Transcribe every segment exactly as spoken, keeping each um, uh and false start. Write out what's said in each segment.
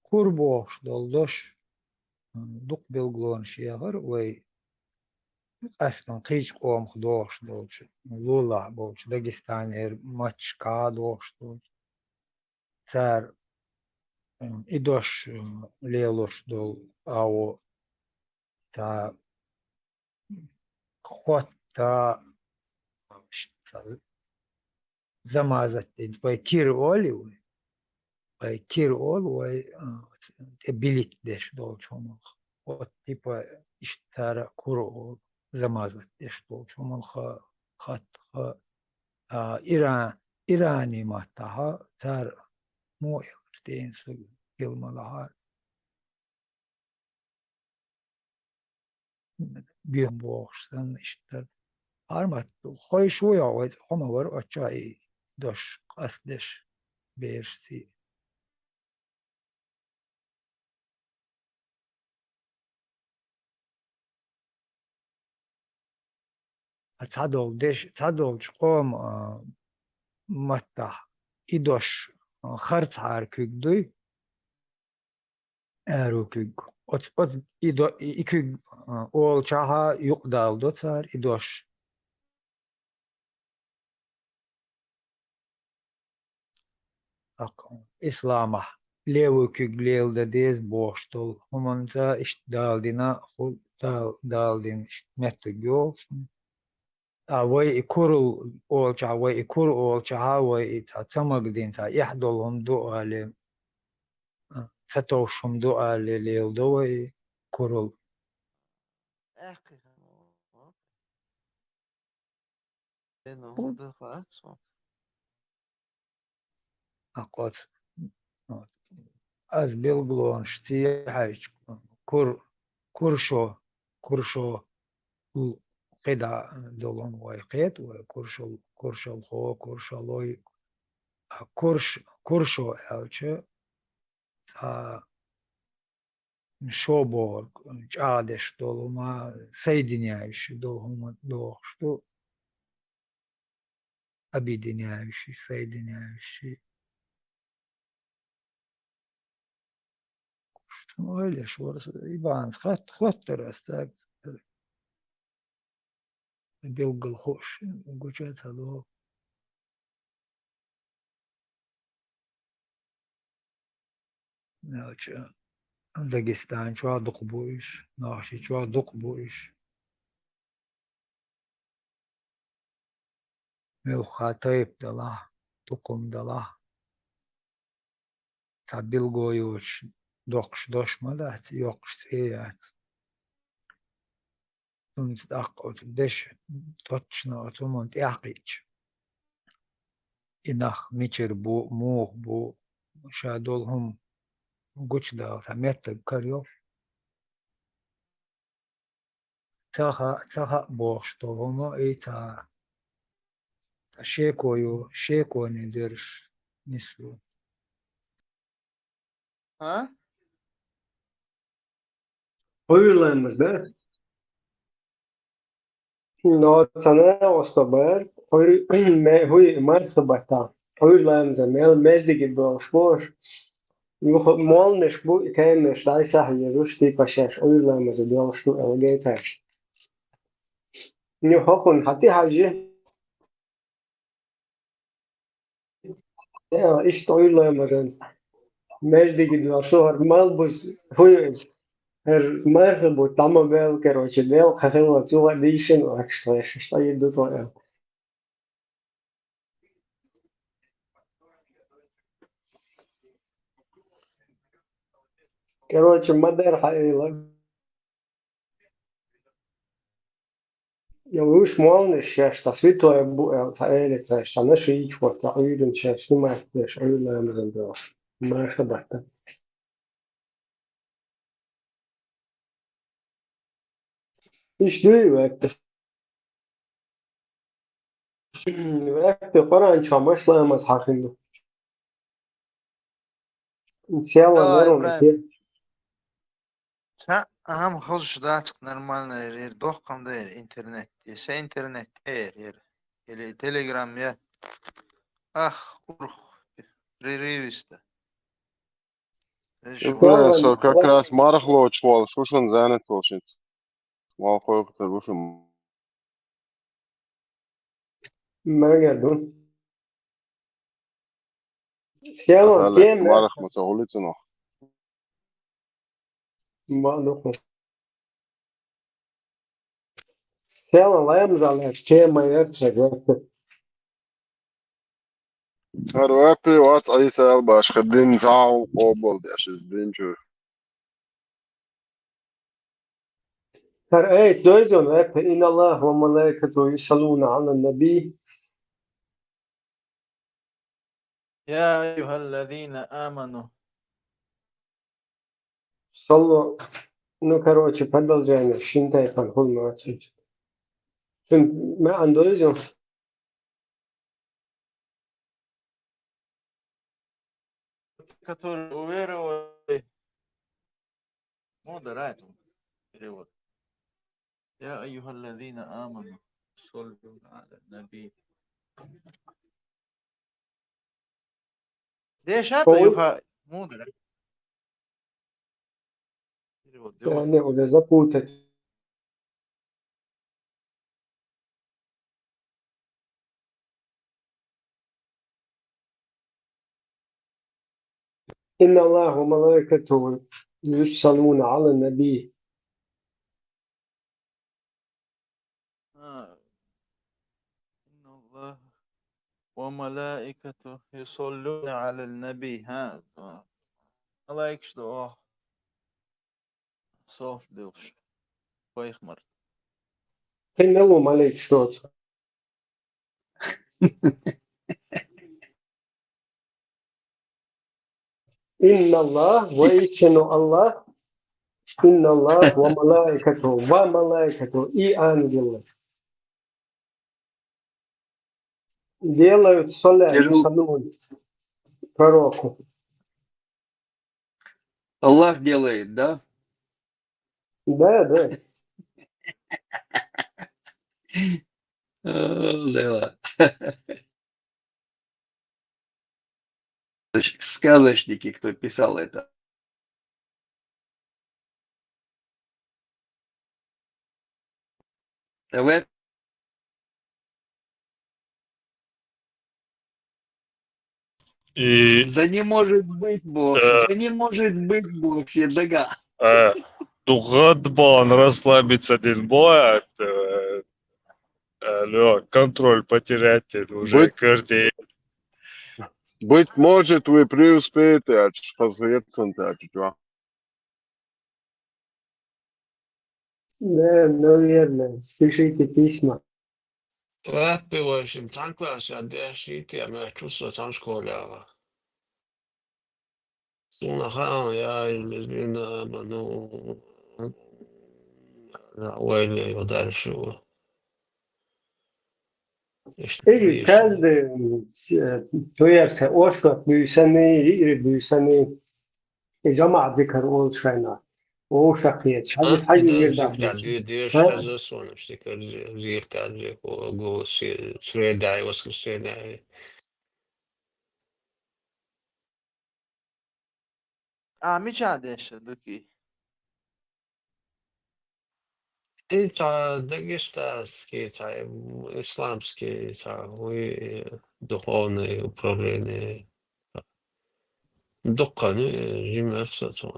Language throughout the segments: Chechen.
кур бохуш долу дош, м, дукха билгалонаш ехара вай, къаьсттина кхечу къомах догӀуш долчу, лулахь болчу Дагестанера матташкахь догӀуш долчу. Цара, м, и дош, м, лелош долу агӀо, цхьа хотта, замазат дина, вай кира олу вай. Вай кира олу, вай, а, тӀе билит деш долчу хӀуманах. Вот, типа, иштта цара кур олу, замазат деш долчу хӀуманах, хатта, а, Иран, Ирани маттахь цара муха элира, тӀе ин суг хила ма лахьара. Боьхна бохуш санна иштта дара. Хьармат, хойш ву йо вай, хьо ма вара оццо и дош къастадеш берашций. А цхьадолу деш, цхьадолчу къоман, а, маттахь и дош, а, харцхьара куьг дуй, аьрру куьг. Оцу, оцу и до-, и, и куьг, а, олучохь а юкъадалдо цара и дош. ТӀаккха исламахь левый куьг леладан деза бохуш долу хӀуманца иштта Дала дина, хӀу-, Дала, Дала дина иштта меттиг йолу. А вай и курал олучохь, вай и кур олучохь, вай и цхьа ца магадина, цхьа эхь долу хӀума ду алий, а, ца товш хӀума ду алий леладо вай и курал. Эх, эх. Э, ну, хӀун? ХӀун ду хац ван? ТӀаккха оцу, ас билгалонаш ца хьаьжча, кур-, куршо, куршо, л-, кхидӀа долу вай кхета, вай куршал-, куршалхо, куршалой, а курш-, куршо аьлча, цхьа шо бохург, чӀагӀдеш долу хӀума, соединяющий долу хӀума дохуш ду. Объединяющий, соединяющий. Куштан ойла еш вара со, и бахьанца хатт-, хаттар ас даг. Билггал хууш, гуча ца догӀу. Аьлча, Дагестан чохь дукха бу уьш, Нохчийчохь дукха бу уьш. Муьлхха тайпа далахь, тукхум далахь. Цхьа билго йоцуш доккхуш дош ма дац, йоккхуш цӀе яц. Цунца тӀаккха оцу деш, точно оцу хӀуманна тӀаьхьакхиъча, и нах мичара бу, муха бу, ша долу хӀума гучудала цхьа меттиг карайо. Ца хаьа, ца хаьа бохуш долу хӀума, и ца, ца шеко ю, шеконе доьрзуш нисло. А? Хьуьйрламаз, да? Но цхьана оста бар, хьуьй-, ме-, хьуй мархабатта, хьуьйрламаза мел междиге долуш бу уьш. Юха молнаш бу, кемеш дӀай сахьа езуш, типа шаьш хьуьйрламаза долуш ду аьлла гайташ. Ню хӀокхунна хьан тӀе хьажи? Э, иштта Ӏуьйламазан. Междиге доьлхуш ду хӀара малбуз, хӀуй иза. ХӀара марха бу, тӀама бел, короче, дел кхахилла цугӀа дийшина ваьхкаш тхаьш, иштта йир ду тхо аьлла. Короче, ма дара хьан эла. Я уж молнаш шаьш, цхьа святой бу аьлла, цхьа элиташ, цхьа нашийчхо, цхьа Ӏуьйран шаьш, снимать деш, Ӏуьйран ламазан дола. Мархабатта. Иш дуй ваьтта. Ваьтта Къуръан чохь маша ламаз хьахина ду. Села Давай, лерон Ибрахим. эфир. Ца, ахьа, хозуш дац нормально, эр, эр, дохкам да, эр, интернет. Эса интернет, эр, эр. Или Telegram, я. Ах, урх, прерывисто. Шукуран, со как раз мархлоч вол, шушан занят вол шин. Вал хойхтар вушум. Мега ду. Села, Адалай, тем, марх маса улицу но. Ма, ну, хо. Села, лаям зале, тема, я, чего. Хар вепи вац Ӏийса албаш, хадин зав къобалдеш из дин чур. Хар аят дойзун вепи: «إن الله وملائكته يصلون على النبي». يا أيها الذين آمنوا. Саллу. Ну, короче, продолжение. Шинтай пан хул мачи. Шин маъан дойзун. Который уверовали. Мудр аят перевод. يا أيها الذين آمنوا صلوا على النبي. Дешат Ой. Юха мудр. Перевод. Да, не, уже запутать. إن الله وملائكته يصلون على النبي. آه. إن الله وملائكته يصلون على النبي. ها. آه. ملائكة دعاء. Салт делш. Пайхамар. Хин алу малайк шот. إن الله, воистину Аллах, إن الله وملائكته, وملائكته, и ангелы. Делают салат, Скажу. Салют пророку. Аллах делает, да? Да, да. Э, да ладно. Сказочники, кто писал это. Давай. И, Да не может быть, Бог. Э. Да не может быть, Бог, Дага. Э, дугад бан расслабиться дин боят, э, э, лё, контроль потерять дин уже Быть, кырди. Быть может, вы преуспеете, а чё посоветуем-то, а чё? Да, наверное. Пишите письма. Лаппи вайшин танклаша дешите, а мя чувство таншколява. Сунахан, я, الذين آمنوا. Вайле, и дальше. Иште Эй, бийшин. Каждый, э, туярса, ошкот бюйсани, игры бюйсани. Э, жамаат зикр ол шайна. О, шахият. Шайна А, хайна да, вирда зикр, бюйсани. Ди-, ди-, А? Что за сон, что зикр, ди-, зикр, ди-, о, го, се-, среда и воскресенье. А, мича деша дуки. И ца дагестанский, ца исламский, ца, уи, духовное управление. Дуккани, жимер са ца.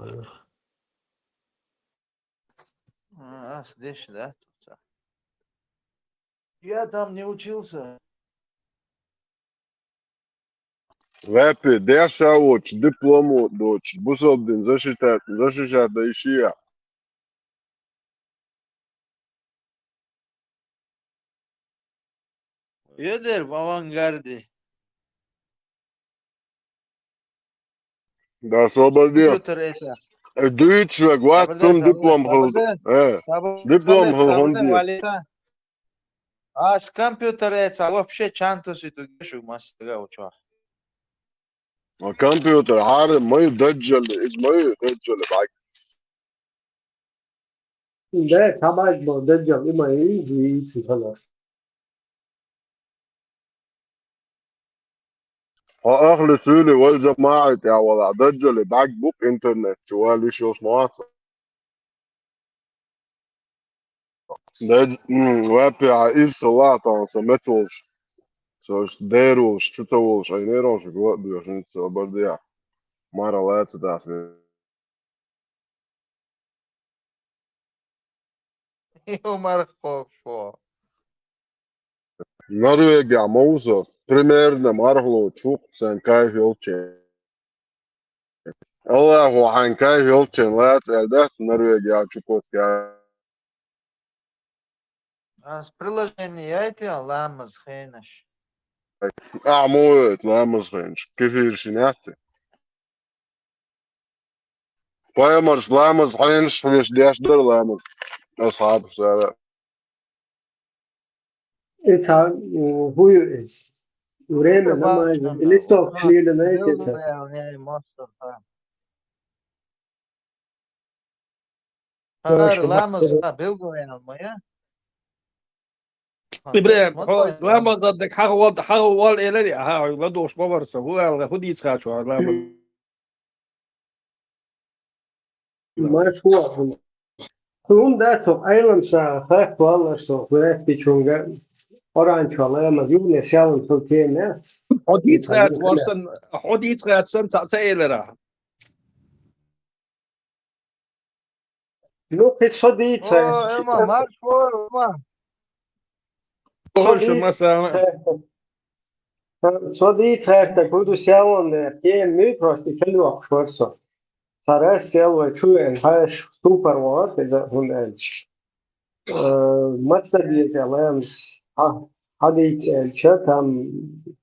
А, ас деш, да, тут ца. Я там не учился. Вепи, деша воч, диплому доч, бусалдин защищать, защищать да ишия. Едер в авангарде. Да, собаде. Компьютер это. Э, дуйчилаг, ват Сабаде, сум сабаде, диплом хыл. Сабаде. Э, Сабаде, диплом хыл Сабаде, хонди. Валита. Аш компьютер это, вообще чанто си дугешу масга уча. А компьютер, аре, май даджал, ид май даджал, бак. Да, табак бо, даджал, има и, и, и, и, и, Хьо ахли цуьли валжа ма ӀайтӀехь валахь, даджали бӀаьг бу-кх интернет чу, валла йиш йолуш ма вац. Дед, м, ваьппехьа, иза со лахьа тахана со меца волуш, со дер волуш, чу ца волуш, айнера хьуна шуьга ваъ доьхуш, хӀинца со бардехьа. Марха лаца дац. Юмар хо шо. Норвегехь ма ву со, примерно марха лоцуш ву-кх, сан кайф йолчу. Аллахо хьайн кайф йолччун лаца аьлла дац Норвегехь Чукотка. Ас приложение яйта ламаз хенаш. Ахьа ма вевта ламаз хенаш. Кефир шина яц те? Пайхамарш ламаз хьенаш хьоьжуш деш дара ламаз. Асхьабаш цара. И цхьа, м, хӀун ю иза? Время, намаз, или сов шлилина, и те ца? ХӀара ламаз, ха, билгал яьлла ма я? ИбрахӀим, хьо ламаз ладдаг хьагӀ вал, хьагӀ вал элира, хьа, хьо ладугӀуш ма вара со. ХӀун аьлла, хӀун дийца хаьа хьо ламаз? Марш ву ахула. ХӀунда цо Ӏелам сагӀа хатта валлар со, гӀоьртичунга Къуръан чохь ламаз юхне селам цу теме. Хьо дийца хаьа вар сан, хьо дийца хаьа сан ца, ца элира. Ну, кхин со дийца. О, Эма, марш ву, Эма. Со дийца гӀертарг, хӀун ду селланна, кхин муьйцуралц и хила йоккхуш вара со. Цара сел вай чу веана хьаьжча, ступор вахара иза, хӀунда аьлча, э, маца деза ламаз, хьа-, хьадийца аьлча, там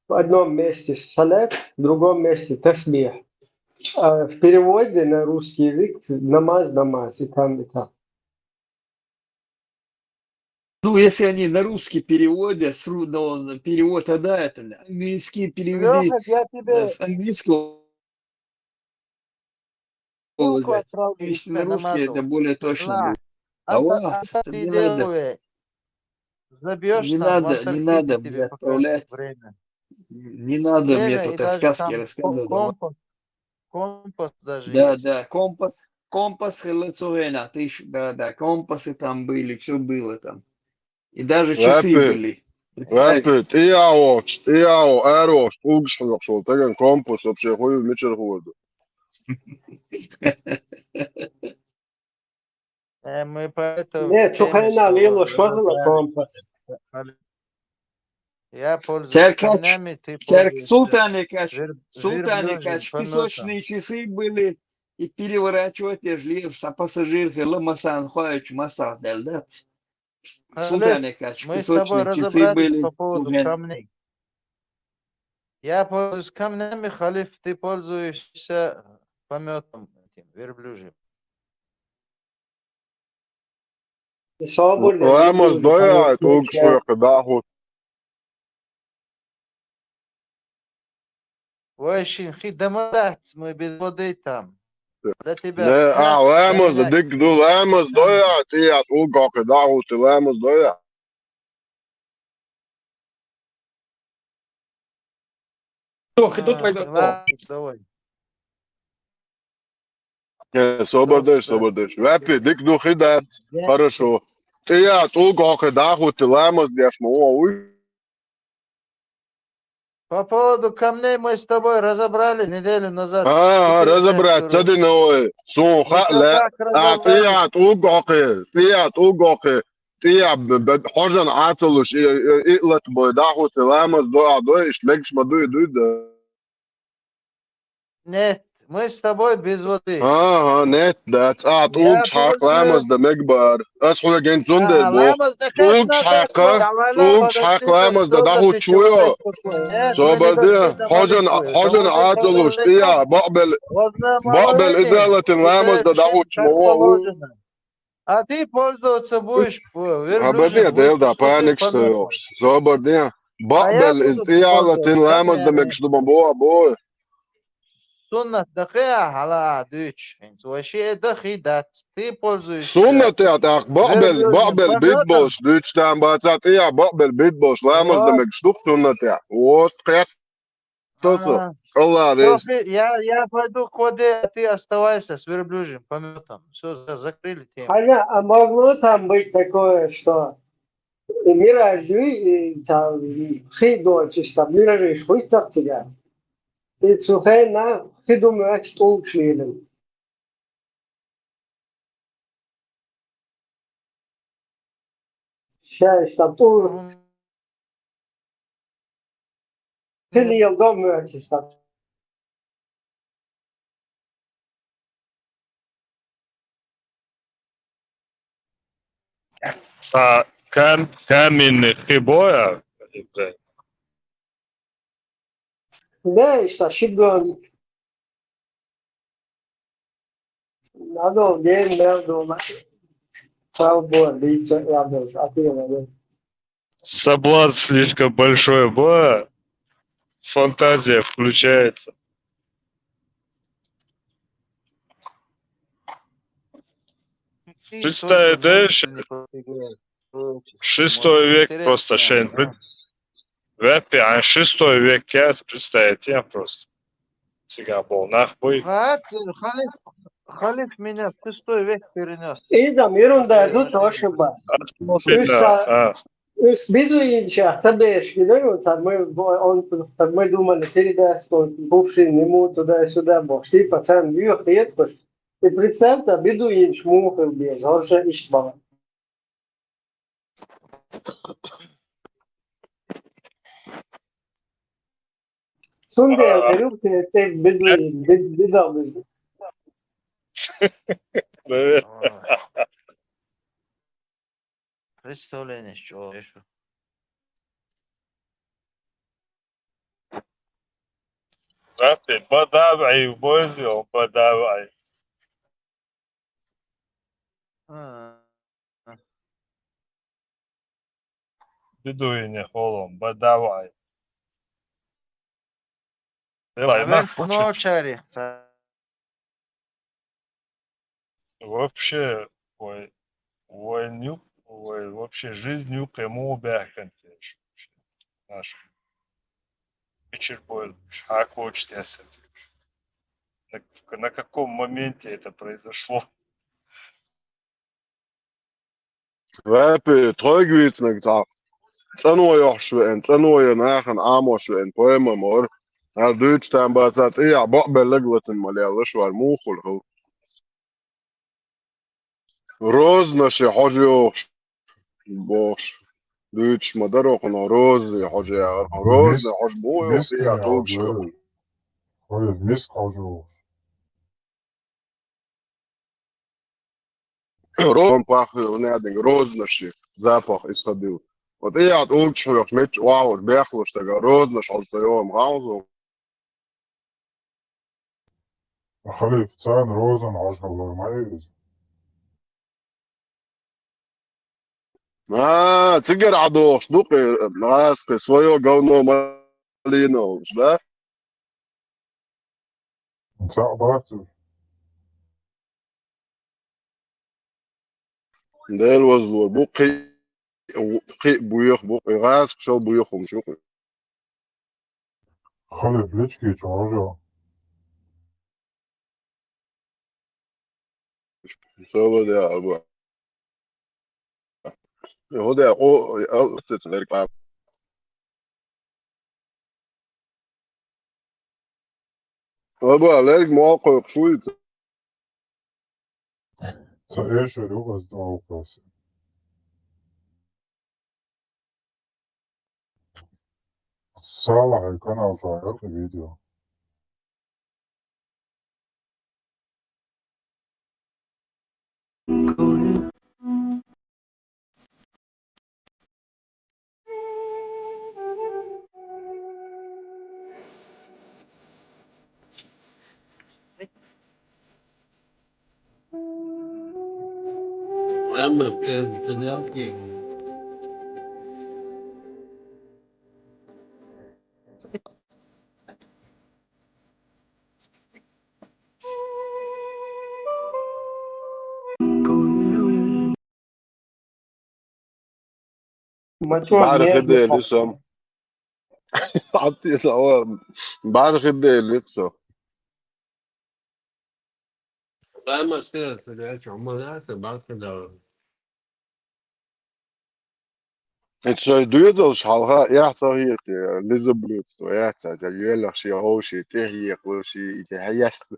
в одном месте салят, в другом месте тасбих. А в переводе на русский язык намаз, намаз, и там, и там. Ну, если они на русский переводят, с ру-, ну, перевод, тогда это, английский переведи, Лёха, я тебе э, с английского ссылку языка. Отправлю, если на русский, это намазу. Более точно будет. А вот, не надо. Забьёшь там, не надо, не надо мне отправлять. Не надо мне тут сказки рассказывать. Компас даже есть. Да, да, компас, компас хилла цу хенахь, ты ещё, да, да, компасы там были, всё было там. И даже часы были. Представь. Ваьппи, тӀе а вохуш, тӀе а вохуш, ара вохуш, тӀулгаш хьоькхуш волу стагана компас вообще хӀун ю, мичара хуур ду? Э, мы поэтому... Не, цу хенахь лелош вахана компас. Я пользуюсь камнями, ты пользуешься верблюжьим понтом. Церг Султане кач, Султане кач, песочные часы были, и переворачивать ежлир, са пассажир хилла, массан хоуьйтуш, массах делла дац. Султане кач, песочные часы были, цу хенахь. Мы с тобой разобрались по поводу камней. Я пользуюсь камнями, Халиф, ты пользуешься помётом этим, верблюжьим. Ламаз дой ахь, тӀулгаш хьоькху дӀа а хӀутту. Вай шин хи дама дац, мы без воды там. Для тебя... Не, ахь ламаз, дика ду, ламаз дой ахь, тӀе а тӀулг хьокхий дӀа а хӀутту, ламаз дой ахь. Что, хи ду твой... Ладно, давай. Э, собар деш, собар деш. Ваьппи, дика ду, хи дац. Хорошо. ТӀе а тӀулг хьокхий дӀа а хӀутту, ламаз деш ма ву хьо, вуй? По поводу камней мы с тобой разобрались неделю назад. А, а, разобрать ца дина вай. Суна хаьа лаьа. А, тӀе а тӀулг хьокхий, тӀе а тӀулг хьокхий. ТӀе а б-, б-, хьожан Ӏа ца луш, и, и, и лата бой, дӀа а хӀутту, ламаз дой ахь, дой, иштта мегаш ма дуй, дуй, да? Нет, мы с тобой без воды. ХӀан, хӀан, нет, да, цкъа тӀулгаш хьакха ламаз дан мегабар. Ас хьоьга хӀинца цундела боху. ТӀулгаш хьакха, тӀулгаш хьакха ламаз дан дӀахӀуттуш вуй хьо? Собар де, хьожан, хьожан Ӏа ца луш, тӀе а, бакъбелла, бакъбелла иза латийна ламаз дан дӀахӀуттуш ма ву хьо, вуй? А ты пользоваться будешь, э, верблюжьим... Хьан бан де, Дела да, паникаш ца йохуш. Собар де. Бакъбелла иза тӀе а латийна ламаз дан мегаш ду ма боху, боху. Суннат дан хи а хьала а дуьйцуш хӀинца. Вай шиъ а дан хи дац. Ты пользуешься... Суннатехь тӀаккха бакъбелла, бакъбелла бит болуш дуьйцуш там бацахь, тӀе а бакъбелла бит болуш ламаз дан мегаш ду-кх суннатехь. Вот, кхетта. Кто-то. А, Аллах, что ты, я, я пойду к воде, а ты оставайся с верблюжьим помётом. Всё, за-, закрыли тему. Аня, а могло там быть такое, что мираж, и там хи дочись, там миражи хуй так тебя. И цу хенахь хи ду моьттуш тӀулгаш лелийна. Ша иштта тӀулгаш. Мгм. Хи леладо моьттуш иштта. Са кам-, каменный хи бу я? Да, иштта ши бен. Надо день, надо. Слава Богу, видите, я был, а ты говорил. Соблазн слишком большой бу я. Фантазия включается. Представь, да, ещё шестой век просто, шен. Веппи, а шестой век, я представить, я просто. Циган бу нах буй. Гад, Халиф, Халиф меня в шестой век перенёс. Иза, мирунда ду тошуба. Уж бедуинча, ца беш, гидер, он, так мы, он, так мы думали, передаст, он бывший ему туда-сюда, бо, шли пацан, ю, хет, и представь, та бедуинч мухал без, он же ищ бала. Сунде, а, верю, те, те, бедуин, бед-, бедуин. Наверное. Представление, что ещё? Да, ты бадавай, возил, бадавай. А. Бедуине холом, бадавай. Давай, наверх нах, ночари. Вообще, ой, ой, нюк, ой, вообще жизнь нюк ему бяхкан теш. Наш. Вечер бой, хакоч тесет. На, на каком моменте это произошло? Веппи, тхойга вийцинарг цхьа цӀано йохьуш веана, цӀано я нахана Ӏамош веана поэма ма вара. ХӀара дуьйцу тан бацахь тӀехьа бакъбелла латина ма лелла шуьгара муха хуьлу хӀу. Розанаши хьожа йохуш, бохуш. Дуьйцуш ма дара хьуна, розанаши хьожа яхар. Розанаши хьожа боху йохуш, я тӀулгаш йохуш. Хьо миска хьожа йохуш. Ром пахло, не один, розанаши, запах исходил. Вот и я тӀулгаш хьоьхуш, меттачу охьахуш, бехлуш стага, розанаш хьожа ца йогӀу, ма хаузу. Халиф, царна розан хьожа хьалар ма ю иза. А, цигара Ӏадохуш ду-кх и, гӀазкхи, своё говно малино олуш, да? Цхьаъ бац уьш. Дела вазло бу кхин, кхин буьйха бу, и гӀазкхашал буьйха хӀумаш ю-кх. Халиф, лички чу хьожа. Сова де аба. ХӀу де, о, ал, цец, лерг пам. Аба, лерг мо кхойкхуш вуй? Ца эшар ю ас догӀу кхоьссина. Салахьан канал чохь яра кхин видео. Ма чо, бӀаьрган между хи дели сом. Хьатта ца ван, бӀарахида элира со. Ла маскара, ца дӀа чу хӀума дац, бӀарахида. Эцу шоай доьзалш хьалха эхь ца хетий, лизоблюдство яц, ца йоьллах ши ховши, тӀехьекхалуш ши, и тӀе хьаесна.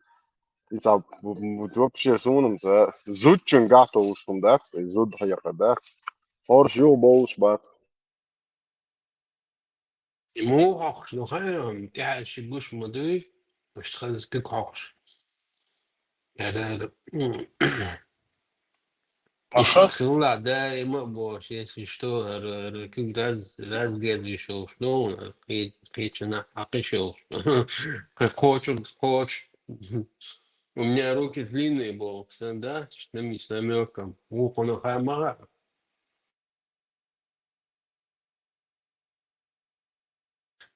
И ца, вообще суна-м ца, зудчуьнгахь товш хӀума дац, и зуда хьекха дац. ХӀорш юха бовлуш бац. И муха хьокхуш ду хаьий, тӀаьхьа ши гуш ма дуй, иштта хаза куьг хьокхуш. Яра, яра. Аха. Иштта хилла даима а бохуш, если что, ара, ара, куьг раз-, разгерзаш йолуш ду, ара, кхи-, кхечанахь хьакхиш йолуш. Кхе кхочур, кхочу. У меня руки длинные боху, сан, да? С намёком. Вукхунах ма хаьа.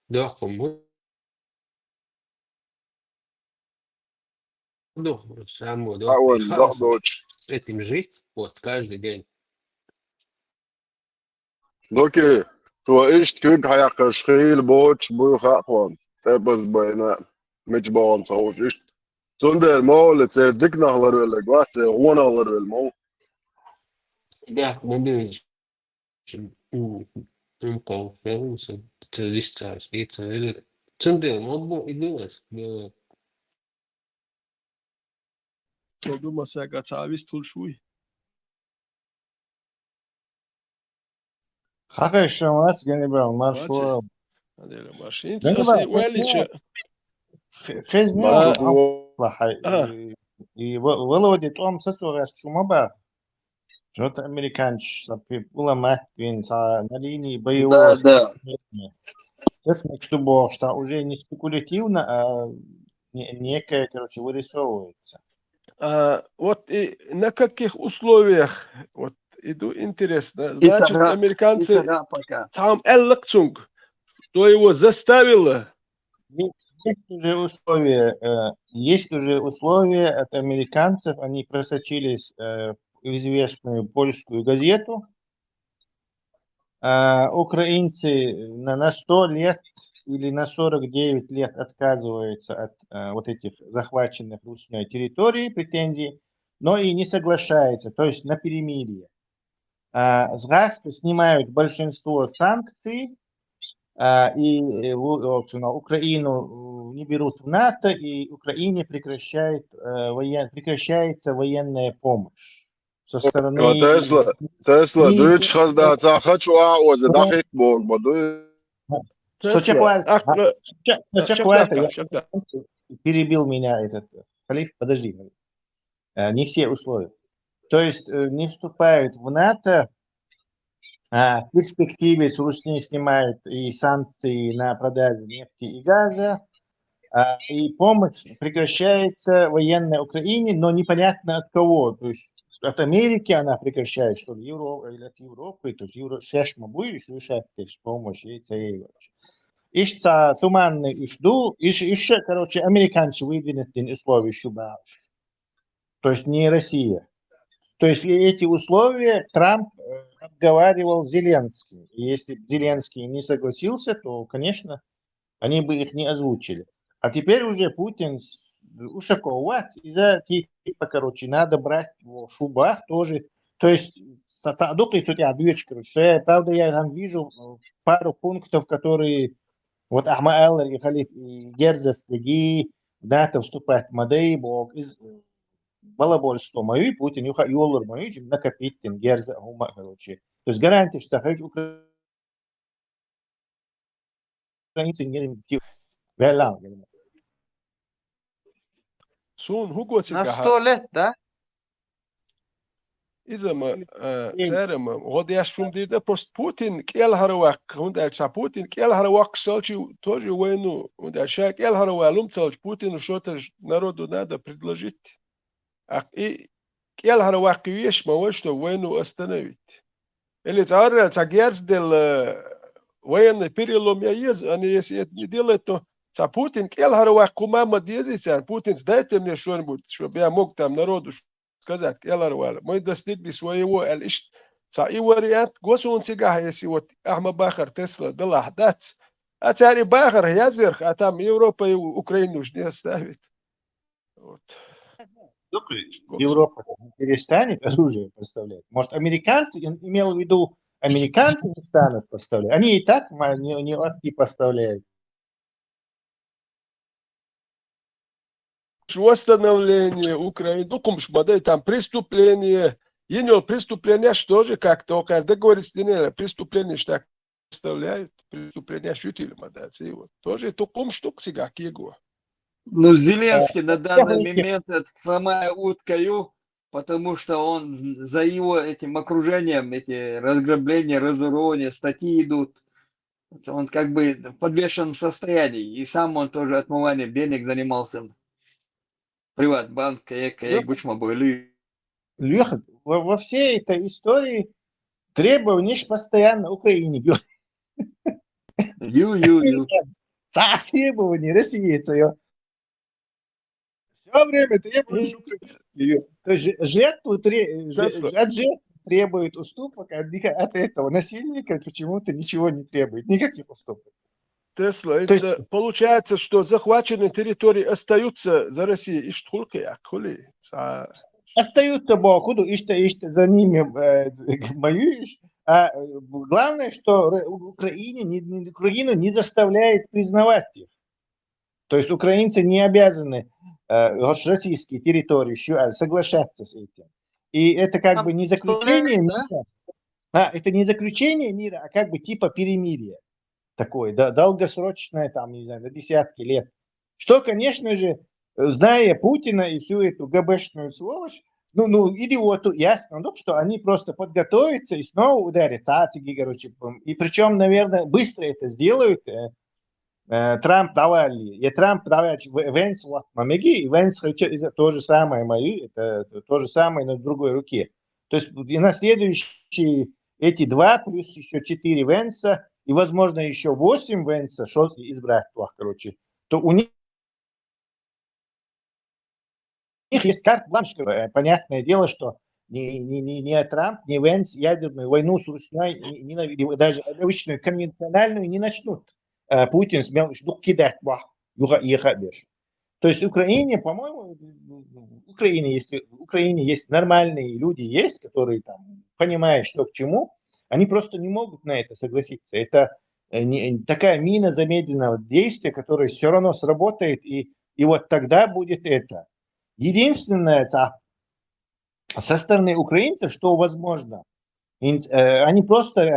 Дохкун бу. Дух, само А, дух. Вайн дохкун. Этим жить, вот, каждый день. Доки, цо иштта куьг хьаькхаш хийла боцуш буй хаьа тхуна, тӀе а базбайна, мича бахана ца хууш иштта. Цундела ма валли, церан диканах ларвелларг вац, церан гӀонах ларвелла ма ву. Да, надеюсь. М, м, м, кхалхарца, террористаца, и ца велира. Цундела ма бу и дилас, бе. Со ду масага ца вистхуьлуш вуй. Хьакхайша вац, Ганнибал, маршо. Вац. Адера маршо. Ганнибал, хезний валича. Хе-, хезний Маршо. Ва-, а. И, и Ва-, Володя тӀом сацо гӀерташ чу ма баха. Что-то американцы, са пи-, пуламат вин, са на линии боевого Да, да. столкновения. Честно, что было, что уже не спекулятивно, а не-, некое, короче, вырисовывается. А, вот и на каких условиях, вот иду интересно. И Значит, цара, американцы и цара пока. Там Эллакцунг, что его заставило Есть, есть уже условия, э, есть уже условия от американцев, они просочились, э, в известную польскую газету. А, украинцы на, на сто лет или на сорок девять лет отказываются от, э, вот этих захваченных русской территории, претензий, но и не соглашаются, то есть на перемирие. А, с Газа снимают большинство санкций, а, и, э, у-, вот, ну, Украину, э, не берут в НАТО, и Украине прекращает, э, воен-, прекращается военная помощь со стороны Тесла, Тесла, и дуьйцуш хаза дац, а хачу а оза, да, хит боху, ма дуй. Тесла, Сочекуальский, акъла-, а, Соче-, Сочекуальский, Сочекуальский, я Сочекуальский. Перебил меня этот, э, халиф, подожди, халиф. Э, не все условия. То есть, э, не вступают в НАТО, а, в перспективе с Русни снимают и санкции на продажу нефти и газа, а, и помощь прекращается военной Украине, но непонятно от кого. То есть от Америки она прекращает, что ли, Евро-, или от Европы, то есть Евро-, шеш ма буй, ещё шеш помощь, и ца ей вообще. Иштта туманный уьш ду, иш-, иш-, короче, американцы выдвинут условия шуба. То есть не Россия. То есть и эти условия Трамп, э, обговаривал с Зеленским. И если бы Зеленский не согласился, то, конечно, они бы их не озвучили. А теперь уже Путин с Ушаков, вот, из-за типа, короче, надо брать его в шубах тоже. То есть, са-, са-, дукха и тут я отвечу, короче, что я, правда, я там вижу, э, пару пунктов, которые вот Ахма Аллар и Халиф и Герза стеги, НАТО вступать ма дай, бог, из балабольство ма ю, Путин юха юллур ма ю, накопить тин Герза, хӀума, короче. То есть гарантия, что хочу Укра-, украинцы не ремонтируют. Вела, вела. Сун хӀу го На цига сто лет, да? Иза ма, э, Ин. Цара ма, гӀо деш шум дийр да, просто Путин кӀелхьара ваккха, хӀунда аьлча Путин кӀелхьара ваккхалчи, тоже войну, хӀунда аьлча ша кӀелхьара валум цалча, Путину что-то ж-, народу надо предложить. А и кӀелхьара ваккха веш ма вай, что войну остановить. Или царна ца герз делла военный перелом я еза, а не если это не делать, то ца Путин кӀелхьара ваккха ма ма дезий царна, Путинца дайте мне что-нибудь, чтоб я мог там народу сказать, кӀелхьарвала. Мы достигли своего, аьлла иштта. Цхьа и вариант го суна цигахь, если вот ахьа ма бахара Тесла далахь дац, А цари бахар язверх, а там Европа и Украину уж не оставит. Вот. Европа не перестанет оружие поставлять. Может, американцы, имел в виду, американцы не станут поставлять. Они и так не, не латки поставляют. Восстановление Украины, ну, кумш мода, там преступление, енёл преступление, что же как-то, окар договориться не надо, преступление ж так представляют, преступление ощутили мода, и вот. Тоже тукум штук сега кего. Ну, Зеленский на данный момент это самая утка, потому что он за его этим окружением, эти разграбления, разорвания, статьи идут. Он как бы в подвешенном состоянии. И сам он тоже отмыванием денег занимался. Приватбанк, кая, кая, гучма были. Леха, во, во всей этой истории требования ж постоянно Украине. Ю, ю, ю. Требования России, это все время требуешь Украине. То есть жертву, от жертвы требует уступок, а от этого насильника почему-то ничего не требует, никаких уступок. Тесла, это получается, что захваченные территории остаются за Россией, и штхулки, а хули. Остаются бо, куда, и что, и что за ними э, мою, а главное, что Украине, не, Украину не заставляет признавать их. То есть украинцы не обязаны э, российские территории соглашаться с этим. И это как бы не заключение мира, а, это не заключение мира, а как бы типа перемирия такое, да, долгосрочное, там, не знаю, на десятки лет. Что, конечно же, зная Путина и всю эту ГБшную сволочь, ну, ну, идиоту ясно, ну, что они просто подготовятся и снова ударятся, а, короче, и причем, наверное, быстро это сделают, э, Трамп давали, и Трамп давал Венс вот мамеги, и Венс то же самое мои, это то же самое, но в другой руке. То есть и на следующие эти два плюс еще четыре Венса, и, возможно, еще восемь Венса, что избрать, короче, то у них них есть карт-бланш. Понятное дело, что ни, ни, ни, ни Трамп, ни Венс ядерную войну с Русней, ни, ни, даже обычную конвенциональную не начнут. Путин смел кидать бах, юха, юха беш. То есть Украине, по-моему, Украине, если в Украине есть нормальные люди, есть, которые там понимают, что к чему, они просто не могут на это согласиться. Это не, такая мина замедленного действия, которая все равно сработает, и, и вот тогда будет это. Единственное, со стороны украинцев, что возможно, они просто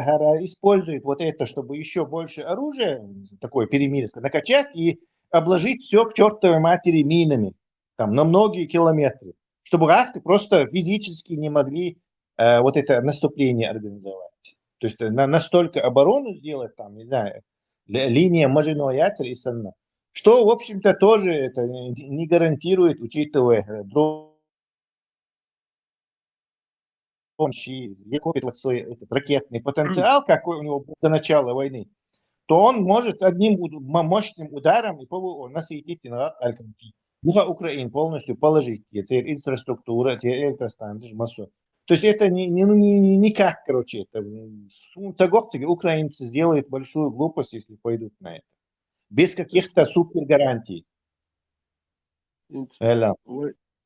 используют вот это, чтобы еще больше оружия, такое перемирие, накачать и обложить все к чертовой матери минами, там, на многие километры, чтобы гасты просто физически не могли э, вот это наступление организовать. То есть на, настолько оборону сделать, там, не знаю, линия Мажино Яцер и Санна. Что, в общем-то, тоже это не гарантирует, учитывая дрон, копит вот свой этот ракетный потенциал, какой у него был до начала войны, то он может одним мощным ударом и ПВО насытить на Аль-Каддафи. Юха Украин полностью положить, цер инфраструктура, цер электростанция, массу. То есть это не, не, ну, не, никак, короче, это сунца гопцики, украинцы сделают большую глупость, если пойдут на это. Без каких-то супер гарантий.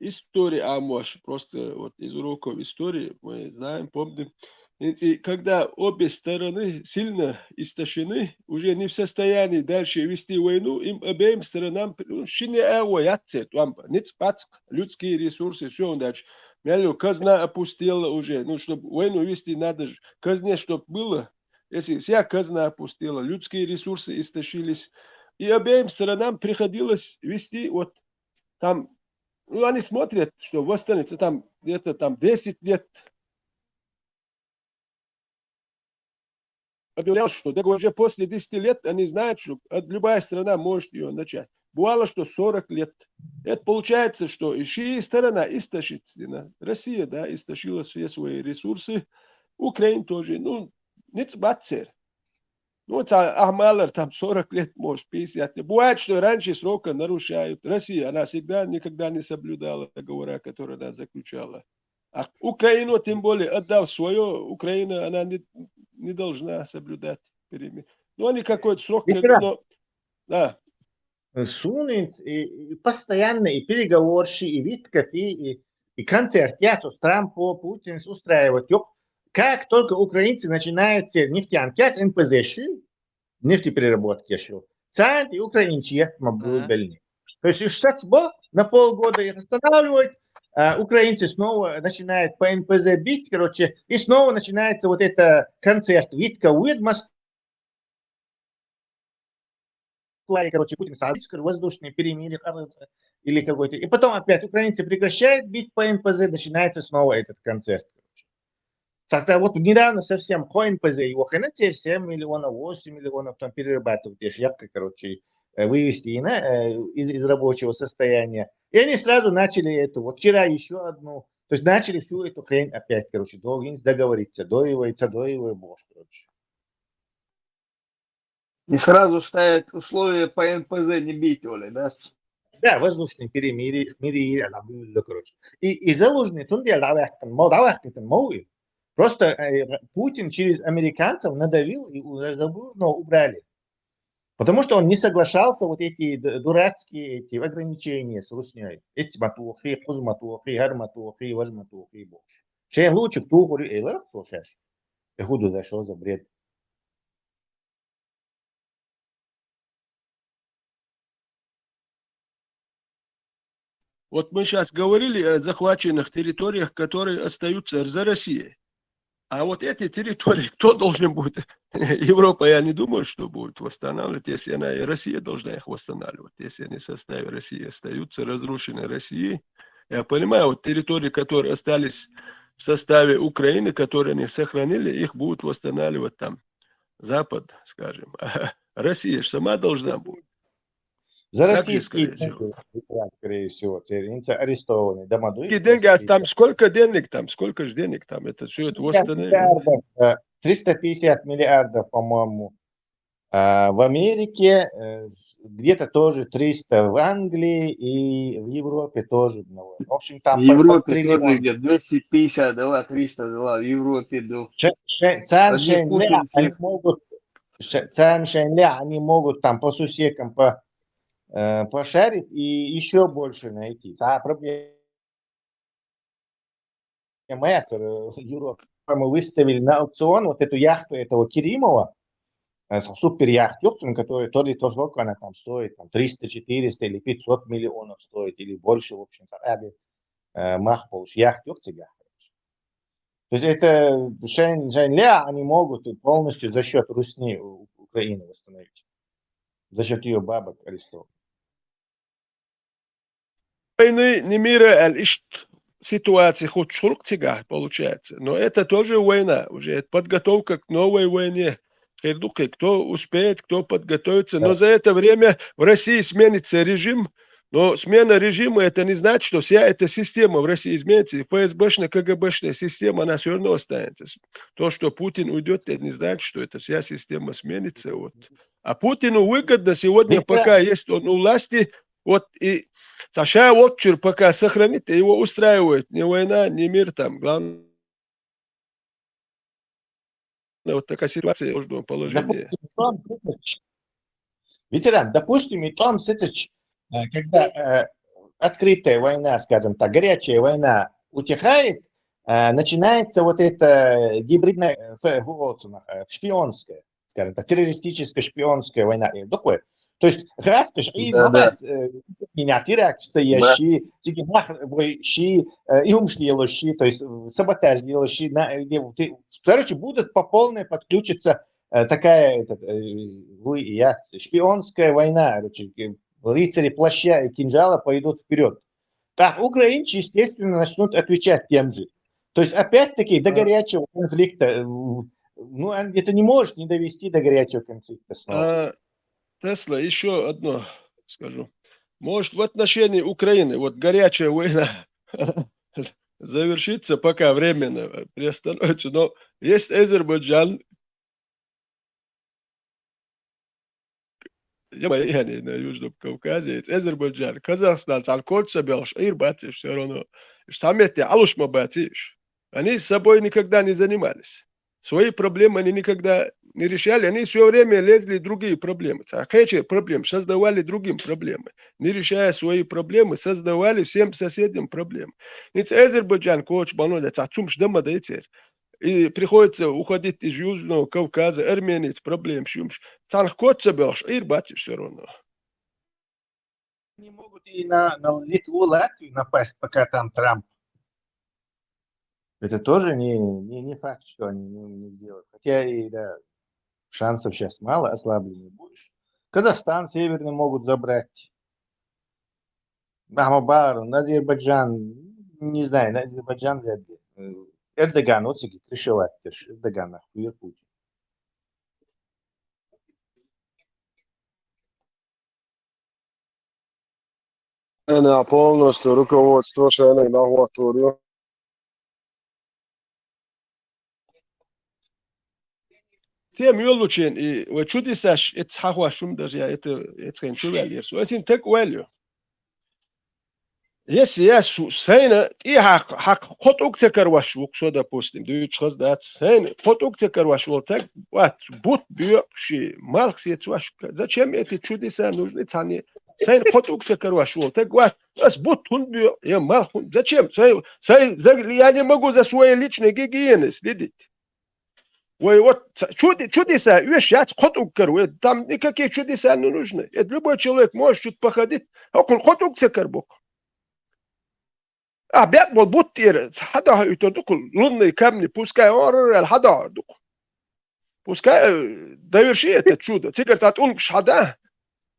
История Амош, просто вот из уроков истории мы знаем, помним. И когда обе стороны сильно истощены, уже не в состоянии дальше вести войну, им обеим сторонам шине эго яцет, вам ниц пацк, людские ресурсы, все он дальше. Мялю казна опустела уже, ну, чтобы войну вести надо же, казне, чтобы было. Если вся казна опустела, людские ресурсы истощились, и обеим сторонам приходилось вести вот там, ну, они смотрят, что восстанется там где-то там десять лет. Объявлял, что так уже после десяти лет они знают, что любая страна может ее начать. Бывало, что сорок лет. Это получается, что и ши сторона истощится. Россия, да, истощила все свои ресурсы. Украина тоже. Ну, ниц бацер. Ну, вот Ахмалер там сорок лет, может, пятьдесят лет. Бывает, что раньше срока нарушают. Россия, она всегда, никогда не соблюдала договора, которые она заключала. А Украину, тем более, отдав свое, Украина, она не, не должна соблюдать перемирие. Ну, они какой-то срок, Ветеран. Но, да. Сунинц и, и постоянно и переговорщи, и Витков, и, и, и концерт. Я тут Трампо, Путин устраивать. Ёк. Как только украинцы начинают те нефтянки, НПЗ еще, нефтепереработки еще. Центр и украинцы это могут Ага. дальние. То есть уж сацбо на полгода их останавливают, а украинцы снова начинают по НПЗ бить, короче, и снова начинается вот это концерт Витка Уид Москва, короче, Путин сообщит, скажет, воздушное перемирие, короче, или какой-то. И потом опять украинцы прекращают бить по НПЗ, начинается снова этот концерт, короче. Соответственно, вот недавно совсем по НПЗ его хрена теперь семь миллионов, восемь миллионов там перерабатывать, ещё якобы, короче, э, вывести и на, э, из, из рабочего состояния. И они сразу начали эту, вот вчера еще одну, то есть начали всю эту хрень опять, короче, долгинец договориться, доевается, доевается, короче. И сразу ставят условия по НПЗ не бить, Оля, да? Да, воздушный перемирие, перемирие, она была, короче. И, и Залужный, он делал, давай, мол, давай, мол, просто э, Путин через американцев надавил и у- Залужного убрали. Потому что он не соглашался вот эти д- дурацкие эти ограничения с Русней. Эти матухи, хуз матухи, гар матухи, важ матухи больше. Шен лучик тухури эйлар слушаешь. Эхуду за что за бред. Вот мы сейчас говорили о захваченных территориях, которые остаются за Россией. А вот эти территории кто должен будет? Европа, я не думаю, что будет восстанавливать, если она и Россия должна их восстанавливать. Если они в составе России остаются, разрушены Россией. Я понимаю, вот территории, которые остались в составе Украины, которые они сохранили, их будут восстанавливать там Запад, скажем. А Россия же сама должна будет. За Как же, российские скорее всего. деньги, скорее всего, церенца арестованный. Дома Какие деньги, а там сколько денег там, сколько же денег там, это все это восстановить. Миллиардов, э, триста пятьдесят миллиардов, по-моему, а, в Америке, э, где-то тоже триста в Англии и в Европе тоже. Ну, в общем, там В по- по Европе триллион. Тоже где двести пятьдесят дала, триста дала, в Европе, да. Ше- ше- цан Одни шен ле, Путин они всех. могут, ше- цан шен ле, они могут там по сусекам по, э, пошарить и еще больше найти. А проблема Европы. Мы выставили на аукцион вот эту яхту этого Керимова, э, с- супер яхт, ёптан, которая то ли то сколько она там стоит, там триста, четыреста или пятьсот миллионов стоит, или больше, в общем, там, аби, э, мах полш яхт, ёптан, короче. То есть это шен, шен ле, они могут и полностью за счет Русни У- Украины восстановить. За счет ее бабок арестовать. Войны не мира, аль ишт ситуация хоть шурк цигах получается. Но это тоже война, уже это подготовка к новой войне. Хердухе, кто успеет, кто подготовится. Но за это время в России сменится режим. Но смена режима, это не значит, что вся эта система в России изменится. И ФСБшная, КГБшная система, она все равно останется. То, что Путин уйдет, это не значит, что эта вся система сменится. Вот. А Путину выгодно сегодня, Виктор- пока есть он у власти, вот и Саша Вотчер пока сохранит, его устраивает ни война, ни мир там. Главное, вот такая ситуация, сложное положение. Допустим, Том Сытыч, ветеран, допустим, и Том Сытыч, э, когда э, открытая война, скажем так, горячая война утихает, э, начинается вот это гибридная, э, фе- гуоцуна, э, шпионская, скажем так, террористическая шпионская война. Э, такое. То есть, газ, то есть, и Да, да. мамац, э, меня теракт, что я Да. щи, цигинах, бой, щи, э, и умшли, ело, щи, то есть, э, саботаж, ело, щи, на, э, где, ты- короче, будут по полной подключиться э, такая этот, э, вы и я, шпионская война, короче, э, рыцари плаща и кинжала пойдут вперед. Так, украинцы, естественно, начнут отвечать тем же. То есть, опять-таки, до А. Горячего конфликта, э, ну, он- это не может не довести до Горячего конфликта снова. А, Тесла, еще одно скажу. Может, в отношении Украины, вот горячая война завершится пока временно, э, приостановится, но есть Азербайджан, я, я не на Южном Кавказе, есть Азербайджан, Казахстан, Салкольца, Белш, Ирбатиш, все равно. Самете, Алушма Батиш. Они с собой никогда не занимались. Свои проблемы они никогда не решали, они все время лезли в другие проблемы. Ца кхечер проблемы создавали другим проблемы. Не решая свои проблемы, создавали всем соседям проблемы. Ниц Азербайджан коч бано да, ца цумш дама да ицер. И приходится уходить из Южного Кавказа, Армении, проблем шумш. Цанх коч ца белш, ир бати все равно. Они могут и на, на Литву, Латвию напасть, пока там Трамп. Это тоже не, не, не факт, что они не, не сделают. Хотя и, да, шансов сейчас мало, ослабленный будешь. Казахстан северный могут забрать. Махма бар, на Азербайджан, не знаю, на Азербайджан вряд ли. Э, Эрдоган, вот всякий крышевать, Эрдоган, нахуй, Путин. Ана полностью руководство шайна нахватурю. Тем юлучен и ва чудесаш эт хахва шум даже я это эт хен чувел ерсу. Эсин так валю. Если я су-, сайна, и хак, хак, хот ук цекар ваш вук, что, допустим, дюч хаз дат, сайна, хот ук цекар ваш вол, так, вот, бут бьёк ши, малх сец ваш. Зачем эти чудеса нужны, цане? Сайна, хот ук цекар ваш вол, так, вот, ас бут хун бьёк, я малх хун. Зачем? Сай, сай, за-, я не могу за своей личной гигиеной следить. Ой, вот ца-, чуди-, чудеса, вещь, яц хот ук кар, ой, там никакие чудеса не нужны. Это любой человек может что-то походить, а он хот ук цекар бук. А бяк бол бут ир, хада ха ютор дук, лунные камни, пускай он рал хада дук. Пускай, э, доверши это чудо. Цикар цат улк шада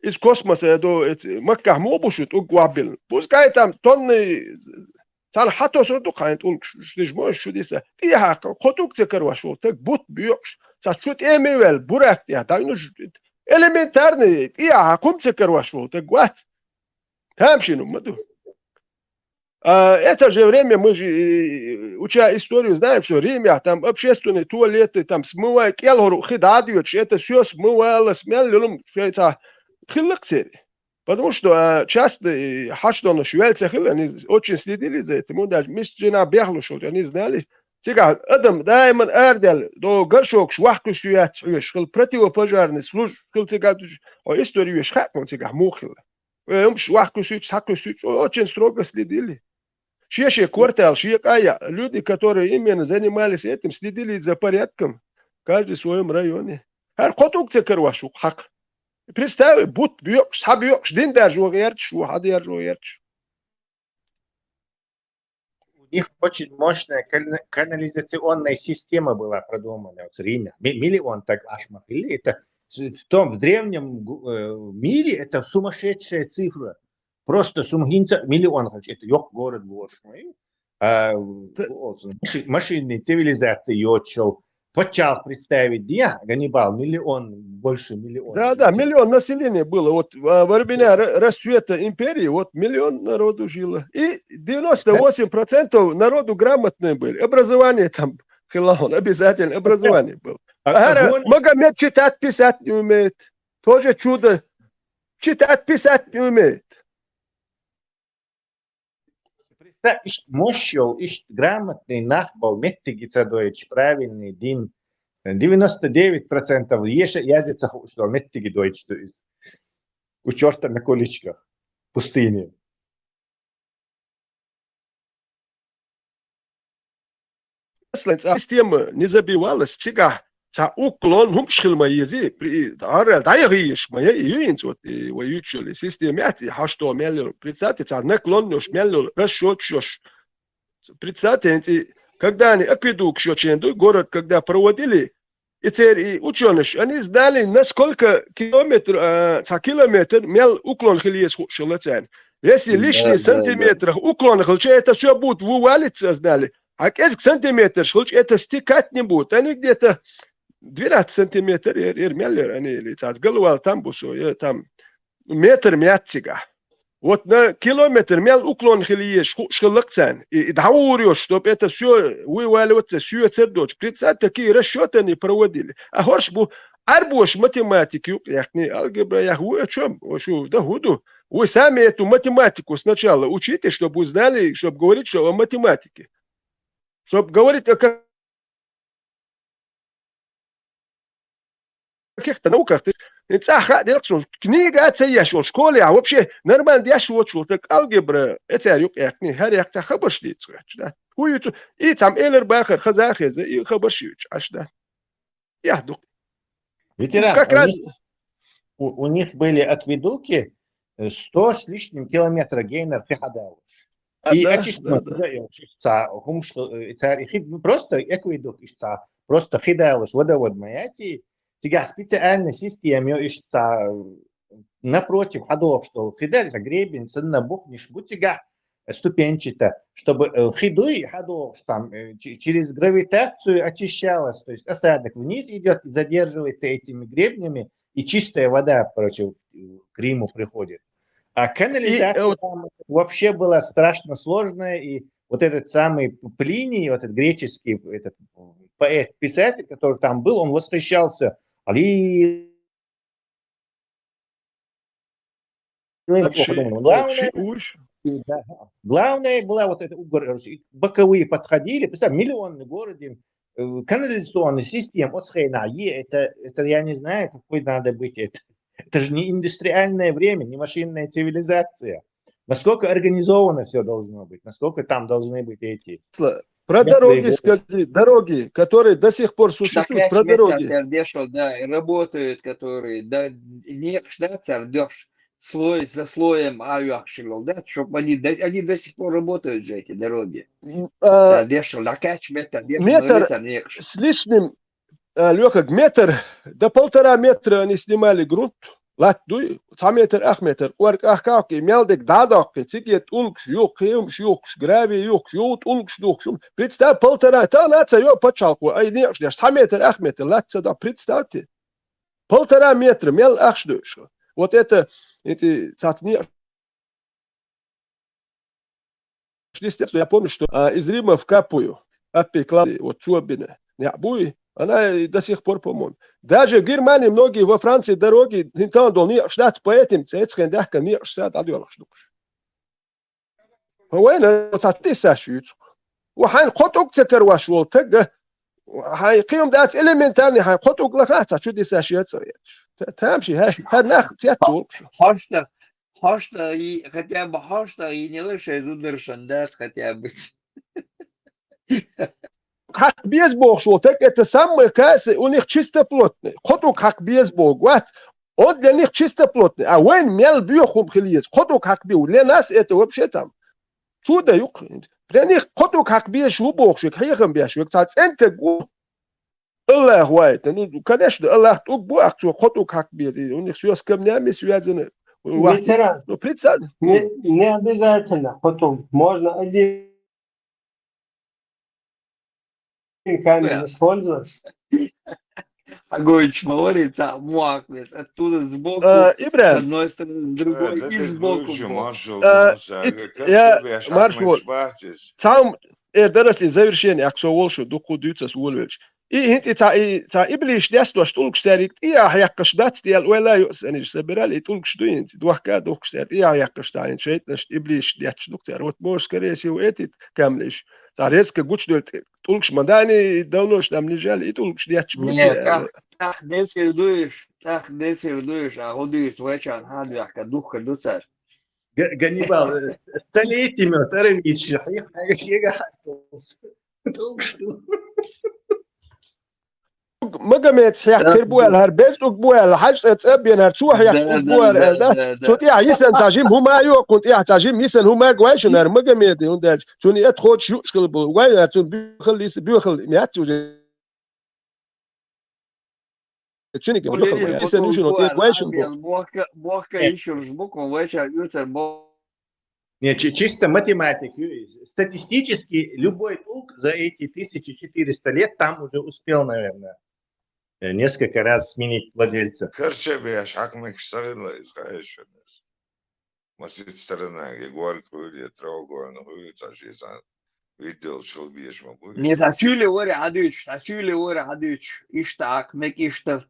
из космоса, я до, эти, Макка мобушут, уг вабил. Пускай там тонны, цан хатосур дук, хайн улк ш-, ш-, шмош чудеса. Ти ха, хот ук цекар ваш вол, так бут бьёкш. Ца чут эмивел, бурак, я, да, ну, ж-, элементарный, ти ха, кум цекар ваш вол, так ват. Там шину, маду. А это же время мы же, э, уча историю, знаем, что Риме, там общественные туалеты, там смывают, кьялгьур хи дадьёч, это всё смывалось, мял лилум швейца хилык цери. Потому что, а, часто, э, хашдоно швейца хил, они очень следили за этим, он даже мисчина бяхлу шут, они знали. Цигар адам дайман ардел, до горшок швахку шуят, шуеш, хил противопожарный служб, хил цигар, о, историю шхак, он цигар мухил. Э, ум швахку шуч, саку шуч, о-, очень строго следили. Шие-шие квартал, шие кая, люди, которые именно занимались этим, следили за порядком, каждый в своём районе. Хар хот ук цекар ваш вук хак. Представь, бут бьёкш, ха бьёкш, дин даже вог ярч, вог хад ярч, вог ярч. У них очень мощная кана-, канализационная система была продумана, вот в Риме. Ми-, миллион так ашмахили, это с-, в том, в древнем гу-, э, мире это сумасшедшая цифра. Просто сумгинца миллион, значит, это ёк город был, шмай. А, вот, маши-, машинной цивилизации ёчел. Почал представить, да, Ганнибал, миллион, больше миллиона. Да, да, миллион населения было. Вот, а, во времена ра-, расцвета империи, вот миллион народу жило. И девяносто восемь процентов народу грамотные были. Образование там, хилаон, обязательно образование было. А, а, Ара-, вон Магомед читать, писать не умеет. Тоже чудо. Читать, писать не умеет. Представь, ишт мощь йол, ишт грамотный нах бол, меттиги ца дойч, правильный дин. Девяносто девять процентов ещё языцах ушло, меттиги дойч, то есть у чёрта на куличках, пустыне. Аслан, ца система не забивалась, цигахь ца уклон хӀумаш хила ма езий, при-, арал дӀаяхъеш ма яй, юйинц вот, и вай юьчул, и система яц, и хьашто мел йолу. Представьте, ца наклон йолуш мел йолу, расчёт йолуш. Представьте, хӀинца и когда они акведук шо чен дуй, город когда проводили, и церан и учёныш, они знали, на сколько километр, а, ца километр мел уклон хила еза хууш хилла царна. Если лишний сантиметрах уклон хилча, это всё будет вывалиться, знали. А кӀезиг сантиметраш хилча, это стекать не будет. Они где-то двенадцать сантиметр, эр, эр мел яра, они или цац галвал там бусо, э, там метр мяц цигахь. Вот на километр мел уклон хила езаш хууш хилла-кх царна. И, и дӀагӀур йолуш, чтоб это всё вываливаться, всё цердочу. Представь, такие расчёты они проводили. А хӀорш бу, арбош математика юкъ яхни, алгебра яхь ву, о чём, о шу, да хӀу ду. Вы сами эту математику сначала учите, чтоб вы знали, чтоб говорить, что о математике. Чтоб говорить о ка- кехта науках, и цӀа хаа делкъ сона, книга а ца еш волу, школе а вообще нормально деш воцуш волу стаг, алгебра, э, цара юкъ яьккхина, хӀара яьккха цхьа хабарш дийца гӀерташ, да. ХӀун ю цу, и цхьамма элар бахар, хаза а хеза, и хабарш юьйцуш Ӏаш, да. Яхь ду. Ветеран, Как у раз них, у, у них были акведуки, э, сто с лишним километра геннара хи хьадалуш. А, И да, очистка да, да. Ца, хумш, э, ца, и хи, ну, просто акведук иш ца, просто хи далуш, водовод маяти, цигахь специальная система, ё, иш ца, напротив хьадохуш долу хи дара, ца гребень санна бухниш бу цигахь, ступенчато, чтобы, э, хи дуй хьадохуш там, э, че-, через гравитацию очищалось, то есть осадок вниз идёт, задерживается этими гребнями, и чистая вода, короче, к Риму приходит. А канализация И, э, вот там вообще была страшно сложная, и вот этот самый Плиний, вот этот греческий, этот поэт, писатель, который там был, он восхищался. Али Вообще, Главное, вообще уж. Да, главное была вот эта угор-, боковые подходили, представь, миллионный город, им, э, канализационная система от Схейна, е-, это, это я не знаю, какой надо быть, это, это же не индустриальное время, не машинная цивилизация. Насколько организовано все должно быть, насколько там должны быть эти Сла-, Про метры дороги и скажи, дороги, которые до сих пор существуют, про дороги. Дешал, да, и работают, которые, да, не ждать, а ждёшь, слой за слоем, а, да, чтобы они до, они до сих пор работают же, эти дороги. М, а, Да, дешал, да, кач метр, дешал, Метр но, с лишним, а, Лёха, метр, до полтора метра они снимали грунт, латта дуй, цхьа метр, ах метр, кӀорг ахкахки, мел дерг дӀадоккхи, циге тӀулгаш юхкуш, хемаш юхкуш, гравий юхкуш, юха тӀулгаш духкуш. Представь, полтора, тахана а ца йо пачхьалкхо, ай, некъаш деш, цхьа метр, ах метр, латта ца до, представьте. Полтора метра, мел ахча ду шу. Вот это, эти, цхьацца некъаш дистер, что я помню, что, а, из Рима в Капую, Аппи Клавдий, вот цо бина, неӀ буй, она и до сих пор, по-моему. Даже в Германии многие, во Франции дороги, хӀинца а долу некъаш дац, поэтому цецхен дахка некъаш са дӀадоьлхуш дукуш. Вайна цхьа тӀисаш юьцу. Ва хьайн кхо тӀуг ца карваш волу таг, хьайн кхин дац элементарный, хьайн кхо тӀуг лаха цхьа чу дисаш яц. Та-, тамаши, хӀа, хӀа нах цец волуш. Хьошта, хьошта и, хотя бы хьошта и не лише зударшан дац хотя бы. Хьакха беза бохуш волу таг, это самое каса, у них чистоплотный. Кхо тӀуг хьакха беза боху, вац. Он для них чистоплотный. А вайн мел боьха хӀума хила еза. Кхо тӀуг хьакха бе, для нас это вообще там. Чудо юкъа. Для них кхо тӀуг хьакха безаш ву бохуш, век хьехам беш, век цхьа цӀентаг ву. Аллах вайта. Ну, конечно, Аллах тӀуг бу ахь, цо кхо тӀуг хьакха беза. У них всё с камнями связано. Ветеран. Ну, представь. Не, не обязательно кхо тӀуг. Можно один камень использовать. Хьагойтуш ма варий, цхьа мохк вес. Оттуда сбоку, А, Ибрахим. С одной стороны, с другой, Э, и это сбоку же бок. Маршал, Э, Маршал, ит-, как я, ты бьёшь, Маршал, Ахмед Шпахтис? Цхьа эр дарасли завершение, ах со волуш ду, кху дуьйцу ас волавелча. И хӀинца и цхьа, и цхьа иблиш десташ тӀулгаш цаьриг тӀехьа хьекхаш дац, дела ойла а юъ саниш собирали, и тӀулгаш ду хӀинца, дохка а духкаш цаьрга тӀехьа хьекхаш цхьа хӀинца шайтӀанаш, иблиш детташ ду цаьрга. Вот можешь, скорее всего, эти камлиш. Цхьа резко гучудевлла тӀулгаш ма даьний, давно ж там лежали, и тӀулгаш детташ бу Не, те, тӀаккха, тӀаккха десир дуйш, тӀаккха десир дуйш, а гӀо дуйш вайчарна хьан вехка духкар ду цара. Г-, Ганнибал, э, столетиями цӀера вийча, хьега, хьега, хьега хьаьсталц. ТӀулгаш ду. Магомед хьех Да, кхир бу аьлла, хӀара беза тӀулг бу аьлла, хьаьж цӀа цӀа бен хӀара, цо хьех Да, тӀулг бу да, аьлла, да, да, да. да. Цу тӀехь йисана цхьа жима хӀума а йоккхун, тӀехь цхьа жима йисана хӀума а гойшина хӀара Магомеде, хӀунда аьлча цунна эт кхочуш юуш хила бу. Гой аьлла, цунна буьхал йиса, буьхал яц уже. Цуьниг Оле, буьхал яц. Йисана юуш хила, тӀе гойшина бу. Бохка, бохка Э. Йишурш бу, кху вайча юцар бо. Не, чи-, чисто математик, ю-, статистически любой тӀулг за эти тысяча четыреста лет там уже успел, наверное, э, несколько раз сменить владельца. Карча беш, хьакмекаш сагӀирла иза, конечно. Масит сторона, я горка хуьлу, я треугольник хуьлу, цхьа ши цхьа видео чу хила безаш ма бу. Не, цхьа суьйле вара хьадуьйцуш, цхьа суьйле вара хьадуьйцуш. Иштта хьакмек, иштта.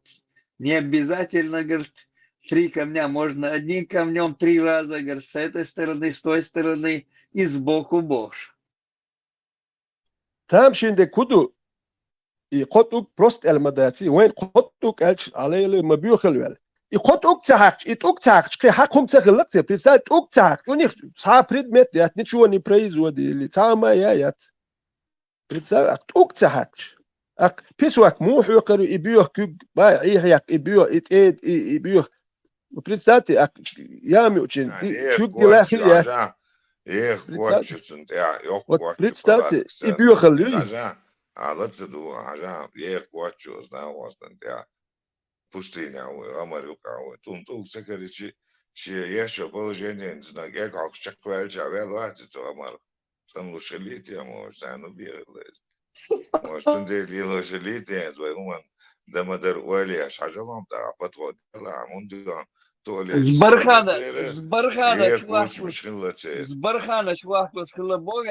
Не обязательно, говорит, три камня, можно одним камнём три раза, говорит, с этой стороны, с той стороны и сбоку бохуш. Тамашийна дерг хӀун ду? И кхо тӀуг просто аьлла ма дац, вайна кхо тӀуг аьлча, Ӏалайла ма боьхал ваьлла. И кхо тӀуг ца хьаькхча, и тӀуг ца хьаькхча, кхин хьакха хӀума ца хилла-кх церан. Представь, тӀуг ца хьаькхча, у них цхьа предмет яц, ничего не производили, цхьа хӀума яц. Представь, акх, тӀуг ца хьаькхча. Акх, песок муха хьоькхур ю, и боьха куьг, бай, Ӏехьа яккха, и боьха, и тӀеда, и, и боьха. Ну, представьте, акх, яма юучун, а, ди-, эха куьг дилла коччу, хила яц. Хьажа, эха коччу цунна тӀехь, йоккха коччу, представьте, палатка и боьхал ю. Хьажа, а, лаца ду, хьажа, эха коччу оцу накъостана тӀехь. Пустыня вуй, гӀамар юкъахь вуй. Цунна тӀулг ца каричи, шен ешчу положениенца нагахь хьокхуш чекхваьлча, ваьлла вац и цу гӀамарх. ЦӀанлуш хилийта, может, царна бегӀилла иза. Может, цундела лелош хилийта иза, вай хӀуманна дан ма дара ойла еш, хьажа лом тӀаккха подход делахь, хӀунда аьлча туалет Збархана, церан, збархана эха чувак кучамаш хилла церан. Збархана чувак хилла боху.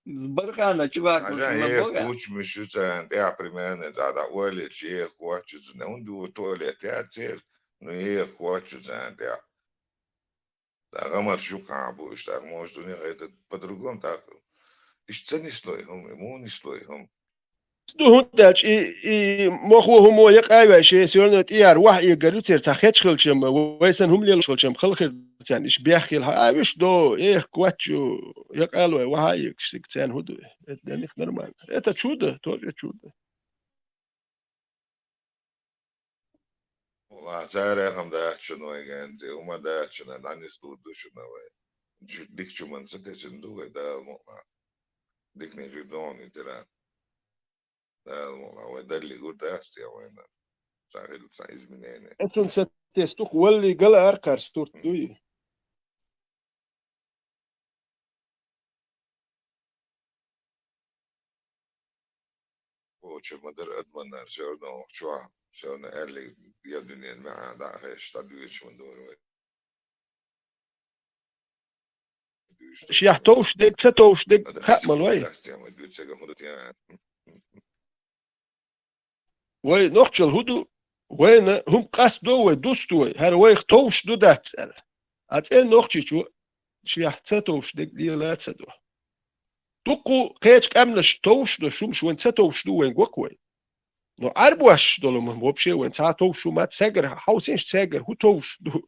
Збархана чувак хилла боху. Хьажа, эха кучамаш ю царна тӀехь, примерно, цхьа дӀа ойла ечи, эха коччу цунна. ХӀунда ю туалет яц церан, ну, эха коччу царна тӀехь. ТӀаккха гӀамарш юкъахь бу уьш, тӀаккха, может, у них это по-другому, тӀаккха. Иштта ца нисло и хӀума, и муха нисло и хӀума? Ду хӀунда аьлча, и, и мохо хӀума якъа а ваьлла, шен всё равно тӀера ваха эгар ю церан, цхьа хеташ хилчам, вай санна хӀума лелаш хилчам, хала хир царна, иштта бехк хила хьа, а, вуьш до, эх, коччу, якъа а лой, ваха а эгаш, цига царна хӀун ду? Это для них нормально. Это чудо, тоже чудо. Валлахь, цара хӀума дац шуна вай генти, хӀума дац шуна, дӀанислур ду шуна вай. Чу-, дика чу ма ца тесина ду вай, Дала мукъ лахь. Дикане хир ду хьуна и тера. Дала мукъ лахь, вай Далла гур дац те вайна. Цхьа хила цхьа изменение. Эцун са тестух валли гала аркхар сурт дуй. О, чу ма дара адаманна, всё равно чохь, всё равно аьлли, я дуьнен маьӀна дӀа а хьаьжча, дӀадоьдуш ма дора вай. Шех товш дерг, ца товш дерг, хаа ма лой. Вай нохчалла хӀун ду? Вайна хӀума къасто вай, дусто вай, хӀара вайх товш ду дац аьлла. А цӀен нохчичо шех ца товш дерг лела а ца до. Дуккха кхечу къаьмнаш товш а до, шумаш вайн ца товш ду, вайн гок вай. Но Ӏарбош долу ма вообще вайн цхьа товш хӀума ца, цаьгара хьовсийша, цаьгара хӀун товш ду?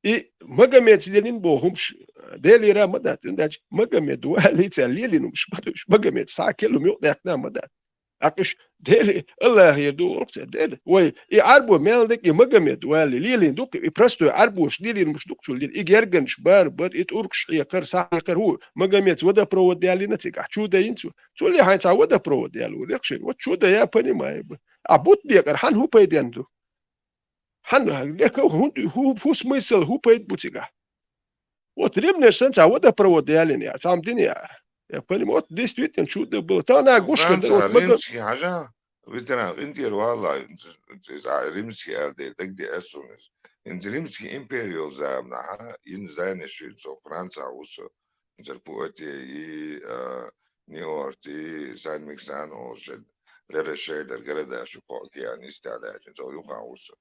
И Магомеда лелийна боху хӀумаш Делера ма дац, хӀунда аьлча Магомеда валлий цара лелийна хӀумаш ма ду уьш. Магомеда схьа а керлам юкъадаьккхина ма дац. ТӀаккха уьш Дела, Аллахера ду олу цара, Дела. Вай, и Ӏарбо мел дерг и Магомеда валлий лелийна ду-кх, и простой Ӏарбоша лелийна хӀумаш ду-кх цо лелийна. И герганаш бар, бар, и тӀуркаш хьекхар, схьа хьекхар хӀу, Магомеда водопровод ялийна цига, ахь чудо йина цо. Цо ле хьайна цхьа водопровод яло, лех шайга. Вот чудо я понимаю бы. А бутт бекъар хьан хӀун пайденна ду? Хьан, лека, хӀун, хӀу, хӀу смысл, хӀу пайда бу цигахь? Вот римлянаш санна цхьа водопровод ялийна яра, цхьамма дина яра. Я понимаю, вот действительно чудо было. Тахана гуш хир дара, вот мага- римский хьажа, ветеран, къинтӀера валла, иза римский аьлла дела, дагде ас вуна иза. Иза римский импери йолу заманахь, а, йина зданеш ю цо, Францехь ву со. Цара Пуатье и, а, Ниорт и, Сан-Миксан олуш, Ле-Рошель дара городаш ю кху океан йистехь даьлча, цо юххехь ву со.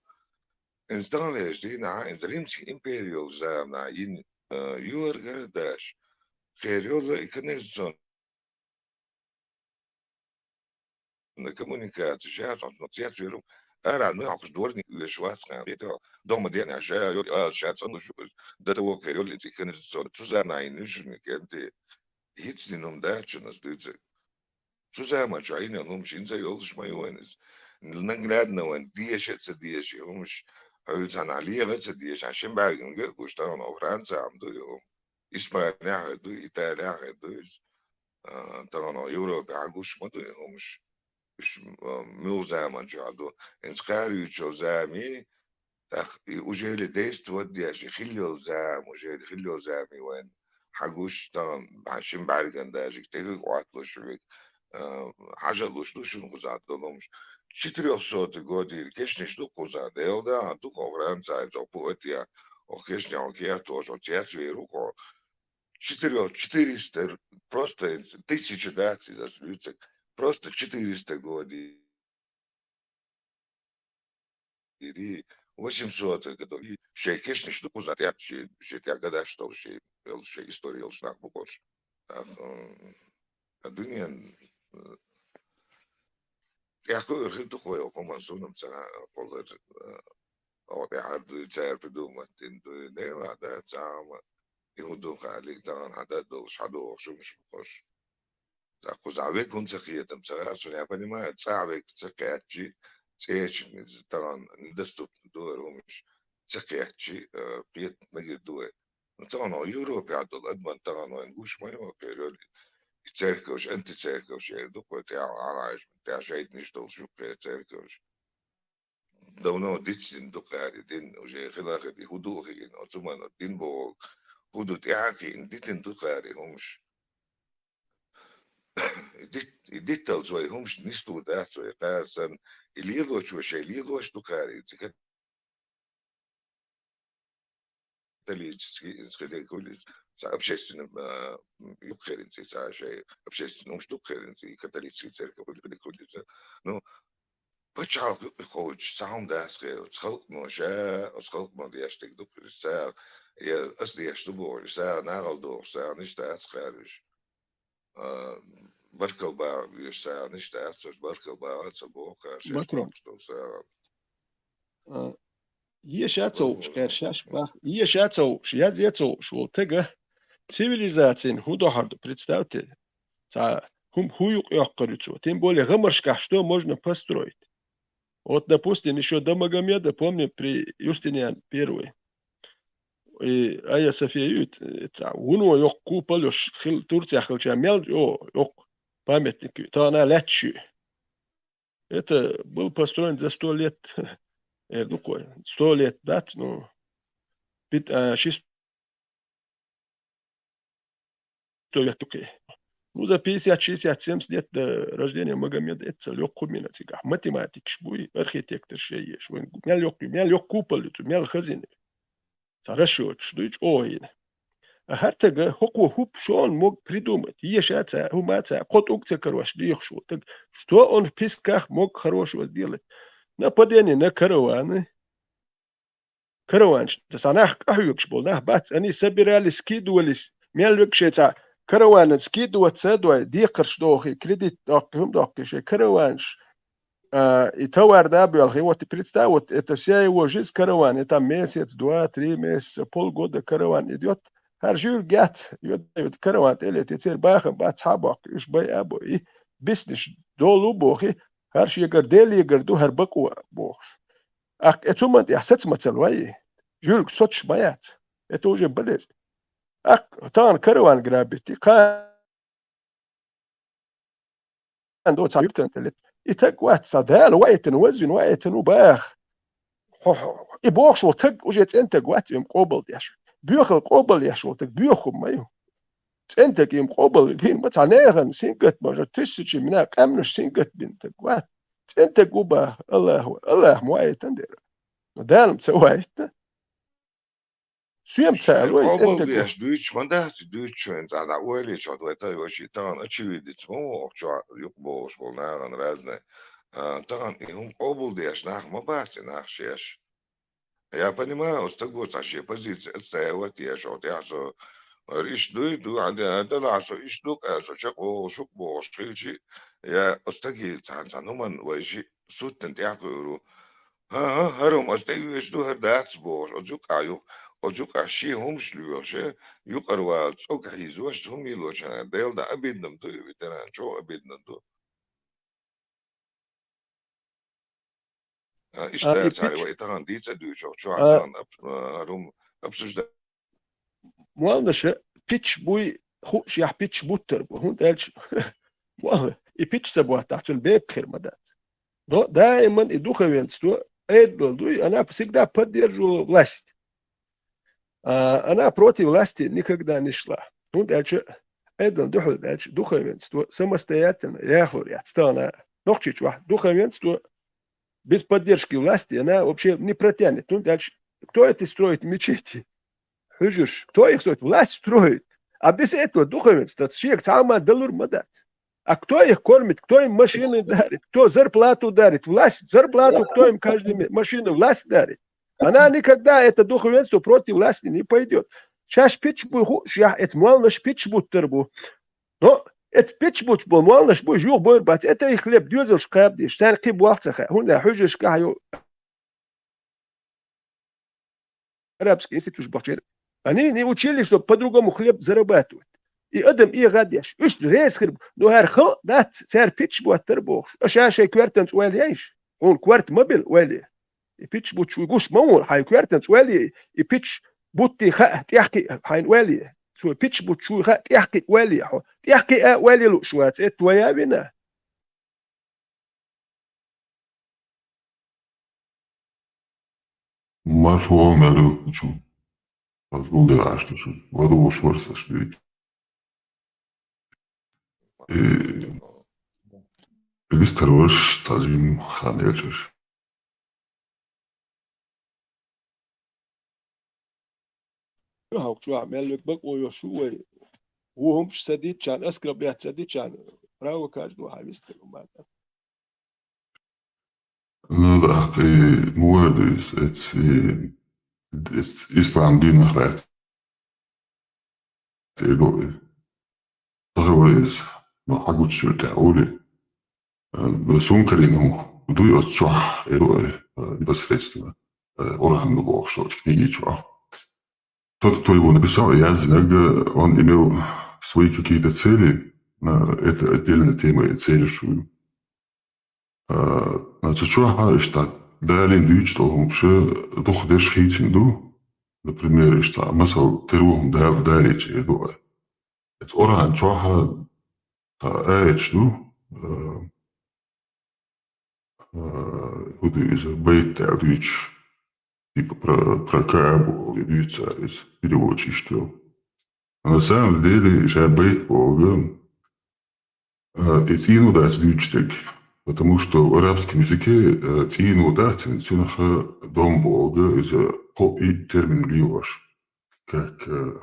Иза таханлерчу дийнахь, иза римский импери йолчу заманахь йина, а, юьхьар городаш, кхера йолу и канализационный коммуникацеш яц, хьо цунах цецвер ву. Ара, ну, хьо кхуш дворник оьшуш вац, кхана, хетарехь, дома деанехь ша йо-, а, ша цӀанлуш ю, до того кхера йолу и канализационный, цу заманахь йина ю шуна кенти. ХӀинца дина хӀума дац шуна ас дуьйцург. Цу заманчохь йина хӀумаш хӀинца а йолуш ма ю вайн иза. Наглядно вайн деша а ца дезаш и хӀумаш, хьуьлла цхьанхьа леха а ца дезаш, хьан шина бӀаьргана гуш тахана, Францехь ма ду и хӀума. Испанехь а ду, Италехь а ду иза. А, тахана Европехь гуш ма ду и хӀумаш. Уьш, а, муьлха заманчохь ду. ХӀинца кхаруьйчу замий, тӀаккха и уже ли действовать деш, и хилла йолу зама, уже ли хилла йолу замий вайн хьан гуш, тахана, хьан шина бӀаьргана даже, тӀе хӀуьга Ӏотталуш вуьга, а, хьажа а луш ду шуна кхузахь долу хӀумаш. Четырёхсотый годий кешнаш ду кхузахь, Делан дагахь ду-кх хьо Францехь, хьо Пуатье, хьо кешнехь, хьо керта, хьо цецвер ву-кх хьо. Четырёх, четыреста, просто тысяча дац иза ас вуьйцург, просто четыреста годий. Или восемьсот годов. И шайн кешнаш ду кхузахь тӀехь, шен, шен тӀехь гадаш долу, шен, йолу, шен истори йолуш нах бу кхуш. ТӀаккха, м, а дуьнен, м, тӀехкхуьур хир ду-кх вай оха хӀуманна, суна-м ца хьакхоллар, э, оха тӀехьара дуй, цара придумать дина дуй, дела да, цхьа хӀума, и хӀун ду хаалиг, тахана хьан да долуш, хьан дохуш хӀумаш бу хӀорш. Ткъа кхузахь век хӀун ца кхетам ца хаьа суна, я понимаю, цӀахь век ца кхаьччи, цӀечун иза тахана недоступно ду хӀара хӀумаш, ца кхаьччи, э, кхетам мегар ду вай. Ну, тахана Европехь долу адаман тахана вайна гуш ма ю, кхерал, и церковш, антицерковш яр ду-кх вай тӀехь, Ӏалашман тӀехь шайтанаш долуш ю-кх и церковш. Давно дицдина ду-кх и дин, уже хила а хилла, и хӀун ду а хиина, оцу ма дин боху, хӀун ду тӀаьхьа а кхиъна, дитина ду-кх и хӀумаш. И дит-, и дитталц вай хӀумаш нислур дац вай, кхара санна, и лелочо шайн лелош ду-кх и, цигахь католический, иза хилла хуьлу иза, цхьа общественный, а, м, ю-кх хилла иза, цхьа шайн общественный хӀумаш ду-кх хилла иза, и католический церковь хуьлу, хилла хуьлу иза. Ну, пачхьалкх юкъа кхочуш, цхьа хӀума дац кхерал. Оцу халкъано ша, оцу халкъано деш дерг ду-кх иза, сагӀа, я ас деш ду бохуш, сагӀа нахала дохуш, сагӀанаш дац кхерал уьш. А, баркалла бахар веш сагӀанаш дац, уьш баркалла бахар ца боху кхара шаьш Батрон. Бохуш долу сагӀа. А, еша ца хууш, кхара шаьш бах-, еша ца хууш, яз я ца хууш волу тега цивилизацин хӀун дохьар ду, представьте, цхьа хӀума хӀун юкъа йоккхур ю цо. Тем более гӀамаршкахь что можно построить? Вот, допустим, ещё до Магомеда, помню, при Юстиниан Первый, и Айя София ю, э, цхьа вуно йоккха купол йолуш хилла Турцехь хилча мел, о, йоккха памятник ю, тахана лаьтташ ю. Это был построен за сто лет, эр ду-кх вай. Сто лет, да, ну, пит-, а, ши сто лет ю-кх и. Ну, за пятьдесят, шестьдесят, семьдесят лет до рождения Магомеда, это цхьа йоккха хӀума йина цигахь. Математикаш буй, архитекторш яй еш. Вайн мел йоккха, мел йоккха купол ю цу, мел хазина ю. Цхьа расчёташ дуй чӀогӀа йина. А хӀара тега хӀокхо хӀуп шона мог придумать, еша ца, хӀума ца, кхо тӀулг ца карош лехаш волу тега, что он в списках мог хорошего сделать? Нападение на караваны. Караванаш, цхьа нах къахьоьгуш болу нах бац, они собирались, скидывались, мел вегаш шайн цхьа караванан скидываться а дой, декхарш дохий, кредит доккхий, хӀума доккхий шайн караванаш, а, и товар да а боьлхий, вот и представь, вот это вся его жизнь караван, и там месяц, два, три месяца, полгода караван идёт, хӀара жуьрг яц, йо-, йо-, караван тӀе летий, церан бахам бац, цхьа а боккхий, уьш бай а бой, и биснарш долу бохий, хӀара шегара Делегара ду хӀара бакъо бохуш. Аккха, э, цу ма тӀехь саца ма ца лой, жуьрг соцуш ма яц. Это уже болезнь. Аккха, тахана караван грабить, кхана до цхьа юьртан тӀе лет. И таг вац, цхьа Дала ваийтина, вазвина ваийтина ву баха. Хьо-, хьо-, и бохуш волу таг уже цӀена таг вац, им къобал деш. Боьхал къобал еш волу таг боьха хӀума ма ю. ЦӀена таг им къобал гина ма цхьа нехан сингат ма, уже тысячи мина къаьмнаш сингат бина таг вац. ЦӀена таг ву баха, Аллах, Аллах ма ваийтина дера. Но Дала ма ца ваийтина. Соьма ца Э, алой, къобал цӀена таг ву. Деш дуьйцуш ма дац, дуьйцуш вайн цӀа дӀа ойла йича, вай та йош и тахана очевидец ма ву, охьа чохь юкъа бохуш болу нахана разный. А, тахана и хӀума къобал деш нах ма бац, и нах шеш. Я понимаю, оцу стаго цхьа шен позиция отстаивать еш, хьо тӀехь со, ара, иштта дуй, ду, хьан де, хьан делахь со иштта ду-кх аьлла, со чекхволуш, хӀуъа бохуш хилчи, я оцу стаге цхьана, цхьана хӀуманна вай шиъ суттана тӀаьхьакхуьур ву. ХӀан-хӀа, хӀара хӀума ас тӀе веш ду, хӀара дац бохуш, оцу юкъахь ю-, оцу юкъахь шен хӀумаш лоьхуш, юкъара вала цӀог хьийзош, хӀума йиллочу хьан, Делан да обидно ду и ветеран, чӀогӀа обидно ду. А, иштта А, и дац, хӀара пич-, вай тахана дийца а дуьйцуш, чохь а, тахана аб-, а, хӀара хӀума обсуждать. Молнаша пич буй, хууш яхь пич буттар бу, хӀунда аьлча, молла, и пич ца боттахь, цуьнан бепиг хир ма дац. Но даиман и духовенство, Ӏедал дуй, она всегда поддерживала власть. А, она против власти никогда не шла. ХӀунда аьлча, Ӏедална дуьхьал даьлча, духовенство самостоятельно яхалур яц. Тахана Нохчийчохь духовенство без поддержки власти, она вообще не протянет. ХӀунда аьлча, кто это строит мечети? Хьуьжарш. Кто их строит? Власть строит. А без этого духовенство шега цхьа а ма далур ма дац. А кто их кормит? Кто им машины дарит? Кто зарплату дарит? Власть, зарплату кто им каждый ме-, машину власть дарит? Она никогда, это духовенство, против власти не пойдёт. Шаьш пич бу хууш яхь, эца молнаш пич буттар бу. Но Эцу пичча бутташ болу молланаш бу, уьш юха бовр бац, эцу хлеб доьзалш кхаба дезаш, царна кхин болх ца хаьа, хӀунда аьлча хьуьжаршкахь йо арабский институташ бахчийра. Они не учили, чтобы по-другому хлеб зарабатывать. И адам эгӀа деш, уьш реза хир бу. Ну, хӀара хала дац, цара пичча боттар бохуш. Аша шайн коьртанца ойла яйш? Хьуна корта ма била ойла. И пичча бутташ вуй гуш ма ву, хьайн коьртанца ойла, и пичча бутти хаа, тӀехкхиа хьайна ойла. Цо пичча бутташ вуй хаа, тӀехкхиа ойла хьо. ТӀехкхиа ойла лууш вац, эцу вай а вина. Марфа вон мел ю чу. Аз гулде аш тушу. Ваду уш варсаш дуй. Э, бистер ваш, тажим хан элчаш. Хьалха чохь мел верг бакъо йолуш ву вай. ВухӀумаш ца дитчарна, аскарбет ца дитчарна, право каждого хьан вистхир ма дац. Ну да, и муэр дийс, эц, и, эц ислам динах лаьц. Цигуй. Тахала иза, ну, хьагучуьйтехь ули. Э, сункарина хӀума дуй оцу чохь, э, ду, э, непосредственно, э, Къуръан ду бохуш, оцу книги чохь. Тот, кто его написал, яздинарг, он имел свои какие-то цели, э, это отдельная тема и цели шу. А, цу чохь а иштта Далин дуьйцуш долу хӀумаш дукха дерш хийцина ду. Например, иштта масал, тера ву хӀума Дала далийча эр ду ай. Эцу Къуръан чохь а, а, аяташ ду, а, а, хӀун ду иза, байт аьлла дуьйцуш, типа про, про Каабу олу дуьйцу цара иза, переводчик иштта йолу. Но на самом деле, ша байт боху, а, и цӀийно дац дуьйцуш дерг, потому что в арабском языке, а, цӀийно дац, цуьнах дом боху, иза кхо и термин лелош. Как, а,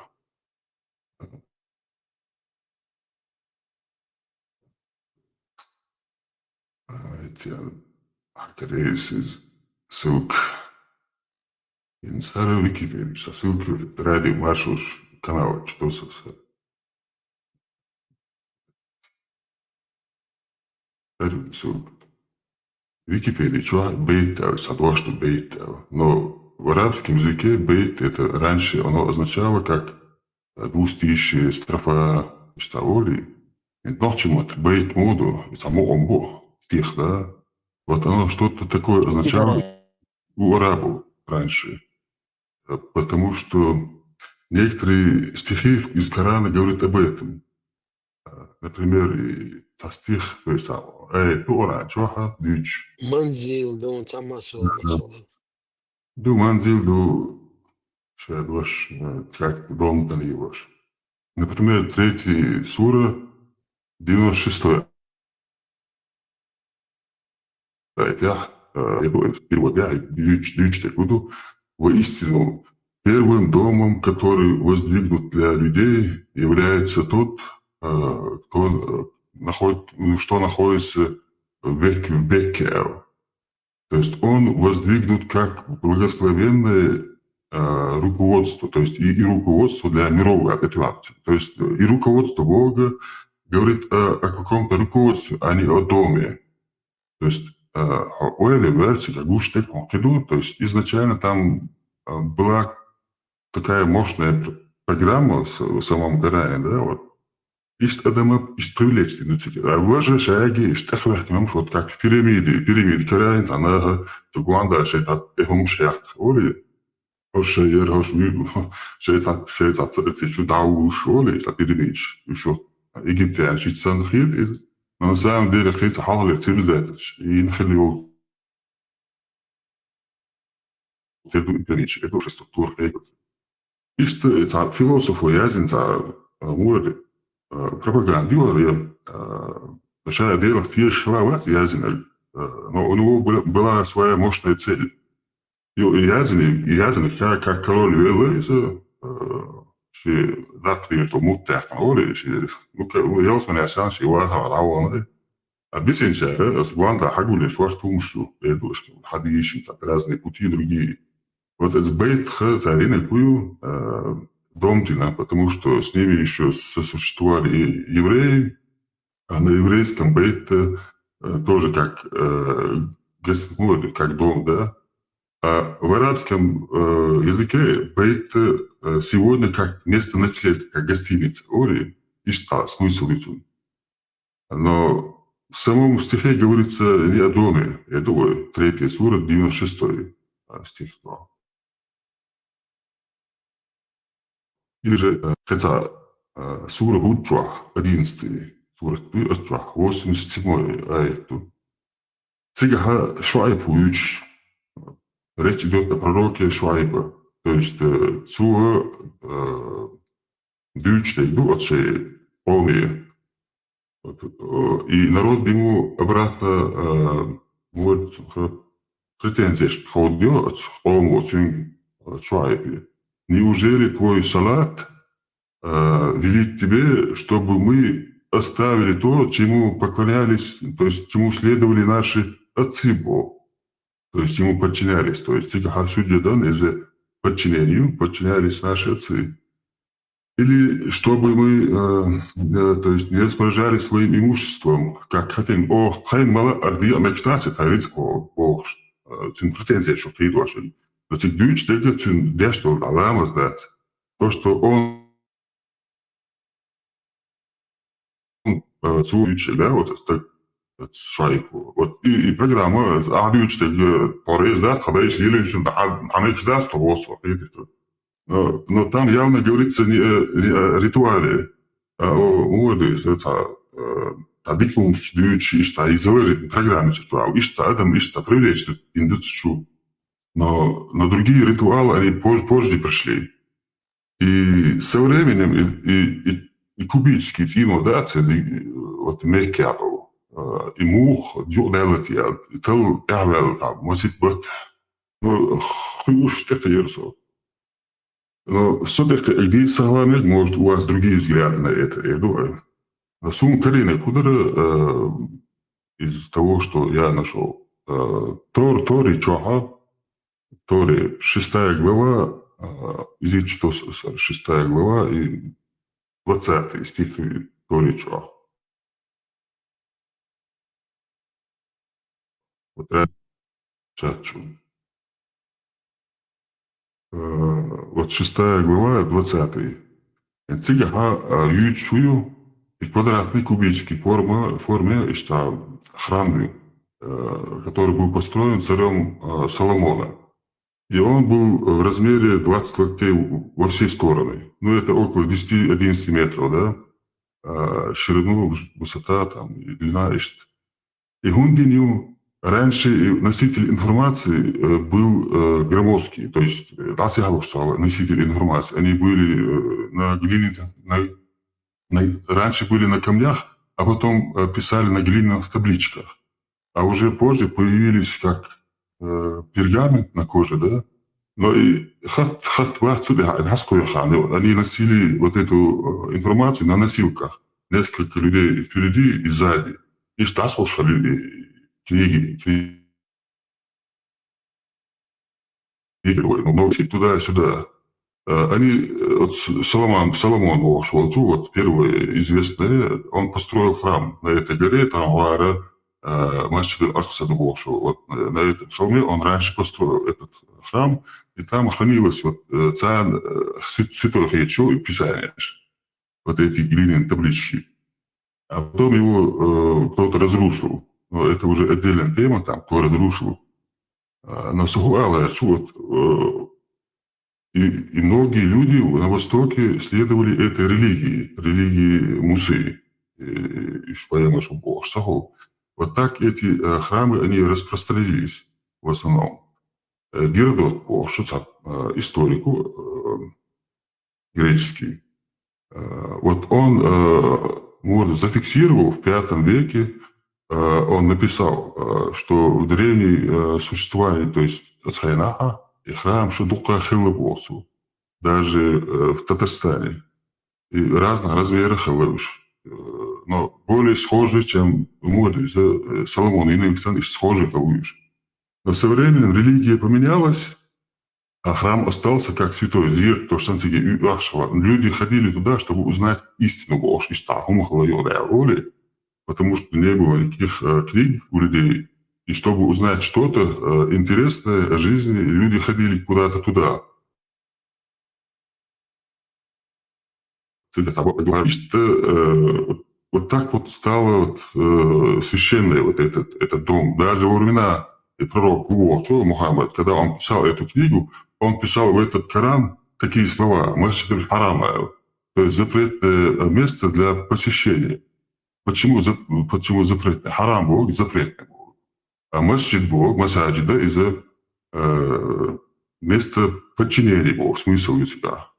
а, эти, а, а, корейцы, ссылка. Инсара Википедия, ссылка радио маршруш канала, что со, со. Википедия чохь бейт аьлла, сан дош ду бейт аьлла. Но в арабском языке бейт это раньше оно означало как двустишие, строфа, иштта олий. И нохчийн маттахь бейт муха ду, и сан мукъам бу, стих, да? Вот оно что-то такое означало у арабов раньше. Э, потому что некоторые стихи из Корана говорят об этом. Э, например, и цхьа стих, то есть, а, э, Тора, чохь а дуьйцуш. Манзил ду, цхьа масал, масала. Ду манзил ду, ша дош, э, как дом дан йош. Например, третья сура, девяносто шестой аятах, э, я думаю, в переводе, я дуьйцу, дуьйцу дерг ду. Воистину, первым домом, который воздвигнут для людей, является тот, э, кто, э, находит, ну, что находится в Бек-, в Бекке. То есть он воздвигнут как благословенное, э, руководство, то есть и, и руководство для мировой этой акции. То есть, э, и руководство Бога говорит о, о каком-то руководстве, а не о доме. То есть, э, хьо ойла верца, как гуш тек он киду, то есть изначально там, э, была такая мощная п-, программа в с-, в самом Коране, да, вот. Иштта адам иштта привлечь дина цига. А важа шаги иштта хвехкинамш, вот как в пирамиде, пирамида караинца, она, цу гуанда шайтан, э, хӀумаш хьехта, олий. ХӀорш шайн яра, хӀорш вуьйр, шайтан, шайтан ца, ца чу дӀавуллуш, олий, ца пирамидаш. Уьш вот египтян шийтта санна хета иза. Но на самом деле, кхин цхьа хьалхалера цивилизацияш, йина хила йолу тера ду и пирнича, это уже структура хьекъалца. Иштта цхьа философо яздина цхьа, а, муха, а, пропаганда ю хӀара, а, ша Делах тешаш хила вац яздинарг, а, но у него была, была своя мощная цель. Ю яздина, яздина, как, как король велла иза, а, ши даккхийра мутта яьккхина олий, ши, ну, ка-, ну, ялсмане сан ши ваха вала вална. А бисинчара ас гуанда хьагулеш варт хӀумаш ю, эр ду аша, хьадийшинца, разные пути другие. Вот эс байтха царина кую, а, дом дина, потому что с ними ещё сосуществовали и евреи, А на еврейском бейт э, тоже как, э, гос- ну, как дом, да? А в арабском э, языке бейт э, сегодня как место ночлега, как гостиница. Ори, иштта смысл этим. Но в самом стихе говорится не о доме. Я думаю, третья сура, девяносто шестой стих. Или же э, кхы цхьа э, сура Гуд чохь, одиннадцатый, сура Гуд чохь, восемьдесят седьмой аят. Цигахьа Шуайб вуьйцуш, речь идёт о пророке Шуайба. То есть э, цо э, дуьйцуш дерг ду оцу шайн къоме. Вот, э, и народ ему обратно э, говорит, э, претензеш хьодо оцу къомо цуьнга, э, Шуайбе. Неужели твой салат э, велит тебе, чтобы мы оставили то, чему поклонялись, то есть чему следовали наши отцы Бог, то есть ему подчинялись, то есть цигахьа суьджа дан, из подчинению подчинялись наши отцы. Или чтобы мы, э, э, то есть не распоряжались своим имуществом, как хотим. О, хайн мала арди амекстаси тарицко, о, э, цуьнан претензеш шу кхийдошин. Но циг дуьйцуш дерг цуьнан деш долу аламаз дац. То, что он э, цо дуьйцуш, да, вот это, это Шуайб. Вот и, и программа, а дуьйцуш дерг, э, по результату, когда ещё еле ещё, а, а мы их ждать, то вот, вот, видите, вот. Но, но там явно говорится не, э, не о ритуале, а о, о, то есть, это, э, о дипломатической дуьйцуш, иштта, и заложить программу, что, а, иштта, адам, иштта, привлечь тут индуцию. Но, но другие ритуалы, они позже, позже пришли. И со временем и, и, и, и кубические цӀено, да, цӀе, и, вот меккел, э, и мух, дюкъ даьлла тӀе, и тал тӀаьхьаваьлла там, масит бат. Ну, хуьйуш тӀекхера со. Но со тӀекхиа, и дийца сахьламег, может, у вас другие взгляды на это, я думаю. Но суна карийнарг хӀун дара, э, из того, что я нашёл. Э, Тор-, Тори чохьа, Тори, шестая глава, а, изичи тос, шестая глава и двадцатый стих Тори чохь. Вот ра-, чат чу. Э, вот шестая глава, двадцатый. Цигахьа, а, юьйцуш ю, и квадратный кубический форма, форме, иштта храм ю, э, который был построен царём, э, Соломоном. И он был в размере двадцать локтей во все стороны. Ну, это около десяти-одиннадцати метров, да? А, ширину, высота там, и длина, и ш-, и хӀунда ю, раньше и носитель информации, э, был, э, громоздкий, то есть, э, дӀасехьалуш цхьа носитель информации. Они были, э, на глине, на, на, раньше были на камнях, а потом, э, писали на глиняных табличках. А уже позже появились как, э, пергамент на коже, да? Но и хат, хат вахцу, да, да, сколько ханы, они носили вот эту, э, информацию на носилках. Несколько людей впереди и сзади. И что слушали, и книги, книги, ой, ну, много всех туда-сюда. Э, они, э, вот С-, Соломон, Соломон бохуш волчу, вот первое известное, он построил храм на этой горе, там Вара, э, Масджид аль-Акса бохуш, вот, э, на этом холме он раньше построил этот храм, и там хранилось вот, э, цан, э, свя-, святой хечу и писание, вот эти глиняные таблички. А потом его, э, кто-то разрушил. Но это уже отдельная тема, там, кто разрушил. А, но сухо алар, что вот, э, и, и многие люди на Востоке следовали этой религии, религии Мусы, э, и Шпаема, что Бог сахал. Вот так эти, э, храмы, они распространились в основном. Э, Геродот, Бог, что там, э, историку, э, греческий. Э, вот он, э, вот зафиксировал в пятом веке, э, он написал, э, что в древней, э, существовании, то есть Ацхайнаха, и храм, что дукха хилла боху, даже, э, в Татарстане. И разных размеров хилла уж. Э, но более схожи, чем моду, э, Соломон и Никсон, и схожи хилла уж. Но со временем религия поменялась, а храм остался как святой зверь, то, что люди ходили туда, чтобы узнать истину, бохуш, иштта хӀума хилла йоӀ, да, оли. потому что не было никаких э, книг у людей. И чтобы узнать что-то э, интересное о жизни, люди ходили куда-то туда. Цыган собой говорит, что э, вот так вот стало вот, э, священное вот этот, этот дом. Даже во времена и пророк Бог, что Мухаммад, когда он писал эту книгу, он писал в этот Коран такие слова: «Масджид аль-Харам», то есть запретное место для посещения. Почему, зап- почему запретное? Харам Бог, запретный Бог. А масджид Бог, масаджида из э, место подчинения Бог, смысл языка.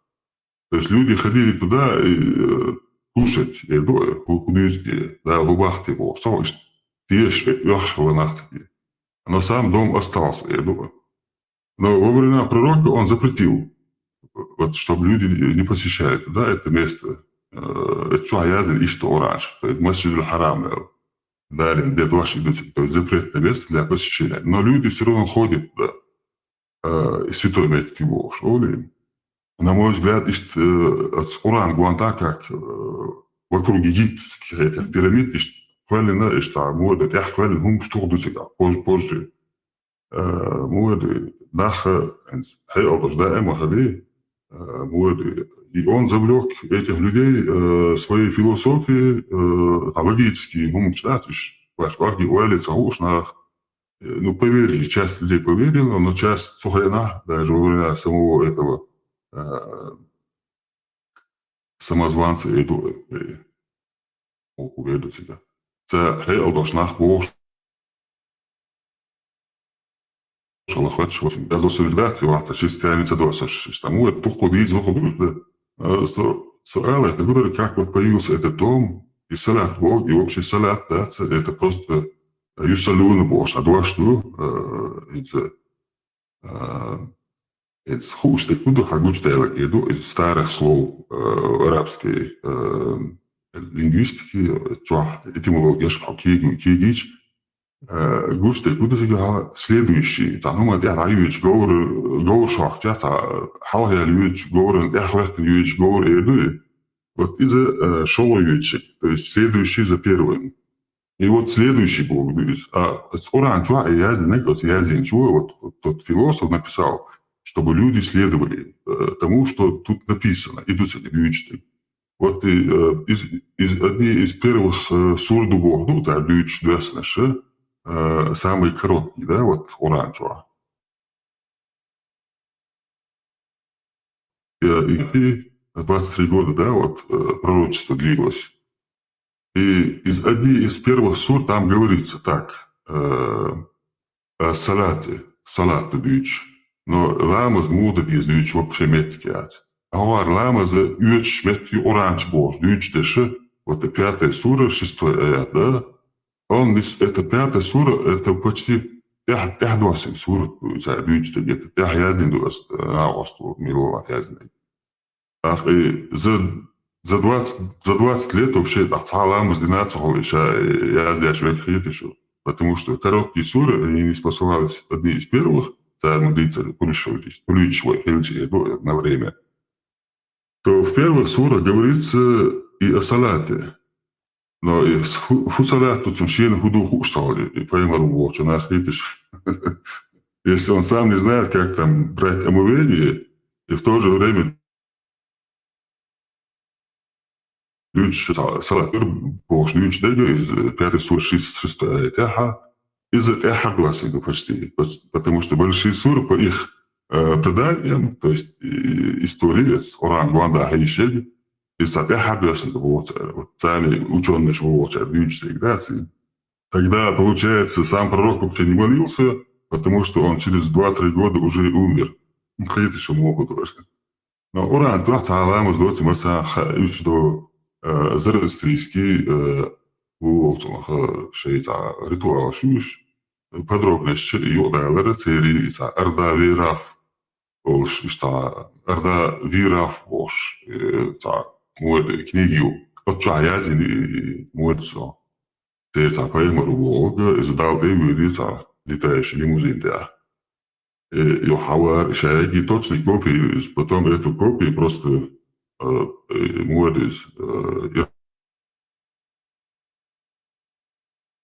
То есть люди ходили туда и э, кушать, и до, кудюзги, да, в бахте Бог, что тешве, яхшего нахтки. Но сам дом остался, и до. Но во времена пророка он запретил, вот, чтобы люди не посещали туда это место. Э, Это что, я знаю, и что оранж, то есть Масджид аль-Харам, э, далее, где ваши идут, то есть запретное место для посещения. Но люди все равно ходят туда, э, и святой метки Бог, что ли. На мой взгляд, ишт, э, от Коран Гуанта, как э, вокруг египетских этих пирамид, ишт, хвалина, ишт, а, мода, я хвалин, хум, что тут, позже, позже. Э, Муэды, Даха, Хей Обуш, да, Эма Хаби, э, Муэды. И он завлек этих людей э, своей философией, э, а, логически, гум читать, ваш арги уэли цахушнах. Э, Ну, поверили, часть людей поверила, но часть сухена, даже во время самого этого э, самозванца, иду, э, увердуцика. Це хей алдошнах Бог шалахач, в общем, я за солидарацию, а то чисто я не задался, что там, вот, туху дизу, туху дизу. Суала, это говорит, как вот появился этот дом, и салат Бог, и вообще салат, да, ц- это просто юсалуна Бог, а два что, э, это, э, это хуш, это куда хагуч тела, иду из старых слов э, арабской э, лингвистики, чё, этимология, что кигу, кигич, э, гуш, это куда следующий, там, ну, я раюч, говор, говор шахча, та, хал я льюч, говор, я хвет льюч, говор, иду, вот из э, шоло ючик, то есть следующий за первым. И вот следующий Бог говорит, а Коран чё, а я знаю, вот я знаю, чего, вот тот философ написал, чтобы люди следовали э, тому, что тут написано, идут с этим ючты. Вот и, э, из, из, одни из первых э, сур Бог, ну, да, ючты, э, самый короткий, да, вот Коран чё. Э, И двадцать три года, да, вот э, пророчество длилось. И из одни из первых сур там говорится так, э, э, салаты, салат дыч. Но ламаз муда из дыч вообще меткиац. Авар ламаз уч метки оранж Бог, дыч дыше, вот и пятая сура, шестой аят, да? Он, это пятая сура, это почти пять, пять восемь сура, дыч где-то, пять язни дуас, на осту, милова язни. Ах, и за, за двадцать, за двадцать лет вообще, да, таламыз динацию холиша, я здесь век хит еще. Потому что короткие суры, они не способны одни из первых, царь мудрецов, Кулишевич, Кулишевой, Хельчи, ну, на время. То в первых сурах говорится и о салате. Но и с ху- ху салат тут он шиен худу хуштали, и поймару вочу на хитиш. Если он сам не знает, как там брать омовение, и в то же время Дюч салат бир бош дюч дега из пятый сур шесть шестая тяха. Из тяха гласит почти, потому что большие суры по их э, преданиям, то есть истории, Оран Гуанда Хайшег, из тяха гласит, вот, вот сами ученые, что вот, дюч всегда, Тогда, получается, сам пророк вообще не молился, потому что он через два-три года уже и умер. Хрит еще могут тоже. Но уран два цалама сдоти маса ха иш до э, зороастрийский э, улцун ха шейта ритуал шуш подробно ш юдалара цери ица арда вирав олш иста арда вирав бош э, та муэд книгию отча язини муэд со цери та поэмару лога из дал эвиди та летающий лимузин да Э, Ё хавар шаги точно копии, потом эту копию просто э, э, муэд из э,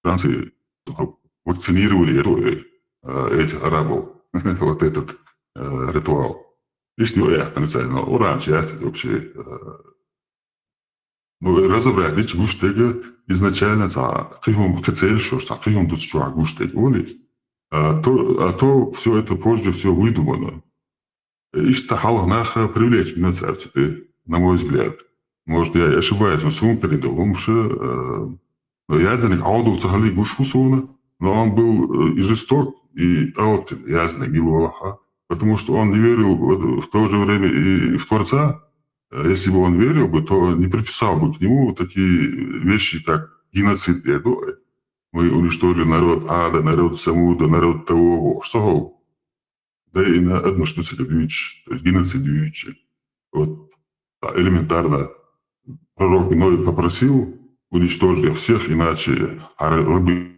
Франции вакцинировали эту, э, э, этих арабов, вот этот, э, ритуал. Иштта ю яхтан цай, но Къуръан чу яц вообще, э, ну, разобрать дича гуш дега изначально цхьа кхы хӀума, кхы цель шош, цхьа кхы хӀума дуц чохь гуш дега, олий. А то, а то всё это позже всё выдумано. Иштта хьалха нах привлечь бина цара цу тӀе, на мой взгляд. Может, я и ошибаюсь, но суна карийна долу хӀумаш, э, но яздинарг Ӏовдал ца хилла гуш ву суна, но он был, э, и жесток, и алча яздинарг мила валахь а, потому что он не верил в, в то же время и в Творца. Э, если бы он верил бы, то не приписал бы к нему такие вещи, как геноцид, я думаю. Мы уничтожили народ Ада, народ Самуда, народ того, во, что хол. Да и на адамаш ду цига дуьйцуш, то есть геноцид дуьйцуш. Вот, а, элементарно, пророк Ной попросил: «Уничтожьте всех, иначе ара лабы,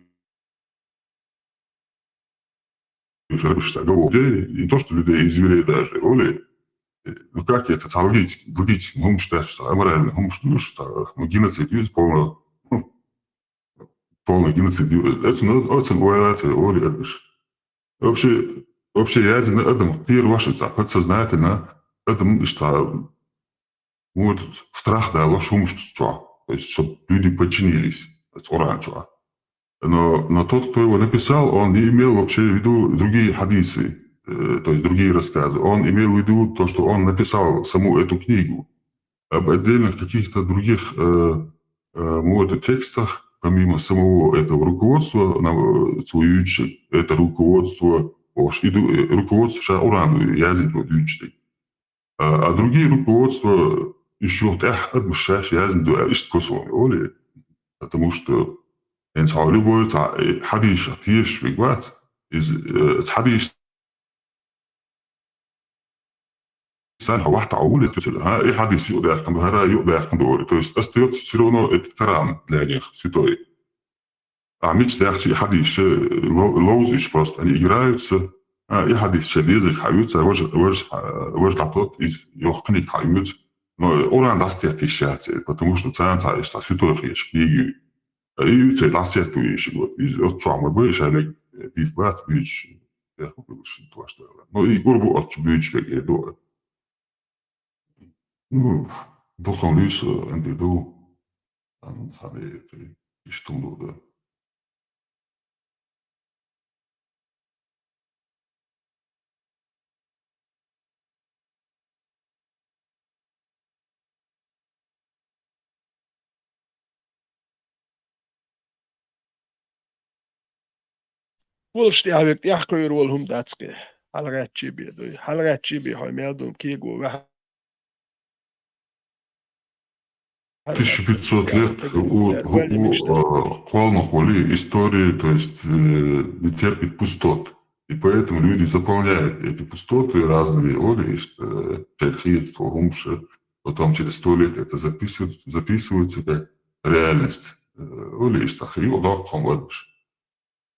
рабыш, да, людей, не то что людей, и зверей даже, олий». Ну как это, цхьа логически, логически, ну, считать, что аморально, ну, что, ну, что, ну, геноцид, ну, полный, ну, полный геноцид, ну, это, ну, это, ну, это, олий, это ж. Вообще, вообще, я не знаю, адам первый ваш, подсознательно, адам, что, вот, страх, да, ваш ум, что, то есть, чтобы люди подчинились, это Коран, что. Но, но тот, кто его написал, он не имел вообще в виду другие хадисы, э, то есть другие рассказы. Он имел в виду то, что он написал саму эту книгу. Об отдельных каких-то других, э, э, вот, текстах, помимо самого этого руководства, на, э, свою, это руководство, ош, иду, э, руководство ша Коран язык вот, а, а другие руководства ещё тӀехь адамаш шаьш яздина ду, а иштта косо, олий. Потому что хӀинца хьо любой цхьа, э, хьадисах тешаш вега вац, из, э, хьадис сан хьо вахьта хьо уле туьсура, а, и хьадис юкъадаьккхина ду, хӀара юкъадаьккхина ду, олий. То есть остаётся всё равно этот Коран для них святой. А мича даьхча и хьадисаш, э, ло-, ловзуьйтуш просто, они играются. А, и хьадис шайн дезарг хьаоьцу, а важа, важа, а, важа дӀатотту иза, йоккха книга хьаоьцу. Но, э, Коран дӀасатетта йиш яц, э, потому что царна цхьа иштта святой хеташ книга ю. А и ю церан дӀасатетта ю йиш, вот, иза оцу чохь ма бай, ша мега, э, дийца бац, буьйцуш, эхь ма буьйлуш, тош дала. Но и гур бу оцу чу буьйцуш мега, э, ду. Ну, дукха луьйса, ан ди ду. Ан хан э, иштта ду, да. Волуш тӀаьхьа верг тӀаьхьа кхуьур волу хӀума дац кхин. ХьалагӀаьттачий бен дуй. ХьалагӀаьттачий бен хьо мел ду кего ваьхьа. Тысяча пятьсот лет у, у, у, а, кхолнах вали история, то есть, э, не терпит пустот. И поэтому люди заполняют эти пустоты разными, олий, иштта, э, шайн хеташ хӀумаш, потом через сто лет это записывают, записывается как реальность. Э, олий, иштта, хи, доккха хӀума адамаш.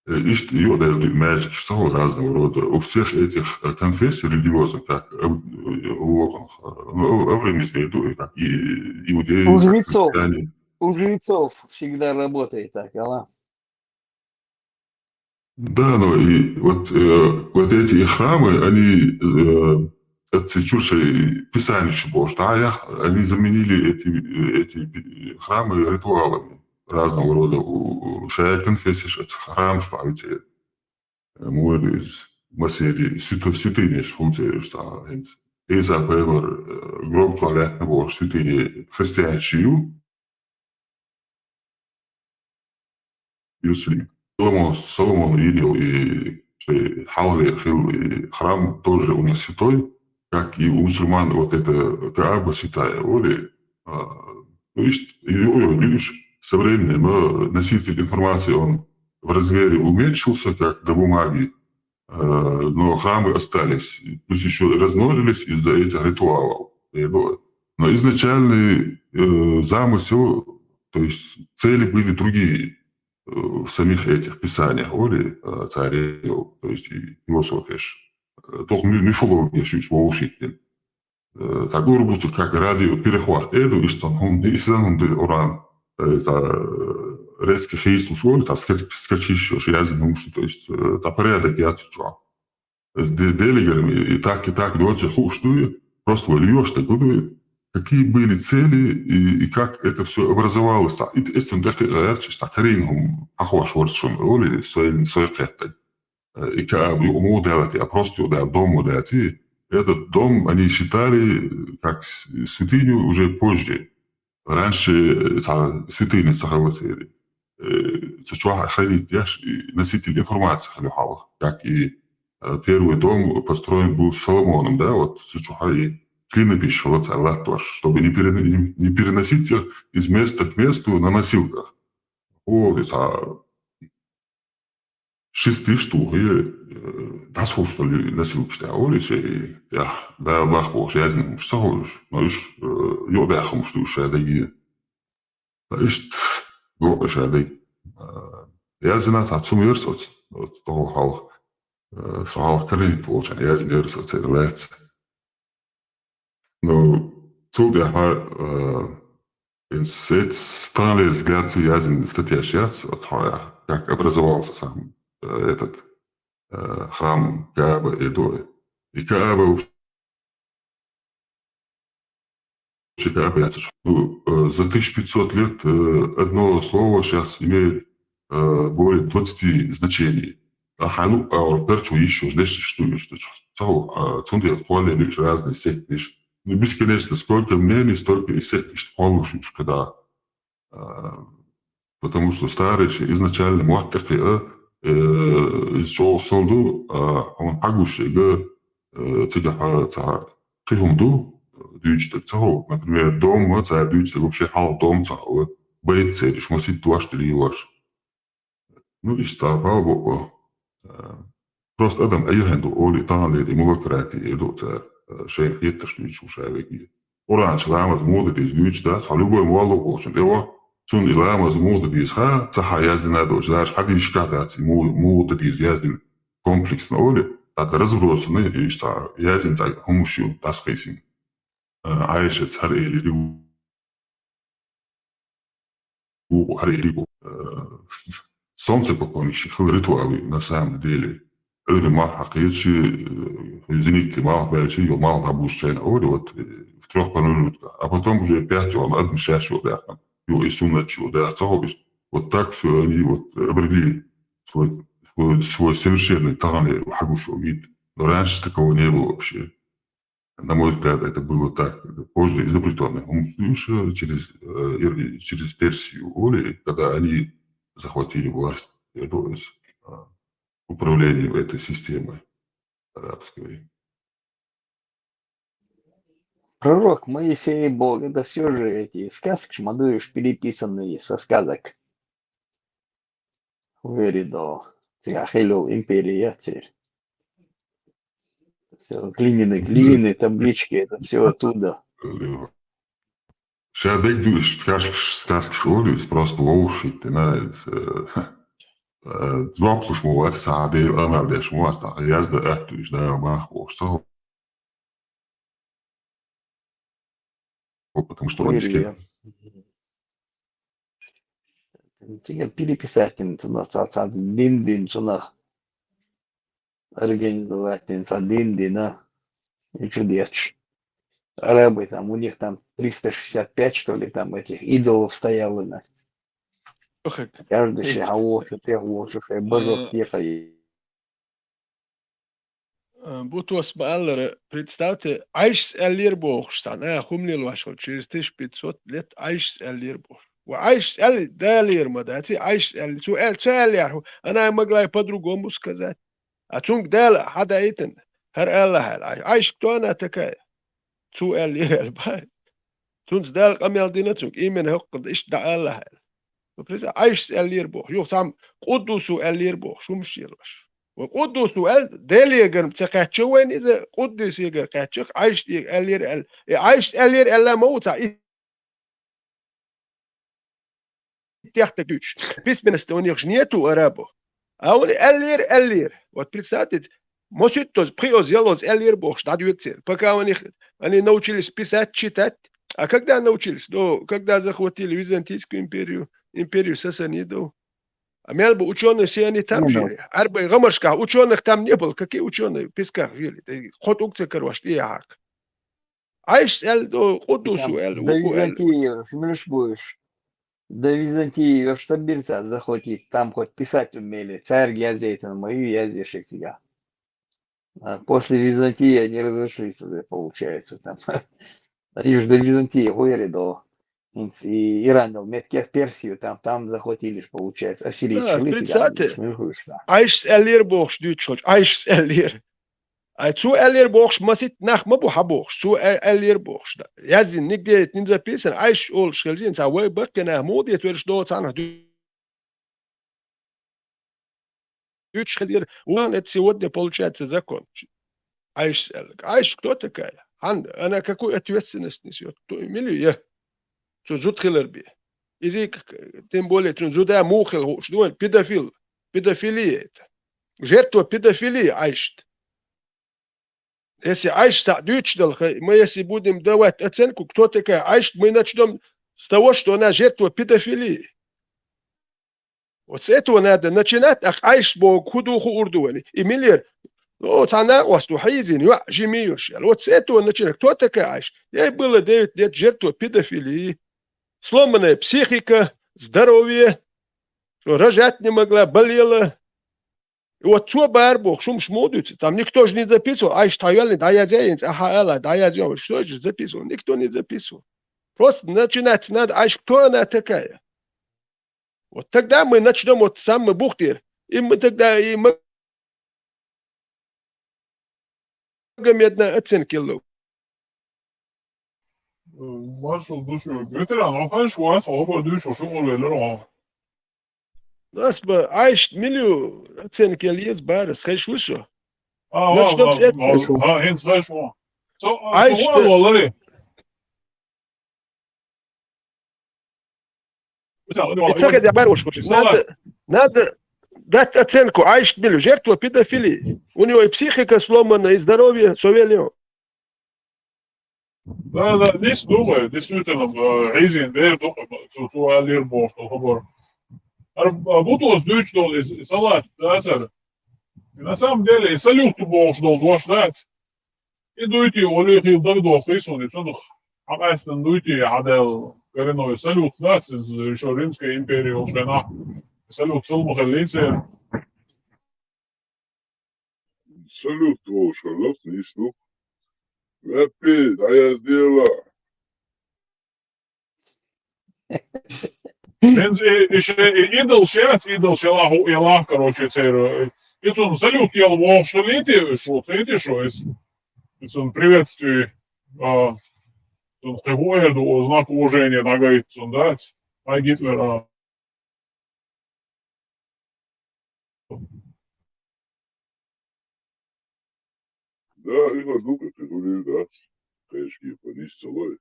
Э, иштта юкъадаьлла ду маьждигаш ца хуьлу разного рода. У всех этих, э, конфессий религиозных, как, э, э, вот он, э, ну, э, эвремизм ду, и как и иудеи, У как жрецов, христиане. У жрецов всегда работает так, ала? Да, но и вот, э, вот эти их храмы, они, э, это чур шайн писанеш бохуш, да, ях, они заменили эти, э, эти пи-, храмы ритуалами разного рода. У, у, шайн конфессеш оцу храмаш бахьуьйту, э, мур из массерий святой-, святынеш хӀума цераш цхьа хӀинца. Иса пайхамар, э, гроб чохь лаьттина бохуш святыня христианаш ю. Иерусалим. Соломон, Соломон йина йолу и шайн хьалхалера хилла и храм тоже у них святой, как и у мусульман вот эта Кааба святая, олий. А, ну, иштта, и, ой, ой, видишь, со временем, э, носитель информации, он в размере уменьшился, как до бумаги, э, но храмы остались, пусть ещё и размножились из-за этих ритуалов. И, ну, но изначальный, э, замысел, то есть цели были другие, э, в самих этих писаниях, олий, э, царей, то есть и философеш. Э, только ми-, мифологеш ю вовшийтина. Э, цхьа гур бу цу как радио перехват эр ду, иштта хӀума, и сан хӀума ду Коран, э, цхьа, э, резко хийцалуш волу, цхьа ска-, скачиш йолуш яздина хӀумаш ду, то есть, э, цхьа порядок яц чохь. Де-, делегерами и так, и так доций хууш дуй, просто вай лоьш дерг хӀун дуй, какие были цели и, и как это всё образовалось. Цхьа и, и цунна тӀекхиа гӀерташ, цхьа карийна хӀума хьахош вара шуна, олий, сой, сой кхеттаг. Э, и Кааба юкъа муха даьлла те, а просто юкъа даьлла дом ма дац и. Этот дом они считали, э, как с-, святыню уже позже. Раньше, э, цхьа святыня ца хилла церан. Э, цу чохь хранить деш и носитель информации хилла хьалха, как и, э, первый дом построен был Соломоном, да, вот цу чохь и клинопись хилла цара латтош, чтобы не пере-, не, не переносить их из места к месту на носилках. О, и цхьа шист йиш ду, и, э, дӀасхьуш долу носилкаш тӀехь олий, и, я, Дала бах бохуш яздина хӀумаш ца хуьлуш, но уьш, э, юкъадаьхна хӀумаш ду уьш ша дагийна. Ткъа иштта боху ша дагийна. Э, яздина цхьа цу мерас оцу, оцу тоху хьалха, э, со хьалха карийна волчарна яздина мерас оцу церан лаьцна. Ну, цул тӀаьхьа, э, ин сет сталер взгляд ца яздина статьяш яц, от хьоя, как образовался сам, э, этот, э, храм Кааба и до. И Кааба вообще Кааба яц. Ну, э, за тысяча пятьсот лет, э, одно слово щас имеет, э, более двадцати значений. А хьан ну, а, перчу ещё, знаешь, что ли, что чё? Цо, а, цунде хвалили лишь разные сектниш. Ну, бесконечно, сколько мнений, столько и сектниш, хвалушуш, когда. А, потому что старые же изначально муаттакъи, а, э, из чё солду, а, он хьагуш, э, э, цигахь, а, ца, кхин хӀума ду, дуьйцуш дерг ца хьо. Например, дом, а, ца дуьйцуш дерг вообще хьал дом ца хьо. Байт цериш, масит дош тӀе лийош. Ну, иштта бала бо, э, просто адам айхьан ду, олий, таханлера и мулакрати эр ду цара, э, шайн хетташ дуьйцуш ша веги. Къуръан чу ламаз муха дан деза дуьйцуш дац, хьо любой молла волчун тӀе ваха, цунна и ламаз муха дан деза ха, ца хьан яздина а доцуш, даже хьадийшкахь дац, и му-, муха дан деза яздина комплексно, олий, тӀаккха разбросанный, иштта яздина цхьа хӀумаш ю, дӀасакхийсина. Э, Ӏайшаца хӀара элира, вукху хӀара элира, э, солнцепоклонники хила ритуал ю, на самом деле. Ӏуьйре малх хьакхечи, э, зеникке малх баьлчи, йо малх дӀабуш шайна, олий, вот, э, в трёх промежутках. А потом уже пять он адам шаьш йо даьккхина. Йо и суннат чу да, ца хо и с-, вот так всё они вот обрели свой, свой, свой совершенный таханлера хьагуш вид. Но раньше такого не было вообще. На мой взгляд, это было так, позже изобретённое. Он ещё через, э, ир-, через Персию, олий, когда они захватили власть, э, то есть, а, управление этой системой арабской. Пророк Моисей, Бог, это всё же эти сказки, ж ма дуй уж, переписанные со сказок. Веридо. Цигахь хилла империя яц церан. Всё, глиняные, глиняные таблички, это всё оттуда. Ша дерг ду, иштта сказкаш, сказкаш олий, просто вовшахӀиттина, э, э, жоп луш ма вац, цхьа Делан къамел деш ма вац, тӀаккха яздан аьтту уьш, Дала бах бохуш ца хо. Потому что он не с кем. Цигахь переписать йина цунах, цхьа, цхьа дин дина цунах, организовать йина цхьа дин дина, и чудеса. Арабы там, у них там триста шестьдесят пять, что ли, там этих идолов стояло на. Ох, как. Каждый ши хьан волчу, тӀе волчу, шайн божок тӀе. Э, Бутос ма-аллара, представьте, Ӏайшас аьллера бохуш, цхьа наха хӀума лелош волу, через тысяча пятьсот лет Ӏайшас аьллера бохуш. Ва Ӏайшас аьлли, Далера ма дац и Ӏайшас аьлли. Цо аьл-, ца аьллехь, она могла и по-другому сказать. А цунга Дала хьадаийтина, хӀара аьллахь аьлла. Ӏай-, Ӏайша кто она такая? Цо аьллера аьлла боху. Цунца Дала къамел дина цунга, именно хӀокхунна иштта дӀааллахь аьлла. Ну, представь, Ӏайшас аьллера боху. Юха цхьамма Къуддусу аьллера боху, хӀумаш елош. Ва Къуддусу аьлла, Делегара ца кхаьчча вайна иза, Къуддусегара кхаьчча, Ӏайшас аьллера аьлла. И Ӏайшас аьллера аьлла ма ву цхьа и тӀехтаг дуьйцуш. Письменности у них же нету арабов. А он аьллера, аьллера. Вот представьте, маситтаза, пхиоза, ялоза аьллера бохуш, дӀадоьду церан. Пока у них, они научились писать, читать. А когда научились? Ну, когда захватили Византийскую империю, империю сасани дов. А мел бу учёные, все они там жили. Арбай гамаршках учёных там не было. Какие учёные? В песках жили. Тхо тук ца карваш тӀехьакха. Айш аьлла до, Къуддусу аьлла, до Византии, милуш будешь? До Византии уж собираться захватить, там хоть писать умели, царь язейтон, мою язешек тебя. А после Византии они разошлись уже, получается, там. Они же до Византии хуяли до. И Иран, меткех Персию, там, там захватили, получается, ассирийцы. Да, шли туда, прицаты. Айш аьллера бохуш дуьйцуш хилча, Айш аьллера. Ай, цо аьллера бохуш, маситта нах ма бу хьан бохуш, цо а-, аьллера бохуш. Да. Яздина, нигде это не записано, Айш олуш хилжина, ца вай баккхинах муха дета верш дола цхьанах дуьйцуш хезира, вон это сегодня получается закон. Айш аьлла. Айш кто такая? Хьан, она какую ответственность несёт? Кто, мила я? Цо зуда хилар бе. Изик, тем более, цун зуда муха хила хууш ду вайн, педофил. Педофилия это. Жертва педофилии Айшт. Если Айш цхьаъ дуьйцуш дала, хай, мы если будем давать оценку, кто такая Айш, мы начнём с того, что она жертва педофилии. Вот с этого надо начинать, а Айш боху хӀун ду хуур ду вайна. И милер, о, цхьа накъост ву хьийзина, йоӀ жима йолуш аьлла. Вот с этого начинать. Кто такая Айш? Ей было девять лет, жертва педофилии. Сломанная психика, здоровье, что рожать не могла, болела. И вот цо бара бохуш, хӀумаш муха дуьйцу? Там никто же не записывал, Айш тхьайоьллина дӀаязъяй, хьан ала, дӀаязъяй, что же записывал? Никто не записывал. Просто начинать надо, Айш, кто она такая? Вот тогда мы начнём вот с самого бухтера. И мы тогда, и мы Магомедна оценка лов. Маршал ду шуьга. Ветеран, хьо ханаш вац, хьо хабар дуьйцуш, хьо шуьга велира хьо. Ас ба, Айшт мила ю оценка ел еза барас, хезаш ву со? А, начнём с этого. А, хӀинца хезаш ву. Со, а, Айшт, со вон валари. И ца хеда бара уж. Надо, надо дать оценку. Айшт мила ю? Жертва педофилии. У него и психика сломана, и здоровье, со веллехь. Да, да, дис ду вай, действительно, э, хьийзина бер ду, цу, цу алир боху хабар. Ар, а, бутос дуьйцуш долу и, и салат, да, цара. И на самом деле, и салют бохуш долу дош дац. И дуйти, олий хила дагдоху суна, и цунах хьакъаьстина дуйти, хьадаьлла коренной салют дац, иза ещё Римская империя йолчу хенахь салют хила ма хиллий церан. Салют волуш хилла нийса ду. Веппи, дӀаяздела. Хенца и, и ше, и идолш яц, идолш ялахь, ялахь, короче, церан. И цунна салют яла вохуш хилийти, шу, хилийти шу, и цунна приветствие, а, цунна кхин хӀун эр ду, знак уважения дӀагайта цунна, дац? Хьай Гитлера. Да, и хӀара ду-кх и хуьлийла, да. Кхечу кепара нисса лой.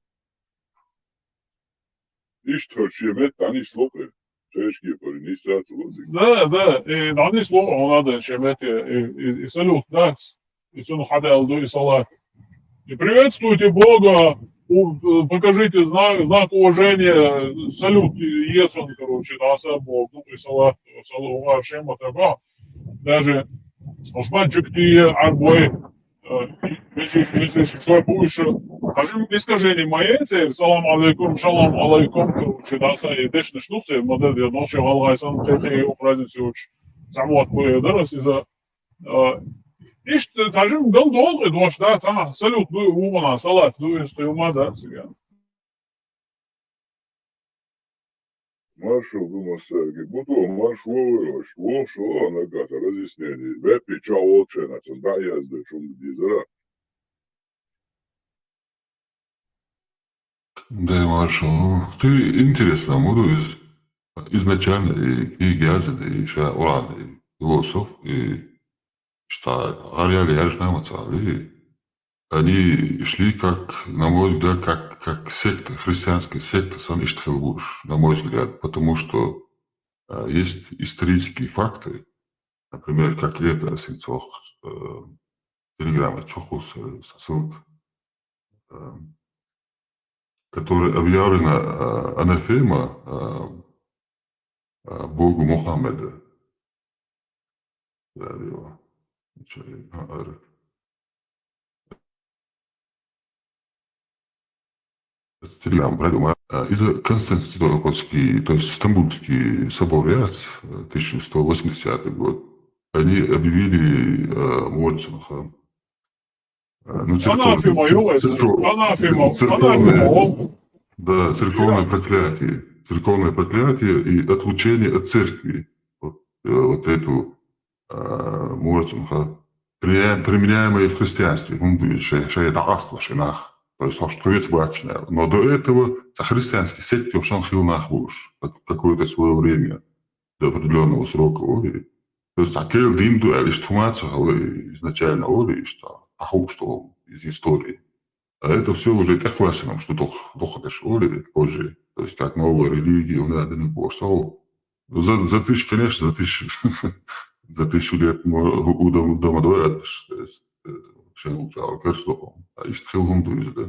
Иштта хӀара шен метта дӀанисло-кх и. Кхечу кепара нисса ца ло цига. Да, да, и дӀанисло хьуна дан шен метте, и, и, и салют дац, и цунах хьадаьлла ду и салат. И приветствуйте Бога, у-, покажите знак, знак уважения, салют е цунна, короче, дӀаса Бога, ну, и салат, салат, угар шен ма тагахь. Даже Османчик тие, Ӏарбой, э, везаш, везаш, шой бу уьш, хьажим искажение ма яц церан, салам алейкум, шалом алейкум, короче, дӀаса и дешнаш ду церан, ма дара, я ночью гӀалгӀай санна, кхе-кхе, юха разница йоцуш, цхьа мотт бу, я дара ас иза, э, иштта, хьажим гал долу и дош, да, цхьа салют ду, вукхана салат ду, иза кхин ма дац, цигахь. Маршо ду массаьрга. Бутон маршо валарош. Вон шо наггахь разъяснение. Веппи чохь волчу хенахь цунна дӀа а яздеш хӀума дезара. Дай маршо. Ну, ты интересно, буду из изначально и книги язан, и ша Уран, и философ, и что гӀараяли яржна мацали. Они шли как, на мой взгляд, как, как секта, христианская секта, сан иштта хила гуш, на мой взгляд, потому что, а, есть исторические факты, например, как это, Осинцов, э, телеграмма, чухус, э, ссылка, э, которая объявлена, э, анафема, э, а, богу Мухаммеда. Да, да, да. Чё, а, ар- Телеграм, братья, а, из-за Константинопольский, то есть Стамбульский собор, я, э, тысяча сто восьмидесятый год, они объявили, э, Муэдзин, ха. Э, ну, церковное, Анафема, цер-, ёлка, церков-, анафема, церковное, анафема, о. Да, церковное проклятие, церковное проклятие и отлучение от церкви. Вот, э, вот эту, э, Муэдзин, ха, применя-, применяемое в христианстве, ну, шей, шей дагъаст ваши нах. То есть, то, что это бачная. Но до этого за христианский сект вообще хил нах уж как-, какое-то свое время, до определённого срока, оли. То есть, а кел дин ду, а лишь тумаца, изначально, оли, что, а хук, что из истории. А это всё уже так классиком, что дох-, доходишь, оли, позже. То есть, как новая религия, у нас один пошёл. За, за тысячу, конечно, за тысячу, за тысячу лет мо-, у дом-, дома двое, то есть, э, всё равно, а, кажется, а ишт хил хум дует, да?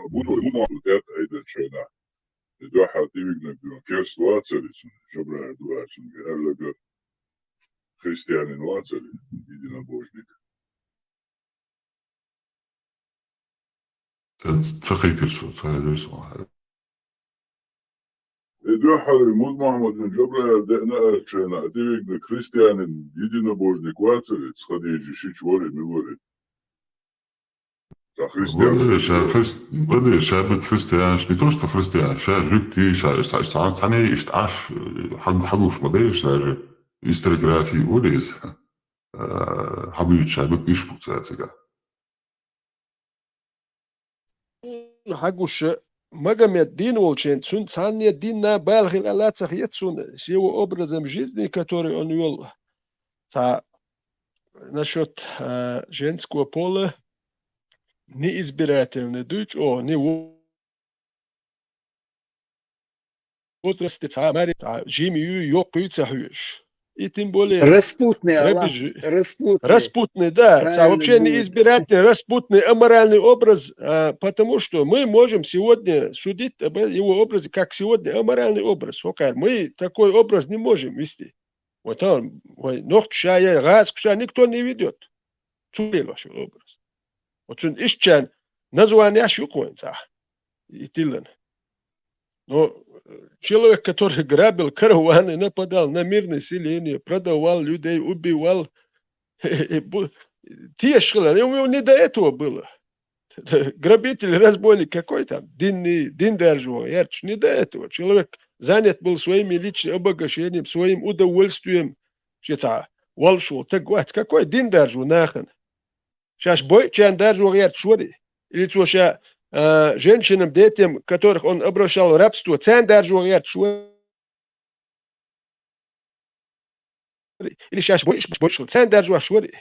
Бу-, бу-, бу-, это, это чё, да. И дуьхьал тивигнаг дуьн керст вацари цун, Жабраил дуьхьал цун, герлагар христианин вацари, единобожник. Ца, ца хайтир со, ца хайтир со. Э, дуьхьал Муз Мухьмадин Жабраил деъна арчена, тивигнаг христианин, единобожник вацари, цхадиджи шич вари, ми вари. Ца христиан. Баде, ша хрис-, баде, ша бит христианш, не то, что христиан, ша жугти, ша, ша, ша, ца не ишт аш, э, хаг-, хагуш баде, ша же историография улиз. Э, хабуют ша бит иш пуца цига. Хьагуша Магомед дин волчен, цун цхьанне динна бала хила лацах ет цун, с его образом жизни, который он вёл. Ца насчёт, э, женского пола, не избирательный дуч, о, не во-, возрасте, ца мари, ца жими ю, ёкъуй ца хьуьш. И тем более Распутный, Аллах, раби жи-, распутный. Распутный, да. Ца правильно вообще не будет. Избирательный, распутный, аморальный образ, а, потому что мы можем сегодня судить об его образе, как сегодня аморальный образ. Хокар, мы такой образ не можем вести. Вот он, ой, нохчая, гацкуша никто не ведёт. Цу лелаш образ. Вот цун ишчан название шукоин ца. И тилан. Но, э, человек, который грабил караваны, нападал на мирное селение, продавал людей, убивал, бу-, тешила, ему не до этого было. Грабитель, разбойник какой там, дин не, дин даржу, ярч, не до этого. Человек занят был своими личным обогащением, своим удовольствием. Шеца, волшо, так вот, какой дин даржу нахан? Шаш бойчан даржу ярч швари. Или цо ша, э, женщинам, детям, которых он обращал в рабство, цан даржу ярч швари. Или шаш бойш, бойш, цан даржу швари.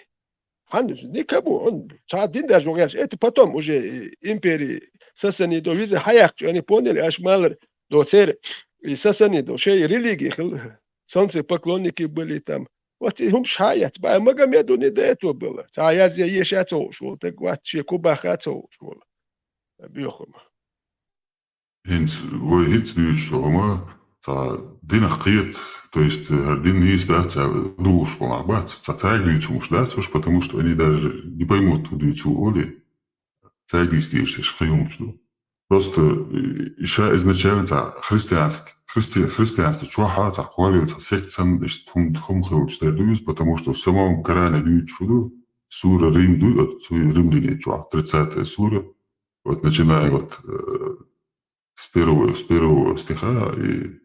Хан, никому, он, ца дин даржу ярч. Это потом уже, э, империи Сасани до визы хаяк, они поняли, аш малар до цер, и Сасани до, шей религии, хил-, солнцепоклонники были там. Вот и хум шаяц, ба, Магомеду не до этого было. Ца яз я ешац ошвол, так вот, ше кубахац ошвол. Бьёхум. Хинц, вой хинц дуьйцу хӀума, ца динах кхета, то есть, э, хӀара дин нийса дац, ца дууш хӀума бац, ца цаьрга дуьйцу хӀумаш дац уж, потому что они даже не поймут, хӀун дуьйцу оли. Цаьрга нийса дийшаш кхин хӀумаш ду. Просто, э, иша изначально ца христианск-, христи-, христианство чохьа, ца кхоллал, ца сект санна, иштта хӀум-, хӀума хилча тера ду иза, потому что в самом Коране дуьйцу ду, сура Рим ду, вот, сура Римляне чохь, тридцатая сура, вот, начиная вот, э, с первого, с первого стиха и,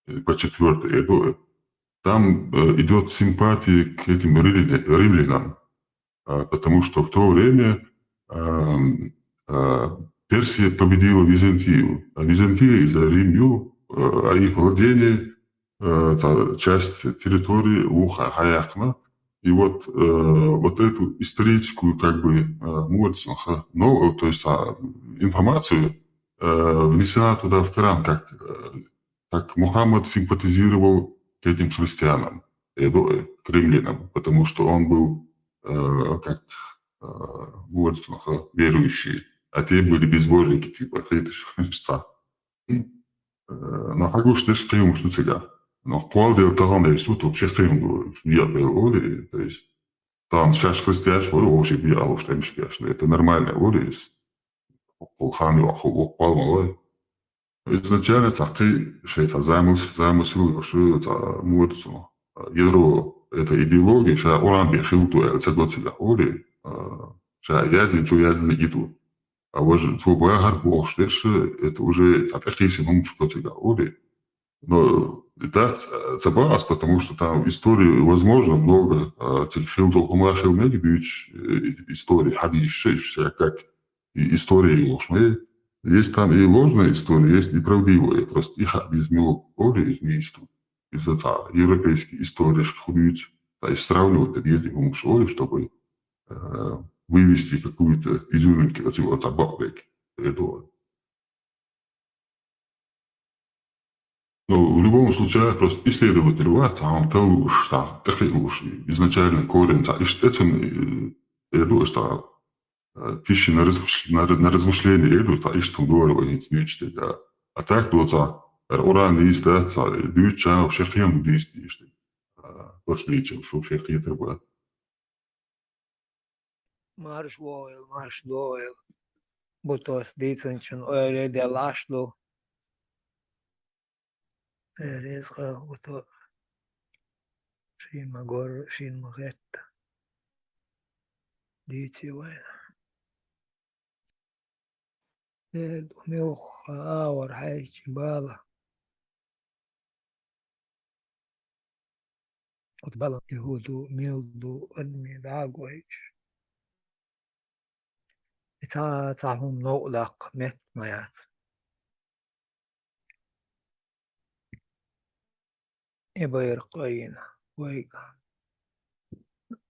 и по четвёртый, я думаю, там, э, идёт симпатия к этим римля-, римлянам, а, потому что в то время, ам, а, Персия победила Византию, а Византия из-за Рим ю, э, а их владение, э, ца-, часть территории уха хаяхна. И вот, э, вот эту историческую, как бы, э, муацу, ха-, но, то есть, а, информацию, э, внесена туда в Коран, как, э, как Мухаммад симпатизировал к этим христианам, э, до-, э, к римлянам, потому что он был, э, как, э, муацу, ха, верующий. А те были безбожники, типа, хеташ, цхьа. Э, но хьагуш деш кхин хӀумаш ду цига. Но кхолдел тахана суту ши кхин хӀума ду, я бел оли, то есть, там шаш христиаш, ой, оши би алуш темш биаш, это нормально, оли, кхул хани, кхул, кхул, кхул, Изначально цхьа кхин шайн цхьа замыс-, замысел йолуш, цхьа муха ду цунах. Ядро, это идеология, ша Къуръан бен хилла ду аьлла ца го цигахь, олий, а, ша яздинчо яздина гиду. А важа цо бахар бохуш дерш, это уже цхьа тӀекхийсина хӀумаш го цигахь, олий. Но дац, ца бахас, потому что там в истории, возможно, много, а, цигахь хилла долу хӀума хила мега дуьйцуш, э, история, хьадисаш, ша как и история йолуш ма. Есть там и ложная история, есть и правдивая. Просто и хаа беза мила олу иза мийста. Иза цхьа европейский историяшка хӀун дуьйцу, ткъа и сравнивать дан деза и хӀумаш олу, чтобы, э, вывести какую-то изюминку оцу, оцу бакъдерг. Ну, в любом случае, просто исследователь вац, а он тал уж там, тахи уж, изначально корень, та, ишт эцун, э, э, ду, ишта, э, пища на размыш-, на ра-, на размышление, э, ду, та, ишт он говорю, э, ништяк, да. А так, ду, та, эр-, уран есть, да, та, э, дюча, вообще хрен есть, ишт. А, точно ничем, что вообще хрен треба. Марш вогӀийла, марш догӀийла. Бутос дийцинчун ойла делла Ӏаш ду. Э, реза хилла Буто. Шен ма гор, шен ма гӀетта. Дийци вайна. Э, муьлхха агӀор хьаьжча бала. Оцу бала и хӀун ду, мила ду, адамийн дӀа а гойтуш. И цхьа, цхьа хӀума новкъа даккха метта ма яц. И байракх айина вайга.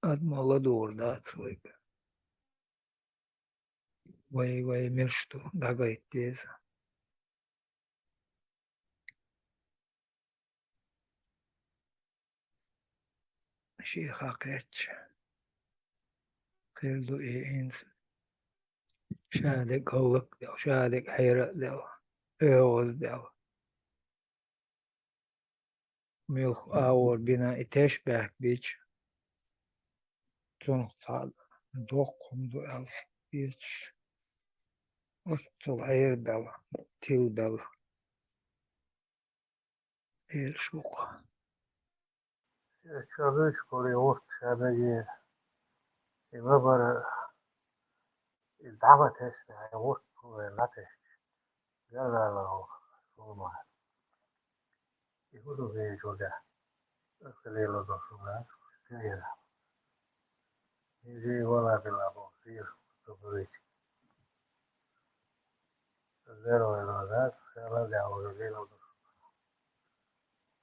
Адамо ладугӀур дац вайга. Вай, вай милаш ду, дӀагайта деза. Шен хьакхаьчча, хир ду и хӀинца. Шадерг хӀаллакдела, шадерг хьера а дела, оьгӀаз а дела. Муьлхха агӀор бина и тешнабехк бича, цунах цхьа доккха хӀума ду аьлла дезаш. Оццул Ӏер бела, тилбела. Эр шух. Ша буьйцуш болу и вурт ша бегера. И ма бара, и дӀа ма тесна, и вурт вай ма тесча. Галвала ву, сулма. И хӀун ду вежа вага? Аса лело до шуна, шуна. Иза вала била бу, сир, субрить. Здоровье, да, шала да, уже лело до шуна.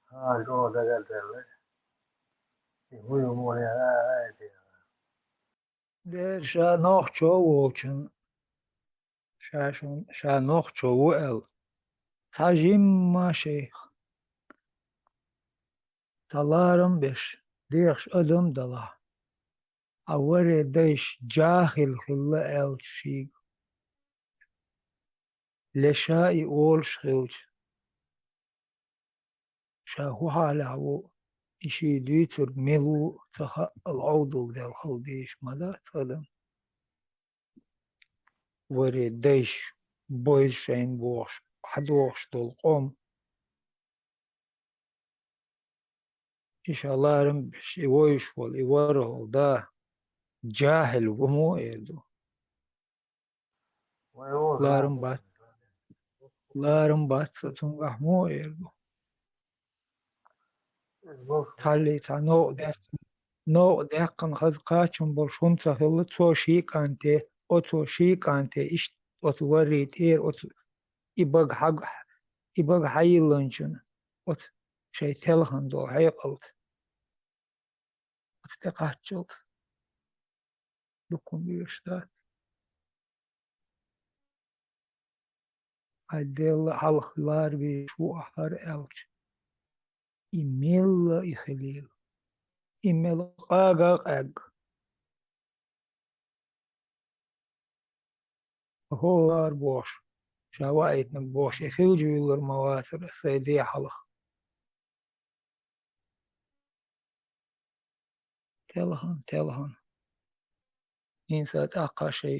Ха, жо дагадалле. И хӀун ю море, а, а, эти. Дера ша нохчо волчун, ша шун, ша нохчо ву аьлла, цхьа жимма шайх, цхьа ларам беш, дехаш адам далахь, хьан варе дайша жахӀил хилла аьлча шийга. Леша и олуш хилча, ша хӀун хьалехь ву, и ший дуьйцург мила ву ца хаъал Ӏовдал даьлла хала дезаш ма дац адам. Варе дайша, бойза шайна бохуш, хьадохуш долу къом. И ша ларам беш, и вовзаш волу, и ворхӀалгӀа да, жахӀил ву муха эр ду? Ларам бац. Ларам бац аса цуьнгахь муха эр ду? Цхьаллий цхьа новкъа даьккхина, новкъа даьккхина хаза кхачам болуш хӀума ца хилла, цо ший кӀанте, оцо ший кӀанте, иштта оцу варрий тӀера, оцу и бага хьаг-, и бага хьайилланчун, оцу шайн телхана долу хьекъалца. Оцу тӀе кхаччалц дукха хӀума оьшуш дац. Хьайн Делла хьалха ларвийш ву ахь хӀара аьлча, и милла и хилийла, и мел къага а къаьгга. хӀора бохуш, ша ваийтинарг бохуш, и хилча вуьллур ма вацара сайн де хьалха. Телхана, телхана. ХӀинца тӀаккха шай.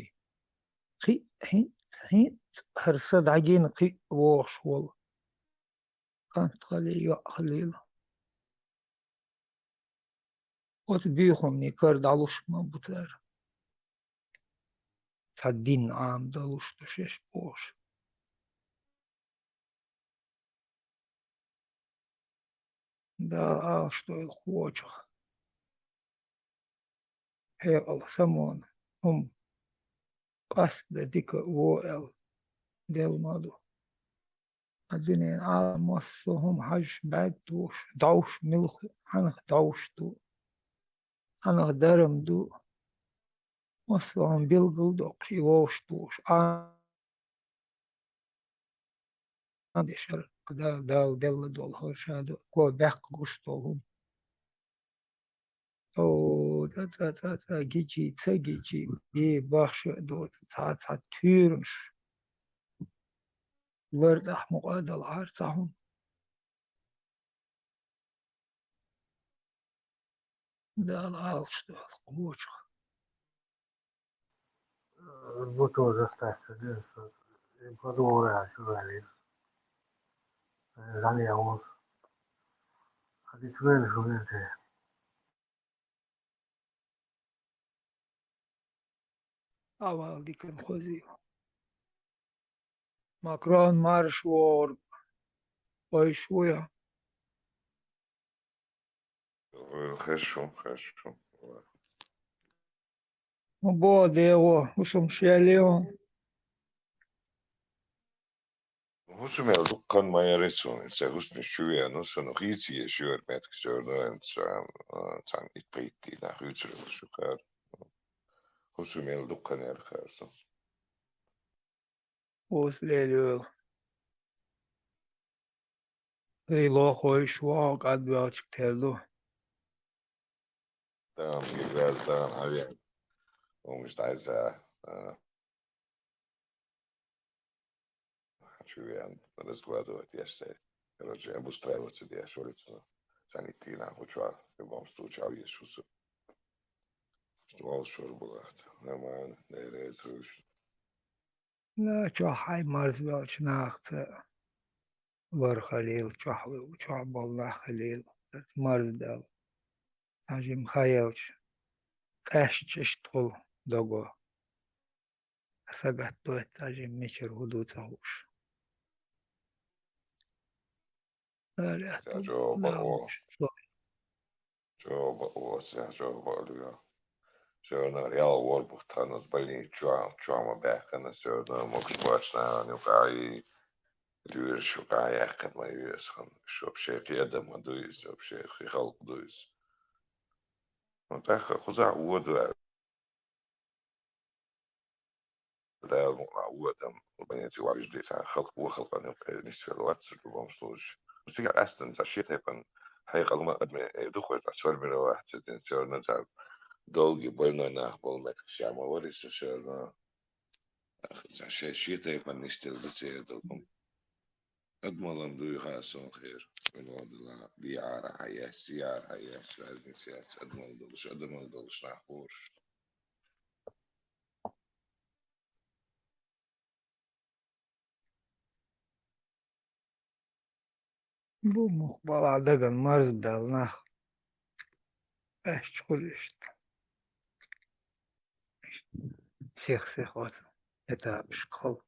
Кхин, хӀин, хӀин, хӀара са дӀагина кхин вогӀуш волу. КӀант хилий, йоӀ хилийла. Оцу буьйханна кара дӀалуш ма бу цара. Цхьа дин Ӏама далуш ду шаьш бохуш. Дала Ӏалашдойла кхочух. Хьекъал самона хӀума къаста дика а во аьлла, делла ма ду. Ткъа дуьненан Ӏалам массо а хӀума хьажаш бӀаьрг дохуш, довш муьлха, хьанах довш ду, хьанах дарам ду, массо а хӀума билгал доккхуш, и вовшах дохуш. Ӏа-, Ӏа дешар, Дала, Дала делла долу хӀара ша ду, го баьккха гуш долу хӀума. О, цӀа, цӀа, цӀа, цӀа, гичи, ца гичи, бе бахша а доцу, цхьа, цхьа туьйранаш. Лар тӀехь мукъа а далахьара цхьа хӀума. Дала Ӏалашдойла кхочух. Бу тоже остаться, да, что, и подумал, я, что говорит. Э, Жанна, я вот. А ты чего это говоришь? Авал дикан хозий. Макрон марш вогӀург ойш вуй хьо? Херш ву, херш ву. Ма бо дегӀо, хӀусамаш ялле хьуна. ХӀусамел дуккха ма яра суна, сан хӀусамаш чу веана, суна хийца еш йора меттиг сорна, цхьана, цхьана итт-пхийтта дийнахь хуьйцур хӀусамел дуккха яра хаар суна. Оцу лелайойла. Лело хойш вогӀу кӀадвелча тера ду. Даган, гигаз, даган, хьавеана. Умаш дӀайса, а, чу веана, раскладывать еш цаьрга. Короче, обустраиваться деш валица. Цхьана итт дийнахь хӀу чохь, в любом случае, веш ву со. Валшвар бу лахта. Нормально, Дела реза вуьйш. На, чохь хьайн марзбелча нахаца лар хилийла, чохь, чохь болу нах хилийла, марзбелла. Хьажим хаелча, къаьшча иштта хула дого. Сагатдойту хьажим мичара хӀу ду ца хууш. Ца чӀогӀа бакъо. ЧӀогӀа бакъо, ца чӀогӀа бакъо. Всё равно реал ворбухтана больница чохь, чохь ма баьхкина, всё равно могуш бац нахана юкъахь, и туьйраш юкъахь яьккхина ма ю иза хана. Вообще кхин адам ма ду иза, вообще кхин халкъ ду иза. Ну, тӀаккха кхузахь вон ду аьлла. Дала мукъана вон адам, больнице вахьаш дийца, халкъ вон халкъана юкъа нисвелла вац, в любом случае. Ну, цигахь къаьстина цхьа шен тайпана хьекъал ма адаме, э, дукхой цхьа сформировать ца дина, всё равно цхьа долгий больной нах болу меттиг ша ма вара иза, всё равно. Цхьа шен, шен тайпана нисделла ду церан долу хӀума. Адамалла дуй хаа сон хер, валла, дела, биъара хьан яц, цигара хьан яц, разница яц, адамалла долуш, адамалла долуш нах борш. Бу мух бала даган марз бел нах. Аьшчу хуьлу иштта. Сех-сех оцу этапашка хала.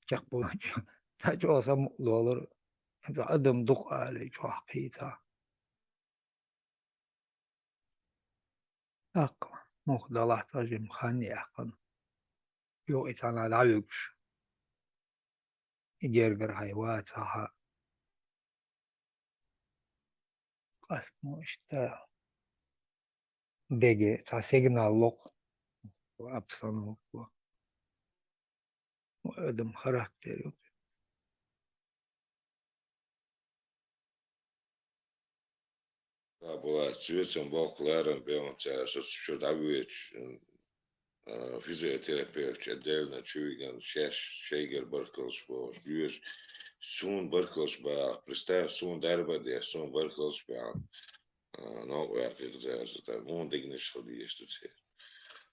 Чекхболчу цхьа чӀогӀа самукъадолура, иза адам дукха алий чохь кхийца. ТӀаккха муха далахь цӀа жима хан яьккхина. Юха и цхьана дӀавуьгуш. И гергара хьайн вацахьа. Къаьстина иштта деге цхьа сигнал локху обстановка. Адам характер ю. Ва, Булат, цвецам боккха ларам бевнца, со чуьра дӀавоьдуш, а, физиотерапевташ отдельно чу виган, шаьш шайгара баркаллаш бохуш, доьшуш, суна баркаллаш баха, представь, суна дарба а деш, суна баркаллаш баьхна, а, новкъа ваьккхина цара со, тӀаккха муха дегнаш хила дезаш ду церан.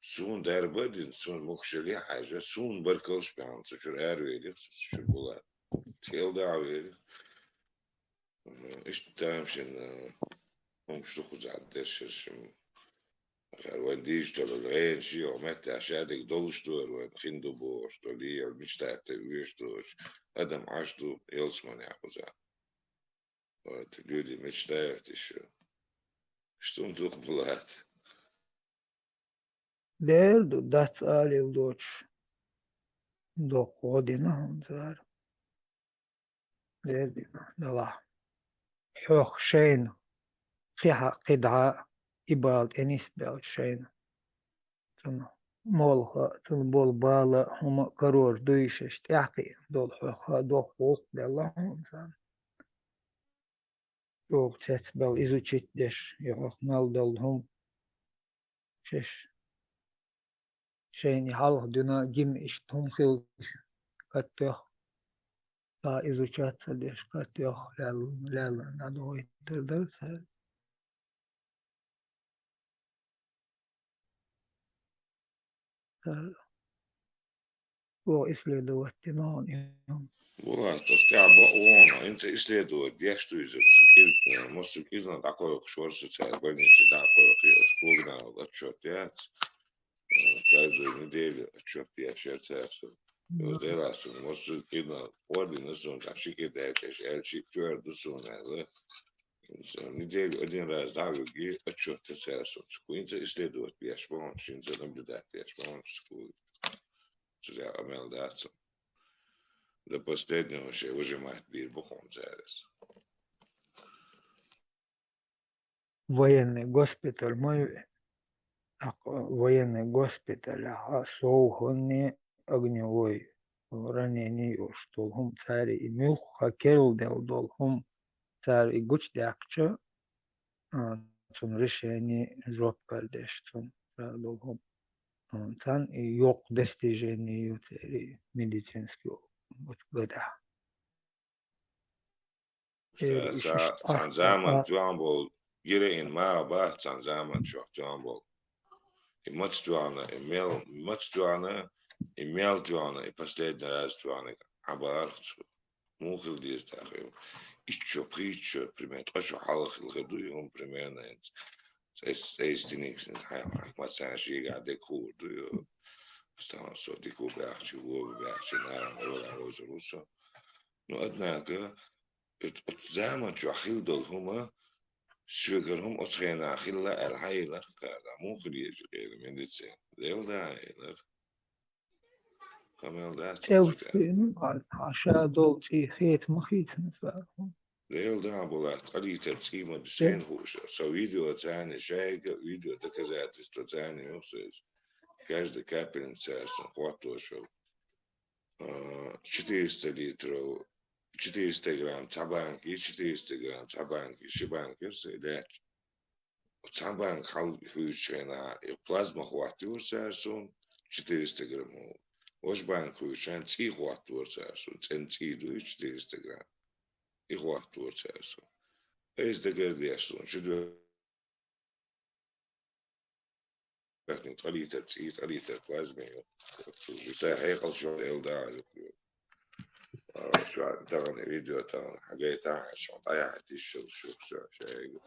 Суна дарба а дина, суна могушалла а хьаьжна, суна баркаллаш баьхна, цу чуьра аравелира, цу чуьра Булат. Цу Ӏелда а велира. Мгм. Иштта тамашийна, э, хӀумаш ду кхузахь дешаршим. Ахьа вайн дийша долу гӀенаш йогӀу меттехь шадерг долуш ду, вайн хин ду бохуш долу, мечтать а веш долуш. Адам Ӏаш ду ялсаманехь кхузахь. Вот, люди мечтают ещё. Что он дух Булат? Дера ду, дац алийла доцуш. Доккха гӀо дина хьуна цара. Дера дина, далахь. Хьох шайна, кхин хьа, кхидӀа, и бала тӀе нисбелча шайна. Цунна молха, цунна болу бала, хӀума а карор дуй шаьш, тӀаьхьакхиъна долу хьох ха доккха гӀуллакх делла хьуна царна. ЧӀогӀа цецбелла изучить деш, и хьох мел долу хӀума шаьш. Шайна хьалха дуьйна гина иштта хӀума хилча, катоьхна, цхьа изучать ца деш, катоьхна, лаьлла, лаьлла, дӀадохуьйтур дара цара. Цара оха исследовать дина хьуна и хӀума. Булат, аса тӀаьхьа бакъ вон, хӀинца исследовать деш ду иза, аса кӀирг-, массо а кӀирнах дӀакхойкхуш вара со цара, больнице дӀакхойкхий, аса когнал отчет яц. Э, каждую неделю отчет деш яра цара со. Мгм. Делахь суна массо а кӀирнах ордина суна, тӀаккха ши кӀир даьлча, аьлла, ши чуьра ду суна, аьлла. Неделю один раз дӀа а вуьгий, отчет ца цаьрца. Цу хӀинца исследовать беш бохуш, хӀинца наблюдать беш бохуш, цу хӀинца къамел дац. До последнего шайн выжимать бийр бу хьуна цаьрца. Военный госпиталь ма ю, тӀаккха военный госпиталь, а, сов хӀунне огневой ранение йолуш долу хӀума, цара и муьлхха керла делла долу хӀума, цара и гучудаьккхича, а, цунна решение жоп кара деш, цунна цара долу хӀума. А, царна и йоккха достижение ю церан медицинский оцу гатахь. Э, ша, ша, цхьана заман тоьхна болу, героин ма бац цхьана заман чохь тоьхна болу. И маца тоьхна, и мел, маца тоьхна, и мел тоьхна, и последний раз тоьхна, Ӏа бахарх цо. Муха хила деза тӀаккха? Итт шо, пхийтта шо, примерно, ткъа шо хьалха хила хир ду и хӀума, примерно, хӀинца. Эс, эс диниг сан хьайн, хьайн, маца шийгахь дерг хуур ду, ю. Стан со дика ву баьхча, вон ву баьхча, нахана ойла вожур ву со. Ну, однако, оцу, оцу заман чохь хила долу хӀума, соьгара хӀума оцу хенахь хилла аьлла, хьан елахь кхара, муха хила еза хила медицина? Дела да елахь. Къамел дац оцу тӀе. ЦӀе ву, хьан ша долу цӀий хета ма хийцина цара хӀума. Дела да, Булат, къалийтар цӀий ма ду, шайна хууш. Со видео царна, шайга видео доказательство царна йохсуьйс. Каждая капельница царна хӀоттош. А, четыреста литров, четыреста грамм цхьа банка, четыреста грамм цхьа банка, ши банка, все, лаьтташ. Цхьа банка хьал хуьйцучу хенахь, и плазма хӀоттайора цара суна, четыреста грамм. Важа банка хуьйцучу хенахь, цӀий хӀоттайора цара суна, цӀена цӀий ду и четыреста грамм. И хӀоттайора цара суна. Айса дагардеш суна, ши дуьххьал ткъа литр цӀий, ткъа литр плазма ю. Сан хьекъал шо эл да, а, шу тахана видео тахана хьагайта, шу дӀаяхьа тишшал шу, шу, шайга.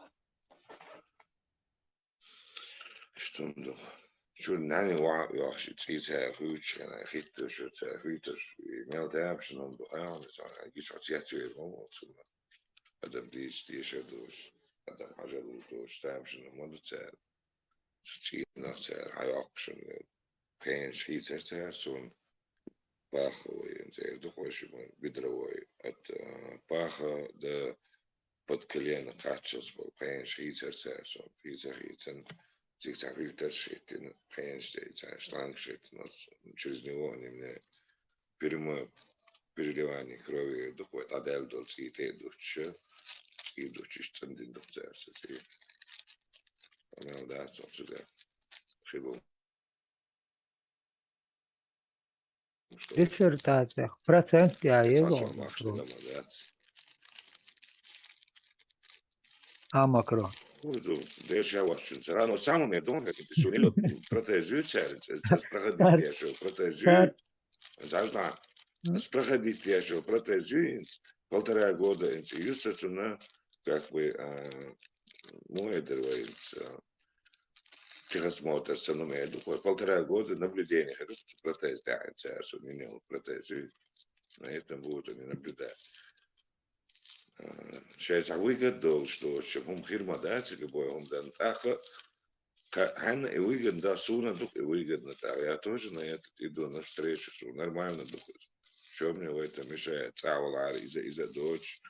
Что ду? Чуьра нани ваха йохуш, цӀий цара хуьйцуш хенахь, хӀитташ шу цара хуьйтуш, и мел тапаш нун ду, а, сан гича цецвер ма ву цунна. Адам дийца дешар долуш, адам хьажар долуш, тамашийна ма ду цара. Цу цӀийнах цара хьайоккхушна. Пхенаш хийцар цара суна. Паховой, цӀера ду хойшиман, бедровой. От, а, паха до под колено кхаччалц болу пхенаш хийцар цара суна. Хийца, хийцан, цига цхьа фильтрш хӀиттина, пхенаш тӀе, цхьа шлангаш хӀиттина, через него они мне прямое переливание крови ду, вай дӀадаьлла долу цӀий тӀе а дуттуш, цӀий дуттуш, цӀандина ду цара сан цӀий. Мел дац оцу де. Хи бу. Диссертацех процент яа еза. Цхьа сом ахча ма дац. А макро. Ху ду, дешевле вац шуна цара, но самом деле, дон, хӀета шу нило протезию цара, цара проходить дешев, протезию. Цара. Должна проходить дешев, протезию, инц, полтора года, инц, юсацуна, как бы, а, ну, это, инц, а, техосмотр, ца, ну, я думаю, полтора года наблюдение, хӀета протез, да, инц, а, шу нило протезию. На этом будут они наблюдать. Э, щас а выгодно, что, что хӀума хир ма дац, любой хӀума дан тӀаккха, ка-, хӀанна и выгодно, да, суна дукха и выгодно, да, я тоже на этот иду навстречу, что нормально дукха. Что мне в этом мешает? Цхьа валаре, иза, иза доцуш,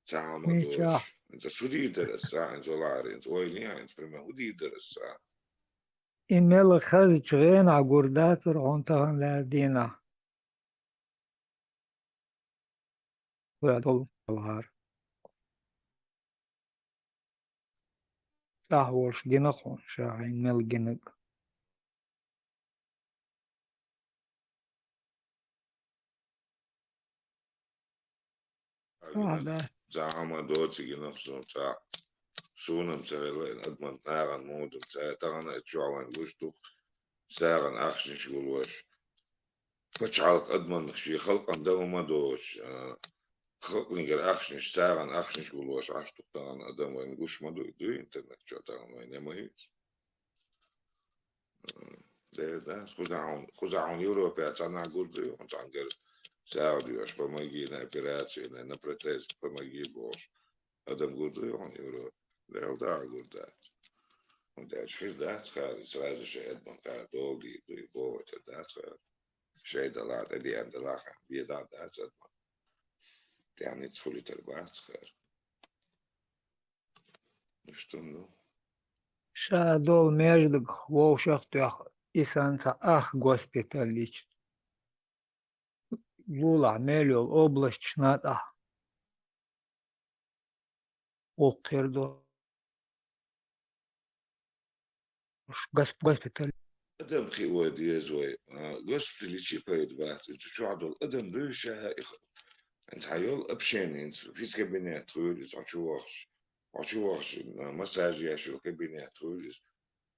цхьа хӀума доцуш. Ничего. ХӀанз шу дийр дара аса, хӀанз валаре, хӀанз ойла яц, хӀанз прямо хӀу дийр дара аса. И мел хазачу гӀенахь гур дацара хьуна тахана лаьрра дийнахь. Вай долу валахьара. ЦӀахь волуш гина хьуна ша хьайна мел гинарг. А, да. Цхьа хӀума доцу гина суна цхьа. Суна-м ца хилла, адаман нахана муха ду-м ца, тахана а чохь вайн гуш ду-кх, сагӀина ахчанаш гулбеш. Пачхьалкх адаман шен халкъана дан хӀума доцуш, а, халкъанигара ахчанаш, сагӀина ахчанаш гулбеш Ӏаш ду-кх тахана адам, вайн гуш ма ду, дуй интернет чохь тахана вайн, я ма ю иза. М, де, да, кхузахь хьуна, кхузахь хьуна Европехь цхьаннахь гур дуй хьуна, цхьаьнгара сагӀа доьхуш, помоги на операцию, на, на протез, помоги бохуш. Адам гур дуй хьуна Европе? Дела да, гур дац. ХӀунда аьлча хир дац хӀара, сразу шайн адаман хӀара дола дийр дуй, бохуьйтур дац хӀара. Шайн делахь, тӀедеана делахь, бен дан дац адаман. ТӀаьхьа ницкъ хуьлуьйтур бац хӀара. Иштта ду. Ша долу маьждигах вовшах а тоьхна, и санна цхьа ах госпиталь йича, лулахь мел йолу областашна тӀехь гӀуллакх хир ду. Гос-, госпиталь. Адам кхио деза вай, а, госпиталь йича пайда бац, и цу чохь долу адам дуй ша, и х-, цхьа йолу общение, физкабинет хуьлу иза, хьо чу вахча, хьо чу вахча, а, массаж еш йолу кабинет хуьлу иза.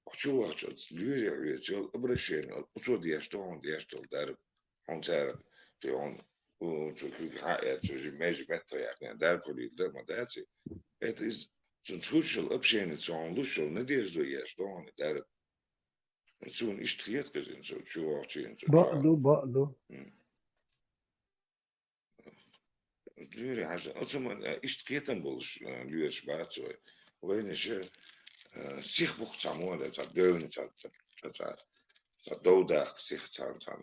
Хьо чу вахча, оцу лоьре хьоьца йолу обращение, оцо деш ду хьуна деш долу дарба. Хьуна цара, кхин хьуна, у, цу куьйга хьан а эцна, жи-, межи меттах яьккхина, дарба хуьлийла ма дац и. Это иза, цуьнца хуьлуш йолу общение, цо хьуна луш йолу надежда еш ду хьуна и дарба. Суна иштта хета кхезина, со чу вахчийна, со чу. Бакъ ду, бакъ ду. М. Лоьре хьажа, оцу ма, э, иштта кхетам болуш, э, лоьраш бац вай. Вайнаша, э, сих бу-кх цхьа мо, цхьа девнаш, цхьа, цхьа, цхьа, цхьа, цхьа дов даккха сих цхьа, цхьа,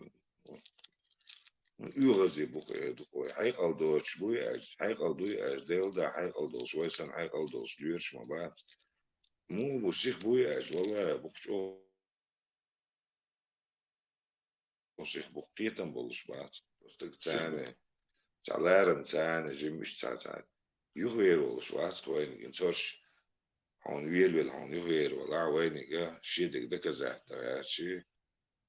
ну, оьгӀазе бу-кх, э, ду-кх вай. Хьекъал доцуш буй аьлча, хьекъал дуй аьлча, Дела да хьекъал долуш, вай санна хьекъал долуш лоьраш ма бац. Муха бу сих буй аьлча, валлахӀи, бу-кх чӀогӀа сих бу-кх, кхетам болуш бац. Стаг царна, цхьа ларам царна, жимма уьш цхьа, цхьа юхавер волуш вац-кх вайниг. Цо ш-, хьуна велавелла, хьуна юхавер валахь, вайниг шен дерг доказать дан гӀерташ,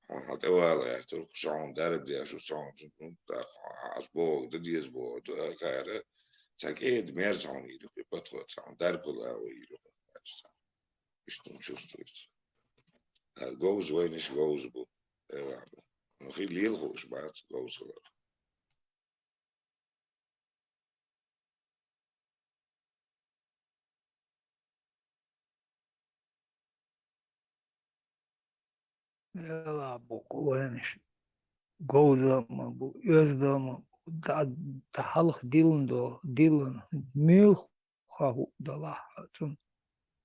хьуна хьал тӀевала гӀертар, ша хьуна дарба деш ву, ша хьуна, ну, тӀаккха хьо ас бохург дан деза бохург ду, а, кхара, цхьа кӀеда мерза хьуна йийр ю-кх и подход, цхьа хьуна дарба хила а вай йийр ю-кх. Иштта хӀума чувствуется. А говза вайнаш говза бу. Эван бу. Ну, хи лела хууш бац говза хилар. Дела бу-кх вайнаш. Говза а ма бу, оьзда а ма бу. Да, да хьалха диллина до, диллина. Муьлха ха хӀуъа далахь цунна.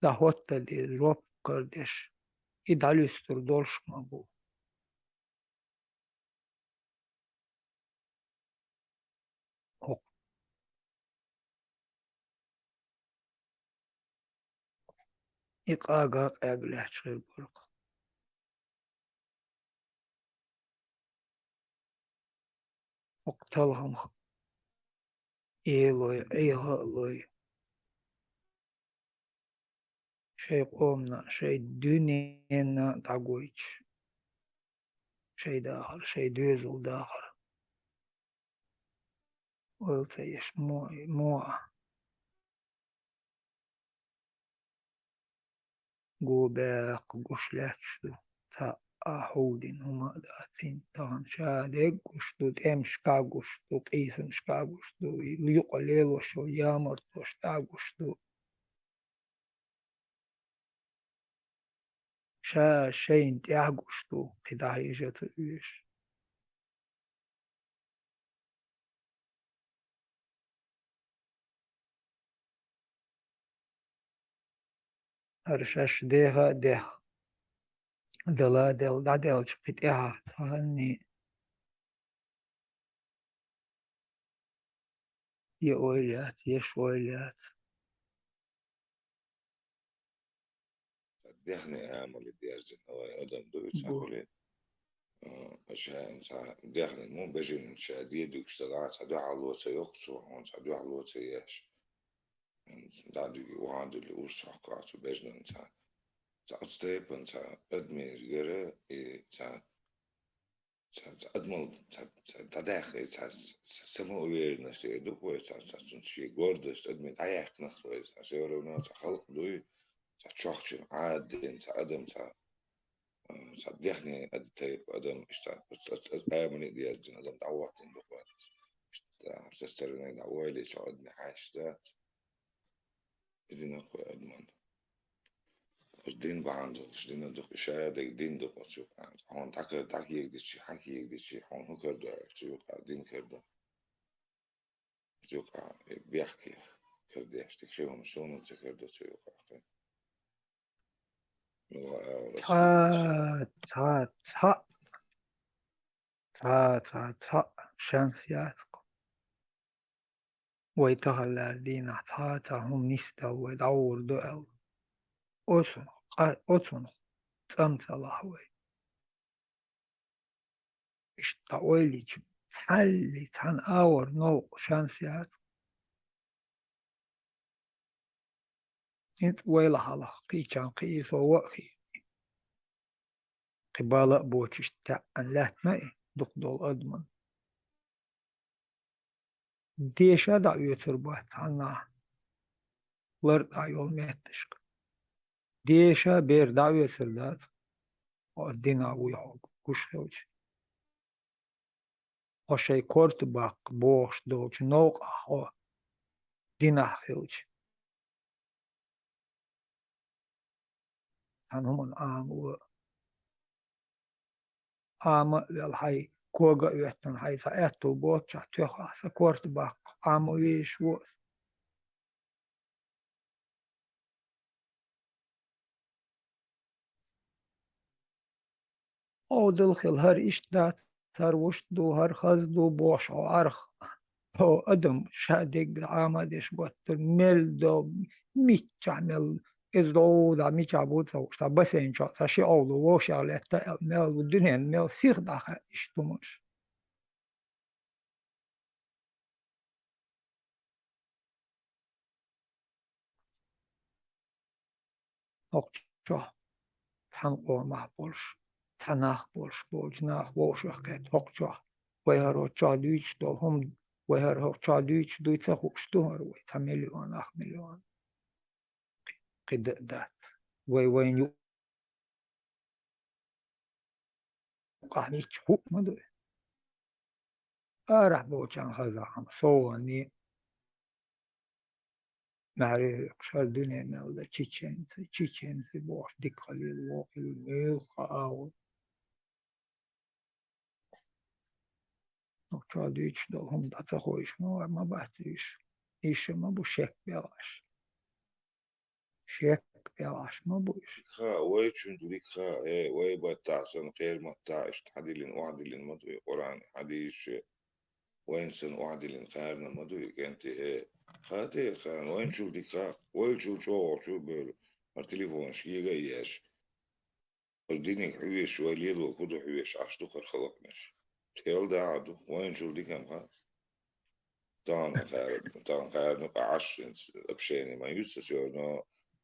ДӀахӀотта деза, жоп кара деш. И дӀалуьстур долуш ма бу. ХӀокху. И къага а къаьга лаьтташ хир бара-кх. ХӀокху талхамах элой, Ӏеха а лой. Ш-, шайн къомана, шайн дуьненна дӀагойтуш, шайн дахар, шайн доьзал дахар. Ойла ца еш, мо, мо а. Го баьккха гуш лаьтташ ду. Цхьа а хьулдина хӀума а дац хӀинца тахана. Ша дерг гуш ду, тӀемашка гуш ду, къийсамашка гуш ду, юкъа лелош йолу ямартошка гуш ду. Ша шайна тӀехь гуш ду, кхин дӀахьежа ца оьшу. ХӀара шаьш деха а деха, дала а дела, дӀадаьлча кхин тӀаьхьа цхьанне я ойла яц, я шойла яц. Даьхни амали дерзина вай адам ду, ца Бу. хуьлий. А, ша цхьа даьхни му бежина ша дедуьгаш дала, цхьа дуьхьал ло ца йоккху цо, хьуна цхьа дуьхьал ло ца еш. ДӀа дуьги, вахьа дуьли, урс хьокху цу бежнан цхьа. Цхьа оцу тайпана цхьа адамийн гара и цхьа Ца, ца адамал, ца, ца дӀадаьхна, ца, ца, ца самоуверенность эр ду вай, ца, ца, цунна шен гордость, адамийн дӀаяьккхинарх вай, ца, всё равно ца халкъ дуй, ца чохчун Ӏаддина, ца адам, ца, ца дехне ад-, тайпа адам, иштта, ца, ца, ца амани дерзина адам дӀавахтина ду вай. Иштта, со стороны дӀа ойла чохь адамийн хьаьжча дац. Иза дина кхо адаман. Оцу дин бахьана долуш, дина дукха, ша дерг дин дукха оцу юкъа. Хьуна дӀакар-, дӀакегдичи, хьакегдичи, хьуна хӀун карадо оцу юкъа, дин карадо. Оцу юкъа, э, бехке карадеш, дика хи хӀума суна ца карадо оцу юкъа, кхин. Ну, а, Цхьа, цхьа, цхьа, цхьа, цхьа, цхьа шанс яц-кх. Вай таханлера дийнахь цхьа а цхьа хӀума нисдала вай дӀагӀур ду аьлла. Оцунах, къа-, оцунах цӀан ца лахь вай. Иштта дӀаойлича, цхьалли цхьана агӀор новкъа шанс яц. ХӀинца вайла хьалха кхечарна кхиийсо ваъ хиъни. Кхин бала а боцуш таьӀна лаьттина и дукха долу адаман. Деша дӀаоьцур бац цхьаннахь лартӀахь йолу метташка. Деша бер дӀаоьцур дац, хьо дина вуй хьо гуш хилча. Хьо шайн корта баккха бохуш долчу новкъахь хьо динахь хилча. Цхьана хӀуманна Ӏама ву. Ӏама а ваьлла хьайн кога а оьттина, хьайн цхьа аьтту боццушехь тоьхна ахь сан корта баккха, Ӏама везаш ву ас. Ӏовдал хила, хӀара иштта дац, хӀара вуьшта ду, хӀара хаза ду бохуш хьо Ӏарх. Хьо адам ша дегга Ӏама деш готтур, мел до, миччахь мел, иза догӀу дӀа мичахь бу ца хууш, цхьа бассейн чохь цхьа ши Ӏовдал вовшех летта аьлла, мел ву дуьненна, мел сиха дӀахаьа иштта хӀуманаш. ХӀокху чохь цхьана къомах болуш, цхьа нах болуш, болчу нах вовшах кхетта хӀокху чохь. Вай хӀара хӀокху чохь дуьйцуш долу хӀума, вай хӀара хӀокху чохь дуьйцуш дуй ца хууш ду хӀара вай, цхьа миллион, ах миллион. Кхин дан а дац. Вай вайна ю-, юкъахь ничча хӀуъ ма ду. Арахь болчарна хазахь-м совгӀанний, маьхьарий хӀоькхуш хӀара дуьне мел дан, чеченцы, чеченцы бохуш, дика хилийла, вон хилийла, муьлхха а агӀор. Чохь дуьйцуш долу хӀума дӀа ца хойуш ма, ма бац уьш. Уьш ма бу шек белхаш. Шек белхаш ма бу уьш. Ха, вайчун дика ха, э, вай баттахь санна, кхеран маттахь иштта хьадиллина, охьадиллина ма ду и Къуръан, хьадисаш, вайна санна охьадиллина кхарна ма ду и кӀентий, э. Ха те, хан, вайначул дика ха, вайчул чӀогӀа чу а бевлла, хӀара телефонаш кега а еш. Оцу диниг хьоьжуш, вай лело хӀун ду хьоьжуш, Ӏаш ду хӀара халкъанаш. Цхьаьна дагӀа ду, вайначул дика-м ха. Тахана хаьрна, тахана хаьрна къа Ӏаш, общение ма ю сан, всё равно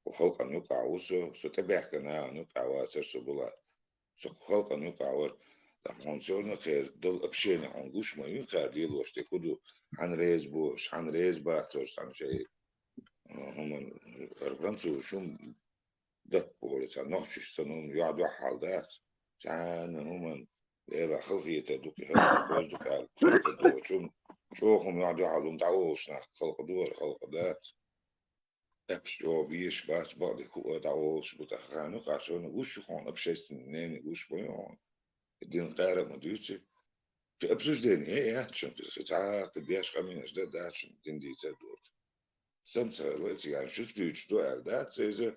Кху халкъана юкъахь ву со, со тӀебаьхкина нахана юкъахь вацара со, Булат. Со кху халкъана юкъахь вара. ТӀаккха хьуна сона кхера долу общение хьуна гуш ма ю, кхара лелош дерг хӀун ду, хьан реза бу, хьан реза бацара цхьана шайн, а, хӀуманна, хӀара французаш хӀума даппа волу цхьа нохчаш санна хӀума юьхь-дуьхьал дац. Цхьана хӀуманна, Дела, халахетар ду кхин, хӀара хӀума хоза ду кхара, халахетар ду, чӀогӀа хӀума юьхь-дуьхьал хӀума дӀаволуш нах халкъ ду, хӀара халкъ дац. Эпс чӀогӀа безаш бац, бакъдерг хӀуъа дӀаволуш бу, тӀаккха ханна юкъахь шуна гуш ю хьуна, общественное мнение гуш ма ю хьуна. Дин кхара а ма дуьйцу. Кхин обсуждение яц шуна, кхин цхьа а кхин деш къамелаш дан дац шуна, дин дийцар доцу. Сан ца хилла, цигахь шуьца дуьйцуш ду аьлла дац иза,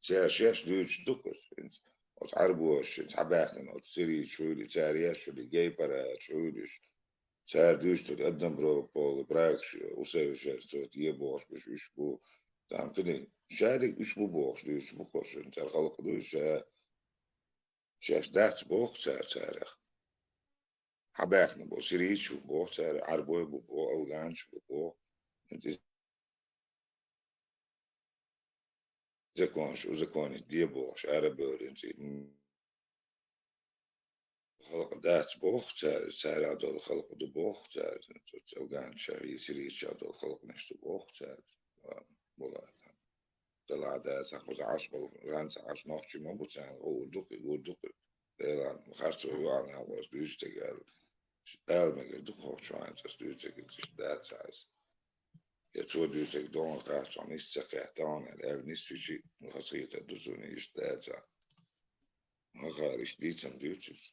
цара шаьш дуьйцуш ду-кх иза. ХӀинца оцу Ӏарбоша шуьца хьабаьхкина, оцу сирийцаш хуьлу, цара еш хуьлу, гей-парадаш хуьлу уьш. Цара дуьйцуш ду, Одноброполы, Брагаш, усовершенствовать е бохуш берш уьш бу. Там кхидӀа, шадерг уьш бу бохуш дуьйцуш бу-кх уьш, цара халкъ ду уьш, ша-, шаьш дац боху цара царах. Хьабаьхкина бу, сирийцаш бу боху цара, Ӏарбой бу боху, афганцаш бу боху. ХӀинца законаш узаконить де бохуш, арабевлла, хӀинца и халкъ дац боху цара, царах долу халкъ ду боху цара, афганцех, и сирийцех долу халкъанаш ду боху цара. Була, Дала дац, хьан кхуза Ӏаш болу, ганца Ӏаш нохчий ма бу царна, гӀо ур ду-кх, гур ду-кх. Делан харцо ю, Ӏа нахана оцу дуьйцу дерг аьлла. Ала мегар ду-кх хӀокху чохь, хӀинца ас дуьйцург иштта дац иза. Я цо дуьйцург догӀун кхаччалц нис ца кхетта хьуна, аьлла, нис вичи, хазахетар ду суна, иштта дац. ХӀокхара иштта дийцам дуьйцу иза.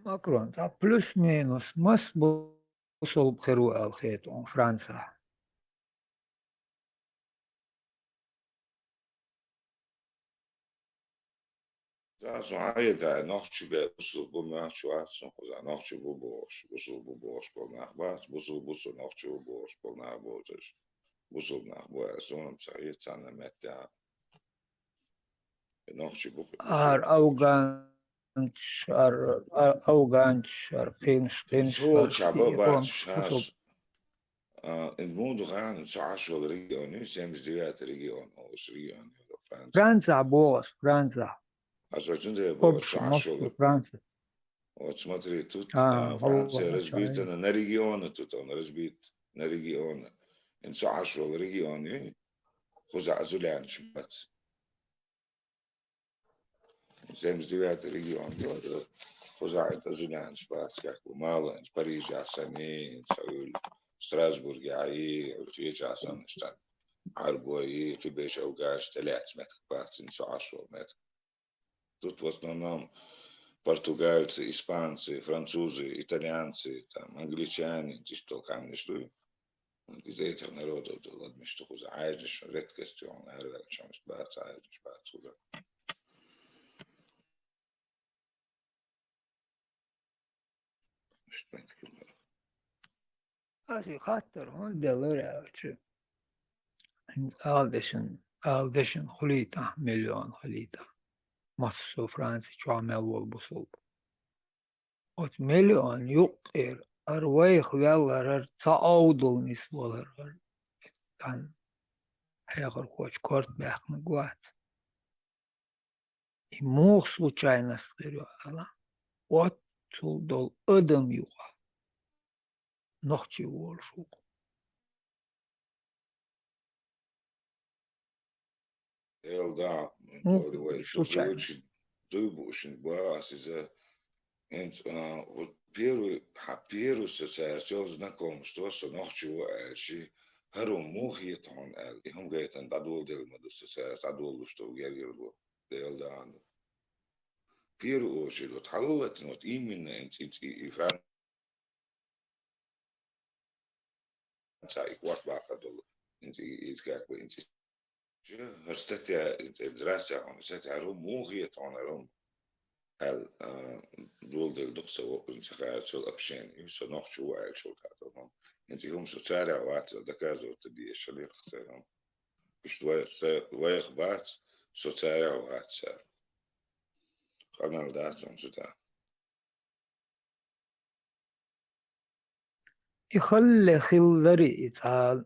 Макрон, ткъа плюс-минус мас бу-, бусалба хир ву аьлла хета хьуна Францехь? Цхьа сон хьаэцахь, нохчий бен бусалба бу моьттуш вац суна кхузахь, нохчий бу бохуш, бусалба бу бохуш болу нах бац, бусалба бу со, нохчий ву бохуш болу нах боцурш. Бусалба нах бу аьлла, суна-м ца хета цхьанна меттехь. Нохчий бу-кх. Ара афганцаш, ара, ара афганцаш, ара кхинаш, кхинаш, ара кхин, бац, бусалба. А, и муха ду хьуна, со Ӏаш волу регион ю, семьдесят девятый регион, олуш регион ю Францехь. Францехь боху ас, Францехь. Ас оцу де боху, со Ӏаш волу. Франция. Вот смотри, тут, а, Франция разбита на, на регионы, тут он разбит на регионы. ХӀинца со Ӏаш волу регион ю, кхузахь зулянаш бац. Семьдесят девятый регион ю, кхузахь хӀинца зулянаш бац, как бы, мало, хӀинца Парижехь санна, хӀинца хьуьлла Страсбургехь, хьуьлла кхечахь санна, Ӏарбой, кхиберш афганцаш тӀелаьцна меттиг бац, хӀинца со Ӏаш волу меттиг. Тут в основном португальцы, испанцы, французы, итальянцы, там, англичане, иштта къаьмнаш ду. Вот из этих народов ду, ладмиш ду кхуза. Ӏаьржанаш редкость ю, араваьллачохь бац, Ӏаьржанаш бац кхуза. Иштта меттиг ю. Ас и хаттар хӀунда делира аьлча, хӀинца ала дешан, ала дешан хилийтахь, миллион хилийтахь, массо Франци чохь мел волу бусалба. Оцу миллион юккъера хӀара вайх ваьлларара цхьа Ӏовдал нисваларара, тхан хьехархочун корта баьккхинарг вац. И муха случайность хир ю аьлла, оццул долу адам юкъахь нохчий волуш ву-кх. Эл да, ну, вай случайность. Дуй бу шин ба ас иза. ХӀинца, а, вот первый, хьан первый со цаьрца йолу знакомство, со нохчи ву аьлчи, хӀара хӀума муха хета хьуна аьлла, и хӀума гайтан дӀадоладелла ма ду со цаьрца, дӀадолалуш долу гергарло, Дела дан ду. Первый очередь, вот хьалалатина, вот именно хӀинца и, и, и Фран- цхьа и кхот баккхар долу. ХӀинца и, и, как бы, хӀинца и хӀара статья, хӀинца и здрасте, хьуна статья, хӀара хӀума муха хета хьуна, хӀара хӀума аьлла, а, доладелла ду-кх со, воккхачу цхьа хӀара цул общение, со нохчи ву аьллачул тӀаьхьа долу хӀума. ХӀинца и хӀума со царах вац аьлла доказывать дан дезаш хилира-кх сайн хӀума. Иштта вай, са, вайх бац, со царах вац аьлла. Къамел дац хьуна цу тӀехь. И халле хиллари и цхьа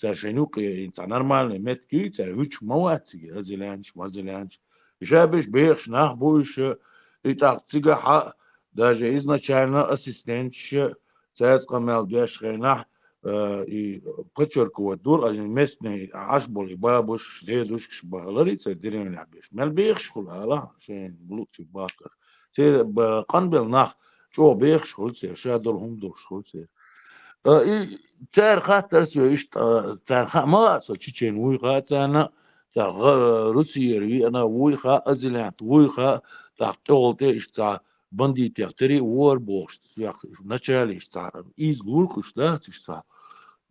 Цаьршинна юкъе цхьа нормальный меттиг юй, цаьршинна хӀуьттуш ма вац цига, азилянаш, мазилянаш. Иштта беш бехаш нах бу уж, и тӀаккха цигахьа, даже изначально ассистенташ, цаьрца къамел деш хенахь, э, и подчеркивать дора, а местный Ӏаш болу и бабушкаш, дедушкаш бахалари церан деревнехь беш. Мел бехаш хуьлу ала, шайн луъучу баккхар. Церан ба-, къанбелла нах чӀогӀа бехаш хуьлу церан, ша долу хӀума долуш хуьлу церан. А, и цара хаттар соьга иштта, а, царна хаьа ма хаьа, со чечен вуй хаьа царна, тӀаккха гӀа-, Русияра веана вуй хаьа, азилант вуй хаьа, тӀаккха тӀехула тӀе иштта цхьа бандитех тера а вора бохуш, цхьа начале иштта цхьа иза луркъуш дац, иштта цхьа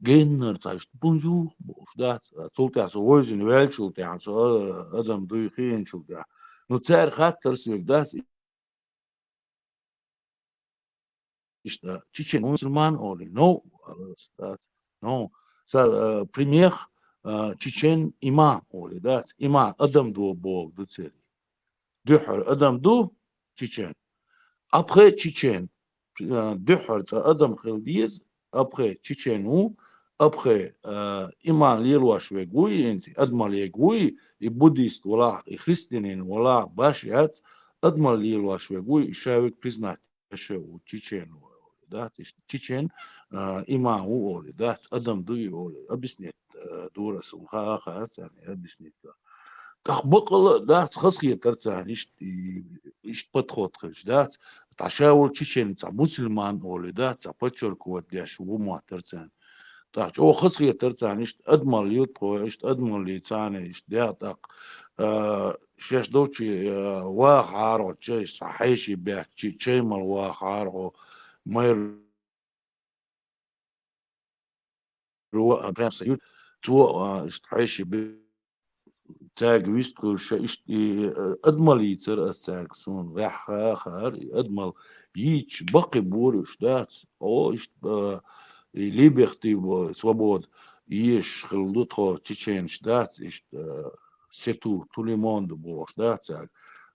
геннара цхьа иштта бунзу бохуш дац. Цул тӀаьхьа со вевзина ваьллачул тӀаьхьа, со, а, адам дуй хиъначул тӀаьхьа. Ну, цара хаттар соьга дац, иштта, чечен мусульман олий? No, алас дац. No. Са, э, примех, э, чечен иман олий дац. Иман адам ду боху ду церан. Дуьххьара адам ду чечен. Ӏа пхе чечен. Э, дуьххьара цкъа адам хила деза. Ӏа пхе чечен ву. Ӏа пхе, э, иман лелош верг вуй, хӀинца адамаллиг вуй, и буддист валахь, и христианин валахь, баш яц, адамалла лелош верг вуй, и ша верг признать ша ву, чечен ву олий дац, иштта чечен, а, иман ву олий дац, адам ду и олий, объяснить, а, дора аса, хаа, хаа царна объяснить дан. ТӀаккха бакъала а дац, хазахетар царна, иштта, и, иштта подход хилча дац, тӀаккха ша волу чечен цхьа мусульман олий дац, цхьа подчеркивать деш ву моттар царна. ТӀаккха чӀогӀа хазахетар царна, иштта адамалла ю тхо, иштта адамаллица царна, иштта дегӀ тӀаккха, а, шаьш долчу, а, вахахьара гӀо, чай, цхьа хьеший бехк, чи-, чай мала вахахьара гӀо, майра ро-, а, прям союз, цо, а, иштта хьеший бе-, цаьрга вистхуьлуш, иштта и, а, адамалла йийцар аса цаьрга, суна ваьхьа хаар, и адамалла йийцаш баккхий бора уьш дац, о, иштта, а, и либерти, свобода езаш хилла ду тхо чеченаш дац, иштта, а, c'est tout, tout le monde бохуш дац цаьрга.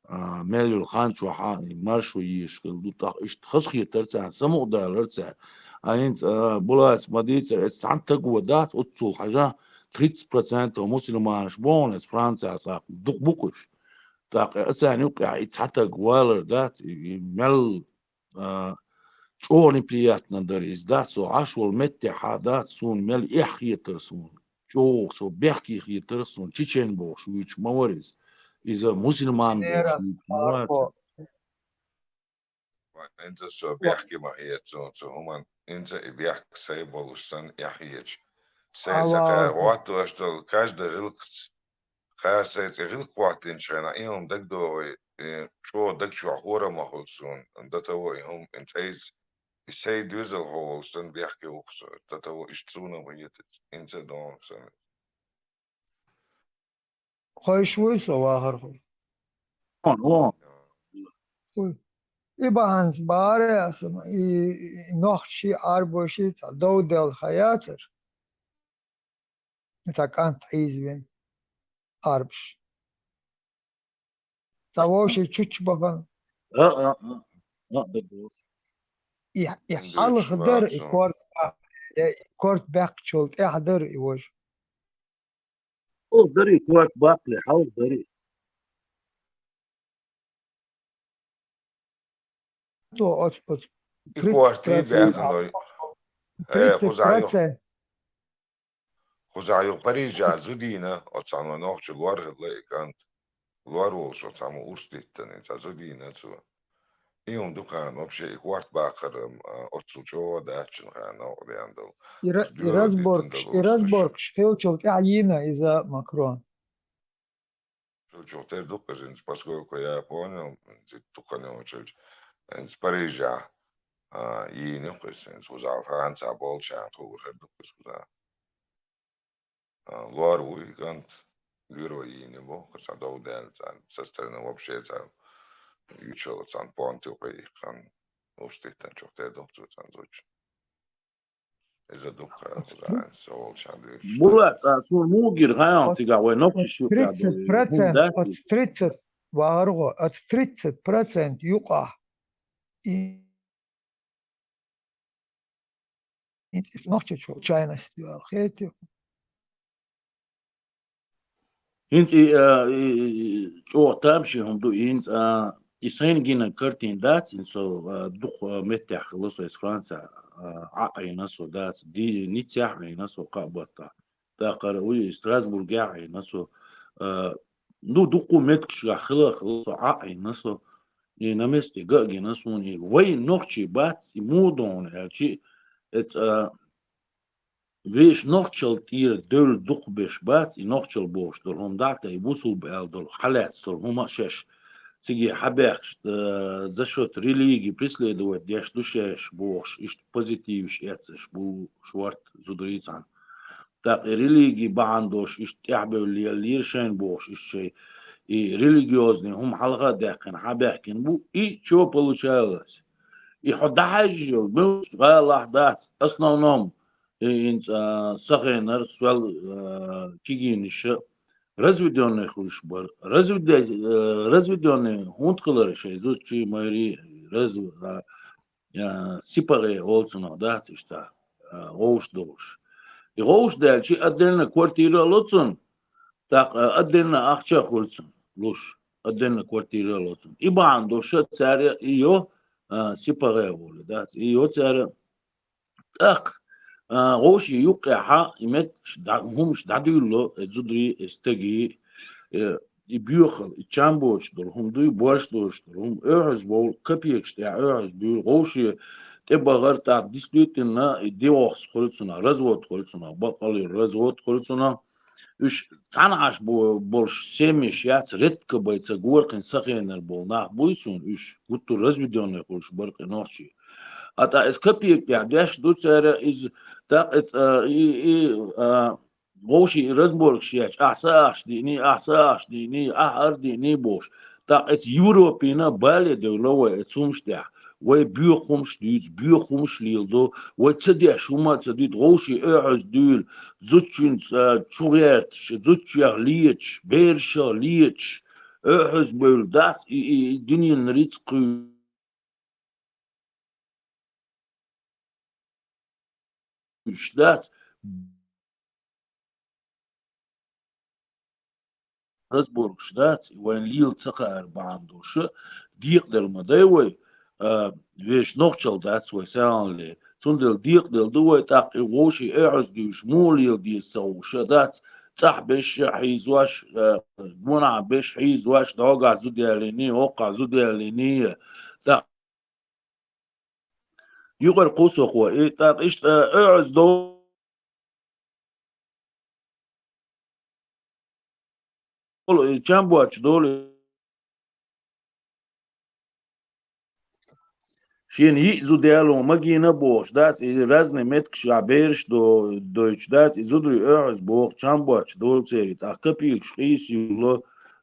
А, мел йолу хан чохь а и маршо езаш хилла ду, тӀаккха иштта хазахетар царна, самукъадалар цаьрга. А хӀинца, а, Булатс ма дийцара, эцу цхьана таго дац, оццул хьажа, тридцать процентов мусульманаш боху эцу Францехь, тӀаккха дукха бу-кх уьш. ТӀаккха а царна юккъехь и цхьа таг валар дац, и, и мел а, чӀогӀа неприятно дара иза, дац, со Ӏаш волу меттехь а, дац, суна мел эхь хетара суна, чӀогӀа со бехке хетара суна, чечен бохуш вуьйцуш ма вара иза. Иза мусульман бохуш вуьйцуш ма вац. ХӀинца со бехке ма хета суна цу хӀуманна, хӀинца и бехк сайн болуш санна эхь хеташ. Сайн сакхара гӀоттош долу каждый гӀиллакхца Кхара сайн цӀе гӀиллакх хӀоттийначу хенахь, и хӀума дагадогӀий, и чӀогӀа даг чохь хӀора ма хуьлу суна, до того и хӀума, и цӀе иза, и сайн доьзалхо волуш санна бехке ву-кх со, до того иштта суна а ма хетац, хӀинца а догӀу-м сан. Хойш вуй со, вахархой? Вон, вон. Вуй. И бахьанца бахара аса, и, и, и нохчий, Ӏарбоший цхьа дов делла хан яцара. Цхьа кӀант Ӏийзавина, Ӏарбаш. Цхьа вовшийн чучча бахана. А, а, а, а, дагадогӀуш. И, и хьалха дара, и корта баккхале, и корта баьккхачул тӀаьхьа дара и важа. Хьалха дара и корта баккхале, хьалха дара и. То оц, оц, и тридцать корта процент, баьхкиной. Э, тридцать процент. Кхузахь юха Парижехь зуда йийна, оцу цхьана вайн нохчо лор хилла и кӀант. Лор волуш оцу цхьана урс диттина, цхьа зуда йийна цо. И хӀума ду-кх хьан вообще и корта баккхар, а, оццул чӀогӀа дац шуна хьан новкъа деана долу. И ра-, и разборкаш, и разборкаш хилчул тӀаьхьа йийна иза Макрон. Цу чуьра тера ду-кх иза, хӀинца, поскольку я понял, хӀинца дукха йолчул, хӀинца Парижехь, а, йийна ю-кх иза, хӀинца кхузахь Францехь болчарна хуур хир ду-кх иза кхузахь. А, лор ву и кӀант, лоьро йийна бу, кху цхьа дов даьлла царна, со стагана вообще царна, юьйцуш йолу царна понт юкъа йихкина, урс диттина чуьра тера ду-кх цо царна зудчун. Иза дукха оцу хьалха, со волчохь дуьйцуш. Булат, а, суна муха гира хьан оцу цигахь вай нохчаш ю, оцу тридцать процент, оцу тридцать, вахархо, оцу тридцать процент юкъахь и, и, и нохчочо чайность ю аьлла хетий? ХӀинца и, а, и, и, чӀогӀа тамашийна хӀума ду, и хӀинца, а, и сайна гина картина дац, хӀинца со, а, дукха, а, меттехь хилла со, иза Францехь, а, Ӏа а Ӏийна со дац, ди-, Ниццехь а Ӏийна со кхаа баттахь. ТӀаккха уй Страсбургехь а Ӏийна со, а, ну, дуккха меттигашкахь хилла, хилла со, Ӏа а Ӏийна со, и на месте га а гина суна, и вай нохчий бац, и муха ду хьуна аьлча, эца, а, вешан нохчалла тӀера девлла дукха беш бац, и нохчалла бохуш долу хӀума дӀа а тӀе, и бусулба аьлла долу, хьалаьцна долу хӀума а шаьш циге хьабаьхкаш, э, за счёт религии преследовать деш ду шаьш бохуш, иштта позитиваш эцнарш бу шорта зударий цхьаьна. ТӀаккха и религии бахьана долуш иштта тӀаьхьабевлла леллера шайна бохуш, иштта шайн и религиозный хӀума хьалха а даьккхина, хьабаьхкина бу, и чё получалось? И хьо дӀахьаьжжа йолу, муьлххачу гӀалахь дац, основном, и хӀинца, а, сан хенара сол, а, кегийнаша разведённый хуьлуш бара. Разведё-, э, разведённый хӀунда хилара шайн зудчий, майрий, раз-, а, а, сепаре олу цунах, дац иштта, а, гӀовш долуш. И гӀовш даьлча, отдельно квартира а ло цунна, тӀаккха, а, отдельно ахча а хуьлу цунна луш, отдельно квартира а ло цунна. И бахьана долуш цара и йо, а, сепаре олу, дац, и йо цара. ТӀаккха, а, вовшийн юккъехьа и меттигаш дӀа-, хӀумаш дӀадуьйлало, и зударий, и стагий, э, и боьхал, и чам боцуш долу хӀума дуй, борш доцуш долу хӀума, оьгӀаз бовла, капекаш тӀехь оьгӀаз буьйлу, вовшийн тӀебахар, тӀаккха действительно и дивохс хуьлу цунах, развод хуьлу цунах, баккъалла развод хуьлу цунах. Уьш цхьаьна Ӏаш бо-, болуш семьяш яц, редко бай ца гора кхин сан хенара болу нах буй суна, уьш гуттар разведённый хуьлуш бара кхин нохчий. А тӀаккха иза капек тӀехь деш ду цара, иза дакъа, иза, а, и, и, а, вовшийн и разборкаш ечча, ахьа сан ахча диъний, ахьа сан ахча диъний, ахьа хӀара диъний бохуш. ТӀаккха иза Европина бале девлла вай, иза хӀумаш тӀехь. Вай боьха хӀумаш дуьйцу, боьха хӀумаш леладо, вай ца деш хӀума а ца дуьйцу, вовшийн оьгӀаз дуьйлу, зудчуьнца, а, чугӀерташ, зудчех леташ, берашах леташ, оьгӀаз бевлла дац, и, и, и дуьненан рицкъ кхуьйсуш дац. Разборкаш дац, и вайна лела ца хаар бахьана долуш, декъаделла ма дай вай, а, вешан нохчалла дац вай, сагӀанле. Цундела декъаделла ду вай, тӀаккха и вовшийн оьгӀаз дуьйш муха лела деза ца хууш а дац, цӀахь беш а хьийзош, а, гонахь беш хьийзош, дӀогахь зуда ялийний, хӀокхахь зуда ялийний, тӀаккха юкъара кхуссухо, и тӀаккха иштта, э, оьгӀаз долу, и чам боцуш долу. Шена йиъ зуда яло магийна а бохуш дац, и разный меттигашкахь бераш до-, дойтуш дац, и зударий оьгӀаз боху, чам боцуш долу церан, тӀаккха капекаш къийса юлло.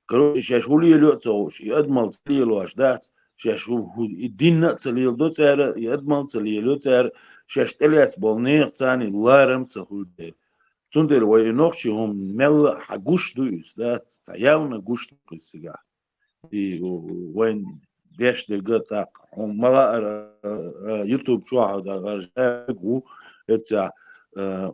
Короче, шаьш хӀун лелайо а ца хууш, и адамалла ца лелош дац. Шаьш хӀу-, хӀу-, и динна а ца леладо цара, и адамалла ца лелайо цара, шаьш тӀелаьцна болу нехан царна и ларам а ца хуьлу дела. Цундела вай и нохчийн хӀума мелла а хьан гуш ду иза, дац, цхьа явна гуш ду иза цигахь. И, у, вайн деш дерг а тӀаккха, хьуна ма лаара, а, а, YouTube чохь а дагара жаг ву, эццахь, а,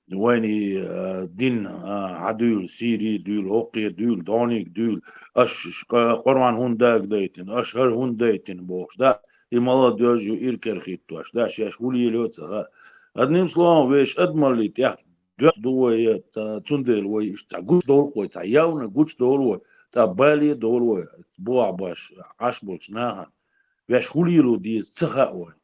вайна и, а, дин, а, хьан дуьйла, Сири дуьйла, хӀокхе дуьйла, дониг дуьйла, аша ш-, къа-, Къуръан хӀунда дага дайтина, аша хӀара хӀунда дайтина бохуш, да, и мала доьжу иркархиттош, да, шаьш хӀу лелайо а ца хаьа. Одним словом, вешан адамаллин тӀехь доьхна ду вай, ца-, цундела вай иштта цхьа гуш долу вай, цхьа явна гуш долу вай, цхьа бале а долу вай, бохьа баш, Ӏаш болчу нахана. Веш хӀу лело деза ца хаьа вайн.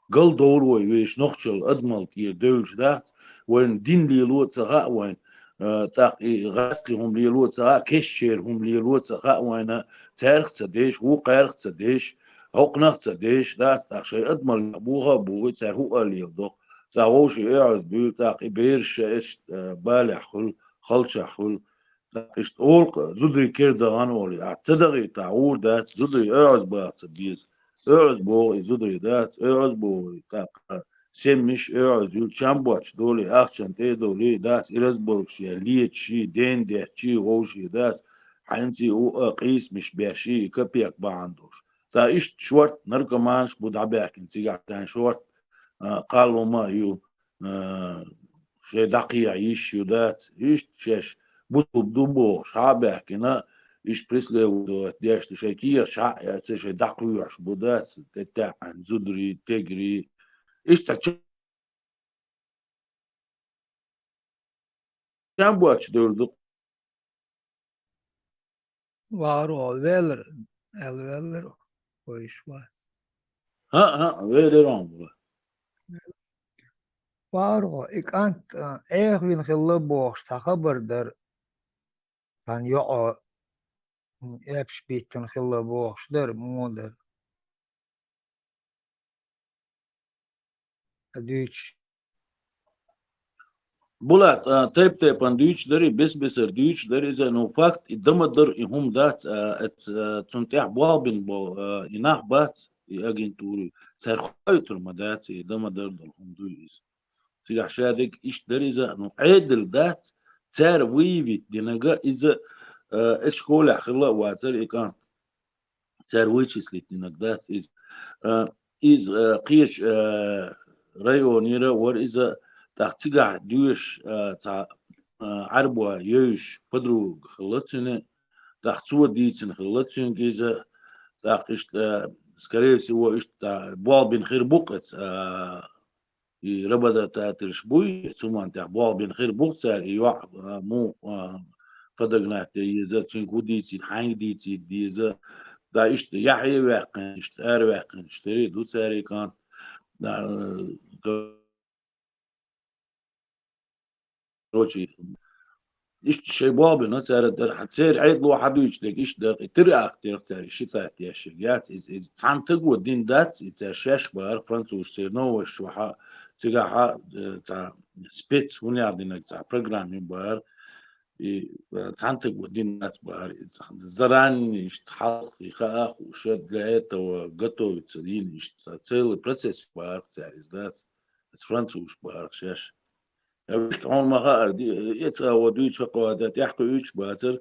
Гал довла вай, вешан нохчалла адамалла тӀера девлча дац, вайна дин лело а ца хаьа вайна, а, тӀаккха и гӀазкхи хӀума лело а ца хаьа, кешчеран хӀума лело а ца хаьа вайна, цаьрах а ца деш, вукхарах а ца деш, хӀокхунах а ца деш, дац, тӀаккха шайн адамалла бухахь а бухий, цара хӀуъа а леладо. ТӀаккха вовшийн оьгӀаз буьйлу, тӀаккха и бераш а эшна, а, балехь хуьлу, халчахь хуьлу. ТӀаккха иштта олу-кх, зударий кера дахана олий, ахь ца дахийтахь, гӀур дац, зударий оьгӀаз баха ца беза. ОьгӀаз боху и зударий дац, оьгӀаз боху и тӀаккха семьяш оьгӀаз юьлу, чам боцуш долий, ахчана тӀе а долий, дац, и разборкаш ян леташ и, ден детташ и, вовший дац, хьаьнций у а къийсамаш беш и, и капек бахьана долуш. Ткъа иштта шорта наркоманаш бу дӀабаьхкина цигахь, тхан шорта, а, кхаллума а ю, а, шайн дӀакхехьа йиш ю дац, иштта шаьш бусулба ду бохуш, хьа а баьхкина, иштта преследовать деш, шайн кехаташ хьа а эцна, шайн дӀакхоьхьуш бу дац, тӀеттаьӀӀан зударий, тегрий. Иштта чам боцуш девр ду. Вагьаро велар, аьлла велар, вайша вац. ХӀаъ, хӀаъ, велар он ву. Вагьаро, и кӀант, а, Ӏехавина хилла бохуш цхьа хабар дара, цхьана йоӀо, м, эпаш биттина хилла бохуш дара, муха дара? Ца дуьйцуш. Булат, а, тайп-тайпана дуьйцуш дара, бес-бесара дуьйцуш дара иза, ну, факт, и дан ма дара, и хӀума дац, а, эц-, а, цунна тӀехь болх бина бо-, а, и нах бац, и агентура. Цара хоуьйтур ма дац, и дан ма дара долу хӀума дуй иза. Цигахь шадерг иштта дара иза, ну, Ӏедал дац, цара выявить динарг иза, а, эцу школехь хилла а вацара и кӀант. Цара вычислить динарг дац иза. А, иза, а, кхечу, а, районера вара иза, тӀаккха цигахь доьшуш, а, цхьа, а, Ӏаьрбой йовзуш подруга хилла цуьнан, тӀаккха цо дийцина хилла цуьнга иза, тӀаккха иштта, а, скорее всего, иштта болх бина хир бу-кх эца, а, и работодателаш буй, цу ман тӀехь болх бина хир бу-кх цара, и йоӀ, а, му, а, подогнать де еза, цуьнга хӀун дийцийта, хьаьнга дийцийта деза. Да, иштта яхье ваьккхина, иштта ара ваьккхина, иштта ду цара и кӀант. Да, короче, иштта шайн болх бина цара дара, хьан церан Ӏедало хьан дуьйцу дерг иштта дара, и теракт яра цара, и ши цатта еш яц, иза, иза цхьана таго дина дац, и цара шаьш бара, французаш церан новаш чохь а, цигахь а, э, цхьа спец хӀунех динарг цхьа программа бара, и, э, цхьана таго дина дац бара, иза заранее иштта хьалха и хаа хууш, для этого готовиться йина иштта цхьа целый процесс бара цара иза дац, иза французаш бара шаьш. Вуьшта хьуна ма хаара, ди-, эца а во дуьйцу хӀокхо а дан тӀаьхьакхуьуьйтуш бацара,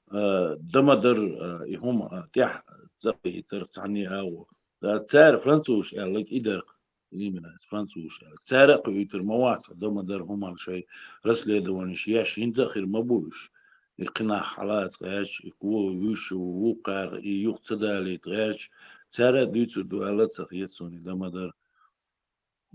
а, дан ма дара, а, и хӀума, а, тӀаьхьа ца кхийтарх цхьанне а во. Ткъа цара французаш аьлларг и дара-кх, именно французаш аьлларг. Цара а кхуьуьйтур ма вац, дан ма дара хӀуманна шайн расследованеш еш, хӀинца а хир ма бу уьш. И кхин нах хьалаца гӀерташ, и кхо вуьйш ву, вукхара и юха ца далийта гӀерташ, цара а дуьйцур ду аьлла а ца хета суна, и дан ма дара.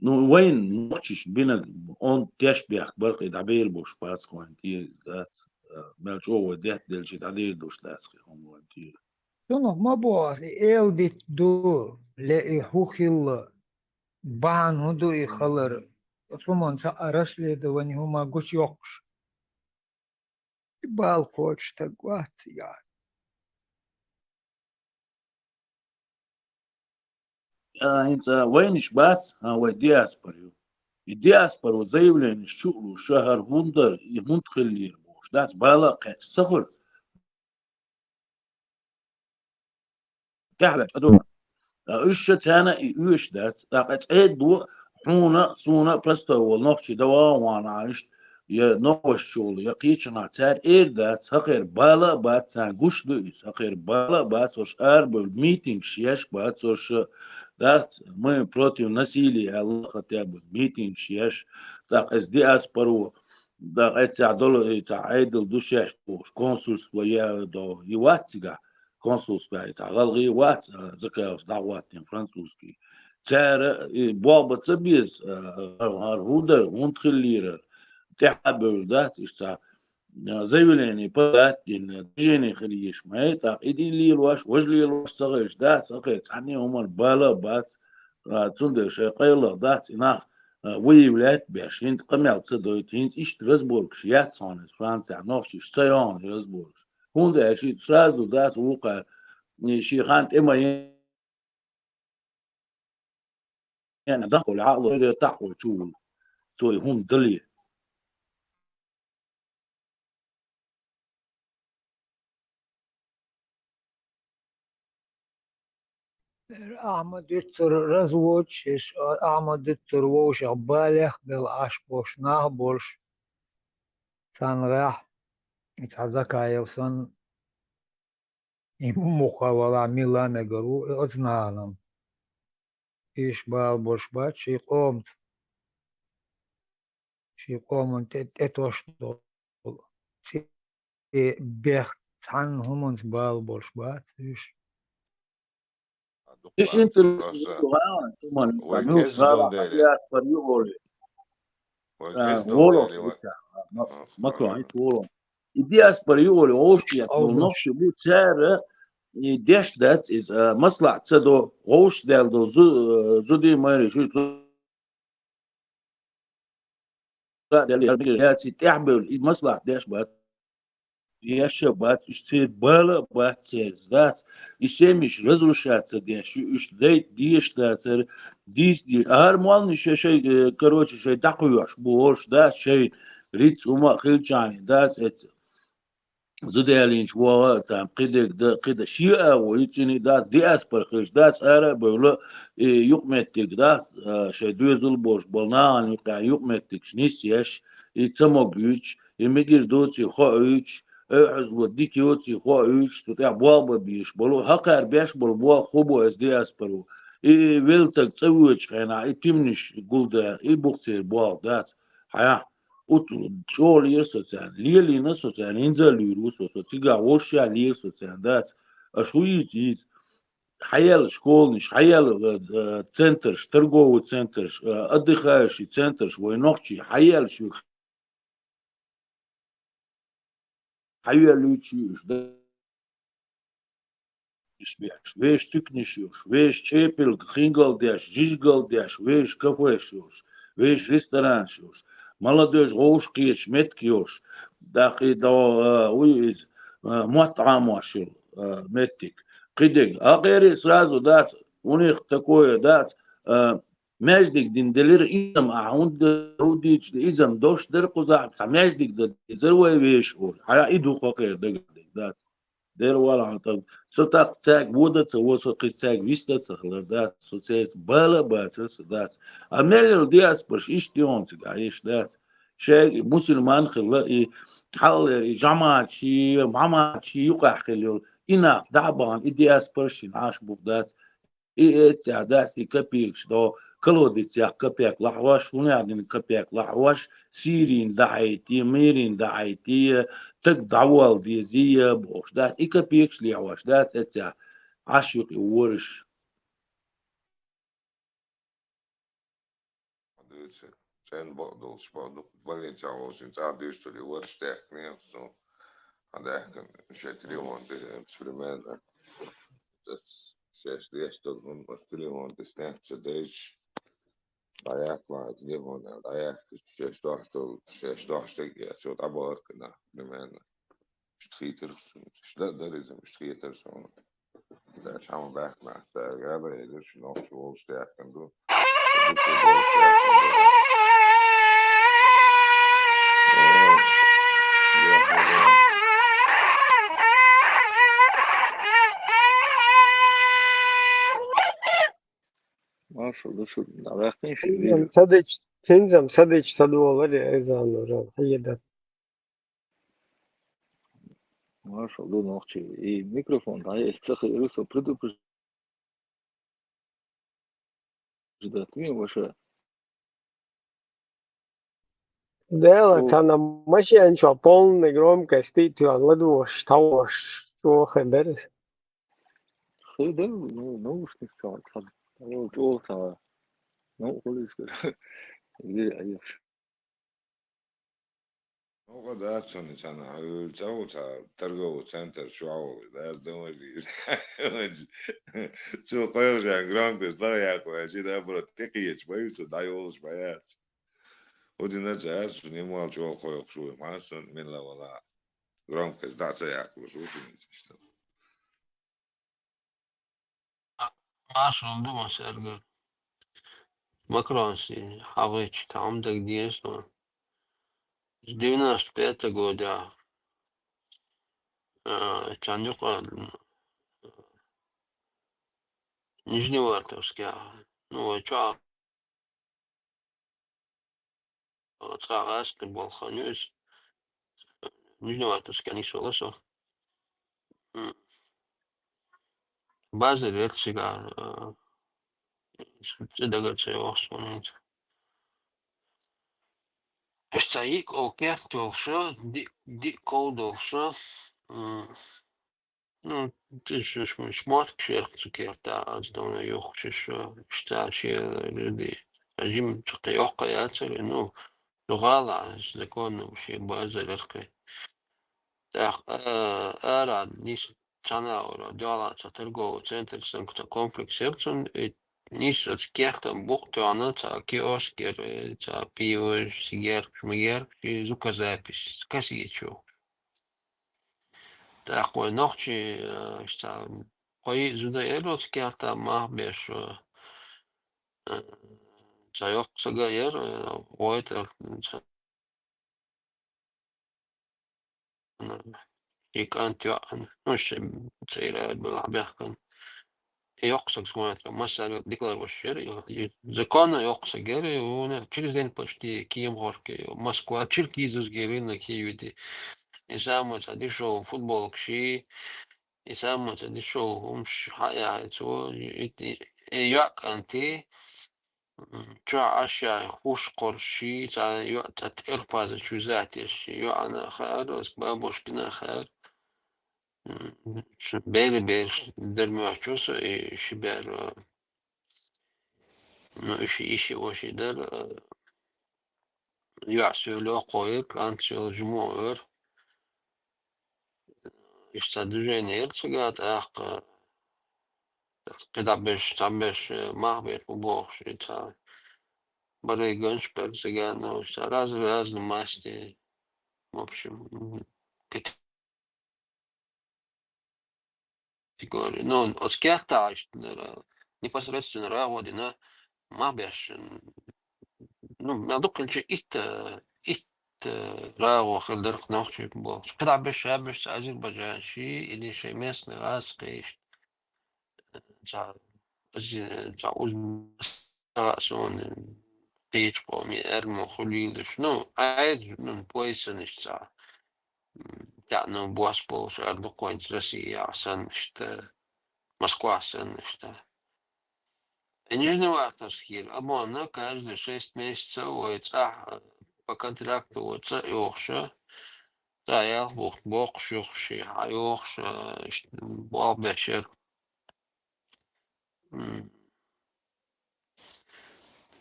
Ну, вайн нохчаш бинарг, он теш бехк баркъе дӀабер болуш бац вайн тӀера дац, а, мел чӀогӀа вай детта делчи дӀадер долуш дац хӀума вайн тӀера. Цунах ма боху ас, и эладитта ду, ле и хӀун хилла, бахьана хӀун ду и хилар, цу ман цхьа а расследование хӀума гучуйоккхуш. И бала кхочуш стаг вац, я. А, хӀинца вайнаш бац, а, вай диаспора ю. И диаспора заявленеш чу а луш, ша хӀара хӀунда дара, и хӀунда хиллера бохуш, дац бала а кхаьчча ца хуьлу. ТӀаьхьаваьлча, а, уьш ша царна и оьшуш дац, тӀаккха цӀе а до, хьуна, суна, простой волу нохчий дан ван ван Ӏаш, я новаш чул, я кхечанхьа цара эр дац, хӀокхеран бала а бац, царна гуш ду иза, хӀокхеран бала а бац, уьш арабевлла митингаш еш бац, уьш дац, мы против насилия аьлла, хотя бы митингаш еш, тӀаккха эс диаспоро, тӀаккха эццехь долу и цхьа Ӏедал ду шаьш бохуш, консульство я до, и вац цигахь, консульство, и цхьа гӀалгӀай вац, а, Закаевс дӀахӀоттийна французский. Цара и болх бан ца беза, а, хӀара хӀун дара, хӀунда хиллера, тӀаьхьа а бевлла дац, иштта цхьа, а, заявление подать дина, движение хила езаш ма яй, тӀаккха и дин лелош, важа лелош ца хилча дац, хӀокхеран цхьанне а хӀуманна бала а бац, а, цундела шайн къайлагӀа дац, и нах, а, выявлять беш, хӀинца къамел ца дойту, хӀинца иштта разборкаш яц хьуна иза Францехь, нохчашца ца йогӀу и разборкаш. ХӀунда аьлча иза сразу дац вукхара, и шен хан тӀе ма ен, дан хуьлу, хьалха таххо чу ву, цо и хӀума дале. Ахьа ма дуьтцура разводчаш, ахьа ма дуьтцура вовшах балех а белла Ӏаш болуш нах а болуш, царна гӀехь, и цхьа Закаев санна, и муха валахь, мила мегар ву, и оцу нахана. Уьш бала болуш бац шен къомаца. Шен къоман тӀе, тӀетосуш долу, цӀе э, бехк цхьанна хӀуманца бала болуш бац уьш. И интересно, вай гӀалгӀа, туман, вай муьлш гӀалгӀа диаспора ю олий. Вай А, гӀалгӀа воло, дели вай. Ма-, а, Макрон, а. И воло. И диаспора ю олий, вовшех Алло. Нохчий бу, цара, и деш дац иза, а, маслахьат ца до, вовшах даьлла долу зу-, зуди майриш, уьш яций тӀаьхьабевлла, и маслахьат деш бац. Еш а бац, уьш церан бала а бац церан, дац. И семьяш разрушать ца деш, уьш дайта дезаш дацара, дийца дезаш. ХӀара молланаш шай, шай, э, короче, шай дӀакхоьхьуш бу, хӀорш дац, шай риц хӀума а хилчахьана, дац, эца. Зуделлинчу вогӀа а там, кхидерг дан, кхида шиъ а во, юьцӀина дац, диаспора хилча дац, ара а бевлла, и юкъаметтиг дац, а, шайн доьзал болуш болу нахана юкъахь юкъаметтигаш нисъеш, и ца могуьйтуш, и мегар доций хоуьйтуш, ойхьазло дика йоций хоуьйтуш, цу тӀехь болх бан безаш болу, хӀокхара беш болу болх хӀун бу иза диаспоро. И велла стаг цӀа воьдучу хенахь, и тимнаш гулдаьлла, и бу-кх церан болх, дац. Хьан, оццул чӀогӀа лийра со царна, лелийна со царна, хӀинца а луьйр ву со, со цигахь волуш а лийра со царна, дац. Аша хӀун йийца йийца? Хьаелла школанаш, хьаелла, э, э, центраш, торговый центраш, э, отдыхающий центраш, вай нохчий, хьаелла шу хьаеллуьйтуш ю уьш, да? Уьш бехаш, вешан туьканаш йолуш, вешан чӀепилг, хингалдеш, жижигалдеш, вешан кафеш йолуш, вешан ресторанаш йолуш, молодёжь вовшах кхеташ меттиг йолуш, даккхий до, а, вуй иза, а, мотт Ӏамош йолу, а, меттиг. Кхидерг. Акхерий сразу дац, у них такое дац, а, маьждиг дина делира иза-м, ахьа хӀунда дийцича, иза-м долуш дара кхузахь, цхьа маьждиг дан дезара вай вешан олий. Хьан и ду хӀокхеран дагардерг, дац. Дера валахьа тӀам. Со тӀаккха цаьрга вода а ца во, со кхин цаьрга виста а ца хилар, дац. Со цаьрца бала а бацара со, дац. А мел йолу диаспораш иштта ю хьуна цигахь, еш, дац. Шайга мусульман хилла, и хьаллера, и жамаӀатчий, жамаӀатчий юкъахь хилла йолу, и нах дӀа а бахана, и диаспораш шина Ӏаш бу-кх, дац. И эццехь дац и копейкаш до, колодецех копейк лахьош, хӀунех дина копейк лахьош, сийрина дӀахьайти, мийрина дӀахьайти, стаг дӀаволла дезий, бохуш дац, и копейкаш лехьош дац эццехь, Ӏаш ю-кх и вораш. Дуьйцу, цӀена бакъдолуш бакъду, больницехь волчун цӀахь дуьйцу, тӀе варш даьхкина, со хьан даьхкина, шайн телефон тӀе, примерно. Ас шаьш деш долу хӀума ас телефон тӀе снять ца дайча, дӀаяккха ма телефон, дӀаяккха, шаьш дохьуш долу, шаьш дохьуш дерг а, цо дӀабахаркина, примерно. Иштта хийтира суна. Иштта дан дара иза, иштта хийтира суна. Дальше хьан баьхкина, цара габар хилира, ши нохчо волуш даьккхина ду. Маршал ду шу, дӀаваьккхина шу Цуьнца-м вири. Ца дича, цуьнца-м ца дича, ца долара, Эзанов, хьеда. Маршал ду нохчий. И микрофон дӀаэца ца хиира, со предупреждать вина ваша. Дела, О. Цхьана машен чохь полный громкость тӀе а тоьхна ладугӀуш, тхьовш, чӀогӀа хир дара иза. Хир дара, ну, наушник чохь цхьа, о, чӀогӀа цхьа. Ну, хуьлийскара. Вири Ӏеш. Новкъа дац хьуна цхьана, хьуьлла ца ву цхьа торговый центр чохь ву, дас дан вазийса. Цо кхоьллачарна громкость бага яккха ваьлча, наоборот, тӀекхеча ма ю цо, дӀайолуш ма яц. ХӀун дина ца яц, нимал чӀогӀа кхойкхуш ву, ма сан милла вала. Громкость дӀа ца яккхалуш ву шуна иза иштта. Маршал ду, Сергей. Макронс хьагӀича, тхьамдаг деза ван. С девяносто пятого года, а, цхьана юкъа, Нижневартовске, ну, вай чохь цхьа гӀазкхи болу хан ю иза. Нижневартовске нисвелла со. М. Базар яра цигахь, а, цӀе дага ца йогӀу суна хӀинца. Иштта цхьа йиъ ков керт йолуш, диъ, диъ ков долуш, м, ну, шмоткаш яра цу кертахь, аз дуьйна юххуш, иштта шен жима цхьа кхин йоккха яцара, ну, цу гӀалахь законно шен базар яра кхин. ТӀаккха, а, ара нийса цхьана ура дуьхьал цхьа торговый центр санна цхьа комплекс яра цуьнан, и нийса оцу кертан букъ тоьхна цхьа киоск яра, цхьа пиваш, сигаркаш, мигаркаш, и звукозапись, кассеташ йохуш. ТӀаккха вай нохчий, а, цхьа кхо-йиъ зуда яра оцу кертахь мах беш, а, цхьа йоккха стаг яра, а, гӀойтар, цхьа и кӀант йоӀана, ну, шен цӀера белахь баьхкина. И йоккха стаг, смотри, массаьрга декларировать яра, и, и законно йоккха стаг яра, и вуно через день почти кема гӀорке, и Москва, Черкизовский рынок, и вити. И самый цхьа дешевый футболкаш, и самый цхьа дешевый хӀумаш хьаяхьи цо, и, и, и йоӀ кӀанти, М, чохь Ӏаш яьхьи хӀуш кхорший, цхьа йоӀ, цхьа тӀерпаза чу затеш, йоӀана хаьара, аса бабушкина хаьара. М, ш-, бери бераш дара моьтту со, и ши бер, а, ну, и ши, и ши, о ши дара, а, йоӀ соьле кхоьру, кӀант соьле жима а вара. Иштта цхьа движение яра цигахь, тӀаккха кхидӀа берш, цхьа берш, э, мах беш бу бохуш, и цхьа барий гонаш бара цигахь, ну, цхьа разный, разный масти, в общем, м, кати-, категория. Ну, оцу кертахь иштта, э, непосредственно рагӀо дина мах беш, м, ну, мел дукха хилча итт, э, итт, э, рагӀо хир дара-кх нохчий бохуш. КхидӀа берш, ша берш, цхьа азербайджанций или шайн местный гӀазкхий иштта. Цхьа, цхьа уж суна кхечу къоман аьрмо хуьлийла уьш. Ну, айра, ну, поясанаш цхьа, м, таьӀна бос болуш ара дукха вайна Россияхь санна иштта, Москвахь санна иштта. И Нижневартовскийра, амма каждые шесть месяцев вай цӀахь, э, по контракту вай цӀа а йохуш, цӀа ялх бухт боккхуш юххуш, хьа йохуш, э, иштта болх беш яра. М.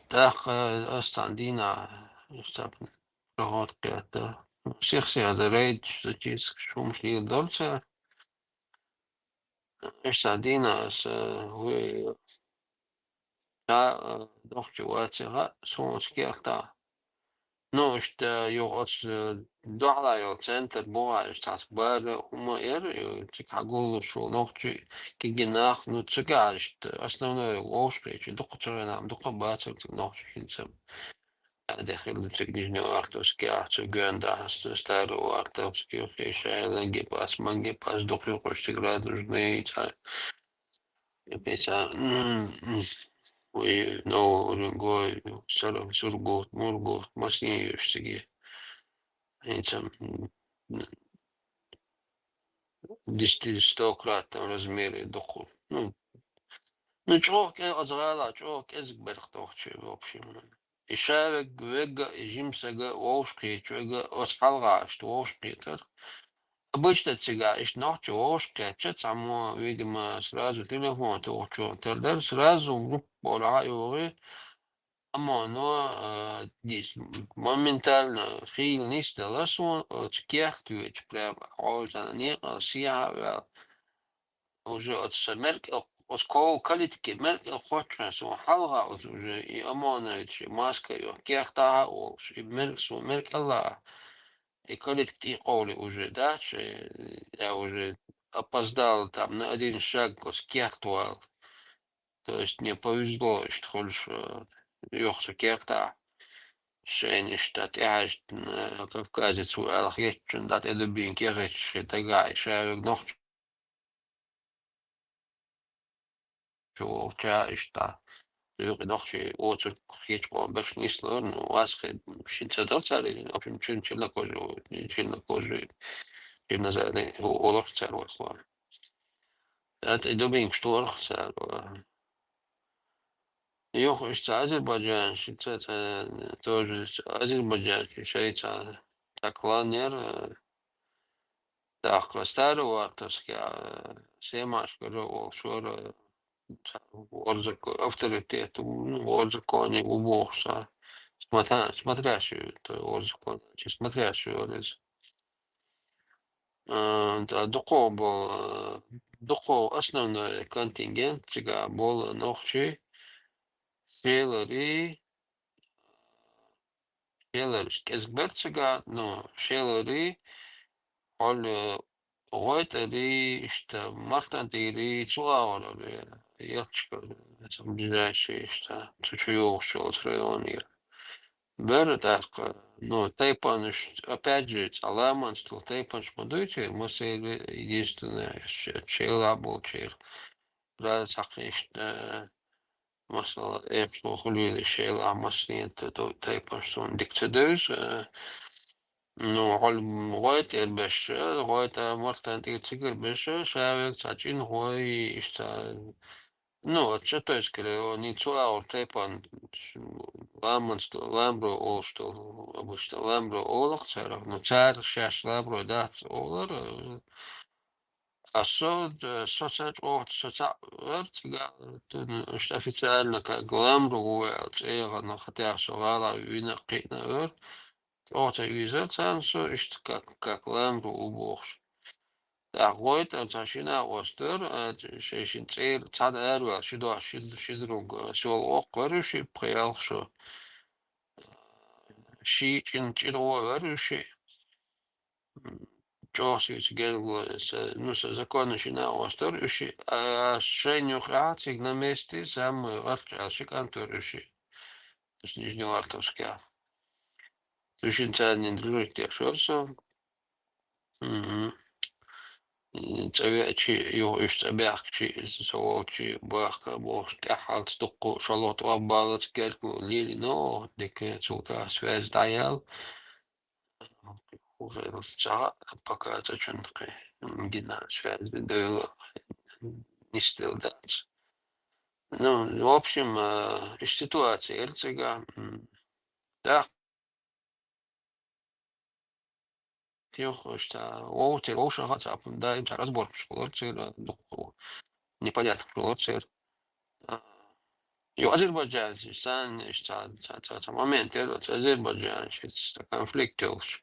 ТӀаккха аса цхьана дийнахь, аса цхьа проход кхетта. Сих-сиха рейдаш, зачисткаш, хӀумаш леладора цара. Иштта дийнахь аса, вуй, ша, а, нохчи вацахь, суна оцу кертахь. Ну, иштта, юха оцу, э, дуьхьал йолу центр бухахь, иштта цхьацца бара хӀума яра, э, цига хьагуллуш волу нохчий, кегий нах, ну, цигахь, иштта, основной вовшахкхетча, дукха ца вина, дукха бацара цига нохчий хӀинца. Аьлла хилла цига Нижневартовскехь, цу гоьндахь, Старовартовский, Хешай, Лангепас, Мангепас, дукха юкъуш цига Радужный, цхьа Эпеца, м, м, вай Новый Уренгой, Саров, Сургут, Мургут, массо а йолуш цига. ХӀинца, м, м, десятистократном размере дукха. Ну, ну, чӀогӀа кӀе-, оцу гӀалахь чӀогӀа кӀезиг бара-кх нохчий, в общем. И ша верг, верг а, и жима стаг а, вовшахкхеташ верг а, оцу хьалха иштта вовшахкхетара. Обычно цигахь иштта нохчо вовшахкхетча, цхьаммо, видимо, сразу телефон тухучунна тера дара, сразу группа олахьа а йогӀий, амма, ну, а, дис-, моментально хийла нисдала суна, оцу кехат веча, прям хьовзана некъа сехьа а ваьлла. Уже оцу сан меркӀал, оцу ков калитке меркӀал кхоччуш суна хьалха оцу уже и ОМОНовец шен маска а йохуш, кехатахь а волуш, и меркӀал суна меркӀал а, и калитка тӀе а къовлий уже дац, э, я уже опоздал там на один шаг оцу кехат вала. То есть мне повезло, иштта хуьлуш, э, юха со кехатахь. Шайна иштта тӀехьаьжча, э, кавказец ву аьлла хетачунна дӀа тӀедубийна кехаташ хи дагахь, и ша верг нохчо чу волча иштта. Юкъа нохчий оцург кхечу къоман берш нислора, ну, вас хи шин ца дара цара, в общем, чуьнан чернокожий ву, чернокожий, чернозадый ву олура цара вайх ван. ТӀаккха и дубинкаш торах цара. Юха иштта азербайджанцы, ца, ца, тоже азербайджанцы шайца ца кланер, э, тӀаккха Старовартовская, э, Семашкара волчара, э, ца, ворзако-, авторитет, ну, ворзаконе ву бохуш ца. Смотря, смотря что это ворзаконе, чи смотря что варез. Э, да, дукхо бо-, э, дукхо основной контингент цига бол нохчий, шелари, шелараш кӀезиг бер цига, ну, шелари, хьол, э, гӀойтӀари, иштта, мартан тӀери, цу агӀорара, э, ехчка, э, ближайшие, иштта, цу чу йогӀуш йолчу районера. Бер тӀаккха, ну, тайпанаш, опять же, цхьа ламанца долу тайпанаш ма дуй церан, массеран единственное, ш-, шелахь болчеран. Раз хьакхишна, масала, эпсо хуьлийла шелахь массанийн т-, т-, тайпанаш суна дика ца девза, э, ну, гӀол-, гӀойтӀера беш, гӀойтӀа мартан тӀера цигара беш, ша вега цхьа чӀинхой, иштта, ну, от что то есть, говорю, они цу агӀор тайпан ламанца, ламро олуш долу, обычно ламро олах царах, но цара шаьш ламро дац олар, э, а со, д-, со ца чӀогӀа, со ца вер, цига, т-, н-, ш-, официально как ламро ву аьлла цӀе яхана, хотя со гӀала вина кхиъна вер, чӀогӀа ца вийзар царна со, иштта как, как ламро ву бохуш. ТӀаккха гӀойтӀа цхьа шина а остуьра, а, шайн шин цӀера цхьаьна араваьлла, ши дош, ши, ши друг, а, сел оккхуьра, ши пхи ялх шо. Ши чӀин, чӀира гӀо вер уьш ши. М, чӀогӀа сийца гергало, са, ну, са законна шина а остуьра уьш ши. А, шайна юххехь цига на месте, самый гӀалч аьлла ши кӀант вер уьш ши. Уьш Нижневартовскехь. Цу шин царнин дружить деш вер со. Мгм. И цӀа веачи, юха уьш цӀа баьхкачи, со волчи, бахка бохуш, тӀаьххьалц дуккха шолгӀа тӀом баллац гергало лелийна, оха дика цул тӀаьхьа связь дӀаяьлла. Уже ца, пока цӀа чунна кхин гина связь девлла, нисделла дац. Ну, в общем, э, иштта ситуация яра цига. М, тӀаккха Тих, иштта, вовшахтера вовшахтера цхьа даим цхьа разборкаш хилар церан, дукха непонятно хилар церан. А, ю азербайджанцы, царна иштта цхьа, цхьа, цхьа, цхьа момент яра оцу азербайджанцы, иштта конфликт йолуш.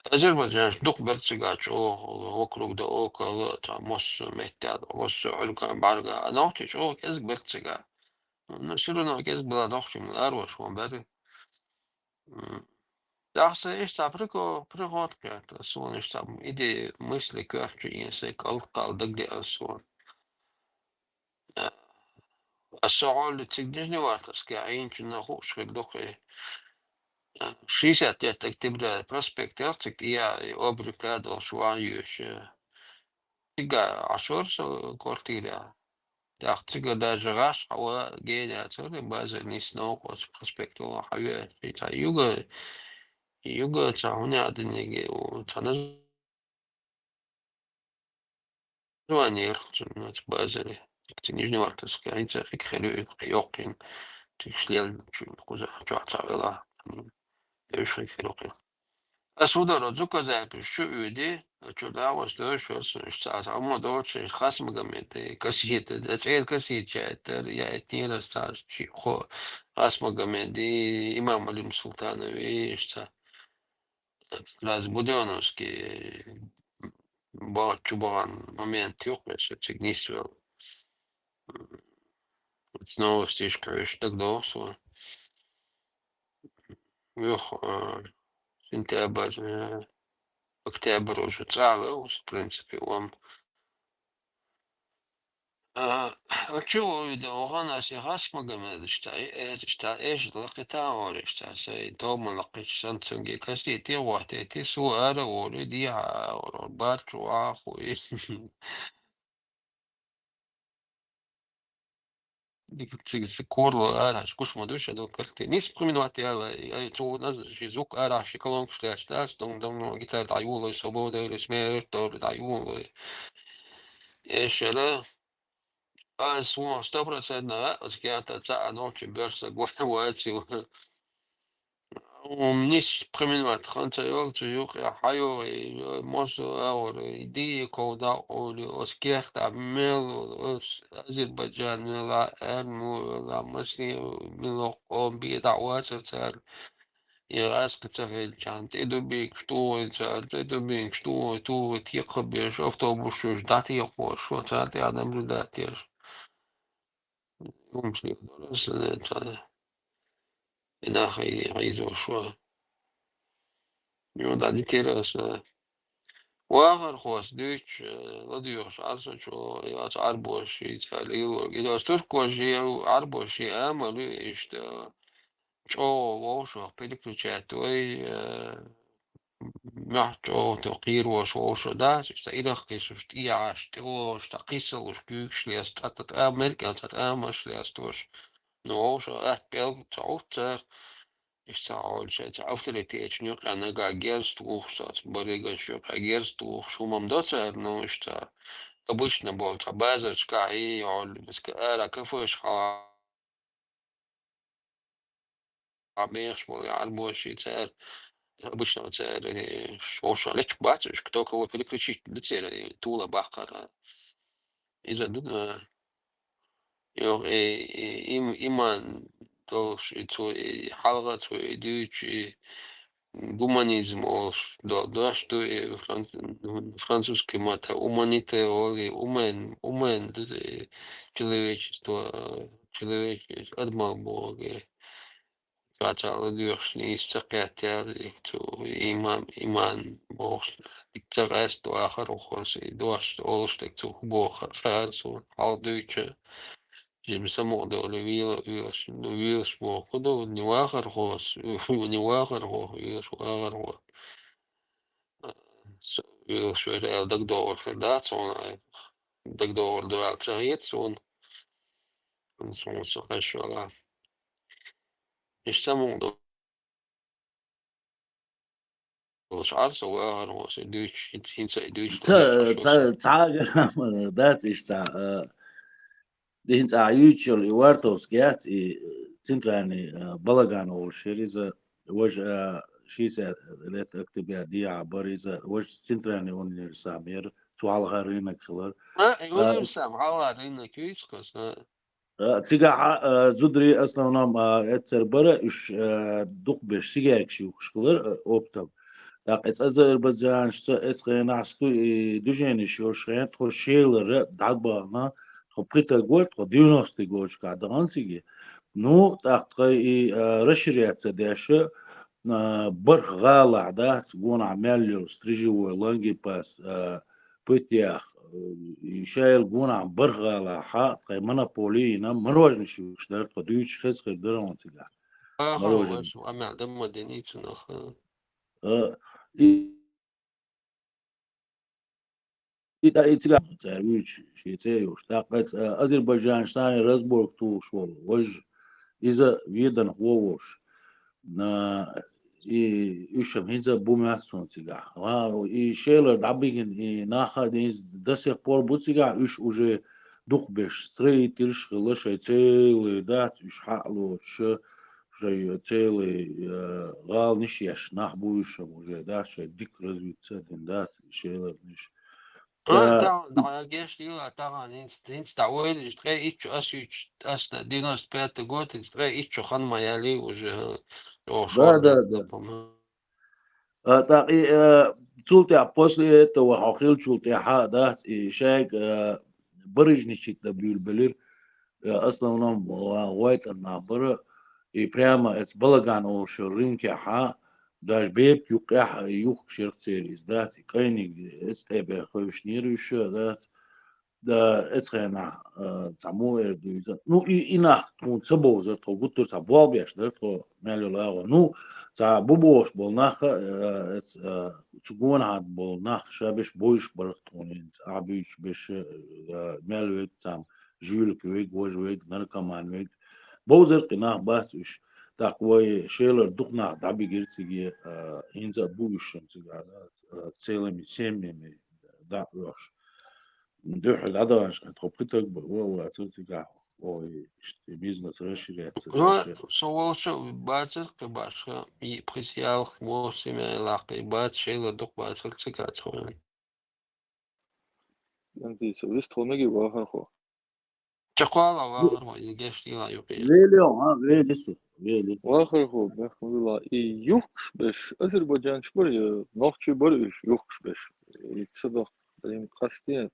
Азербайджанцы дукха бер цига чӀогӀа вокруг да около, цхьа массо а меттехь, массо а Ӏуьрга, бӀаьрга, а нохчий чӀогӀа кӀезиг бер цига. Ну, всё равно кӀезиг бала нохчий ма ларош ван бер. М. Тахса иштта прикол, приход кхетта, суна иштта идея, мысли коьртачу ийна сайн кӀалкхал дагадеана суна. Э, аса со гӀолли цига Нижневартовске Ӏийначунна хууш хир ду кхин. Э, шестьдесят лет октября проспект яра цига тӀе яа, и обрюка долуш ван йоьш. Цига Ӏаш вара со квартирехь. ТӀаккха цига даже гӀаш хьо гена яцара, базар нисса новкъа оцу проспектал хьан веа, и цхьа юга, юга цхьа хӀун яа диниг, цхьа название яра цуьнан оцу базаре. Цига Нижневартовская, хӀинца хӀикхир ю, кхин йоккхийна, цига лел чу кхуза чохь цхьа вела. Девш хӀикхир ю кхин. Ас хӀун дара, оцу указанипаш чу оьди, чу дагӀо ас дойша, ас уьш ца аса хӀума доцуш, Хасмагомед, э, кассета, э, цӀера кассета чаэттара, я эттера ас цхьа чи хо-, Хасмагомеди, Имам Алим Султанови, иштта. Как раз Будённовский, э, бахачу бахана момент юккъе, со цига нисвелла. Оцу новостишка хьуьйсуш дагадогӀу суна. Юха, а, сентябрь, а, октябрь уже цӀа вевза, в принципе, вон. А, а чего вида, оха нас и Хасмагомед, что и это, что эш лакхита ори, что сай дома лакхич сан цунги каси, ти вахте, ти су ара ори, ди а ори, бар чу а хуи. Дика цига корла арахьаш гуш ма ду ша ду карте. Нисса пхи минот яла, ай, цо наза ши зук арахьаш, ши колонкаш лаьш дац, дом, дом, гитара дӀайолой, свобода или смерть, дӀайолой. Эшера, Ас вон сто процентов а, ас кӀаьда цхьа а нохчийн берса гой ваций. Ум нис пхи минот хан ца йолу цу юкъа хьайогӀий, мосо агӀор, и дийе ков дакъули, ас кехта мел, ас Азербайджан вела, Эрму вела, Москва мило къом бе дӀа вацар цара. И гӀаска ца хилчахьана, тӀе дубинкаш тухуй цара, тӀе дубинкаш тухуй, тухуй, текхабеш, автобус чуьш дӀатекхош, шо цара тӀе адам датеш. Умаш леладора аса, цара. И нах хьийзош вара. Йо, дӀадитира аса. Вахархоша дуьйцуш, э, ладоьгӀуш Ӏарсачо, и оцу Ӏарбоша шийтта лелорг. И оцу туркоша шен Ӏарбоша шен амал ю иштта, чӀогӀа вовшах переключать вай, э, мохь чӀогӀа тӀе кхийр волуш вовшах дац, иштта ирахкхийсуш, тӀехьаш, тӀехуш, тӀакхиссалуш куьйгаш леста, тӀа, тӀа, тӀа, меркӀел цхьа тӀамаш лестош. Ну, вовшах атта пӀелг ца Ӏутту цара. Иштта хьолча, цхьа авторитетчун юкъа нагахь герз тухуш, соц баригаш юкъа герз тухуш, хӀумам до цара, ну, иштта обычно болу, цхьа базарчкахь и йолу, ара кафеш хьала а бехаш болу, и Ӏарбоша цара, обычно цара, э, шо-, шо лечух бац уьш, кто кого переключить ду церан, э, тула баккхара. Иза ду, э, йо, э, э, им-, иман долуш, и цо, и хьалха цо, и дуьйцу, и гуманизм олуш до-, дош ду, и франц-, французский мата уманите олу, и умен, умен ду, и человечество, э, человечество, адамал боху, э. Цкъа ца ладоьгӀуш нийса ца кхеттера, и цу иман, иман бохуш, дика ца къаьста вахар ву хӀорш, и дош олуш дерг цу хӀу боху хаьара суна, хьалха дуьйцу, жима самукъадолу вела, велаш, ну, велаш боху, хӀу ду, не вахар хӀорш, не вахар хӀо, велаш вахар хӀо. Со велаш вара аьлла дагадогӀур хир дац хьуна, дагадогӀур ду аьлла ца хета суна. Суна со хезаш вала. Иштта самукъадолуш Ӏарса вахар хӀорш, и дуьйцуш, хӀинца, хӀинца и дуьйцуш Ца, ца, ца, ца граммар дац иштта, а, ХӀинца ахь юьйцуш йолу и Вартовский яц, и, э, центральный, э, Балаган олуш яра иза, важа, э, шестьдесят лет октября дехьа бара иза, важа центральный универсам яра, цу хьалха рынок хилар. А, и А, универсам, хьалха рынок ю иза кхуза, а. А, цигахь, а, зударий основном, а, эццара бара, уьш, а, дукхахберш сигаьркаш юхкуш хилар, а, оптом. ТӀаккха эцу азербайджанашца эцу хенахь сту и движенеш йолуш хенахь тхо Шелара дӀабахана, тхо пхи таг вара, тхо девяностый годашкахь дахана цига. Ну, тӀаккха тхо и, а, расширяться деш, а, барх гӀалахь дац, гонахь мел йолу Стрижевой, Лангепас, а, Пытьях, а, и шайла гонахь барх гӀалахь хьа, тхайн монополи йина, мороженаш юхкуш дара, тхо дуьйцуш хеза хир дара хьуна цигахь. Аха, Мороженое. Вашу, амел дан ма дин и цунах, а. А, и, и, да, и цигахь цара вуьйцу, шен цӀе йолуш. ТӀаккха, а, азербайджанаш санна разборка тухуш волу, важа, иза веданхо волуш. А, и уьш-м хӀинца а бу моьтту суна цигахь. Ва, и Шелара дӀабигина, и нах а, и до сих пор бу цигахь, уьш уже дукхахберш строительш а хилла, шайн целый дац, уьш хьалоцуш, шайн целый, э, гӀаланаш еш нах бу уьш-м уже, да, шайн дика развиться а дина, да, Шеларнаш. А, Да. тахана, дӀа, геш дийла, тахана, хӀинца, хӀинца дӀа ойла, ткъе итт шо, ас юьйцу, ас девяносто пятый год, ткъе итт шо хан ма яьллий уже, хӀа, чӀогӀа Да, шордо да, да. тапа ма. А, тӀаккха и, э, цул тӀаьхьа после этого хьо хиллачул тӀаьхьа дац, и шайга, э, барыжничек дан буьйлабелира, э, основном ва-, вайтӀан нах бара, и прямо эца Балаган олуш йолу рынкехьа, даже бепиг юккъехь а юхкуш яра церан иза, дац, и кӀайниг эца тӀе бен хевшинера уьш, дац. Да, эцу хенахь, а, цхьа муха эр ду иза. Ну, и, и нах тхуна ца бовзара, тхо гуттар а цхьа болх беш дара, тхо мел йолу агӀо. Ну, цхьа бу бохуш болу нах а, а, эц-, а, цу гонахьа болу нах ша беш бовзуш бара тхуна хӀинца. Ахьа буьйцуш беш, а, мел верг цхьамма жуьлик верг, важа верг, наркоман верг. Бовзара кхин нах бац уьш. ТӀаккха вай Шелара дукха нах дӀабигира цига, а, хӀинца а бу уьш шуна цига, а, целыми семьями дӀа а оьхуш. Дуьхьал дӀадахьаш, тхо пхи таг ба, о, о, ацар цигахь, о, и, ишт-, и бизнес расширяться, Ну, расшир- со волча бацар кхы башха, и пхи ялх, восемь лакхи бац, шайла дукха бацар цигахь цхьа. Янти, со вистхо меги вахархо. Чакхвала вахархо, и геш дила юкъе. Вели, а, вели со, вели. Вахархо, бехмула, и юхкш беш, азербайджанч бар, я нохчи бар иш юхкш беш. И цадах, им къасте.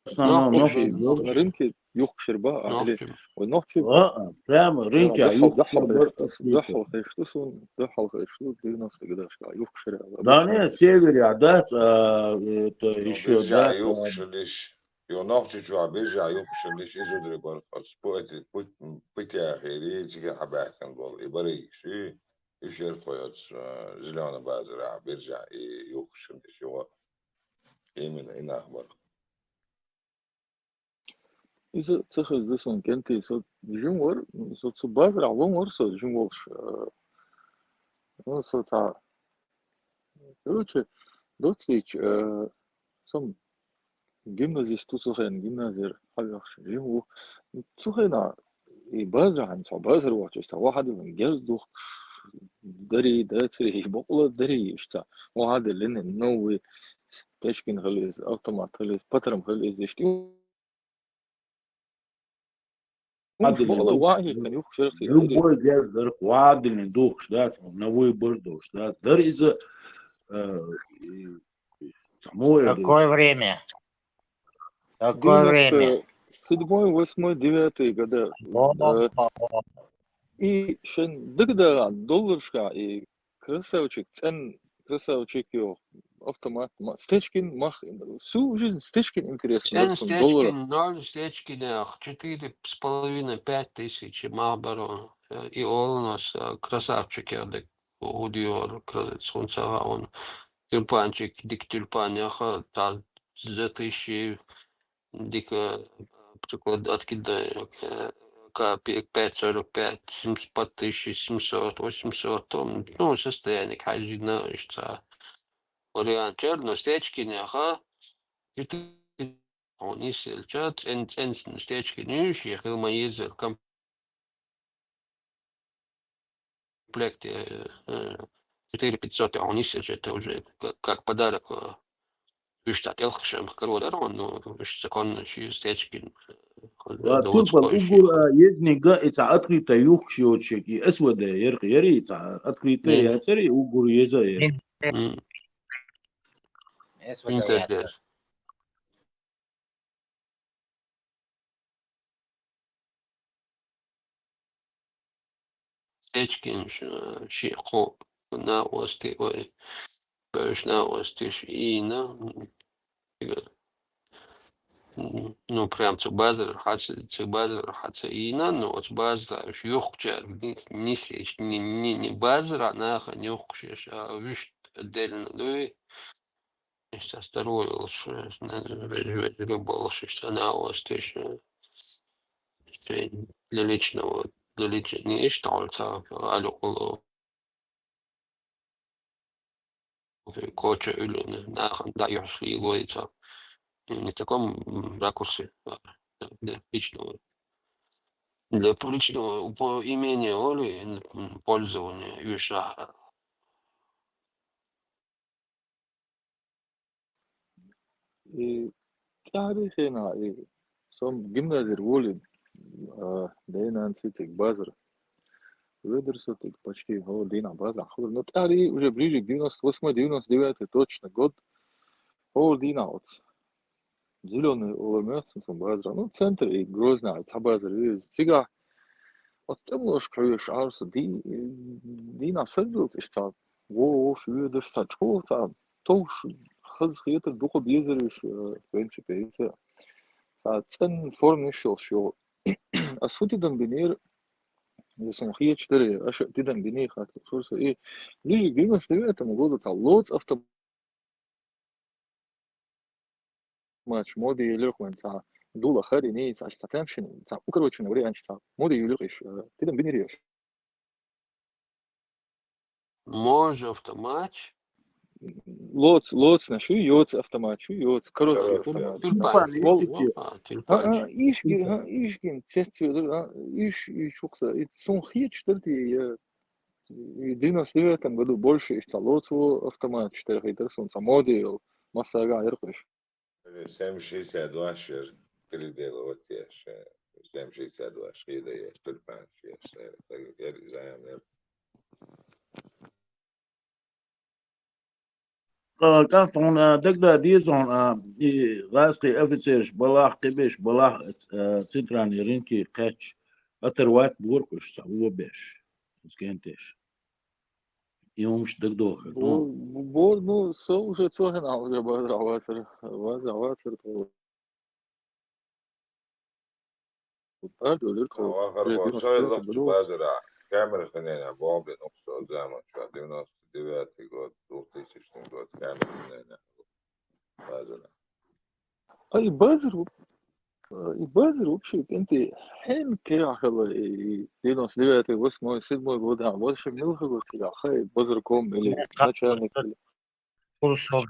Основном Нохчи, нохчи, нохчи. На рынке юхкшер ба, а, или, Нохчи. ой, нохчи. А, а, прямо рынке, а, Дуьхьал, юхкш дуьхьал бар хешту, дуьхьал хешту сон, дуьхьал хешту девяностые годашка, юхкшер. Да не, севере, а, да, а, это Ну, ещё, биржа да, а, юхкшалиш. Ё нохчи чу биржа юхкшалиш, изудри бар, пу-, эти, пу-, путяхери, цига хабахкан бол, и бари, ши, и шерхояц, а, зелёный базара, биржа, и юхкшалиш, его. Именно, и нах бар. Иза цахаз да сон кенти, со жим вар, со цу базара вон вар со жим волш. Э, ну, со та. Короче, доцич, э, сам гимназист ту сохен, гимназир, хавяхш, жим ву. Сохена, и базара, ца базар вача, ца вахадилан герз дух, дари, дацри, бокла дари, ишца. Вахадилин, новый, стечкин хализ, автомат хализ, патрам хализ, ишти. Уж Адилин бокла дух. вахи, хан юх шерхси. Любой герз дарх вахадилин дух, да, на выбор дух, да. Дар иза, э, и, самое, Какое время? Какое время? Седьмой, восьмой, девятый года. Бомба. И шен дыгда долларшка и красавчик, цен красавчик ё, автомат, ма-, Стечкин, мах, всю жизнь Стечкин интересно, Цен да, сон доллара. Стечкин, ноль Стечкин, ах, четыре с половиной, пять тысяч мах баро. Э, и ол у нас, э, красавчик, я, дык, удиор, красавчик, он. Тюльпанчик, дик тюльпан, яха, та, за тысячи, дик, э, приклад откида, э, копеек пять сорок пять, семьсот, под тысяча семьсот, восемьсот, там, ну, состояние, конечно, ишца. Вариант, черно, Стечкин, яха, четыре он исельча, цен, цен Стечкин, иши, хилма езер, комплекте, э, э, четыре пятьсот он исельча, это уже как, как подарок, э, уж та телхшем, король, ну, уж законно, ши Стечкин, э, Ва да, тюльпан вот угур, а, езнига, ица открытая юхкшиочек, и СВД, ер, ер, ица открытая, Нет. я цери угур еза, ер. М. СВД яца. Интерес. Стечкин, ш-, ши хо на ости, ой, беш на ости, ш-, и на, м, ну, прям цу базар, хаца, цу базар, хаца и на, ну, от базар, уж юхчар, ни, ни сеч, ни, ни, ни базар, а наха, ни юхчеш, а вишт отдельно, ну, и Ишта старую лучше, вежливо больше, что она у вас точно. Для личного, для личного, не что он там, а любого. Коча или не, на, да, я шли лоится. Не в таком, м, ракурсе, а, для личного. Для публичного, по имени Оли, м, пользования, юша. И тӀаьхьарий хенахь, и со гимназир волий, а, дайнан цициг базар. Ведар со тӀе почти хӀора дийнахь базар хилар. Ну, тӀаьхьарий уже ближе к девяносто восьмой, девяносто девятый точно год. ХӀора дийнахь оцу Зелёный олур меца сон базар. Ну, центр и Грозный цхьа базар веза. Цигахь оцу тӀемалошка хьоьжуш Ӏар со ди-, дийнахь сагилца иштта цхьа вовш, воьдуш цхьа чӀогӀа цхьа товш хаза хетар дукха безар уьш, э, в принципе, ица цхьа цӀена форма йиш йолуш йогӀу. Ас хӀун тидам бинера, я сон хеташ дара, аша тидам биний хаттар шуьрса. И ближе к девяносто девятому году цхьа лоцу автомат моде елира вайн цхьа дула хадиний, цхьа статьям шина, цхьа укороченный вариант, цхьа моде елира иш, э, тидам бинера еш. Може автомат? Лоц, лоцнаш ю, йоц автомат ю, йоц, короткий Э, автомат. Тюльпан, Ствол, тюльпан, А, а, тюльпан. ишкин, а, ишкин, цецведер, а, иш, иш чухса. И сон хетчдер ти, я, и в девяносто девятом году больше ишца лоцво автомат, четыре хитер сон ца модел, массага иркуш. Семь шестьдесят два шер, переделывать я, ше, семь шестьдесят два, шхида я, тюльпан я, ше, так, я, я, я. Ка-, кантон, а, дагда дизон, а, и гӀаскхи офицерш балах, кибеш балах, а, центральный рынки кхач, атарват буркуш са, уобеш, скентеш. И умш дагдохе. Бо, бо, ну, со уже цохен, а уже базра вацар, базра вацар, то. Ардулир, то. Ахар Уже бо, девяносто шай пятом лохчи году. базара, камера ханена, бомбе, ну, что, заман, что, девяносто девятый год, двухтысячный год, камера ханена, базара. А и базар, а, и базар вообще, пенти, хен керахала, и девяносто девятый, восьмой, седьмой год, а, больше милха год, а, хай, базар ком или Нет, как начальник, или Курсом.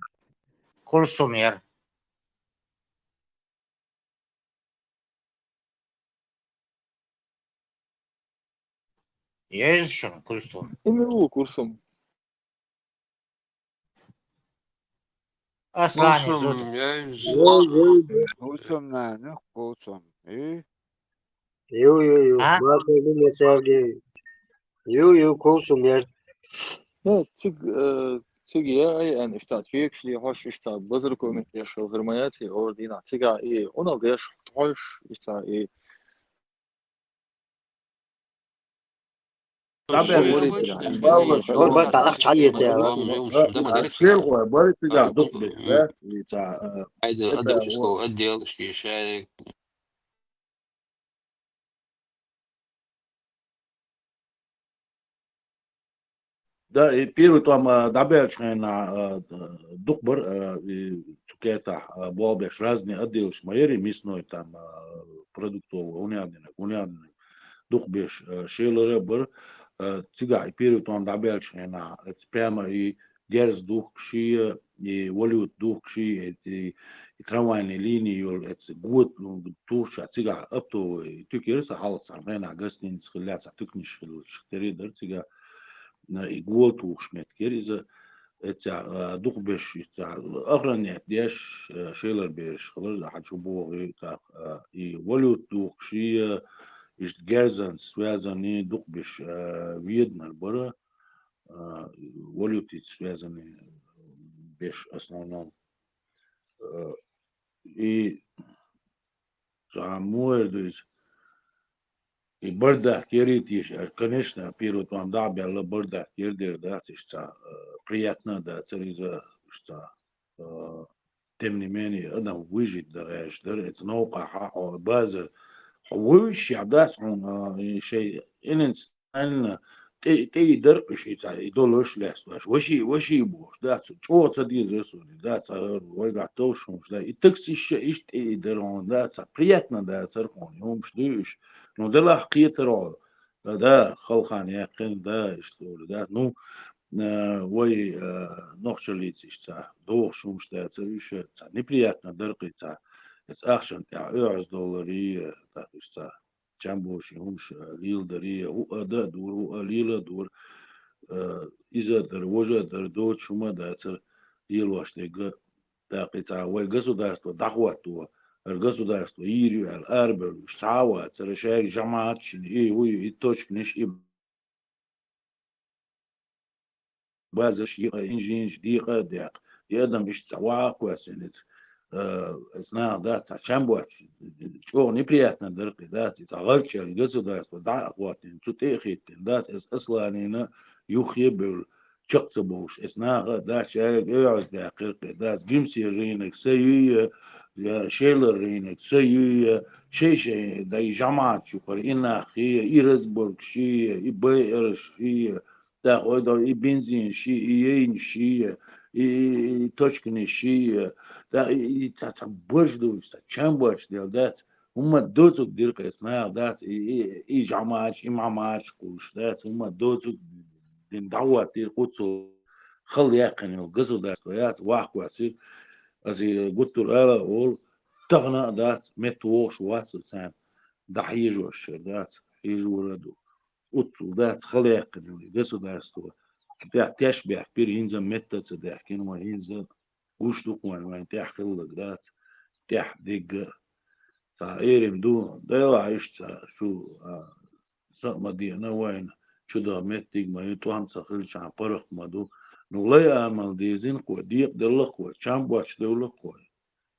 Курсом яр. Есть ещё курсом? именно курсом. Аслани Курсом, зуд. я Ой, ой, кулсум на, ну, кулсум. И? Ю, ю, ю. А? Маша, Лина, Сергей. Ю, ю, кулсум яр. Ну, циг, э, циг я, ай, ан ишта, чекшли, хош ишта, базар коми, я шел, германияти, ордина, цига, и он ал деш, хош ишта, и Табер Шо ишта. говорит, да. Бавла, Шо Ой, говорит, бата, ах, чай ете, да. ах. Муюм шунда А, мадарис шел я. гой, бари тига, А, дух м, беш, да? И ца, э, Айда, это адалчи вот. школа, отдел, ши, шай. Да, и первый там, а, дабелч хена, а, дух бар, а, и цукета, а, болбеш разные отделы, шмайери, мясной там, а, продуктовый, унядный, унядный. Дух беш, а, шелера бар, а, цига, и первый там дабелч хена, это прямо и герз дух кши, и валют дух кши, и, и трамвайный линии йол, это год, ну, туша, цига, оптовый, тюкерса, халца, хена, гостиница, хиляца, тюкниш, хил, шхтери дар, цига, э, и гол тухш меткер, иза, это, э, дух беш, это, охранять деш, э, шелер беш, хилер, да, хачу боги, так, э, и валют дух кши, э, ишт герзан связанный дух беш, э, видно, бара, э, валюты связанный беш основном. Э, и самое, то есть, и бардак керит еш, э, конечно, первый там да, белла бардак кердер, да, ца, э, приятно, да, цариза, что, э, тем не менее, адам выжить, да, эш, да, это наука, ха, о, база, хо, выше, да, он, э, и шей, иненс, ан, те, те и дар, и шей, ца, и долош, лес, ваш, ваши, ваши, бош, да, ца, чё, ца, дизер, да, ца, вай, готов, шумш, да, и такси ещё, ишт, и дар, он, да, ца, приятно, да, цархон, юмш, дыш, ну, да, лах, киетер, он, да, да, халхан, яхин, да, ишт, да, ну, э, вай, э, нохчалиц, ишт, ца, дох, шумш, да, ца, ишь, ца, неприятно, дар, ца, эс ахшан, я, э, аз доллар, и, э, так, ишт, ца, чамбоши, хумш, э, лил, дар, и, у, а, да, дур, у, а, лила, дур, э, иза, дар, вожа, дар, дот, шума, да, ца, лил, ваш, тега, так, и, ца, вай, государство, дахват, у, ар государство, ири, ар, арбер, шава, ца, решай, жамаат, шин, и, уй, и точка, ниш, и базаш йикъа, инжинж дикъа декъ. И адам иш ца вакъ васенец. Э, знах, да, ца чамбуач, чё неприятно дыркъи, да, ца гъарчал государство, да, акъватин, цу тӏехиттин, да, эс асланина юхе бюл, чакъ ца болуш, эс наха, да, чаек, э, аз да, кыркъи, да, гимси рынок, саюя, я, шейлер рынок, саюя, шей-шей, да, и жамаат чукъар, и нахия, и разборг шия, и б р шия, да, хой да, и бензин ши, и ейн ши, и, и, и точкни ши, да, и, и ца, ца борщ ду, ца чам борщ дел, да, ца, ума доцук диркъес, на, да, ца, и, и, и жамач, и мамач куш, да, ца, ума доцук дин дават дир куцу. хала яьккхина йолу государство яц, вахкоций, аса гуттар а ала а олу, тахана а дац, метта вогӀуш вац царна, дӀахьежош шер дац, хьежор а ду. Уццул дац хала яьккхина йолу государство. Тя-, теш баьхкира, хӀинца метта а ца даьхкина вайн, хӀинца гуш ду-кх вайн, вайн тӀехь хилларг дац, тӀехь дигга а. Цхьа эрим ду, делахь иштта шу, а, са а ма деана вайна, чудаха меттиг ма ю, тӀом ца хилчахьана паргӀат ма ду. Ну, лай амал дирзина-кх вай, декъаделла-кх вай, чам боцчу девлла-кх вай.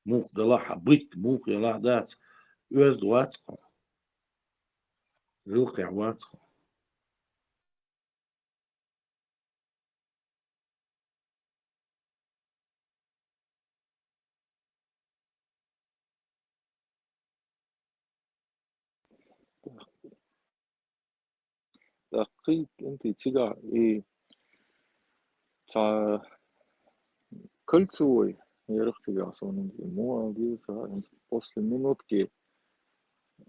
Муха делахь а битта, муха елахь а дац, оьзда вац-кх хьо. Гӏиллакхехь вац хьо. ТӀаккха кхин а кӀентий цигахь и цхьа кольцевой ярах цигахь суна хӀинца, муха аьлла деза ца хаьа, хӀинца после минутки.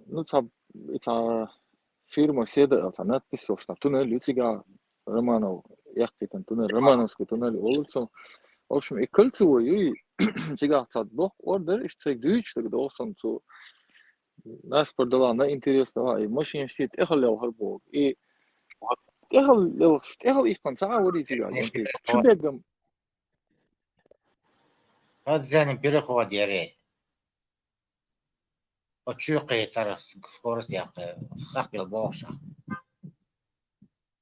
Ну, цхьа, и цхьа фирма Седа аьлла, цхьа надпись йолуш, цхьа туннель ю цигахь, Романов яьккхийтина туннель, Романовский туннель олура цунах. В общем, и кольцевой ю, и цигахь цхьа доккха ордер, иштта цайга дуьйцуш дагадогӀу суна цо. Нас продала, на интерес дала, и машинаш тӀехьа лелхар боху. И тӀехьа лелхаш, тӀехьа иккхина ца а варий цигахь, кӀентий? Чу бегам. Подземный переход яри. Оцу чу кхетара скорость яккхи, хахкел бохуша.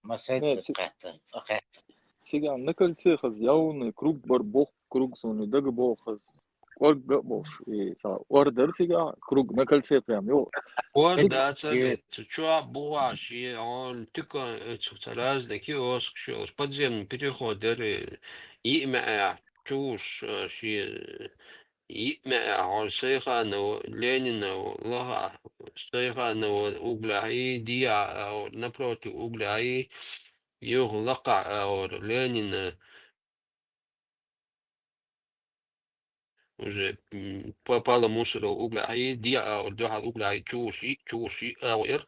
Масайт Не, ци- кхетта, цӀа кхетта. Цигахь на кольце хаза явный круг бар боху, круг суна дага боху хаза. КӀорга а бохуш, и цхьа ордер цигахь, круг на кольце прям, йо. Ордер Цигахь дац, е- цу чохь бухахь шен, он тика, э, цу ца разный киоскаш йолуш, подземный переход дара, и маьӀехь чувуш, э, шен, и маьӀехь хьо Сайханова, Ленинова, лаха Сайханова углахьий, диа а, напротив углахьий, юха лакхахь а, Ленина, уже, м, па-, Пала Мусоров углахьий, диа а, дуьхьал углахьий, чувуши, чувуши а, эр.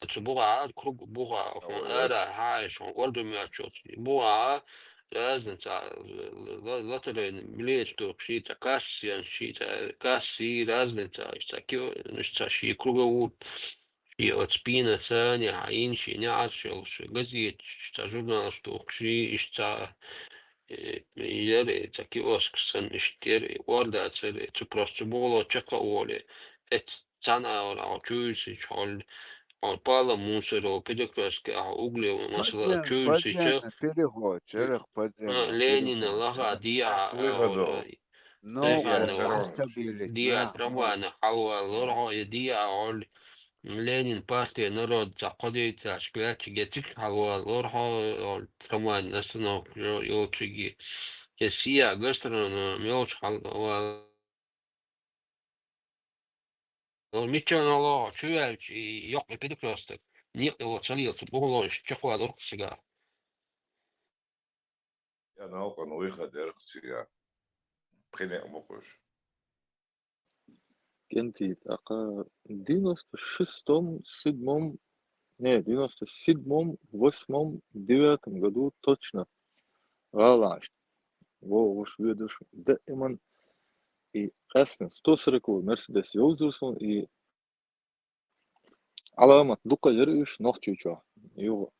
Оцу бухахь, круг бухахь, хьуна ара хьаьжча, хьуна ордер моьттучу. Бухахь разница, ла-, ла-, лотерейный билеташ дохуш, ши цхьа кассенаш, ши цхьа кассий, разница, иштта кио-, иштта ши круговур, ши оцу пенацани хьайна, ши неӀарш йолуш, газеташ, цхьа журналаш дохуш, иштта, э, яра, цхьа киоск санна, иштта яра, ордацара, цу просто бухало чекхволе, эц-, Цхьана агӀор хьо чуьйсича, хьо, хьо Пала Мусоров, Перекрёстке хьо угле, масала, Подземный, чуьйсича, подземный переход, черех подземный а, Ленина переход. Лаха диа, Выходов. Ну, Стефанова, оставили, диа, да. Романа хьалвалора хьо, я диа, хьо, Ленин партия народ ца кхо дийцача, кляча, гецик хьалвалора хьо, хьо, трамвайный остановка йо-, йолчуьнга, я сия гастроном йолчу хьалвал. Миччанало чу ваьлча, и йоккха перекрёсток, некъа йолу ца лела, цу бухалонаш чекхвалура цигахь. Я наукъан выход эрх цигахь. Пхи некъ бу кхуьш. КӀентий, тӀаккха девяносто шестом, седьмом, не, девяносто седьмом, восьмом, девятом году точно гӀала Ӏаш. Вовшах ведаш даиман и къаьстина сто сороковый Мерседес йовзур суна, и Ӏаламат дукха яра уьш Нохчийчохь. Юха,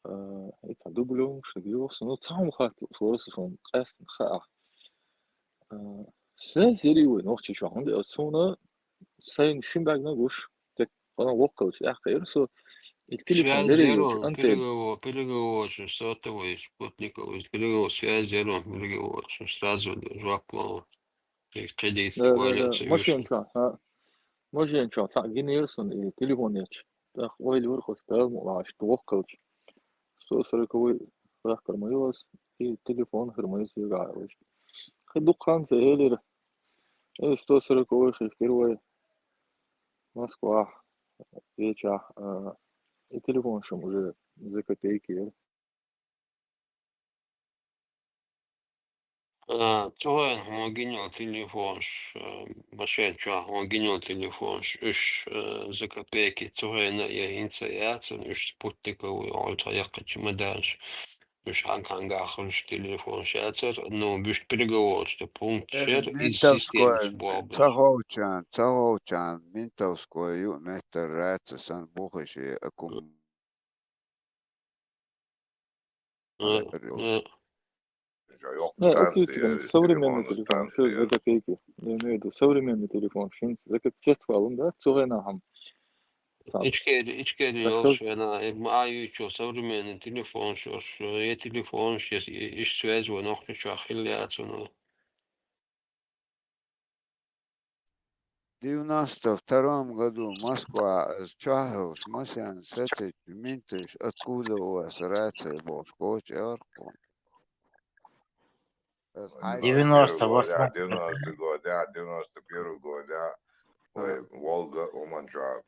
а, и цхьа дублёнаш дагайогӀу суна, ну, цхьа хӀума хаттар луш вара со шуна къаьстина хаа. А, связь ярий вай Нохчийчохь, хӀунда аьлча суна сайна шина бӀаьргана гуш, тек къана воккхалча аьккхира со, и телефон Связь лерий яро, йолчу антенна. Переговор, переговорчун сотовый, спутниковый, переговор, связь яро, переговорчун сразу жоп ло. И кхидийца Да, да, валет да. Машен чохь, а, машен чохь цхьаъ гинера суна и телефон ечу. ТӀаккха ойла вара хӀуш, Дала мукъ лахьаш, воккхалча. Сто сороковой хахкар ма ю аса, и телефон хир ма ю соьга Ӏа вайшка. Кхин дукха хан ца хилира. И сто сороковой хир вай Москвахь, Ечахь, а, и телефонаш-м уже за копейки яра. А, цу хенахь хьуна гина йолу телефонаш, а, машен чохь хьуна гина йолу телефонаш, уьш, а, за копейки цу хенахь а я хӀинца а яц, уьш спутниковый, хьуна цхьа яккхий чемоданаш. Уж хьан-хьангахь хуьлуш телефонаш яцара, ну, вуьшта переговорочный пункт шера, иза Ментовской, системаца болх беш. Цаховчан, Цаховчан, ментовской ю меттар раца сан бухаш и аккумулятор. Э, э, Не, а светло, современный телефон, что за копейки? Я имею в виду, современный телефон, что за копейки, да? Цугена хам. Ичкери, ичкери йолуш вена, э, ма аюучу современный телефон, шо, шо, э, телефон, шо, э, иш связь вон охчу чохь хилла яц вуно. Девяносто втором году Москва, э, чохь йолуш машен сацийча, менташ, откуда у вас рация бохуш, коча элхо. девяносто восьмой, девяносто год, да, девяносто первый год, да. Вай Волга, Уманча,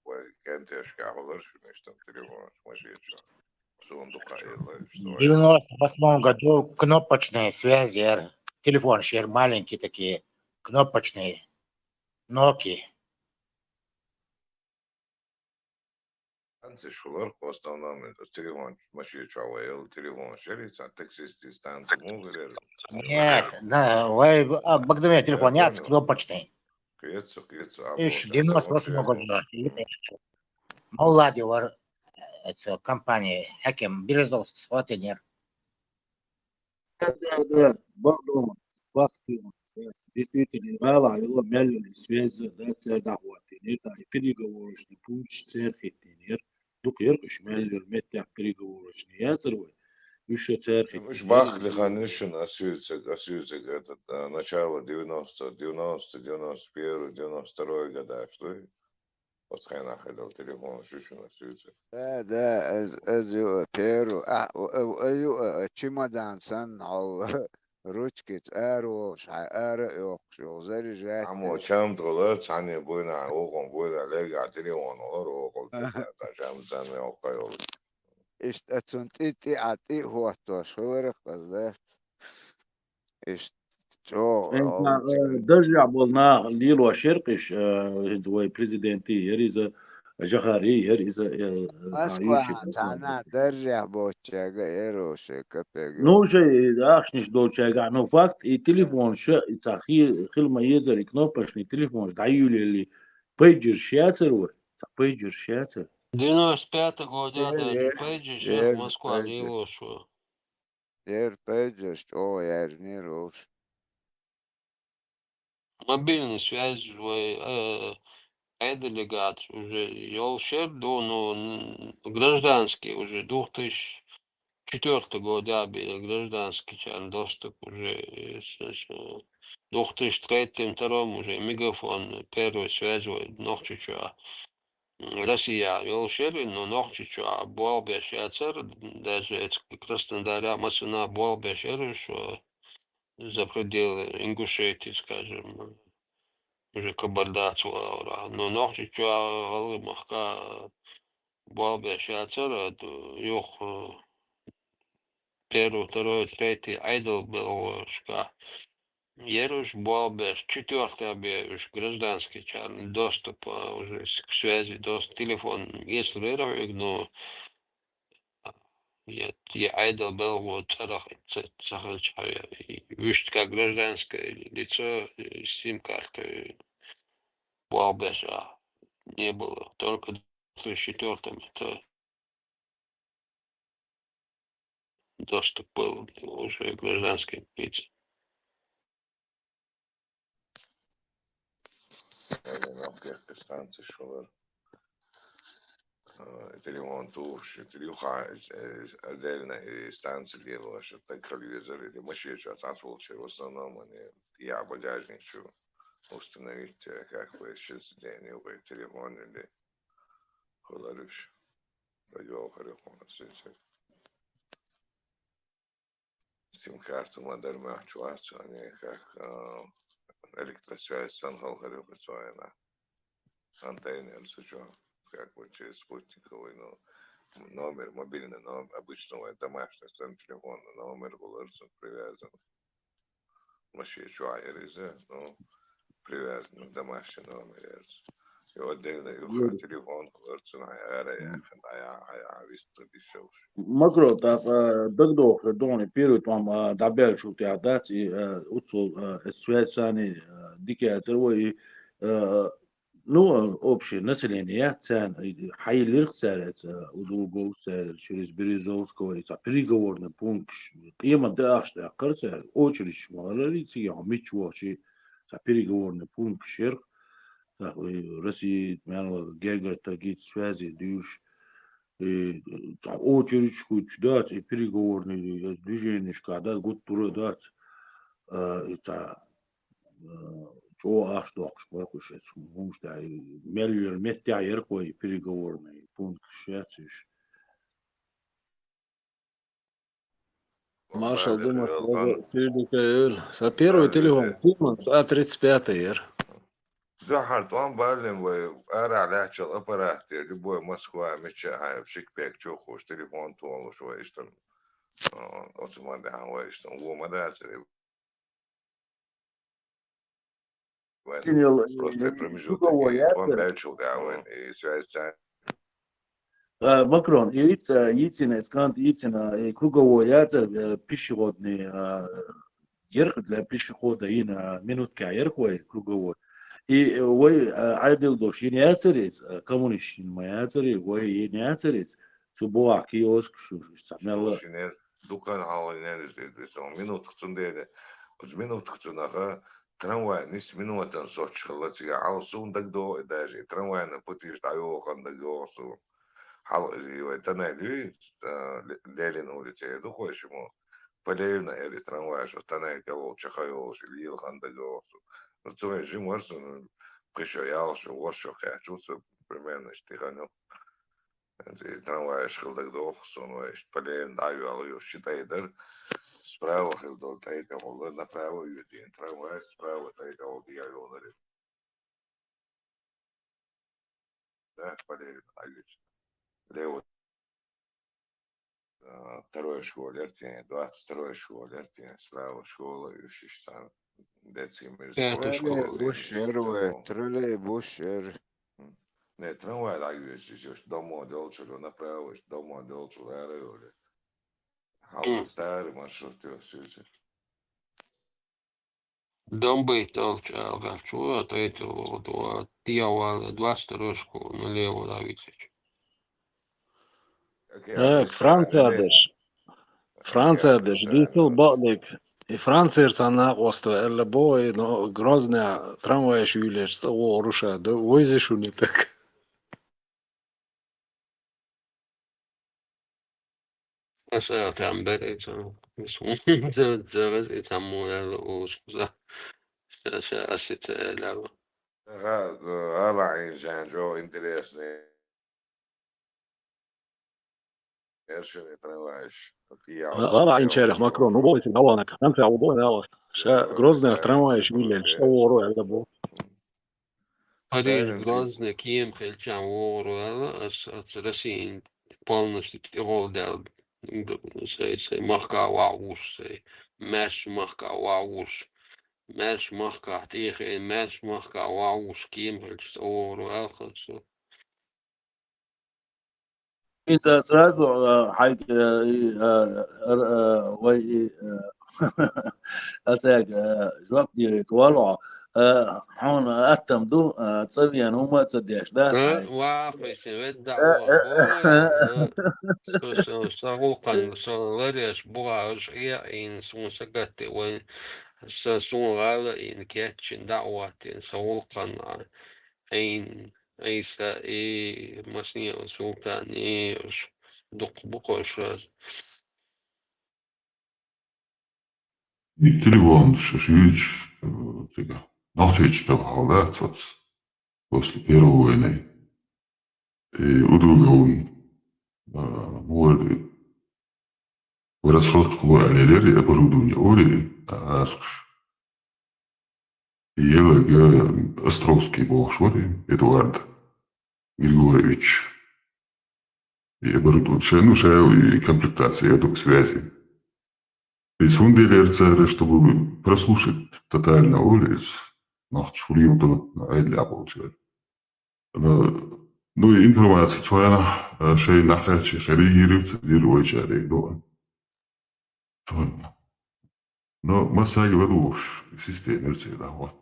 вай кентешка хулар, шуьнаш там телефон, машинча. Сундука елла. девяносто восьмом году кнопочные связи, эр-, телефон шер маленькие такие, кнопочные, Nokia. Станцеш хулар, в основном, это телефон, машин чохь вай, телефон шерий, цхьа таксисти станция мугулер. Нет, да, вай, а, обыкновенный телефон, яц, кнопочный. Кхетца, кхетца, Иш девяносто восьмого года. Моллади вар, это компания, хаким Березовский схватинер. Да, да, да, бакъдолу факт ю. Действительно, гӀала йолу мел йолу связь, да, церан дӀахӀоттийнера, и переговорочный пункт церан хӀиттийнера. Дукха яркъаш мел йолу меттехь переговорочный яцара вай. Уьш шо церан хӀиттийнера. Уьш бахкали хан, уьш шуна асуьйцаг, асуьйцаг, этот, а, начало девяносто, девяносто, девяносто первый, девяносто второй года, что ли? Оцу хенахь хилла телефон шу шуна суьйцу. Да, да, аз, аз ю, э, перу, а, у, э, у, э, ю, э, э, чемодан санна хьол ручкица ара волуш, хьай ара а йоккхуш йолу заряжать. Аммо чамда гӀала цхьанне буйна, вукхун буйна лерга телефон гӀалар вукхул, та чамда санна йоккха йолуш. Иштта цунна тӀи, тӀи а, тӀи а хӀоттош хиларх аз дац. Иштта чӀогӀа гӀалгӀа. Даржехь болу наха лелош яркъаш, э, хӀинца вай президенти яр иза, Жахари яр иза, э, Москва, цхьана даржехь боцчага яро шайн капега. Ну, шайн ахчанаш долчагахь, ну, факт, и телефонаш, и цхьа хи-, хила ма езара, и кнопочный телефонаш дӀаюьйлаелли, пейджерш яцара вай, цхьа пейджерш яцара. Девяносто пятого года даже пейджерш яц Москва лелош ву. Яр пейджерш чӀогӀа яьржинера вовш. Мобильный связь вай, э, Ӏедале гацахь уже йолуш яр ду, ну, н-, гражданский уже двух тысячи четвёртого года бен гражданскийчарна доступ уже, э, с-, с-, двух тысячи третьем, втором уже Мегафон первый связь вай Нохчийчохь. Россия йолуш яра, но Нохчийчохь болх беш яцара, даже эцу Краснодарехь массанхьа болх беш яра, что за пределы Ингушетии, скажем, уже Кабарда цу гӀалгӀара. Но Нохчийчохь гӀалгӀай махка болх беш яцара, юха первый, второй, третий Ӏедал белхашка. Яр уьш болх беш, четвёртый бен уьш гражданскийчарна доступ, а, уже с-, к связи, дос-, телефон, если вера хьоьга, ну, я, я Ӏедал белхо цӀарах ца, ца хилча, я, и вуьшта как гражданское лицо, э, сим-карта, э, болх беш, а, не было. Только в две тысячи четвёртом это доступ был уже гражданским лицам. Э, нах, кехка станция шулар. Э, телефон тухуш, юха, э, отдельно, э, станция лелош, так телевизор или машинаш цхьацца волчу, в основном они, я багажник чу установить, э, как бы, сейчас день, телефон или хулар уьш. Радио хӀара хьуна сеци. Сим-карту ма-дарра моьттуш вац, они как, а, электросвязь санна хала хир ю цу хенахь. Антенна ца чу, как бы через спутниковый, ну, номер, мобильный номер, обычно вай домашний санна телефонный номер хулар цуьнан привязан. Машин чохь яр иза, ну, привязан, домашний номер яр цуьнан. Йо, отдельно юха телефон хилар цуьнан, хьаяра яхана, хьая, хьая, виста дисевш. Макро, тӀаккха дагадохуш догӀна первый тӀом дӀабаьллачул тӀехьа дац, и уцул связь санна дика яцар вай, и, ну, общее население яц царна, хьайиллирх цара эца, удугов цара, через Березовского, и ца переговорный пункт, къемат даахаш даьккхар цара, очередь ма хилар, и цига мича вохчи, ца переговорный пункт шерх, ца Россия, мянва, гергар тагит связи дуьш, и ца очередь хуч дац, и переговорный движенишка дац, гуттура дац, и ца чӀогӀа ахча доккхуш бара кху шеца. ХӀумаш тӀехь, мел йолу меттехь яра кху и переговорный пункт шецуьш. Маршал ду, маршал ду, сийрдика эвла. Сан первый телефон Симонс А тридцать пятый яра. Дуьххьара тӀом баллина вай арахь лаьттачул аппарат тӀера, любой Москва, мича а хьайна, шик пек чухуш, телефон толуш вай иштта. Оцу ма даьхьа вай иштта. Вон ма дацара. Синел, просто промежуток круговой яцара. Баьлчул тӀехь вайн, и связь царна. Макрон, и ица йийцина, эцкант йийцина, и круговой яцара, пешеходный, ярх для пешехода йина минутка ярх вай круговой. И вай Ӏедал долуш йина яцара иза, коммунист йина ма яцара, вай йина яцара иза. Цу бохьа киоскаш шу, шу, шу, ца мелла. Дукан хьалха йинера иза, иза, иза, минутка цундела, оцу минутка цунах трамвай нисса минотан соцуш хилла цига. Хьалха суна дагадогӀу и даже, и трамвайна путеш дӀайоху хан дагадогӀу суна. Хьалха иза и вай тоннель юй, а, Ле-, Ленин улица эр ду кхой шиммо. Полевна эр и трамвай, шо тоннель кӀел волчу хан йолуш, и лела хан дагадогӀу суна. Ну, цу вайн жимар суна, кхин шо ялх шо, ворхӀ шо кхаьчча, цу примерно иштта тӀе хан ю. И трамвайш хила дагадогӀу суна, вай иштта полевна дӀа а йоьлла, юха ши тӀай дара. Справа хила долу тӀай тӀехула, направо йоьдийна трамвай, справа тӀай тӀехула дӀа а йолура. Да, полевна дӀа а йоьдийна. Лево. А, второй школа яра тӀе, двадцать второй школа яра тӀе, справа школа, уьш иштта цхьаьна деций мирс. Пятая школа, троллейбус яра вай, троллейбус яра. Не, трамвай дӀайоьдуш, иштта домо долчуьра направо, иштта домо долчуьра ара йолу. Хьалха старый маршрут йолуш иза. Дом байталчу алгӀачу, третьего, дьявола, двадцать второй школа, налево, да, видите. Так, Франция деш. Франция деш, дийцал бакъдерг. И Францера цхьа накъосту аьлла боху, и, но Грозная трамвайш юьйлечу цӀа вогӀур шу, ду, вайзи шуна и так. Аса там бер, и цхьа, ца, ца, ца, и цхьа мо аьлла, олуш кхуза. Ша, ша, аса ца аьлла. Га-, гала Ӏийна жан, жо интересный. Эршина трамвайш. ГӀала Ӏийначарех Макрон, ну, боху, дӀавахана, Франция, боху, дӀавахана. Ша Грозная трамвайш юьйллина, ша вогӀур аьлла боху. Париж, Грозный кема хилчахьана вогӀур аьлла, ас, ас Россин полностью тӀегӀолдаьлла. Сай, сай махка вагӀуш, сай маьрша махка вагӀуш, маьрша махка тӀехе, маьрша махка вагӀуш кема хилча, тӀе вогӀур аьлла, хаза. Иза сразу, а, хьайга, а, и, а, р-, а, вай, и, а, ацаьга, а, жоп дийриг вало, а, хьуна аттам ду, а, цӀа вена хӀума а ца деш, да? А, цхьа? Ва, хӀума сан веза дӀа а, а, ваха, а, со, со, со гӀуллакхан, со ларъеш буха, уьш Ӏе а Ӏийна, суна сагатде вайн, со, суна гӀала а Ӏийна, кечйина дӀа а хӀоттийна, со гӀуллакхан, а, Ӏийна. Ӏийса и Масниев Султан, и уьш дукха бу кху шуьга. И телефонаш аш юьйцуш, э, цига, нохчийчу тӀехьа хьалдац оцу, после первой войны. И удуьйгӀун, э, вай, вай рассрочка ло аьлла лелира и оборудование, олий, тӀаккха. Елага Островский бохуш вара, Эдуард Григорьевич. И оборудование, ша, ну, ша и комплектация, я думаю, связи. Иза хӀунда делира цара, чтобы прослушать тотально, олий, иза нохчаша хӀун леладо, ну, Ӏедалехь болчара. Ну, ну, информаци цу хенахь, э, шайн нахаьчча хьерийрив ца дира вайчарех ду. Но массаьрга ладугӀуш система ю церан, вот.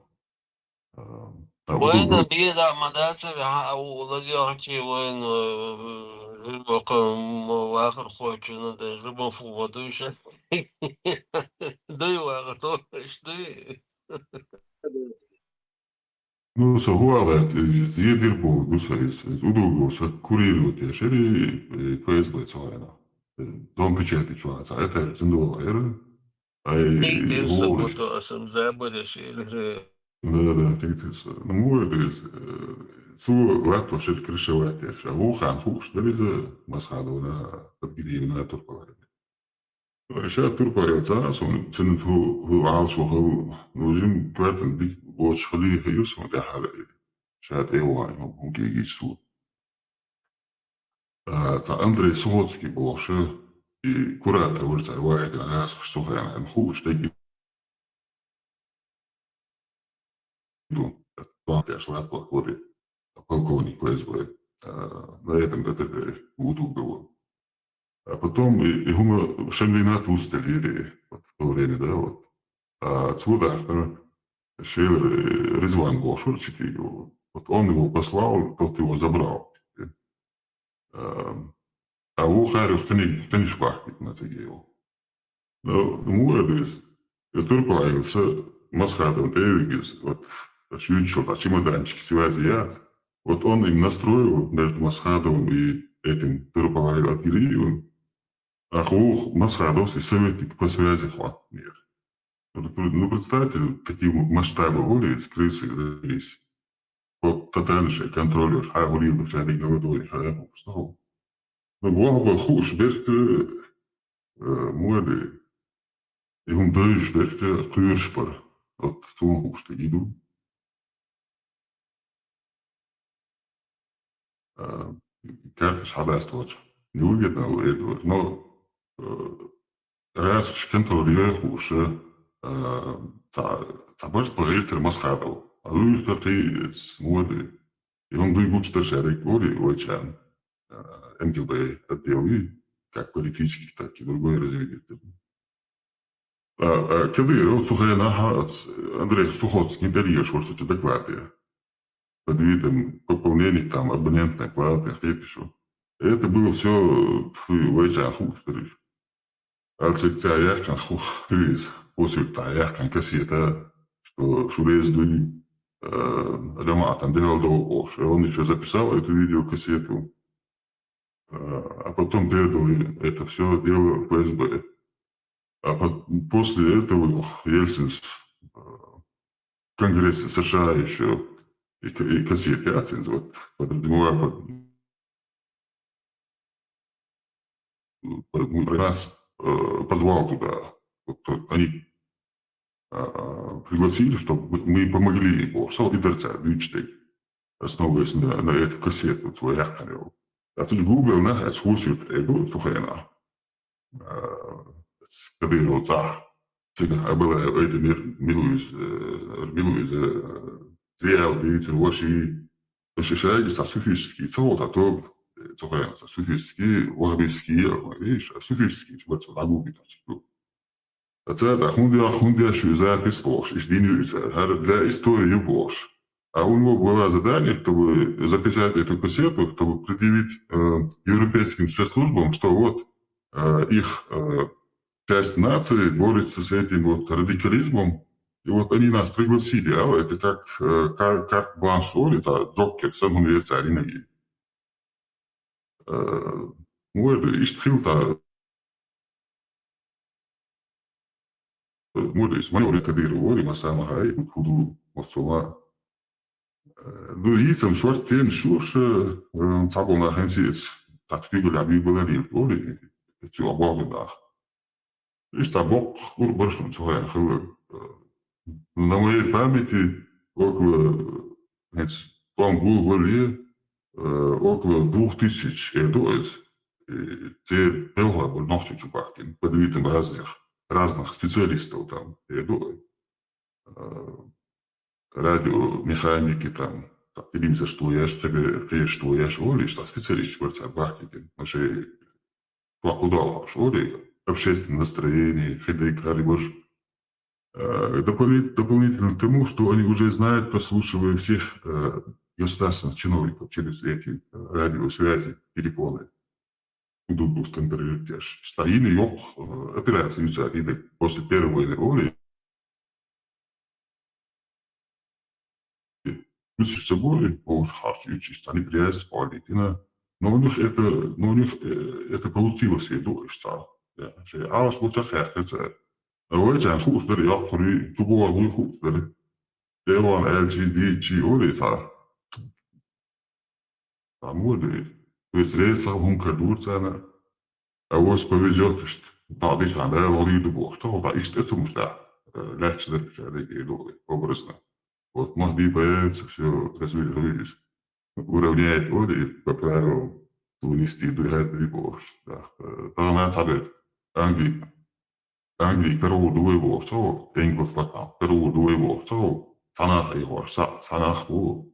А, а Вайна удур бедахь ма дацара, хьан а у лагерчи вайна, э, жимбокхан м-, вахархочунна да, жима фу ма дуй ша. Дуй вахархочуш, дуй. Ну, со хӀу аларт, э, зен дир боху ду со иза. Иза удур бу со курировать еш яри, э, К С Б цу хенахь. Э, Дом печати чу ваца, это цундела яра. Ай, Тейкер со гӀолаш. Бото асан забареш элира. Да, да, тейкер со. Ну, муха деза, э, цо латтош яра крышевать еш. А вухан хууш дара иза, Масхадовна, Тадгириевна, Турпалаевна. Ша Турпа яц, а, сон цуьнан хӀу-, хӀу Ӏалашо хала, ну, жим коьртан дика боцуш хилий хиира сон тӀаьхьара. Ша тӀе а вахана, хӀун кегийча цо. А, цхьа Андрей Сухоцкий бохуш, и куратор вара цхьа ваийтина гӀазкхаша цу хенахь, хууш дерг ду, тӀом тӀеш латтор вара, полковник К С Б, а, на этом этапе удур бу. А потом и, и хӀума шен вина туста лири, вот в то время, да, вот. А цо даха, шелар, э, Ризван бохуш вара Читигов. Вот он его послал, тот его забрал. А, а ву харюх тани, таниш бахкит на циге его. Ну, муха деза, э, Турпалаевса Масхадовна тӀе а вигиза, вот, шуьйчул а чемоданчик связи яц. Вот он им настроил между Масхадовым и этим Турпалаевым Адгириевым. А хӀух Масхадовс и советник по связи хӀоттанера. Ну, представьте, какие масштабы были, эти крысы завелись. Вот тотальнейший контроль, хьан хӀун лелаш, хьан дика ладогӀа, хьан хӀун стоху. Ну, боху хууш берш, э, муха де, и хӀума девзаш берш, э, кхоьруш бара. Вот цунах хууш дерг и ду. А, карташ хьадаста вача. Не выгодно, э, но, э, гӀазкхаша контроль йой хууш, а, цхьа, цхьа барт бан гӀиртира Масхадов. А вуьйрта кхин а, эц, муха де. И хӀума дуй гучу дара ша дерг вори вайчарна. А, М Г Б отдел и, как политический, так и другой разведывательный. А, а, Кадыров цу хенахь, а, Андрей Сухоцкий тӀе лелаш вара цу докладе. Под видом пополнения там абонентной платы, хеташ ву. Это было всё, фу, вайчарна хууш дара. Алцигца яьккхина ху-, хӀуьйза, посылка яьккхина кассета, что шу реза дуй, э, жамаӀатан дехьал догӀу бохуш. И он ещё записал эту видеокассету. А, а потом передали это всё дело Ф С Б. А по-, после этого Ельцин с-, э, в Конгрессе С Ш А ещё и к-, и кассеты оценил, вот, подразумевая под-, под-, ну, нас, э, позвал туда. Вот, вот они, а, пригласили, чтобы мы, мы помогли ему. Сол и дерца, дучтей, основываясь на, на эту кассету, вот, свой яхтарел. А тут Google нах, а слушают, э, ну, слухай, на. А, Кадыровца. Цигахь Абалаев Айдамир мила ву иза, э, мила ву иза, э, Зиял бийцар, ваши. Аша шайга цхьа суфистский, ца волу цхьа тог, э, цу хенахь цхьа суфистский, ваххабистский, а, видишь, а суфистский, чу бац дӀагулбитарчу. А цара тӀаккха хӀунда яхь, хӀунда еш ю запись бохуш, иштта дина ю иза, хӀара для истории ю бохуш. А у него было задание, чтобы записать эту кассету, чтобы предъявить, э, европейским спецслужбам, что вот, э, их, э, часть нации борется с этим вот радикализмом, и вот они нас пригласили, а это как, э, кар-, карт-бланш, что ли, это джокер, сам он верится, они ноги. Э, ну, это иштта хилла тӀаккха. Муьлха иза майор Кадыров вара, ма сама хьай, хӀу ду, массо а. Э, ду йийцам шорт тен шуша, э, цхьаболу нах хӀинца иза, так куьйгалла бий балар йилла вара, цу а боху нах. Иштта боккха гур баршун цу хенахь хилла. Э, на моей памяти около, э, хӀинца тӀом гулбале, э, около двух тысяч, э, ду иза. Э, церан белхой бара Нохчийчу бахкина, под видом разных, разных специалистов там, э, ду, э, радиомеханики там, телевизор что ешь, тебе кеш что ешь, олиш, а специалист варца бахтите. Маше, что куда ешь, оли, общественное настроение, хиды карибаш. Э, дополни-, дополнительно к тому, что они уже знают, прослушивая всех э, государственных чиновников через эти э, радиосвязи, телефоны, удобно контролировать. Что они лёг э, операции юца, после Первой войны, оли, Мисс Собой, Боже, харч, учись, они прясть, палитина. Но у них это, но у них э, это получилось, я думаю, что. Я, а что так это? А вы там хуже, я курю, чего вы хуже? Я вам L G D G, оли, та. Тамурдуй. Вецресах гьум кадурцана. А вот повезёт, что да, дыхана, да, валиду бог. Что да, ишт это муж, да. Легче да, да, да, образно. Вот Махди появится, все разведёт, уравняет воды по правилам, унести дуэт и бог. Да. Там она цабет. Англия Англи кару дуй бо, что English ватан, кару дуй бо, что санах его, са-, санах бо,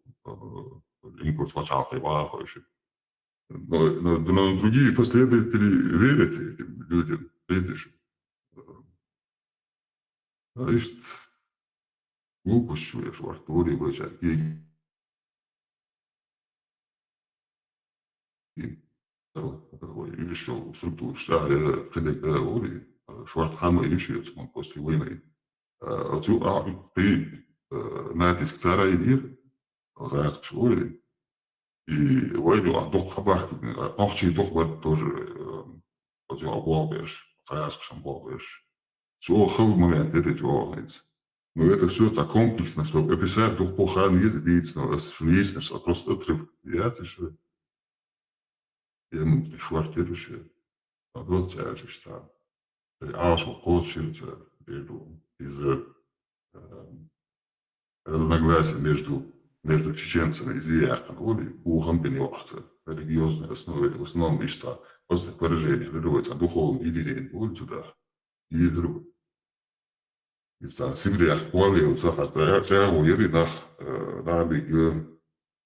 English ватан его, что. Но, но, но другие последователи верят этим людям, видишь. Значит, глупость чуешь, во рту ли в Ещё структура, да, э, К Д К, оли, э, Шварцхаммер ещё, это он после войны. Э, отсюда, а, при, э, натиск цара и мир, Заяц Шури, и войну, а, док хабар, а, нохчи док бар тоже, э, отсюда обуал беш, Заяц Шамбуал беш. Всё, хыл момент, это чего, говорится. Но это все так комплексно, что описать дух похран есть, видится, но это что есть, что просто отрыв. Я ты что? Я ему швартирующий. А вот царь же там. А что кот ширится, иду из-за э, разногласия между, между чеченцами и Зияхом. Оли, ухам бен йоахца. Религиозной основе, в основном ишта. Просто выражение, религиозное, духовное или не, оли туда. И друг. Иса Сибирях, Куале, Уса Хатая, Чагу, Еринах, э, Набиг, э,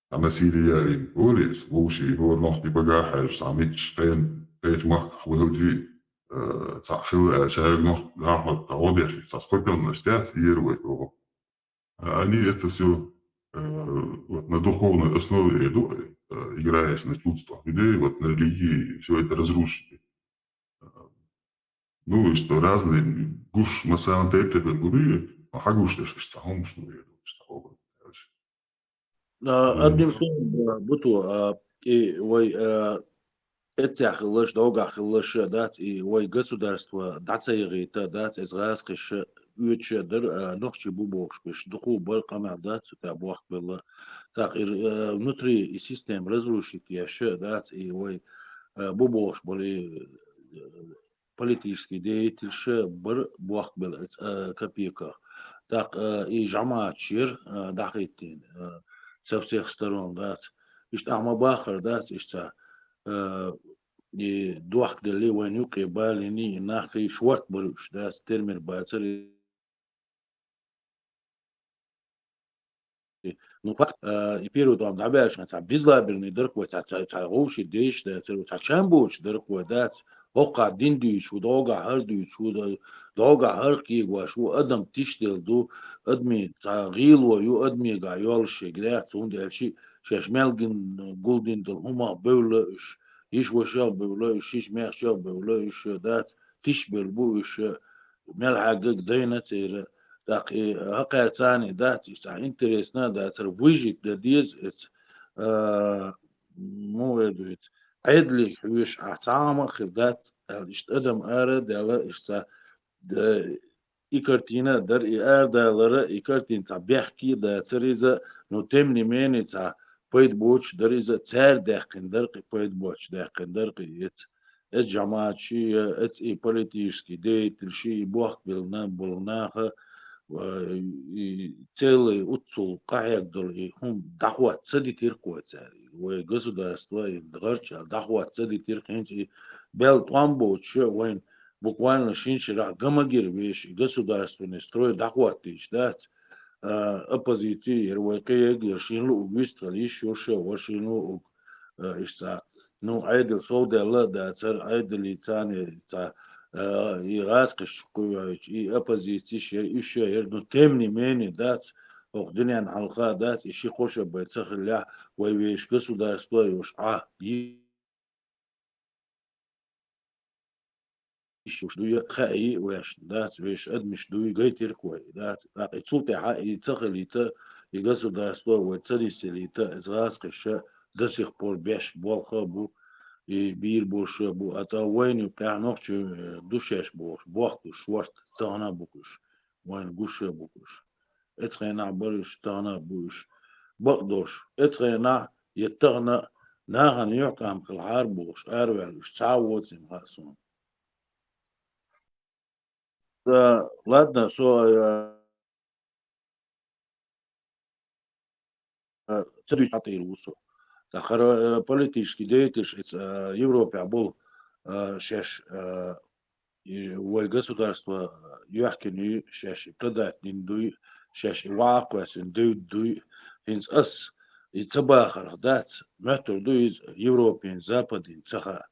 Амасили Ярин, оли, слушай, его нох ти багахаш, самич, пен, печ мах, хвылджи, э, цахил, э, Чагу нох, гахмат, Каодеш, со сколько он настяц, и Ервой, его. А они это все вот на духовной основе, ну, э, играясь на чувствах людей, вот на религии, все это разрушили. Ну, и что разные гуш масаан тейптер губи, а хагуш деш, что хомуш, ну, я думаю, что хомуш. А, одним словом, буту, а, и вай, а, эццехь хилалаш, догахь хилалаш дац, и вай государство дӀа ца яхийта дац, эс гӀазкхиша оьцуша дар, а, нохчий бу бохуш беш, дукху бар къамел дац, цу тӀа бохк белла. Так, и, а, внутри и система разрушить еш дац, и вай, а, бу бохуш бар, и, а, политический деятельша бар бохк белла эц, а, копейках. Так, а, и жамаат шер, а, дӀахиттийна, а, со всех сторон дац. Иштта ахьа ма баххара дац, иштта, а, и дохк делли, вайн юкъе балини, и нахи шорт бар уьш дац, термир бацар, и, ну, факт, а, и первый дом дӀабаьлча, цхьа безлаберный дарх вай, цхьа, цхьа, цхьа гӀовши деш, да, цхьа, цхьа чам боцуш дарх вай, дац, хӀокхахь дин дуьйцуш ву, догахь хӀара дуьйцуш ву, да, догахь хӀара кегош ву, адам тишделла ду, адми цхьа гӀийло ю, адмигахь йолуш шега дац, хӀунда аьлча шаьш мел гин, гулдина долу хӀумах бевлла уьш, йиш вашах бевлла уьш, йиш мехчах бевлла уьш, дац, тишбелла бу уьш, мел хьаьггаг дайна церан, тӀаккха и хӀокхаьрца царна и дац, иштта интересно а дацара, выжить дан деза эца, а, муха эр ду иза, Ӏедале хьоьжуш ахь цхьа а хӀума а хир дац, аьлла, иштта адам ара а даьлла, иштта ца, д-, и картина а дара, и арадалара, и картина цхьа бехке а дацара иза, но тем не менее цхьа пайда боцуш дара иза, цара даьккхина дара кхин, пайда боцуш даьккхина дара кхин эца. Эца жамаат ши, эца и политический деятель ши, и бохк белла болу наха, ва, и целый уццул къахьега долу и хӀума дӀахӀотта ца дитира кхо цара. Вай государство и гӀарча дӀахӀотта ца дитира, хӀинца и бел тӀом боцуша вайн буквально шин шарахь гамагира вешан и государственный строй дӀахӀоттийча дац. а, оппозици яр вай кхеег яр шин луъуг вистхал йиш йоша, ва шин луъуг, а, ишца. Ну, Ӏедал совдалла дацар, Ӏедали цани ца, а, и гӀаскхиш куйвайч, и оппозици шер, иш яр, ну, темни мени дац, ох, дунян хьалха дац, и ши хоша бай цахилля, вай веш государство юш, а, и ишуш дуй, хаъи вешна дац, веш адмиш дуй, гайтирк вай дац. ТӀаккха цул тӀехьа и ца хилийта, и государство вай ца диселийта, из гӀаскхиша до сих пор беш болха бу, и бийр боша бу, а тӀа вайна юкъехь нохчи, э, ду шеш бохуш, бохтуш шорта тахана бу уьш, вайна гуша бу уьш. Эцхенахь бар уьш, тахана бу уьш. Бакъдош, эцхенахь я тахана нахана юьхькӀам хилахьара бохуш, араваьлла уьш цхьа а воцийна хаьа суна. Да, ладно, со, э, э, ца дуьйцу хьатӀийла ву со. ТӀаккха, э, политический деятельш эца, э, Европехь болу, э, шаьш, э, и вай государство, э, йоьхкина ю, шаьш и тӀадаттина дуй, шаьш и ваӀа кхоьссина девд дуй. ХӀинца ас и ца бахарх дац, моьттур ду иза Европин, Западин ца хаа.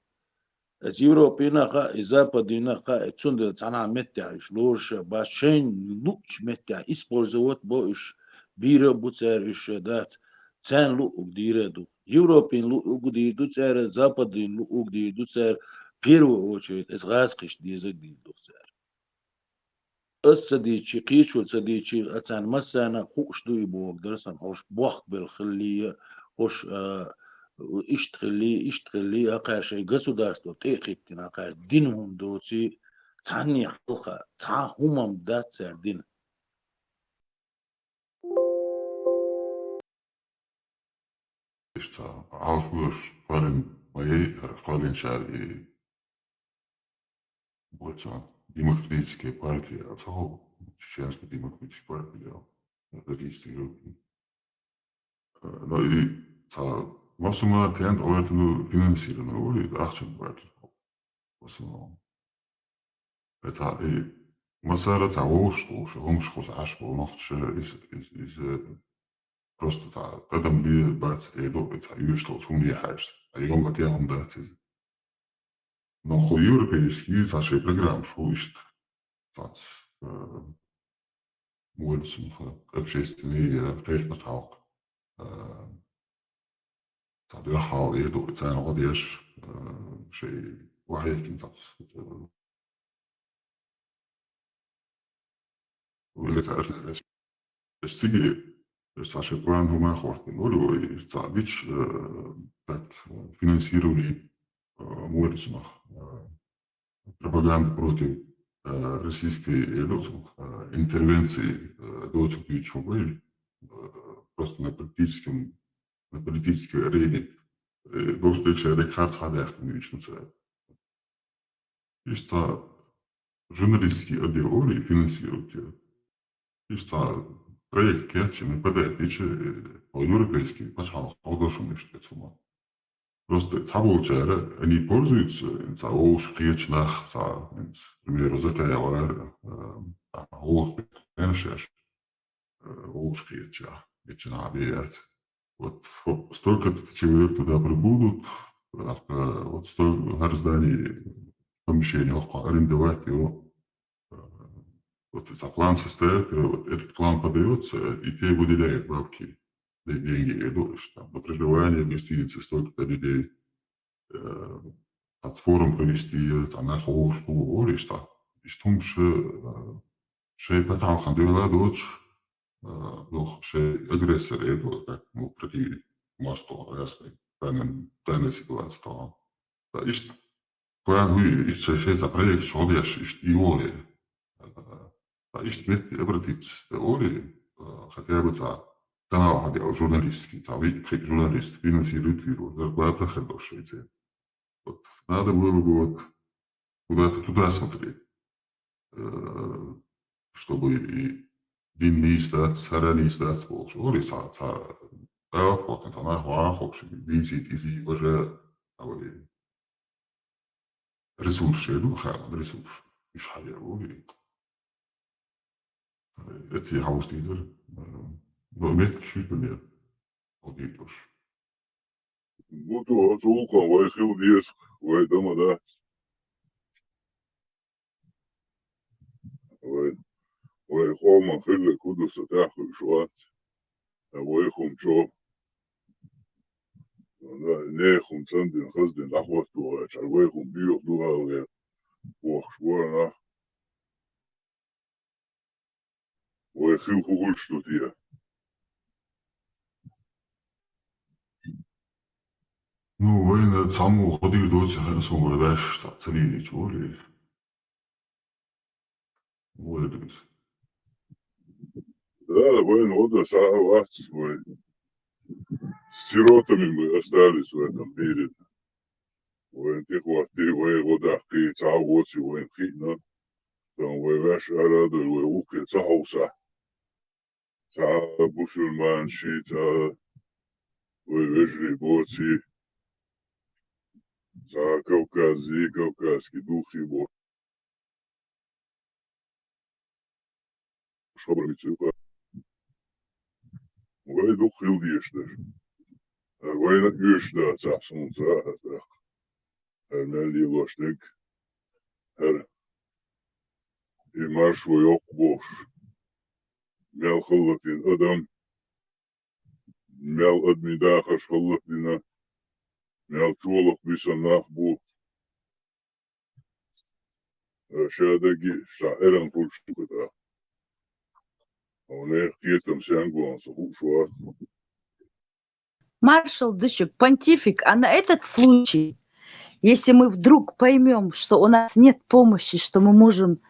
Эца Европина а хаьа, и Западина а хаьа, и цундела цхьана а меттехь уьш лоруша бац, шайна луъучу меттехь использовать бо уьш, бийр а бу цара уьш ша дац, царна луъуг дийр а ду. Европин луъуг дийр ду цара, Западин луъуг дийр ду цара, первую очередь, эца гӀаскхиш дезаг дийр ду цара. Ас ца дийчи, кхечо ца дийчи, а царна массарна а хууш ду и боху дара сан, хӀорш бохк белла хиллий а, хӀорш, а, иштта хиллий, иштта хиллий, а кхаьр шайн государство тӀе а хӀиттина, а кхаьр дина хӀума доций, цхьанне хьалха, цхьа хӀумам дац цара дина. Иштта Ӏалашвоьш, кхоьллина ма яй, хӀара кхоьллинчара и бойцан демократическая партия, а ца хо-, чеченская демократическая партия, регистрировать. Э, но и ца массума тент ойрту финансирование, или ахчан партия. В основном. Это и массара ца вовш, что хумш хус аш бо нохча, из, из, из, э, просто та, тадам бе бац, э, до, та, юш тол, шум не хаш. А йом бате хум дац из. Но ху европейский, та шей программ, шу ишт, тац, э, муэд сумха, общественный, э, тейх паталк. Э, Цхьа дуьхьал эр ду, царна гӀо деш, э, шайн вахьехкин цхьацца, э, вуьллица архилеш. Эс циги, эс цхьа шайн план хӀума хӀоттина, вури вай, цхьа дич, э, так, э, финансировали, э, морисунах, э, пропаганда против, э, российской, э, ну, э, интервенции, э, доцу ключу, э, просто на политическом, на политической арене, э, дош текше рек харц хадах мюч, ну, ца. Ишца журналистский отдел, он и финансирует её. Ишца проект кечи, мы подать, ичи, э, по европейски, пачхал, худошум иште цума. Просто цхьаболчара, они пользуются, ца вовш кхеча нах, ца, к примеру, закаявар, э, а, вовш кхеча, э, вовш кхеча, кхеча набият. Вот, хоп, столько-то человек туда прибудут, а, вот столько, гар здание, помещение, ох, арендовать его. Э, вот за план составят, э, вот этот план подаётся, и те выделяют бабки, де-, деньги, и говоришь, там, на проживание в гостинице столько-то людей, э, от форум провести, э, там, нахуй, говоришь, там, и что, э, шей паталхан дела дочь, э, ну, шей агрессор, э, вот так, ну, противник, может, он, раз, данная, данная ситуация, там. Да, ишт, план хӀуй, ишт шай, шай за проект, шо деш, ишт и воре. Да, ишт метти обратиться, да, воре, э, хотя бы та, канал, хотя бы журналистский, там, и, и журналист, финансирует его, зарплата хорошая, эти. Вот, надо было бы вот куда-то туда смотреть, э, чтобы и дин не стать, сара не стать, больше. Воре, ца, ца, да, вот, это, она, она, в общем, десять, и, и уже, а, воре. Ресурс, я думаю, ха, ресурс. Ишхая, воре. Эци хьаустийдир. Ну, метр ши пример. Удитуш. Буту оцу улкъан вай хила деза, вай дама дац. Вай, вай къоман хилларг хӀун ду сан тӀехь хуьлуш вац. Вай хӀума чӀогӀа. Нехан хӀума цӀандина, хаздина дӀахӀотто гӀерташ, вай хӀума боьха ду аьлла, бохуш бара нах. Вай хила хӀун хуьлуш ду те? Ну, вайна цхьаммо хӀун дийр доций хьан, со вай ваьшша ца лелийча, вале. Вай дерриг. Да, вайна гӀо дан схьа а вац вай. Сиротами мы остались в этом мире. Вайна тӀехӀоттий, вай гӀо даккхий, цхьа а воций вайна хиъна. Сан вай ваьш ара а дой, вай вукхе ца хьовса. Цхьа бусурманаши, цхьа вай вежарий боций, цхьа Кавкази, кавказский духи бо. Хабар мича ю-кх. Вай дукха хила дезаш дара. ХӀара вайна оьшуш дацахь суна ца а хӀара тӀаккха. ХӀара мел лелош дерг. ХӀара и маршо йоккха бохуш. Мел халлатдина адам. Мел адамийн дахарш халлатдина. Мел чолакх бисина нах бу. Ша даги, ша эран хуьлуш ду кхуьда. Хьуна кхетам сен гон со хууш вац. Маршал дышек, понтифик, а на этот случай, если мы вдруг поймём, что у нас нет помощи, что мы можем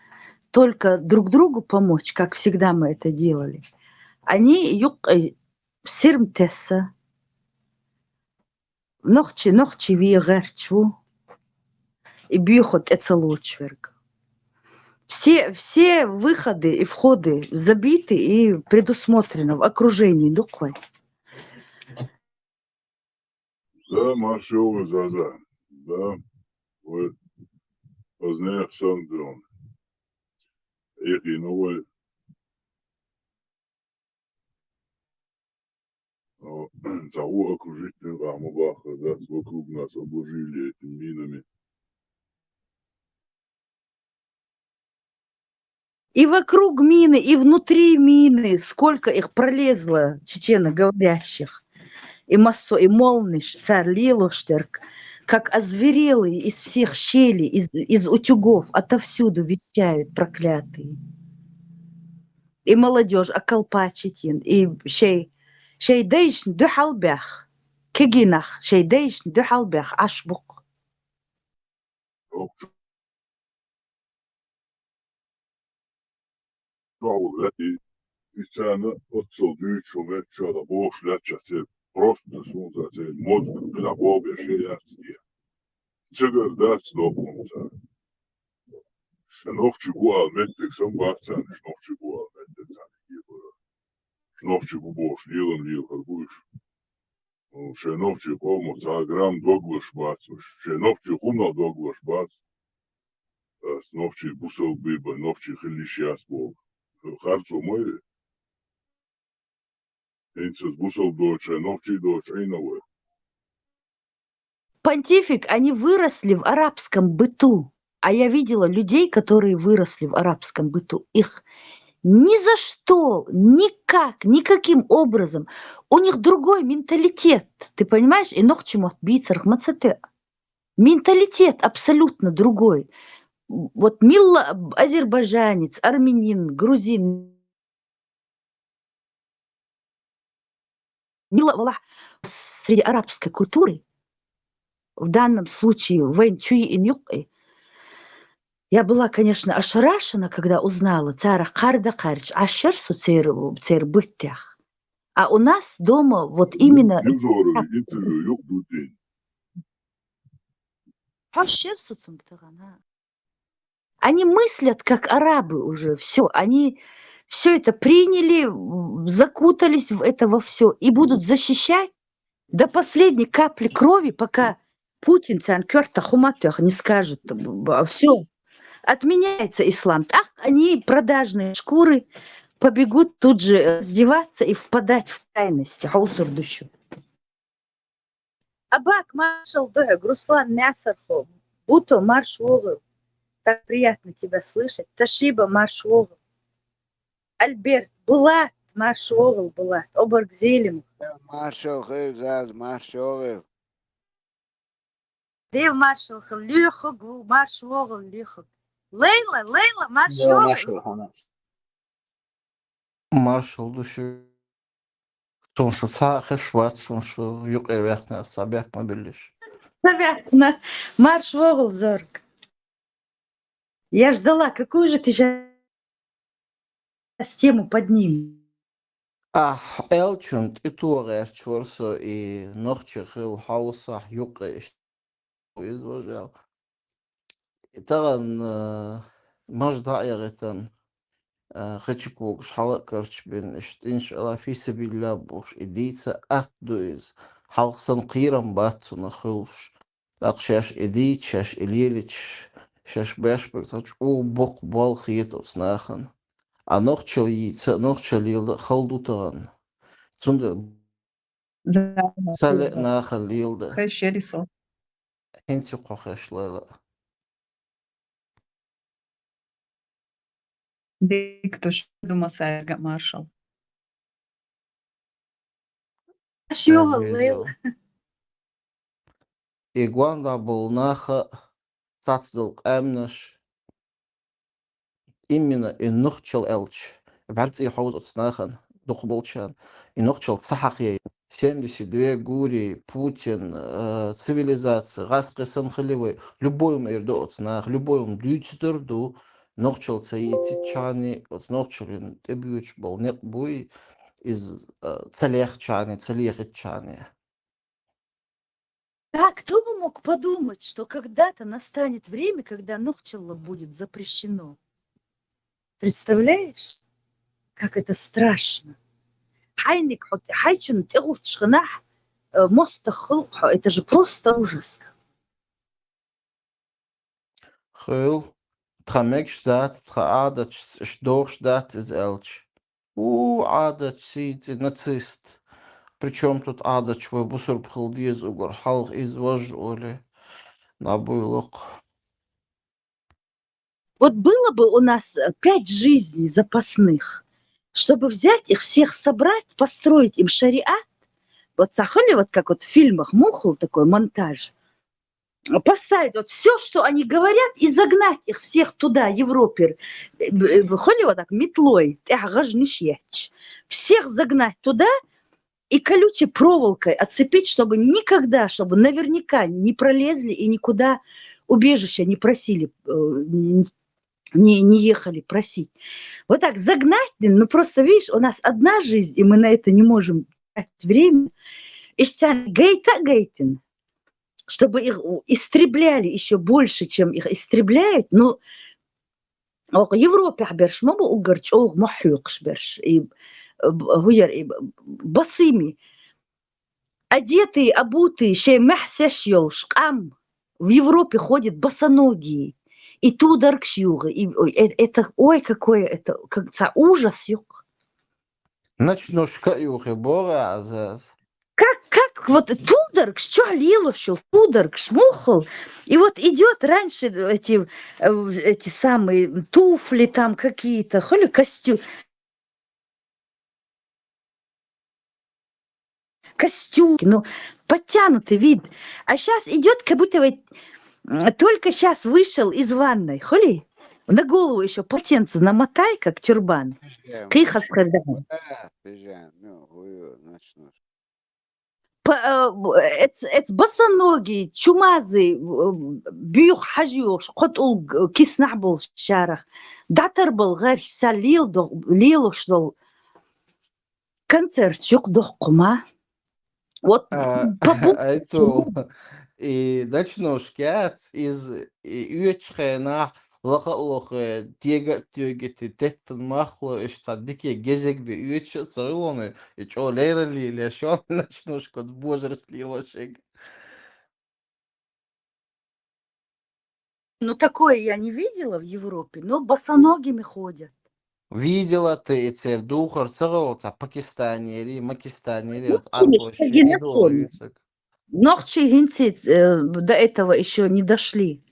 только друг другу помочь, как всегда мы это делали, они юкъ-, э, сирм тесса, нохчи, нохчи ве гӀерташ ву, и боьха тӀе ца лоцуш верг. Все, все выходы и входы забиты и предусмотрено в окружении, дукха вай. Да, маршо вай, Заза. Да, вай позднее санна ду. Эхина вай. О, цхьа ву окружить дина къахьма баххар дац, вокруг нас обложили этими минами. И вокруг мины, и внутри мины, сколько их пролезло, чеченоговорящих. И массо, и молниш, цар лелош дерг, как озверелые из всех щелей, из, из утюгов, отовсюду вещают проклятые. И молодёжь околпачить йина, и шей, шей дайшна дуьхьал бех, кегий нах, шей дайшна дуьхьал бех, Ӏаш бу-кх. Чохь ву лаьтта, и царна оццул дуьйцуш хӀума, чохь бохуш лаьттачех церан просто суна церан мозга кхидӀа боху беш яц те. Цигара дац доккхун цара. Ша нохчи бу ала меттиг сан бац царна, ша нохчи бу ала меттиг царна кхебара. Ша нохчи бу бохуш, лелам лелахар бу уьш. Шайн нохчийн къомах цхьа грамм доглаш бац уьш. Шайн нохчийн хӀуманах доглаш бац. Ас нохчий бусалба бан, нохчий хила йиш яц боху. Харцо ма ю. ХӀинца ас бусалба доцуш, шайн нохчий доцуш Ӏийна вай. Понтифик, они выросли в арабском быту. А я видела людей, которые выросли в арабском быту. Их ни за что, никак, никаким образом. У них другой менталитет. Ты понимаешь? И нохчи мотт бийцарх ма ца тоьа. Менталитет абсолютно другой. Вот милла азербайджанец, армянин, грузин, мила валахь среди арабской культуры, в данном случае вайн чу йиъна юккъе, я была, конечно, ошарашена, когда узнала, царах кхардо кхаьрдаш Ӏаш яра со цер-, церан быттех. А у нас дома вот именно... Юзорова интервью юкъ ду дин. Хьо шер со цунга тахана. Они мыслят как арабы уже. Всё, они всё это приняли, м, закутались в это во всё и будут защищать до последней капли крови, пока Путин царна коьртах хӀума тоьхна не скажет. Б-, б-, всё. Отменяется ислам. Так они продажные шкуры, побегут тут же раздеваться и впадать в крайности. Хьо усур ду шу. Абак, маршал ду хьоьга, Руслан Мясорхов. Буто, марш вогӀал. Так приятно тебя слышать. Ташиба, марш вогӀал. Альберт, Булат, марш вогӀал, Булат. Обарг зелиму. Маршал хир заз, марш вогӀал. Дел маршал хир, лоьхуг ву, марш вогӀал, лоьхуг. Лейла, Лейла, марш вогӀал. Маршал ду шу. Цун шу цхьа а хеш вац, цун шу юкъера ваьккхина, цхьа бехк ма биллиш. Цхьа бехк ма. Марш вогӀал, зорг. Я ждала, какую же ты щас тему поднимешь? Ахь, аьлчун тӀе тохарч вар со, и нохчий хила хьовсахь юкъе иштта иза важал. Тахан, э, маж дӀа а ягӀийтан, э, хачик вугаш хьала а карчбина, иштта иншалла фи сабилла бохуш, и дийца атта ду иза. Хьалха санна кхерам бац цунах хуьлуш. ТӀаккха шаьш и дийца, шаьш и лелийча, шаьш беш берг цхьа чӀогӀа боккха болх хета оцу нахана. А нохчалла йийца, нохчалла леладан хала ду тахана. Цундела ца ле а нахана леладан. Хеш яри со. ХӀинца юкъахь хеш лайла. Дика ду шу, ду массаьрга а маршал. Аш юхал лайла. И гонда болу наха цац долу къаьмнаш, именно и нохчалла аьлча, бӀаьрцӀе хьовза оцу нахана, дукхахболчарна, и нохчалла ца хьакхаейна. Семьдесят две гури, Путин, э, цивилизация, гӀаскхи санна хили вай, любой хӀума эр ду оцу наха, любой хӀума дуьйцур ду, нохчалла ца йийциччхьана, оцу нохчаллина тӀебоьдуш болу некъ буй, иза, э, ца лехчхьана, ца лехиччхьана. Да, кто бы мог подумать, что когда-то настанет время, когда нохчалла будет запрещено. Представляешь, как это страшно? Хьайниг хьо, хьайчунна тӀегӀуттуш ханахь, э, мостагӀа халкъ хьо, это же просто ужас. Хуьлу, тхан мегаш дац, тхан Ӏадаташ дохуш дац иза аьлча. У, Ӏадаташ, сийцӀи, нацист. При чём тут Ӏадаташ, вай бусурба хила деза угар, хьалха иза важа олий. Набуй лакха. Вот было бы у нас, э, пять жизней запасных, чтобы взять их всех, собрать, построить им шариат, вот сахули, вот как вот в фильмах мухул такой монтаж, поставить вот всё, что они говорят, и загнать их всех туда, Европе, э, б-, э, хули вот так метлой, тӀехь гӀажниш етташ, всех загнать туда, и колючей проволокой оцепить, чтобы никогда, чтобы наверняка не пролезли и никуда убежища не просили, э, не, не, не ехали просить. Вот так загнать, ну, просто, видишь, у нас одна жизнь, и мы на это не можем тратить время. И сейчас гайта, гайтин, чтобы их у-, истребляли ещё больше, чем их истребляют. Ну, оха Европехь берш ма бу уггар чӀогӀа мохь хьоькхуш берш. И, э, б-, хӀу яра, и б-, басими. Одетые, обутые, шайн маьхьсеш йолуш къам в Европе ходят босоногие. И тударгаш юху, и, ой, э-, это, ой, какое это, как, ца ужас юкъ. Ночнушка а юху боху аза. Как, как вот тударгаш, чохь лелош йолу тударгаш, муххал? И вот идёт раньше эти, э, эти самые туфли там какие-то, хули костю-, костюмки, ну, подтянутый вид. А щас идёт, как будто вот, м, только щас вышел из ванной. Хули? На голову ещё полотенце намотай, как тюрбан. Пижама. Кхин хаза хир дац. Да, пижама, ну, хую, ночнушка. Па-, э, эц-, эц босоногий, чумазый, э, буьйху хьажа йогӀуш, кхо тӀулг, э, киснахь болуш шарах. ДӀатарбала гӀерташ, цара лела до-, лелош долу концерт юкъа дохку ма. Вот, а, по бу-, ай цу, и ночнушка яц, иза, и оьцучу хенахь лаха а лохе, тега а тоьгийта, теттан мах а ло, иштта цхьа дика гезиг бен оьцуш а ца хилла, и чӀогӀа лералле леш йолу ночнушка оцу божаршка лелош ерг. Ну, такое я не видела в Европе, но босоногими ходят. Видела ты и цердухар цагалца пакистанери, макистанери, Ну, вот арбо конечно, ши конечно. Эдуард Юцек. Нохчи хинци, э, до этого ещё не дошли.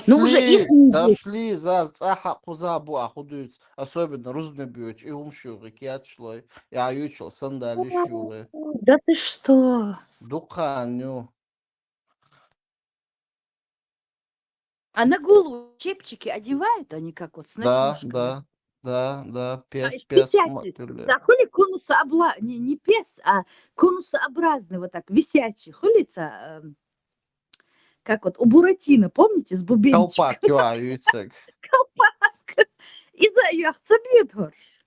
Ну, уже Дошли, их не будет. Дошли, заз цаха куза бу ахудуц, особенно рузне бьёч, и ум шугы кият шлой, я ючел сандали шугы. Да ты что? Дуканю. А на голову чепчики одевают они, как вот с Да, ночнушками? Да, да, да, А, пес, и пес, висячие. ма-, тюле. Да, хули конусообла-, не, не пес, а конусообразный вот так, висячий, хули ца, эм, как вот у Буратино, помните, с бубенчиком? Колпак, я Юцек. Колпак. И за яхца бьёт горш.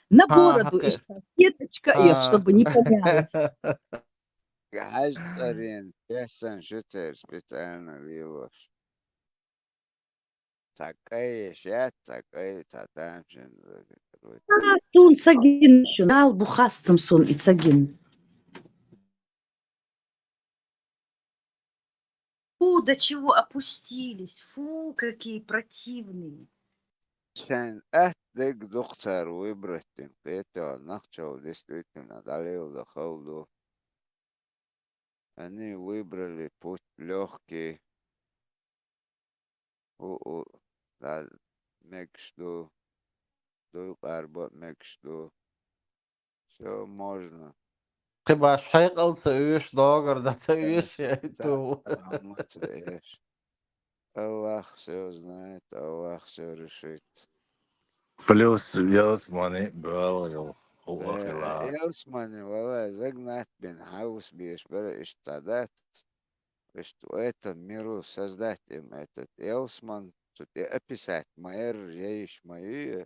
На Ха, бороду хакы. И сеточка их, Ха. Чтобы не помялось. Гаждарин, песан шутер специально вилош. Такая ща, такая татанчин. А, сун цагин, нал бухастым сун и цагин. Фу, до чего опустились, фу, какие противные. Шен эт дег доктор выбрать тем, это нахчал действительно далил да халду. Они выбрали путь лёгкий. У, у, да, мекшду, дуй карба мекшду. Всё можно. Кыбаш хайкалса уйш, догарда та уйш, Та ту. Амаца эш. Аллах всё знает, Аллах всё решит. Плюс Елсмани бывал, Э, Аллах. Елсмани, вала, загнать бен хаус беш бара иштадат. Что это миру создать им этот Елсман, тут и описать майер, ейш мою,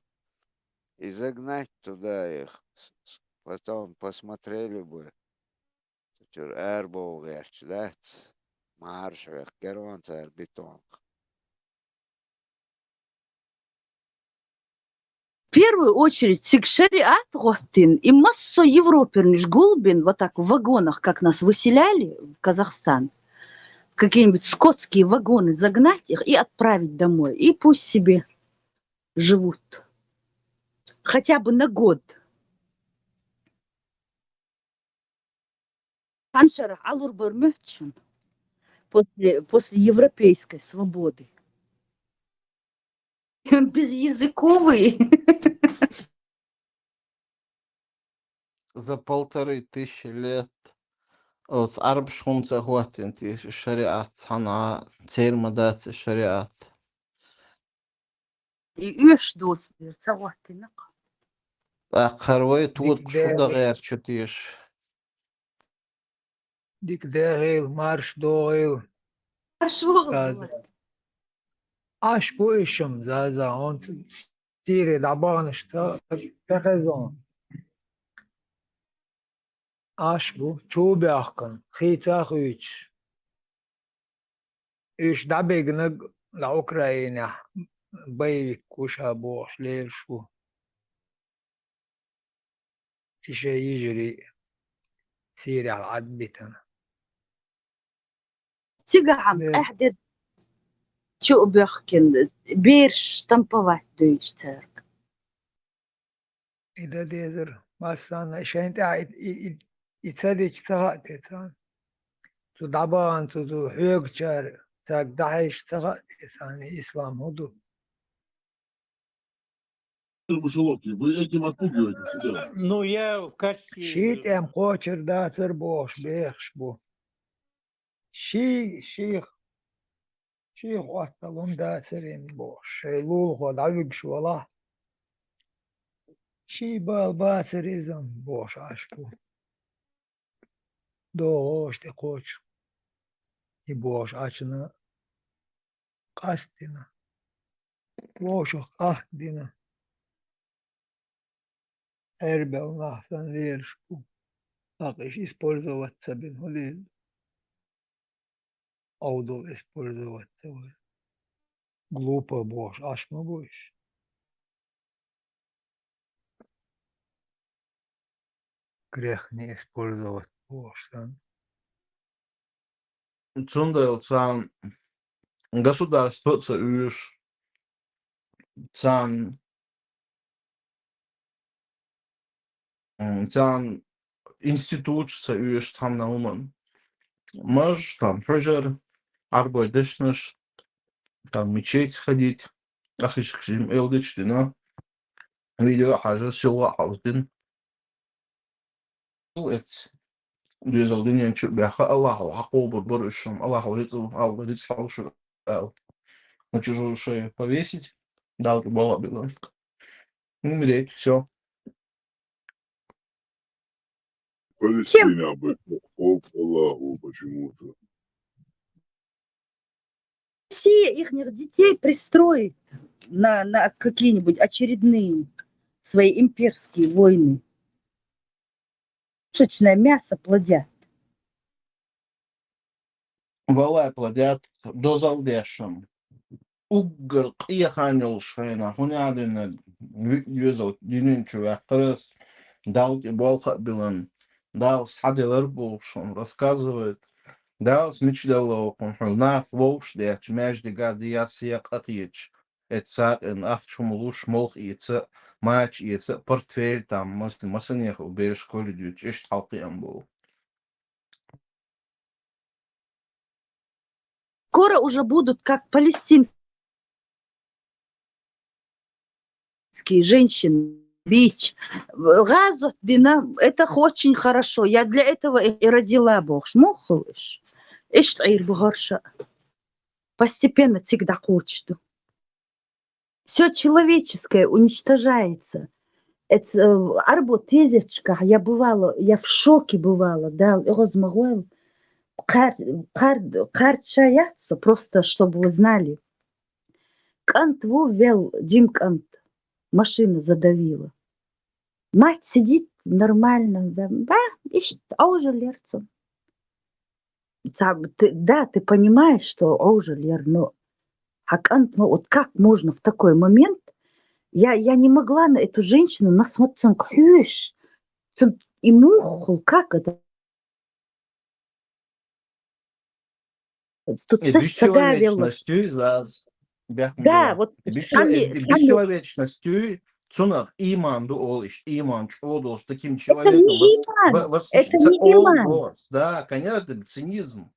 и загнать туда их. С-, с-, потом посмотрели бы. Чур эрбол герч дат. Марш вех герон цар битонг. В первую очередь, цик шариат гъоттин, и массо европерниш гулбин, вот так в вагонах, как нас выселяли в Казахстан, в какие-нибудь скотские вагоны загнать их и отправить домой. И пусть себе живут. Хотя бы на год. Ханшара алур бормочун после, после европейской свободы. Безязыковый. За полторы тысячи лет от арб шхунца хуатин ти шариат, хана цермадат шариат. И уж доц дер цагъаттинак. Ахарвай тут Дик шуда дер. Герчу тиш. Дик дегил, марш догил. Ашвогъ Заза. Аш бу ишим, Заза, он тире дабанышта пехезон. Аш бу, чубяхкан, хица хуич. Иш дабегнаг ла Украина боевик куша бохш лершу. Ише ижри Сирия адбитан. Цигахьам Дер. къехьдед чу бехкен, берш штамповать дойч церк. Ида дезер, массана, шайнта и, и, и, и цадич цагъатеца. Цу дабан, цу, цу хьёгчар, цаг дахьиш цагъатеца, ислам худу. Мышеловки, вы этим отпугиваете себя. Ну, я в качестве... Шийтем кочер дацар бохш, бехш бу. Ши, ших, ших отталун дацарин бохш. Шей лул хо давигш вала. Ши бал бацар изам бохш аш бу. Догъош те коч. И бохш ачна къастина. Вошух къахдина. Эрбел нахсан лершку. Акъиш использоваться бин хулил. Аудул использоваться вар. Глупо бохш, ашма бохш. Грех не использовать бохш сан. Цунда цан государство ца уж, цан м, царна институташ ца оьшу цхьанна хӀуманна. Маж, там, хьужар, Ӏарбой дешнаш, там, мечеть сходить, ахишкаш жим элдича дина, видео хьажа, силла хьовздина. Ну, эц доьзал дунен чу баьхха, Аллахьо хьакхобур бара уьш шуна, Аллахьо рицкъ, Алла рицкъ хьал шу аьлла. На чужую шею повесить, Дала тӀе болх билла. Умереть, всё. Палестина бы, Аллаху почему-то. Россия ихних детей пристроит на, на какие-нибудь очередные свои имперские войны. Пушечное мясо плодят. Валлай, плодят, дозал дешам. Уггар къехьа йолуш хенахь, хӀунда аьлла, виъ доьзал дунен чу ваьккхира ас, Далла тӀе болх а биллина, Дала схьаделар бохуш хьуна рассказывает. Дала мича делла вокхунна хьуна, нах вовшах детташ, маьждига дӀаяссаеш къахеташ. Эцу сагӀина ахча хӀума луш, молха эца а, мача эца а, портфель там, мас-, масанеха бераш школе дуьйцуш, иштта хьалакхиам боху. Скоро уже будут как палестинские женщины бить. ГӀазот дина, это очень хорошо. Я для этого и родила бохуш. Муха хуьлуш? Иштта Ӏийр бу хӀорша. Постепенно цига дӀакхочуш ду. Всё человеческое уничтожается. Эц-, э, Ӏарбо тезеташкахь я бывала, я в шоке бывала, Дала оьгӀаз ма гӀойла. Кхар-, кхар-, кхарча яц со, просто чтобы вы знали. КӀант ву вел, жим кӀант, машина задавила. Мать сидит нормально, да, да, иштта Ӏовжалера цунна. Ца-, ты, да, ты понимаешь, что Ӏовжалера, но хьан кӀант, ну, вот как можно в такой момент? Я, я не могла на эту женщину насмотреться, цунах хьоьжуш, цунна и муха хуьлу, как это? Тут И цец ца давелла. Бесчеловечность ю иза. Да, вот и бесчело-, цхьанне, и цхьанне. Бесчеловечность ю, цунах ийман ду олу иштта, ийман чӀогӀа долу, с таким человеком. Это не вос-, ийман. Во-, восхищ-, это не ийман. О, да, конечно, это цинизм.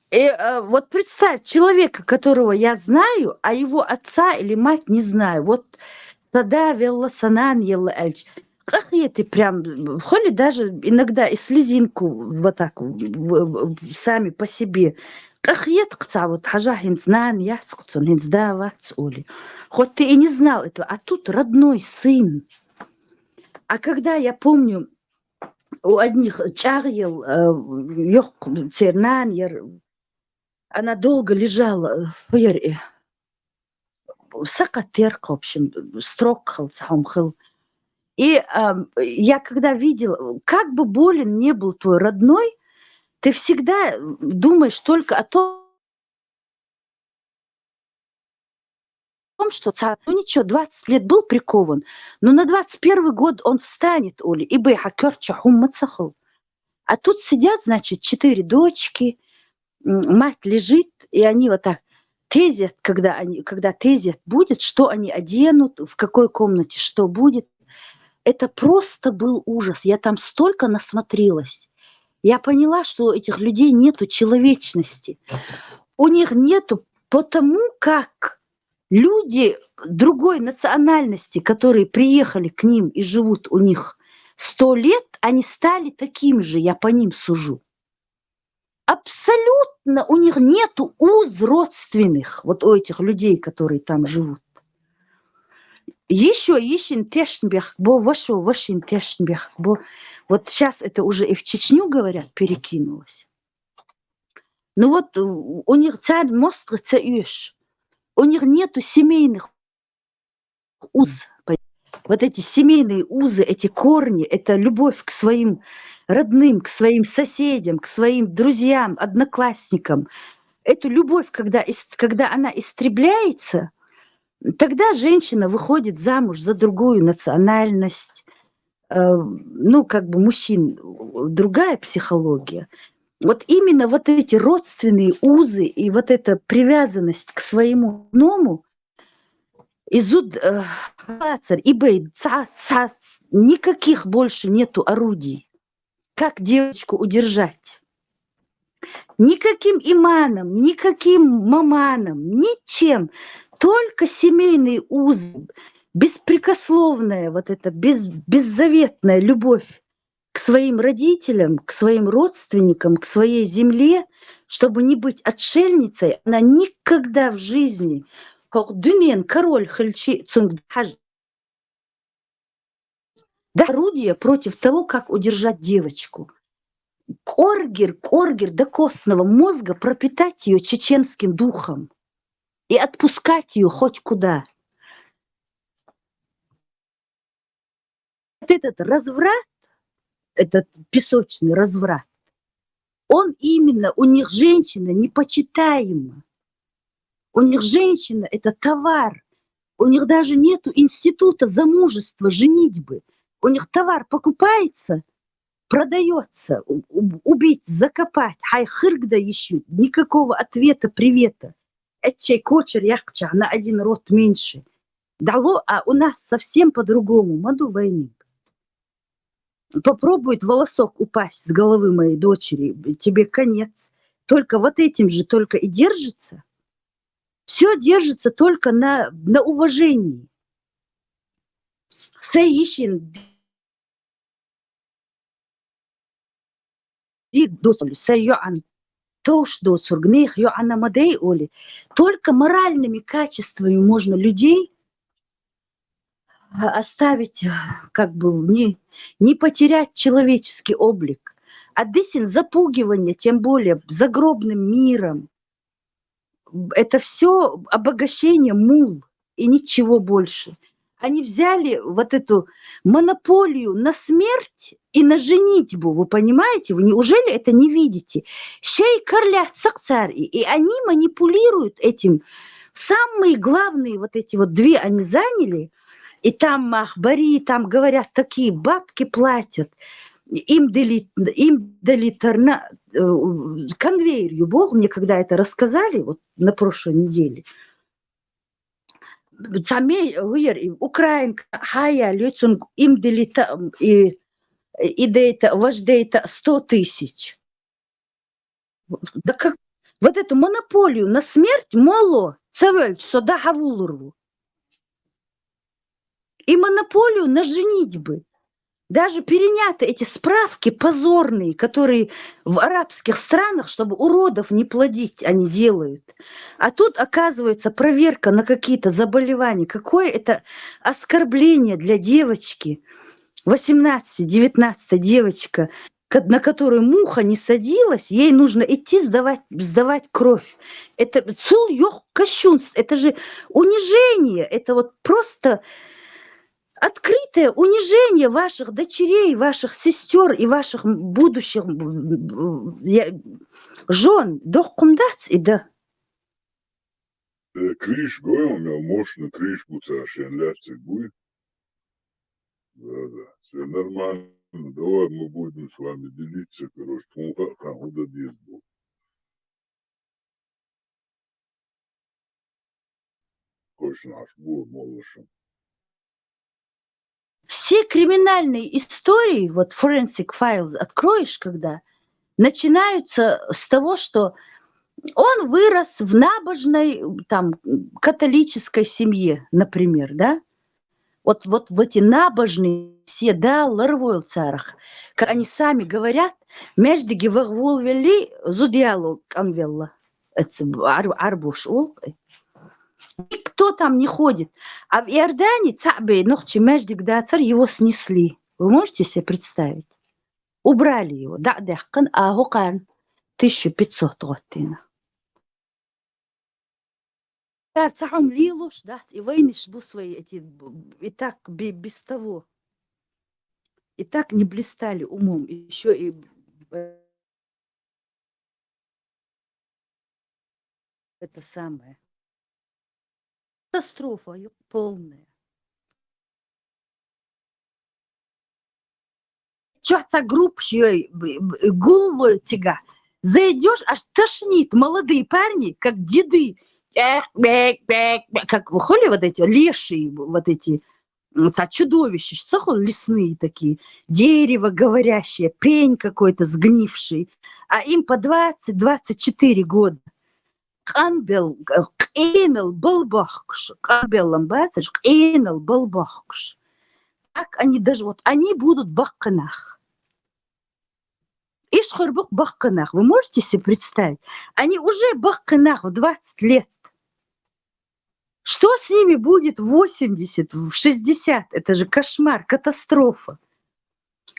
И, э, вот представь, человека, которого я знаю, а его отца или мать не знаю. Вот сада велла, санан елла аьлча. Къахетий прям, м, хуьлу даже иногда и слезинку вот так в-, в-, в-, сами по себе. Къахетакх цхьа вот хьажа хӀинца нана яц-кх цунна, хӀинца да вац олий. Хоть ты и не знал этого, а тут родной сын. А когда я помню, у одних чӀагӀъелла, э, йоккха церан нана яра, она долго лежала, э, фу яра и, сакхат яра-кх, в общем, строк хилла, цхьа хӀума хилла. И, ам, я когда видела, как бы болен не был твой родной, ты всегда думаешь только о том, том, что ца-, ну ничего, двадцать лет был прикован, но на двадцать первый год он встанет, олий, и бай хьан коьртачохь хӀумма ца хуьлу. А тут сидят, значит, четыре дочки, м, мать лежит, и они вот так, тезет, когда они, когда тезет будет, что они оденут, в какой комнате что будет. Это просто был ужас. Я там столько насмотрелась. Я поняла, что у этих людей нету человечности. У них нету, потому как люди другой национальности, которые приехали к ним и живут у них сто лет, они стали такими же, я по ним сужу. Абсолютно у них нету уз родственных, вот у этих людей, которые там живут. Ещё, ещё тешнабехк бу, вашо, вашин тешнабехк бу. Вот щас это уже и в Чечню, говорят, перекинулось. Ну вот, у, у них царь мостгы ца уьш. У них нету семейных уз. Вот эти семейные узы, эти корни, это любовь к своим родным, к своим соседям, к своим друзьям, одноклассникам. Эту любовь, когда ис-, когда она истребляется, тогда женщина выходит замуж за другую национальность. Э, ну, как бы мужчин, э, другая психология. Вот именно вот эти родственные узы и вот эта привязанность к своему родному, И зуд, э, лацар, и бей, ца, ца, никаких больше нету орудий. Как девочку удержать? Никаким иманом, никаким маманом, ничем. Только семейные узы, беспрекословная вот эта без-, беззаветная любовь к своим родителям, к своим родственникам, к своей земле, чтобы не быть отшельницей, она никогда в жизни, хӀокху дуьненан король хилчи, цунга хьажа. Да, орудие против того, как удержать девочку. КӀоргера, кӀоргера до костного мозга пропитать её чеченским духом и отпускать её хоть куда. Вот этот разврат, этот песочный разврат, он именно, у них женщина непочитаема. У них женщина — это товар. У них даже нету института замужества, женитьбы. У них товар покупается, продаётся, у-, у-, убить, закопать, хьай хиргда ещё, никакого ответа, привета. Эццей кочар яккхача на один род меньше. Дало, а у нас совсем по-другому. Ма ду вайниг. Попробует волосок упасть с головы моей дочери, тебе конец. Только вот этим же только и держится. Всё держится только на, на уважении. Сай йишин дид доцург, сай йоӀан товш доцург, нехан йоӀана ма дай оли. Только моральными качествами можно людей, а, оставить, а, как бы не, не потерять человеческий облик. А дисин запугивание, тем более загробным миром, это всё обогащение мул и ничего больше. Они взяли вот эту монополию на смерть и на женитьбу, вы понимаете? Вы неужели это не видите? Шей карлят сакцар, и, и они манипулируют этим. Самые главные вот эти вот две они заняли, и там мах бари, там, говорят, такие бабки платят. Им дали, им дали тарна, э, конвейер, ю богу, мне когда это рассказали, вот на прошлой неделе. Цхьа ме-, гуьер, и Украинка хьаяьлла, цунга им дали та, и, и дейта, важ дейта сто тысяч. Да как, вот эту монополию на смерть моло, ца велча со да хьавулур ву. И монополию на женитьбы. Даже переняты эти справки позорные, которые в арабских странах, чтобы уродов не плодить, они делают. А тут, оказывается, проверка на какие-то заболевания. Какое это оскорбление для девочки. Восемнадцати-девятнадцати девочка, ко-, на которую муха не садилась, ей нужно идти сдавать, сдавать кровь. Это цул йохк кощунств, это же унижение, это вот просто открытое унижение ваших дочерей, ваших сестёр и ваших, м, будущих, м, м, я-, жён. Доккхум дац и да. Э, криш гойл мел мощно криш бу цар шен лаьццаг буй. Да, да. Всё нормально. Давай мы будем с вами делиться, короче, тхуна хаа хӀун дан деза бу. Кхойшна Ӏаш бу моллаша. Все криминальные истории, вот Forensic Files откроешь, когда, начинаются с того, что он вырос в набожной, там, католической семье, например, да? Вот, вот в эти набожные все, да, ларвойл царах. Как они сами говорят, маьждиге ваха волавелли, зуда яло кӀанвелла. Эца Ӏар-, Ӏарбош олу. Никто там не ходит. А в Иордании цхьаъ бен нохчийн маьждиг дацара, его снесли. Вы можете себе представить? Убрали его, дӀа а даьккхина, а хӀокхарна тысяча пятьсот гӀоттийна. Цара цхьа хӀума лелош дац, и вайнаш бу свои эти, и так бе-, без того. И так не блистали умом, ещё и это самое. Катастрофа ю-, полная. Чохь цхьа группаш йой, б-, б-, гуллой цига. Зайдёшь, аж тошнит, молодые парни, как деды. бяк, бяк, бяк, бяк, как хули вот эти лешие, вот эти, м, ца чудовища, ца хули лесные такие, дерево говорящее, пень какой-то сгнивший, а им по двадцать, двадцать четыре года. Къанбел, къенал балбахкуш, къанбеллан бацаш, къенал балбахкуш. Так они даже, вот они будут бахканах. Иш хурбук бахканах. Вы можете себе представить? Они уже бахканах в двадцать лет. Что с ними будет в восемьдесят, в шестьдесят? Это же кошмар, катастрофа.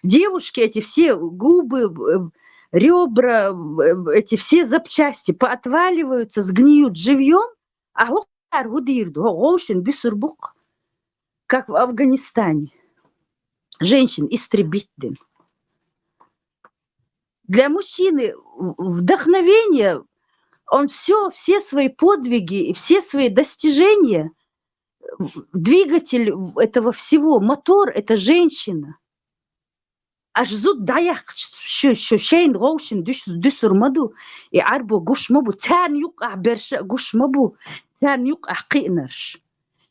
Девушки эти все, губы, э, ребра, э, эти все запчасти поотваливаются, сгниют живьем, а хӀу хӀар хӀу дийрда, хӀу гӀовшин бисурбукъ, как в Афганистане. Женщин истребить дин. Для мужчины вдохновение, он все, все свои подвиги и все свои достижения, двигатель этого всего, мотор — это женщина. Аш зуда дӀаяхача шу, шу шайна гӀовшина дуьс-, дуьсур ма ду, и Ӏарбо гуш ма бу, царна юкъахь берша а гуш ма бу, царна юкъахь кхиънарш.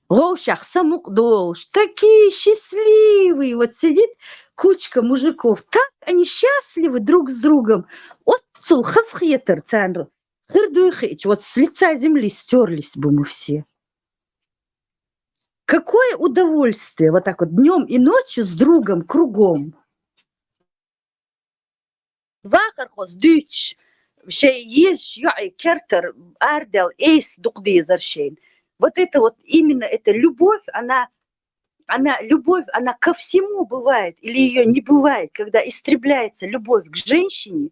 ГӀовшах самукъа долуш, такие счастливые, вот сидит кучка мужиков, так они счастливы друг с другом. Оццул хазахетар царна хир дуй хиъча, вот с лица земли стёрлись бы мы все. Какое удовольствие вот так вот днём и ночью с другом кругом. Вахархоша дуьйцуш, шайн езачу йоӀе кертара арадаьлла эс дукха дезар шайна. Вот это вот именно эта любовь, она, она, любовь, она ко всему бывает или её не бывает, когда истребляется любовь к женщине,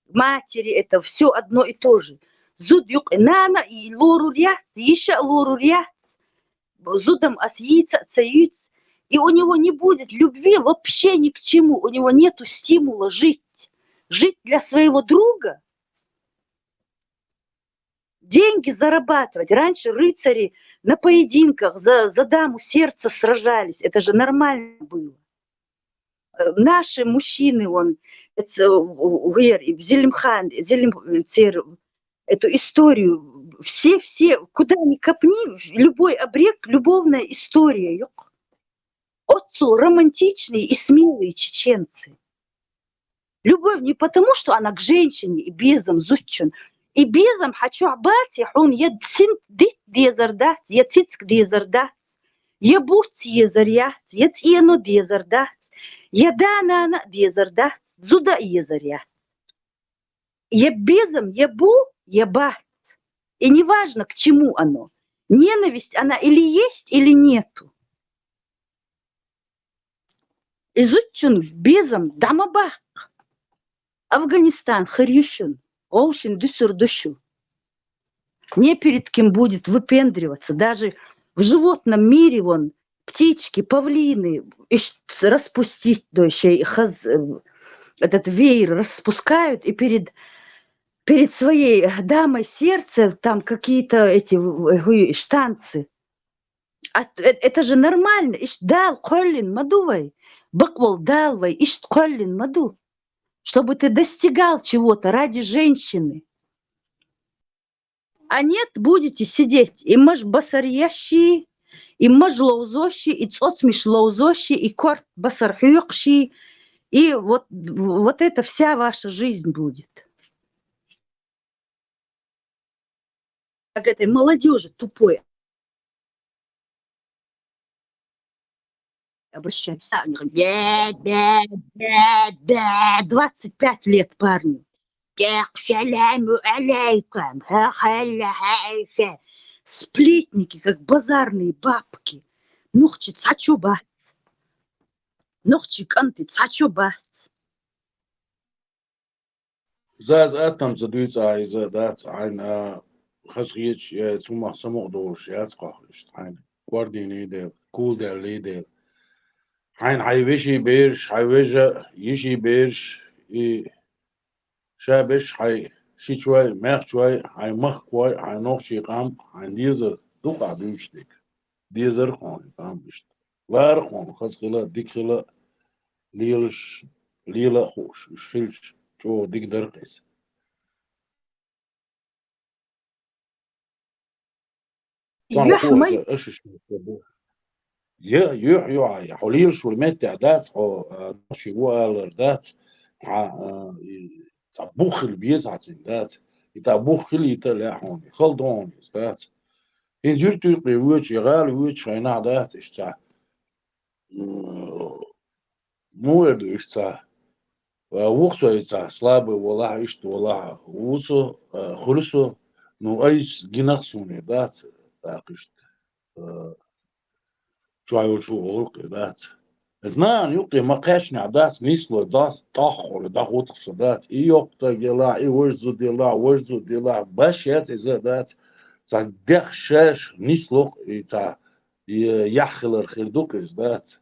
к матери, это всё одно и то же. Зуда юкъе нана и лорур яц, йиша а лорур яц, зудам ас йийца а ца юьйцу, и у него не будет любви вообще ни к чему, у него нету стимула жить, жить для своего друга, деньги зарабатывать. Раньше рыцари на поединках за, за даму сердца сражались, это же нормально было. Э, наши мужчины, он, эц-, э, у-, у-, гер, Зелимхан, Зелим-, э, цер, эту историю, все, все, куда ни копни, любой обрек — любовная история, юкъ. Оццул романтичные и смелые чеченцы. Любовь не потому, что она к женщине и безам зудчун. И безам хьан чохь бац, я хьуна я синт дитт дезар дац, я цицка дезар дац, я буц езар яц, я цӀено дезар дац, я да-нана а дезар дац, зуда а езар яц. Я безам, я бу, я бац. И неважно, к чему оно. Ненависть, она или есть, или нету. И зудчун безам дӀа ма баккха. Афганистан хир ю шуна, гӀовшина дуьсур ду шу. Не перед кем будет выпендриваться. Даже в животном мире вон птички, павлины, иш-, распустить дой шей хаз-, э, этот веер распускают и перед, перед своей дамой сердца там какие-то эти, э, штанцы. А т-, э, это же нормально. Иштта Дала кхоьллина ма ду вай. Бакъволу Дала вай иштта кхоьллина ма ду, чтобы ты достигал чего-то ради женщины. А нет, будете сидеть, и маж басар ешши, и маж ловзоши, и цӀоцмиш ловзоши, и корт басар хьоькхуши, и вот, вот это вся ваша жизнь будет. Как этой молодёжи тупой обращаются. Они говорят: «Бе, бе, бе, бе». Двадцать пять лет парню. «Тек, саламу алейкум, ха, хала, ха, эйша». Сплетники, как базарные бабки. Нохчи цхьа чо бац. Нохчи кӀанти цхьа чо бац. За, за, атам ца дуьйцу ахь иза, дац хьайна, а, хазахеташ, я цу мах самукъа долуш яц кхохлуш хьайна. Кор дийний дела, кул даьллий дела. Хьайна хьайн веший бераш, хьайн вежа, йиший бераш, и ша беш хьайн шичой, маьхчой, хьайн махкой, хьайн нохчий къам, хьайн дезар дукха дуьйцу дика. Дезар хьуна къам иштта. Лара хьуна хаза хила, дика хила, лелаш, лела а хууш, уьш хилча, чӀогӀа дика дара-кх иза. Цхьана юхь хӀу май? Аша, аша шу бу. Е, юхь, юхь, хьо лелаш вар меттехь дац, хьо, а, нохчий ву алар дац, хьа, а, и, цхьа бух хила беза хьа цуьнан дац. И та бух хила йита а лаьа хьуна, хала ду хьуна иза дац. ХӀинца юьртуьйкъе воьдуш, я гӀала воьдуш хьайнахь дац, иштта цхьа. М, муха эр ду иштта цхьа. А, ву-кх со и цхьа, слабый валахь, иштта валахь, ву со, а, хуьлу со, ну, айса гинах суна дац, тӀаккха иштта. А, чохь йолчу гӀуллакх дац. Знан юккъе ма кхаьчнехь дац, нисло дац, тӀоххула дӀахӀуттах со дац. И йоккха стаг елахь, и важа зуда елахь, важа зуда елахь, баш яц иза дац. Цхьа дехаш шаьш нисло-кх и цхьа, и яхь хилар хир ду-кх иза дац.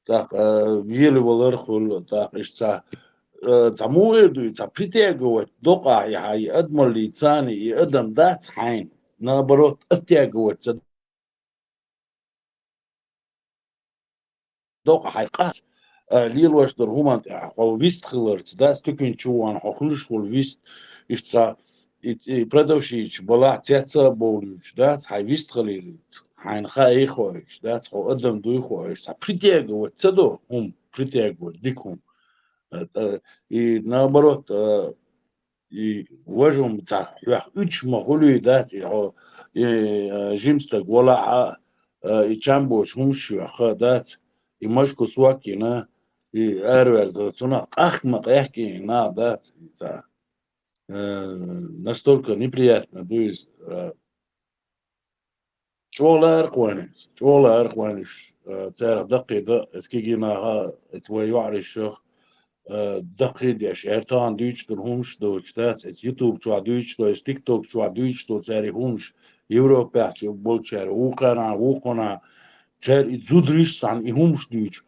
ТӀаккха, а, велавалар хуьлу, тӀаккха иштта цхьа, а, цхьа муха эр ду, и цхьа притягивать докъахь и хьан и адамаллица царна, и адам дац хьайна, наоборот, оттягивать ца докъа хьайн къац, а, лелош долу хӀуманна тӀехь хьо вист хиларца, дац, туькин чу вахана хьо хуьлуш волу вист, иштта цхьа, и, и продавщица балахь цец а бовлуьйтуш, дац, хьайн вист хилийла, хьайна хаий хууш, дац, хьо адам дуй хууш, цхьа притягивать ца до хӀума, притягивать, дика хӀума. А, а, и наоборот, а, и важа хӀума цхьа хьоьх уьдуш ма хуьлий, дац, и хьо, и, а, жима стаг валахь а, а, и чам боцу хӀумаш хьоьх, дац, и машку сок йина, и араваьлла цунах къахка ма къехкина нах, дац, и цхьа, а, настолько неприятно ду иза, а, чӀогӀа лаьара-кх вайна иза, чӀогӀа лаьара-кх вайна уьш, а, царах даккхий дан, эцу кегий наха, эцу вай йоӀаришах, а, даккхий деш, эр тахана дуьйцуш долу хӀумаш доцуш дац, эцу YouTube чохь дуьйцуш долу, эцу TikTok чохь дуьйцуш долу цара и хӀумаш, Европехь чу болчара, вукхарна, вукхунна, цара и зудариш санна и хӀумаш дуьйцуш.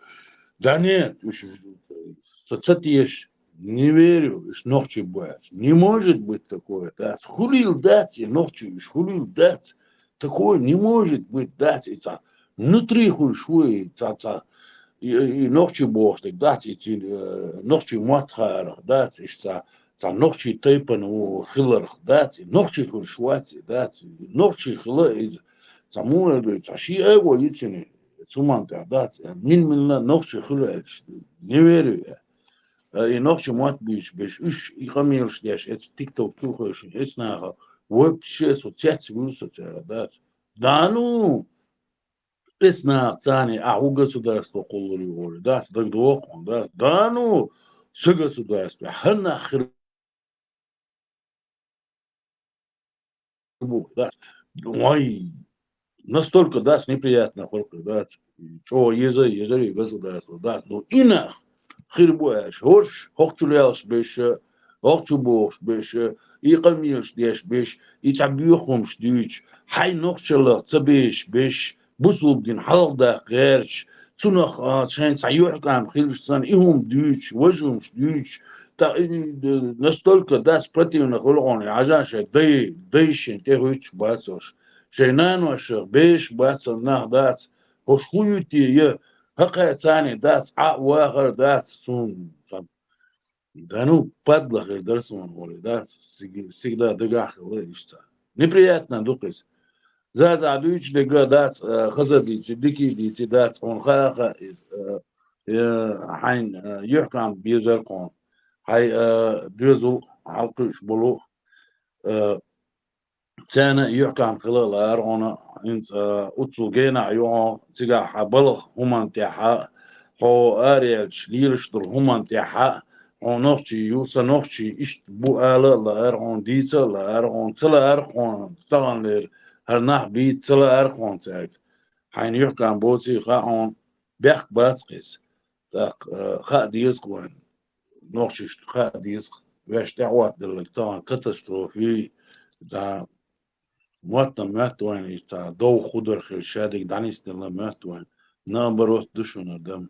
Да нет, уьш, со ца теша, не верю, уьш нохчий бу аьлча. Не может быть такое, дац. Хуьлийла дац и нохчий, уьш хуьлийла дац. Такое не может быть, дац, и цхьа внутри хуьлуш ву и цхьа, цхьа, и, и нохчий бохуш дерг дац, и цуьнан, э, нохчий мотт хаарах дац, иштта цхьа, цхьа нохчий тайпана ву хиларх дац, и нохчий хуьлуш вац и, дац, и нохчий хила иза, цхьа муха эр ду, цхьа ши агӀо йицина, цу хӀуманна тӀехь дац, мин-минна нохчий хуьлу аьлча, не верю я. Э, и нохчий мотт буьйцуш берш, уьш и къамелаш деш, эцу TikTok чу хевшина, эцу наха, вообще со цец вуьлу со цара, дац. Да ну, эцу наха царна, ахь ву государство кхуллур ю олий, дац, дагадогӀу хьуна, дац. Да ну, сан государство, хӀара нах хир бу, дац. Вай, настолько, дац, неприятно хуьлу-кх, дац. ЧӀогӀа еза, еза и государство, дац. Ну, и нах хир бу аьлча, хӀорш, хӀокху чу лелаш берш, хӀокху чу бохуш берш, и къамелаш деш берш, и цхьа боьха хӀумаш дуьйцуш, хьайн нохчаллах ца безаш берш, бусулба дин хьалхадаккха гӀерташ, цунах, а, шайн цхьа юьхькӀам хилча санна, и хӀума дуьйцуш, важа хӀумаш дуьйцуш, та, и, д-, настолько, дац, противно хуьлу хьуна, и хьажа шайн дай, дайшна тӀехӀуьттуш бацалш, шайн наношах безаш бацалла нах, дац, хӀорш хӀун ю те, я, хӀокхаьрца царна дац, Ӏа а вахар дац, суна, сан Да ну, падла хир дара суна олий, дац, всег-, всегда дагахь хилла иштта. Неприятно ду-кх иза. Заза дуьйцуш дерг дац, э, хаза дийци, дика дийци дац, хьуна хаа а хаьа иза, э, э, хьайн, э, юьхькӀам безар-кх хьуна. Хьайн, э, доьзал хьалакхуьуш болу, э, Царна а юьхькӀам хила а лаьара хьуна, хӀинца, а, оццул генахь ю хьо, цигахь хьан балха хӀуманна тӀехь а, хьо араяьлча лелаш долу хӀуманна тӀехь а, хьо нохчи ю, сан нохчи иштта бу ала а лаьара хьуна, дийца а лаьара хьуна, ца лаьара хьуна, таханлера хӀара нах бийца ца лаьара хьуна цаьрга. Хьайна юьхькӀам боций хаьа хьуна, бехк бац-кх иза. ТӀаккха, а, хаа деза-кх вайна. Нохчашна хаа деза-кх, ваьш тӀаьхьахӀоттаделларг тахана катастрофа ю, цхьа мотт-м моьтту вайна, иза цхьа довха хӀу дар хилча, шадерг дӀанисделла моьтту вайна. Наоборот ду шуна дам.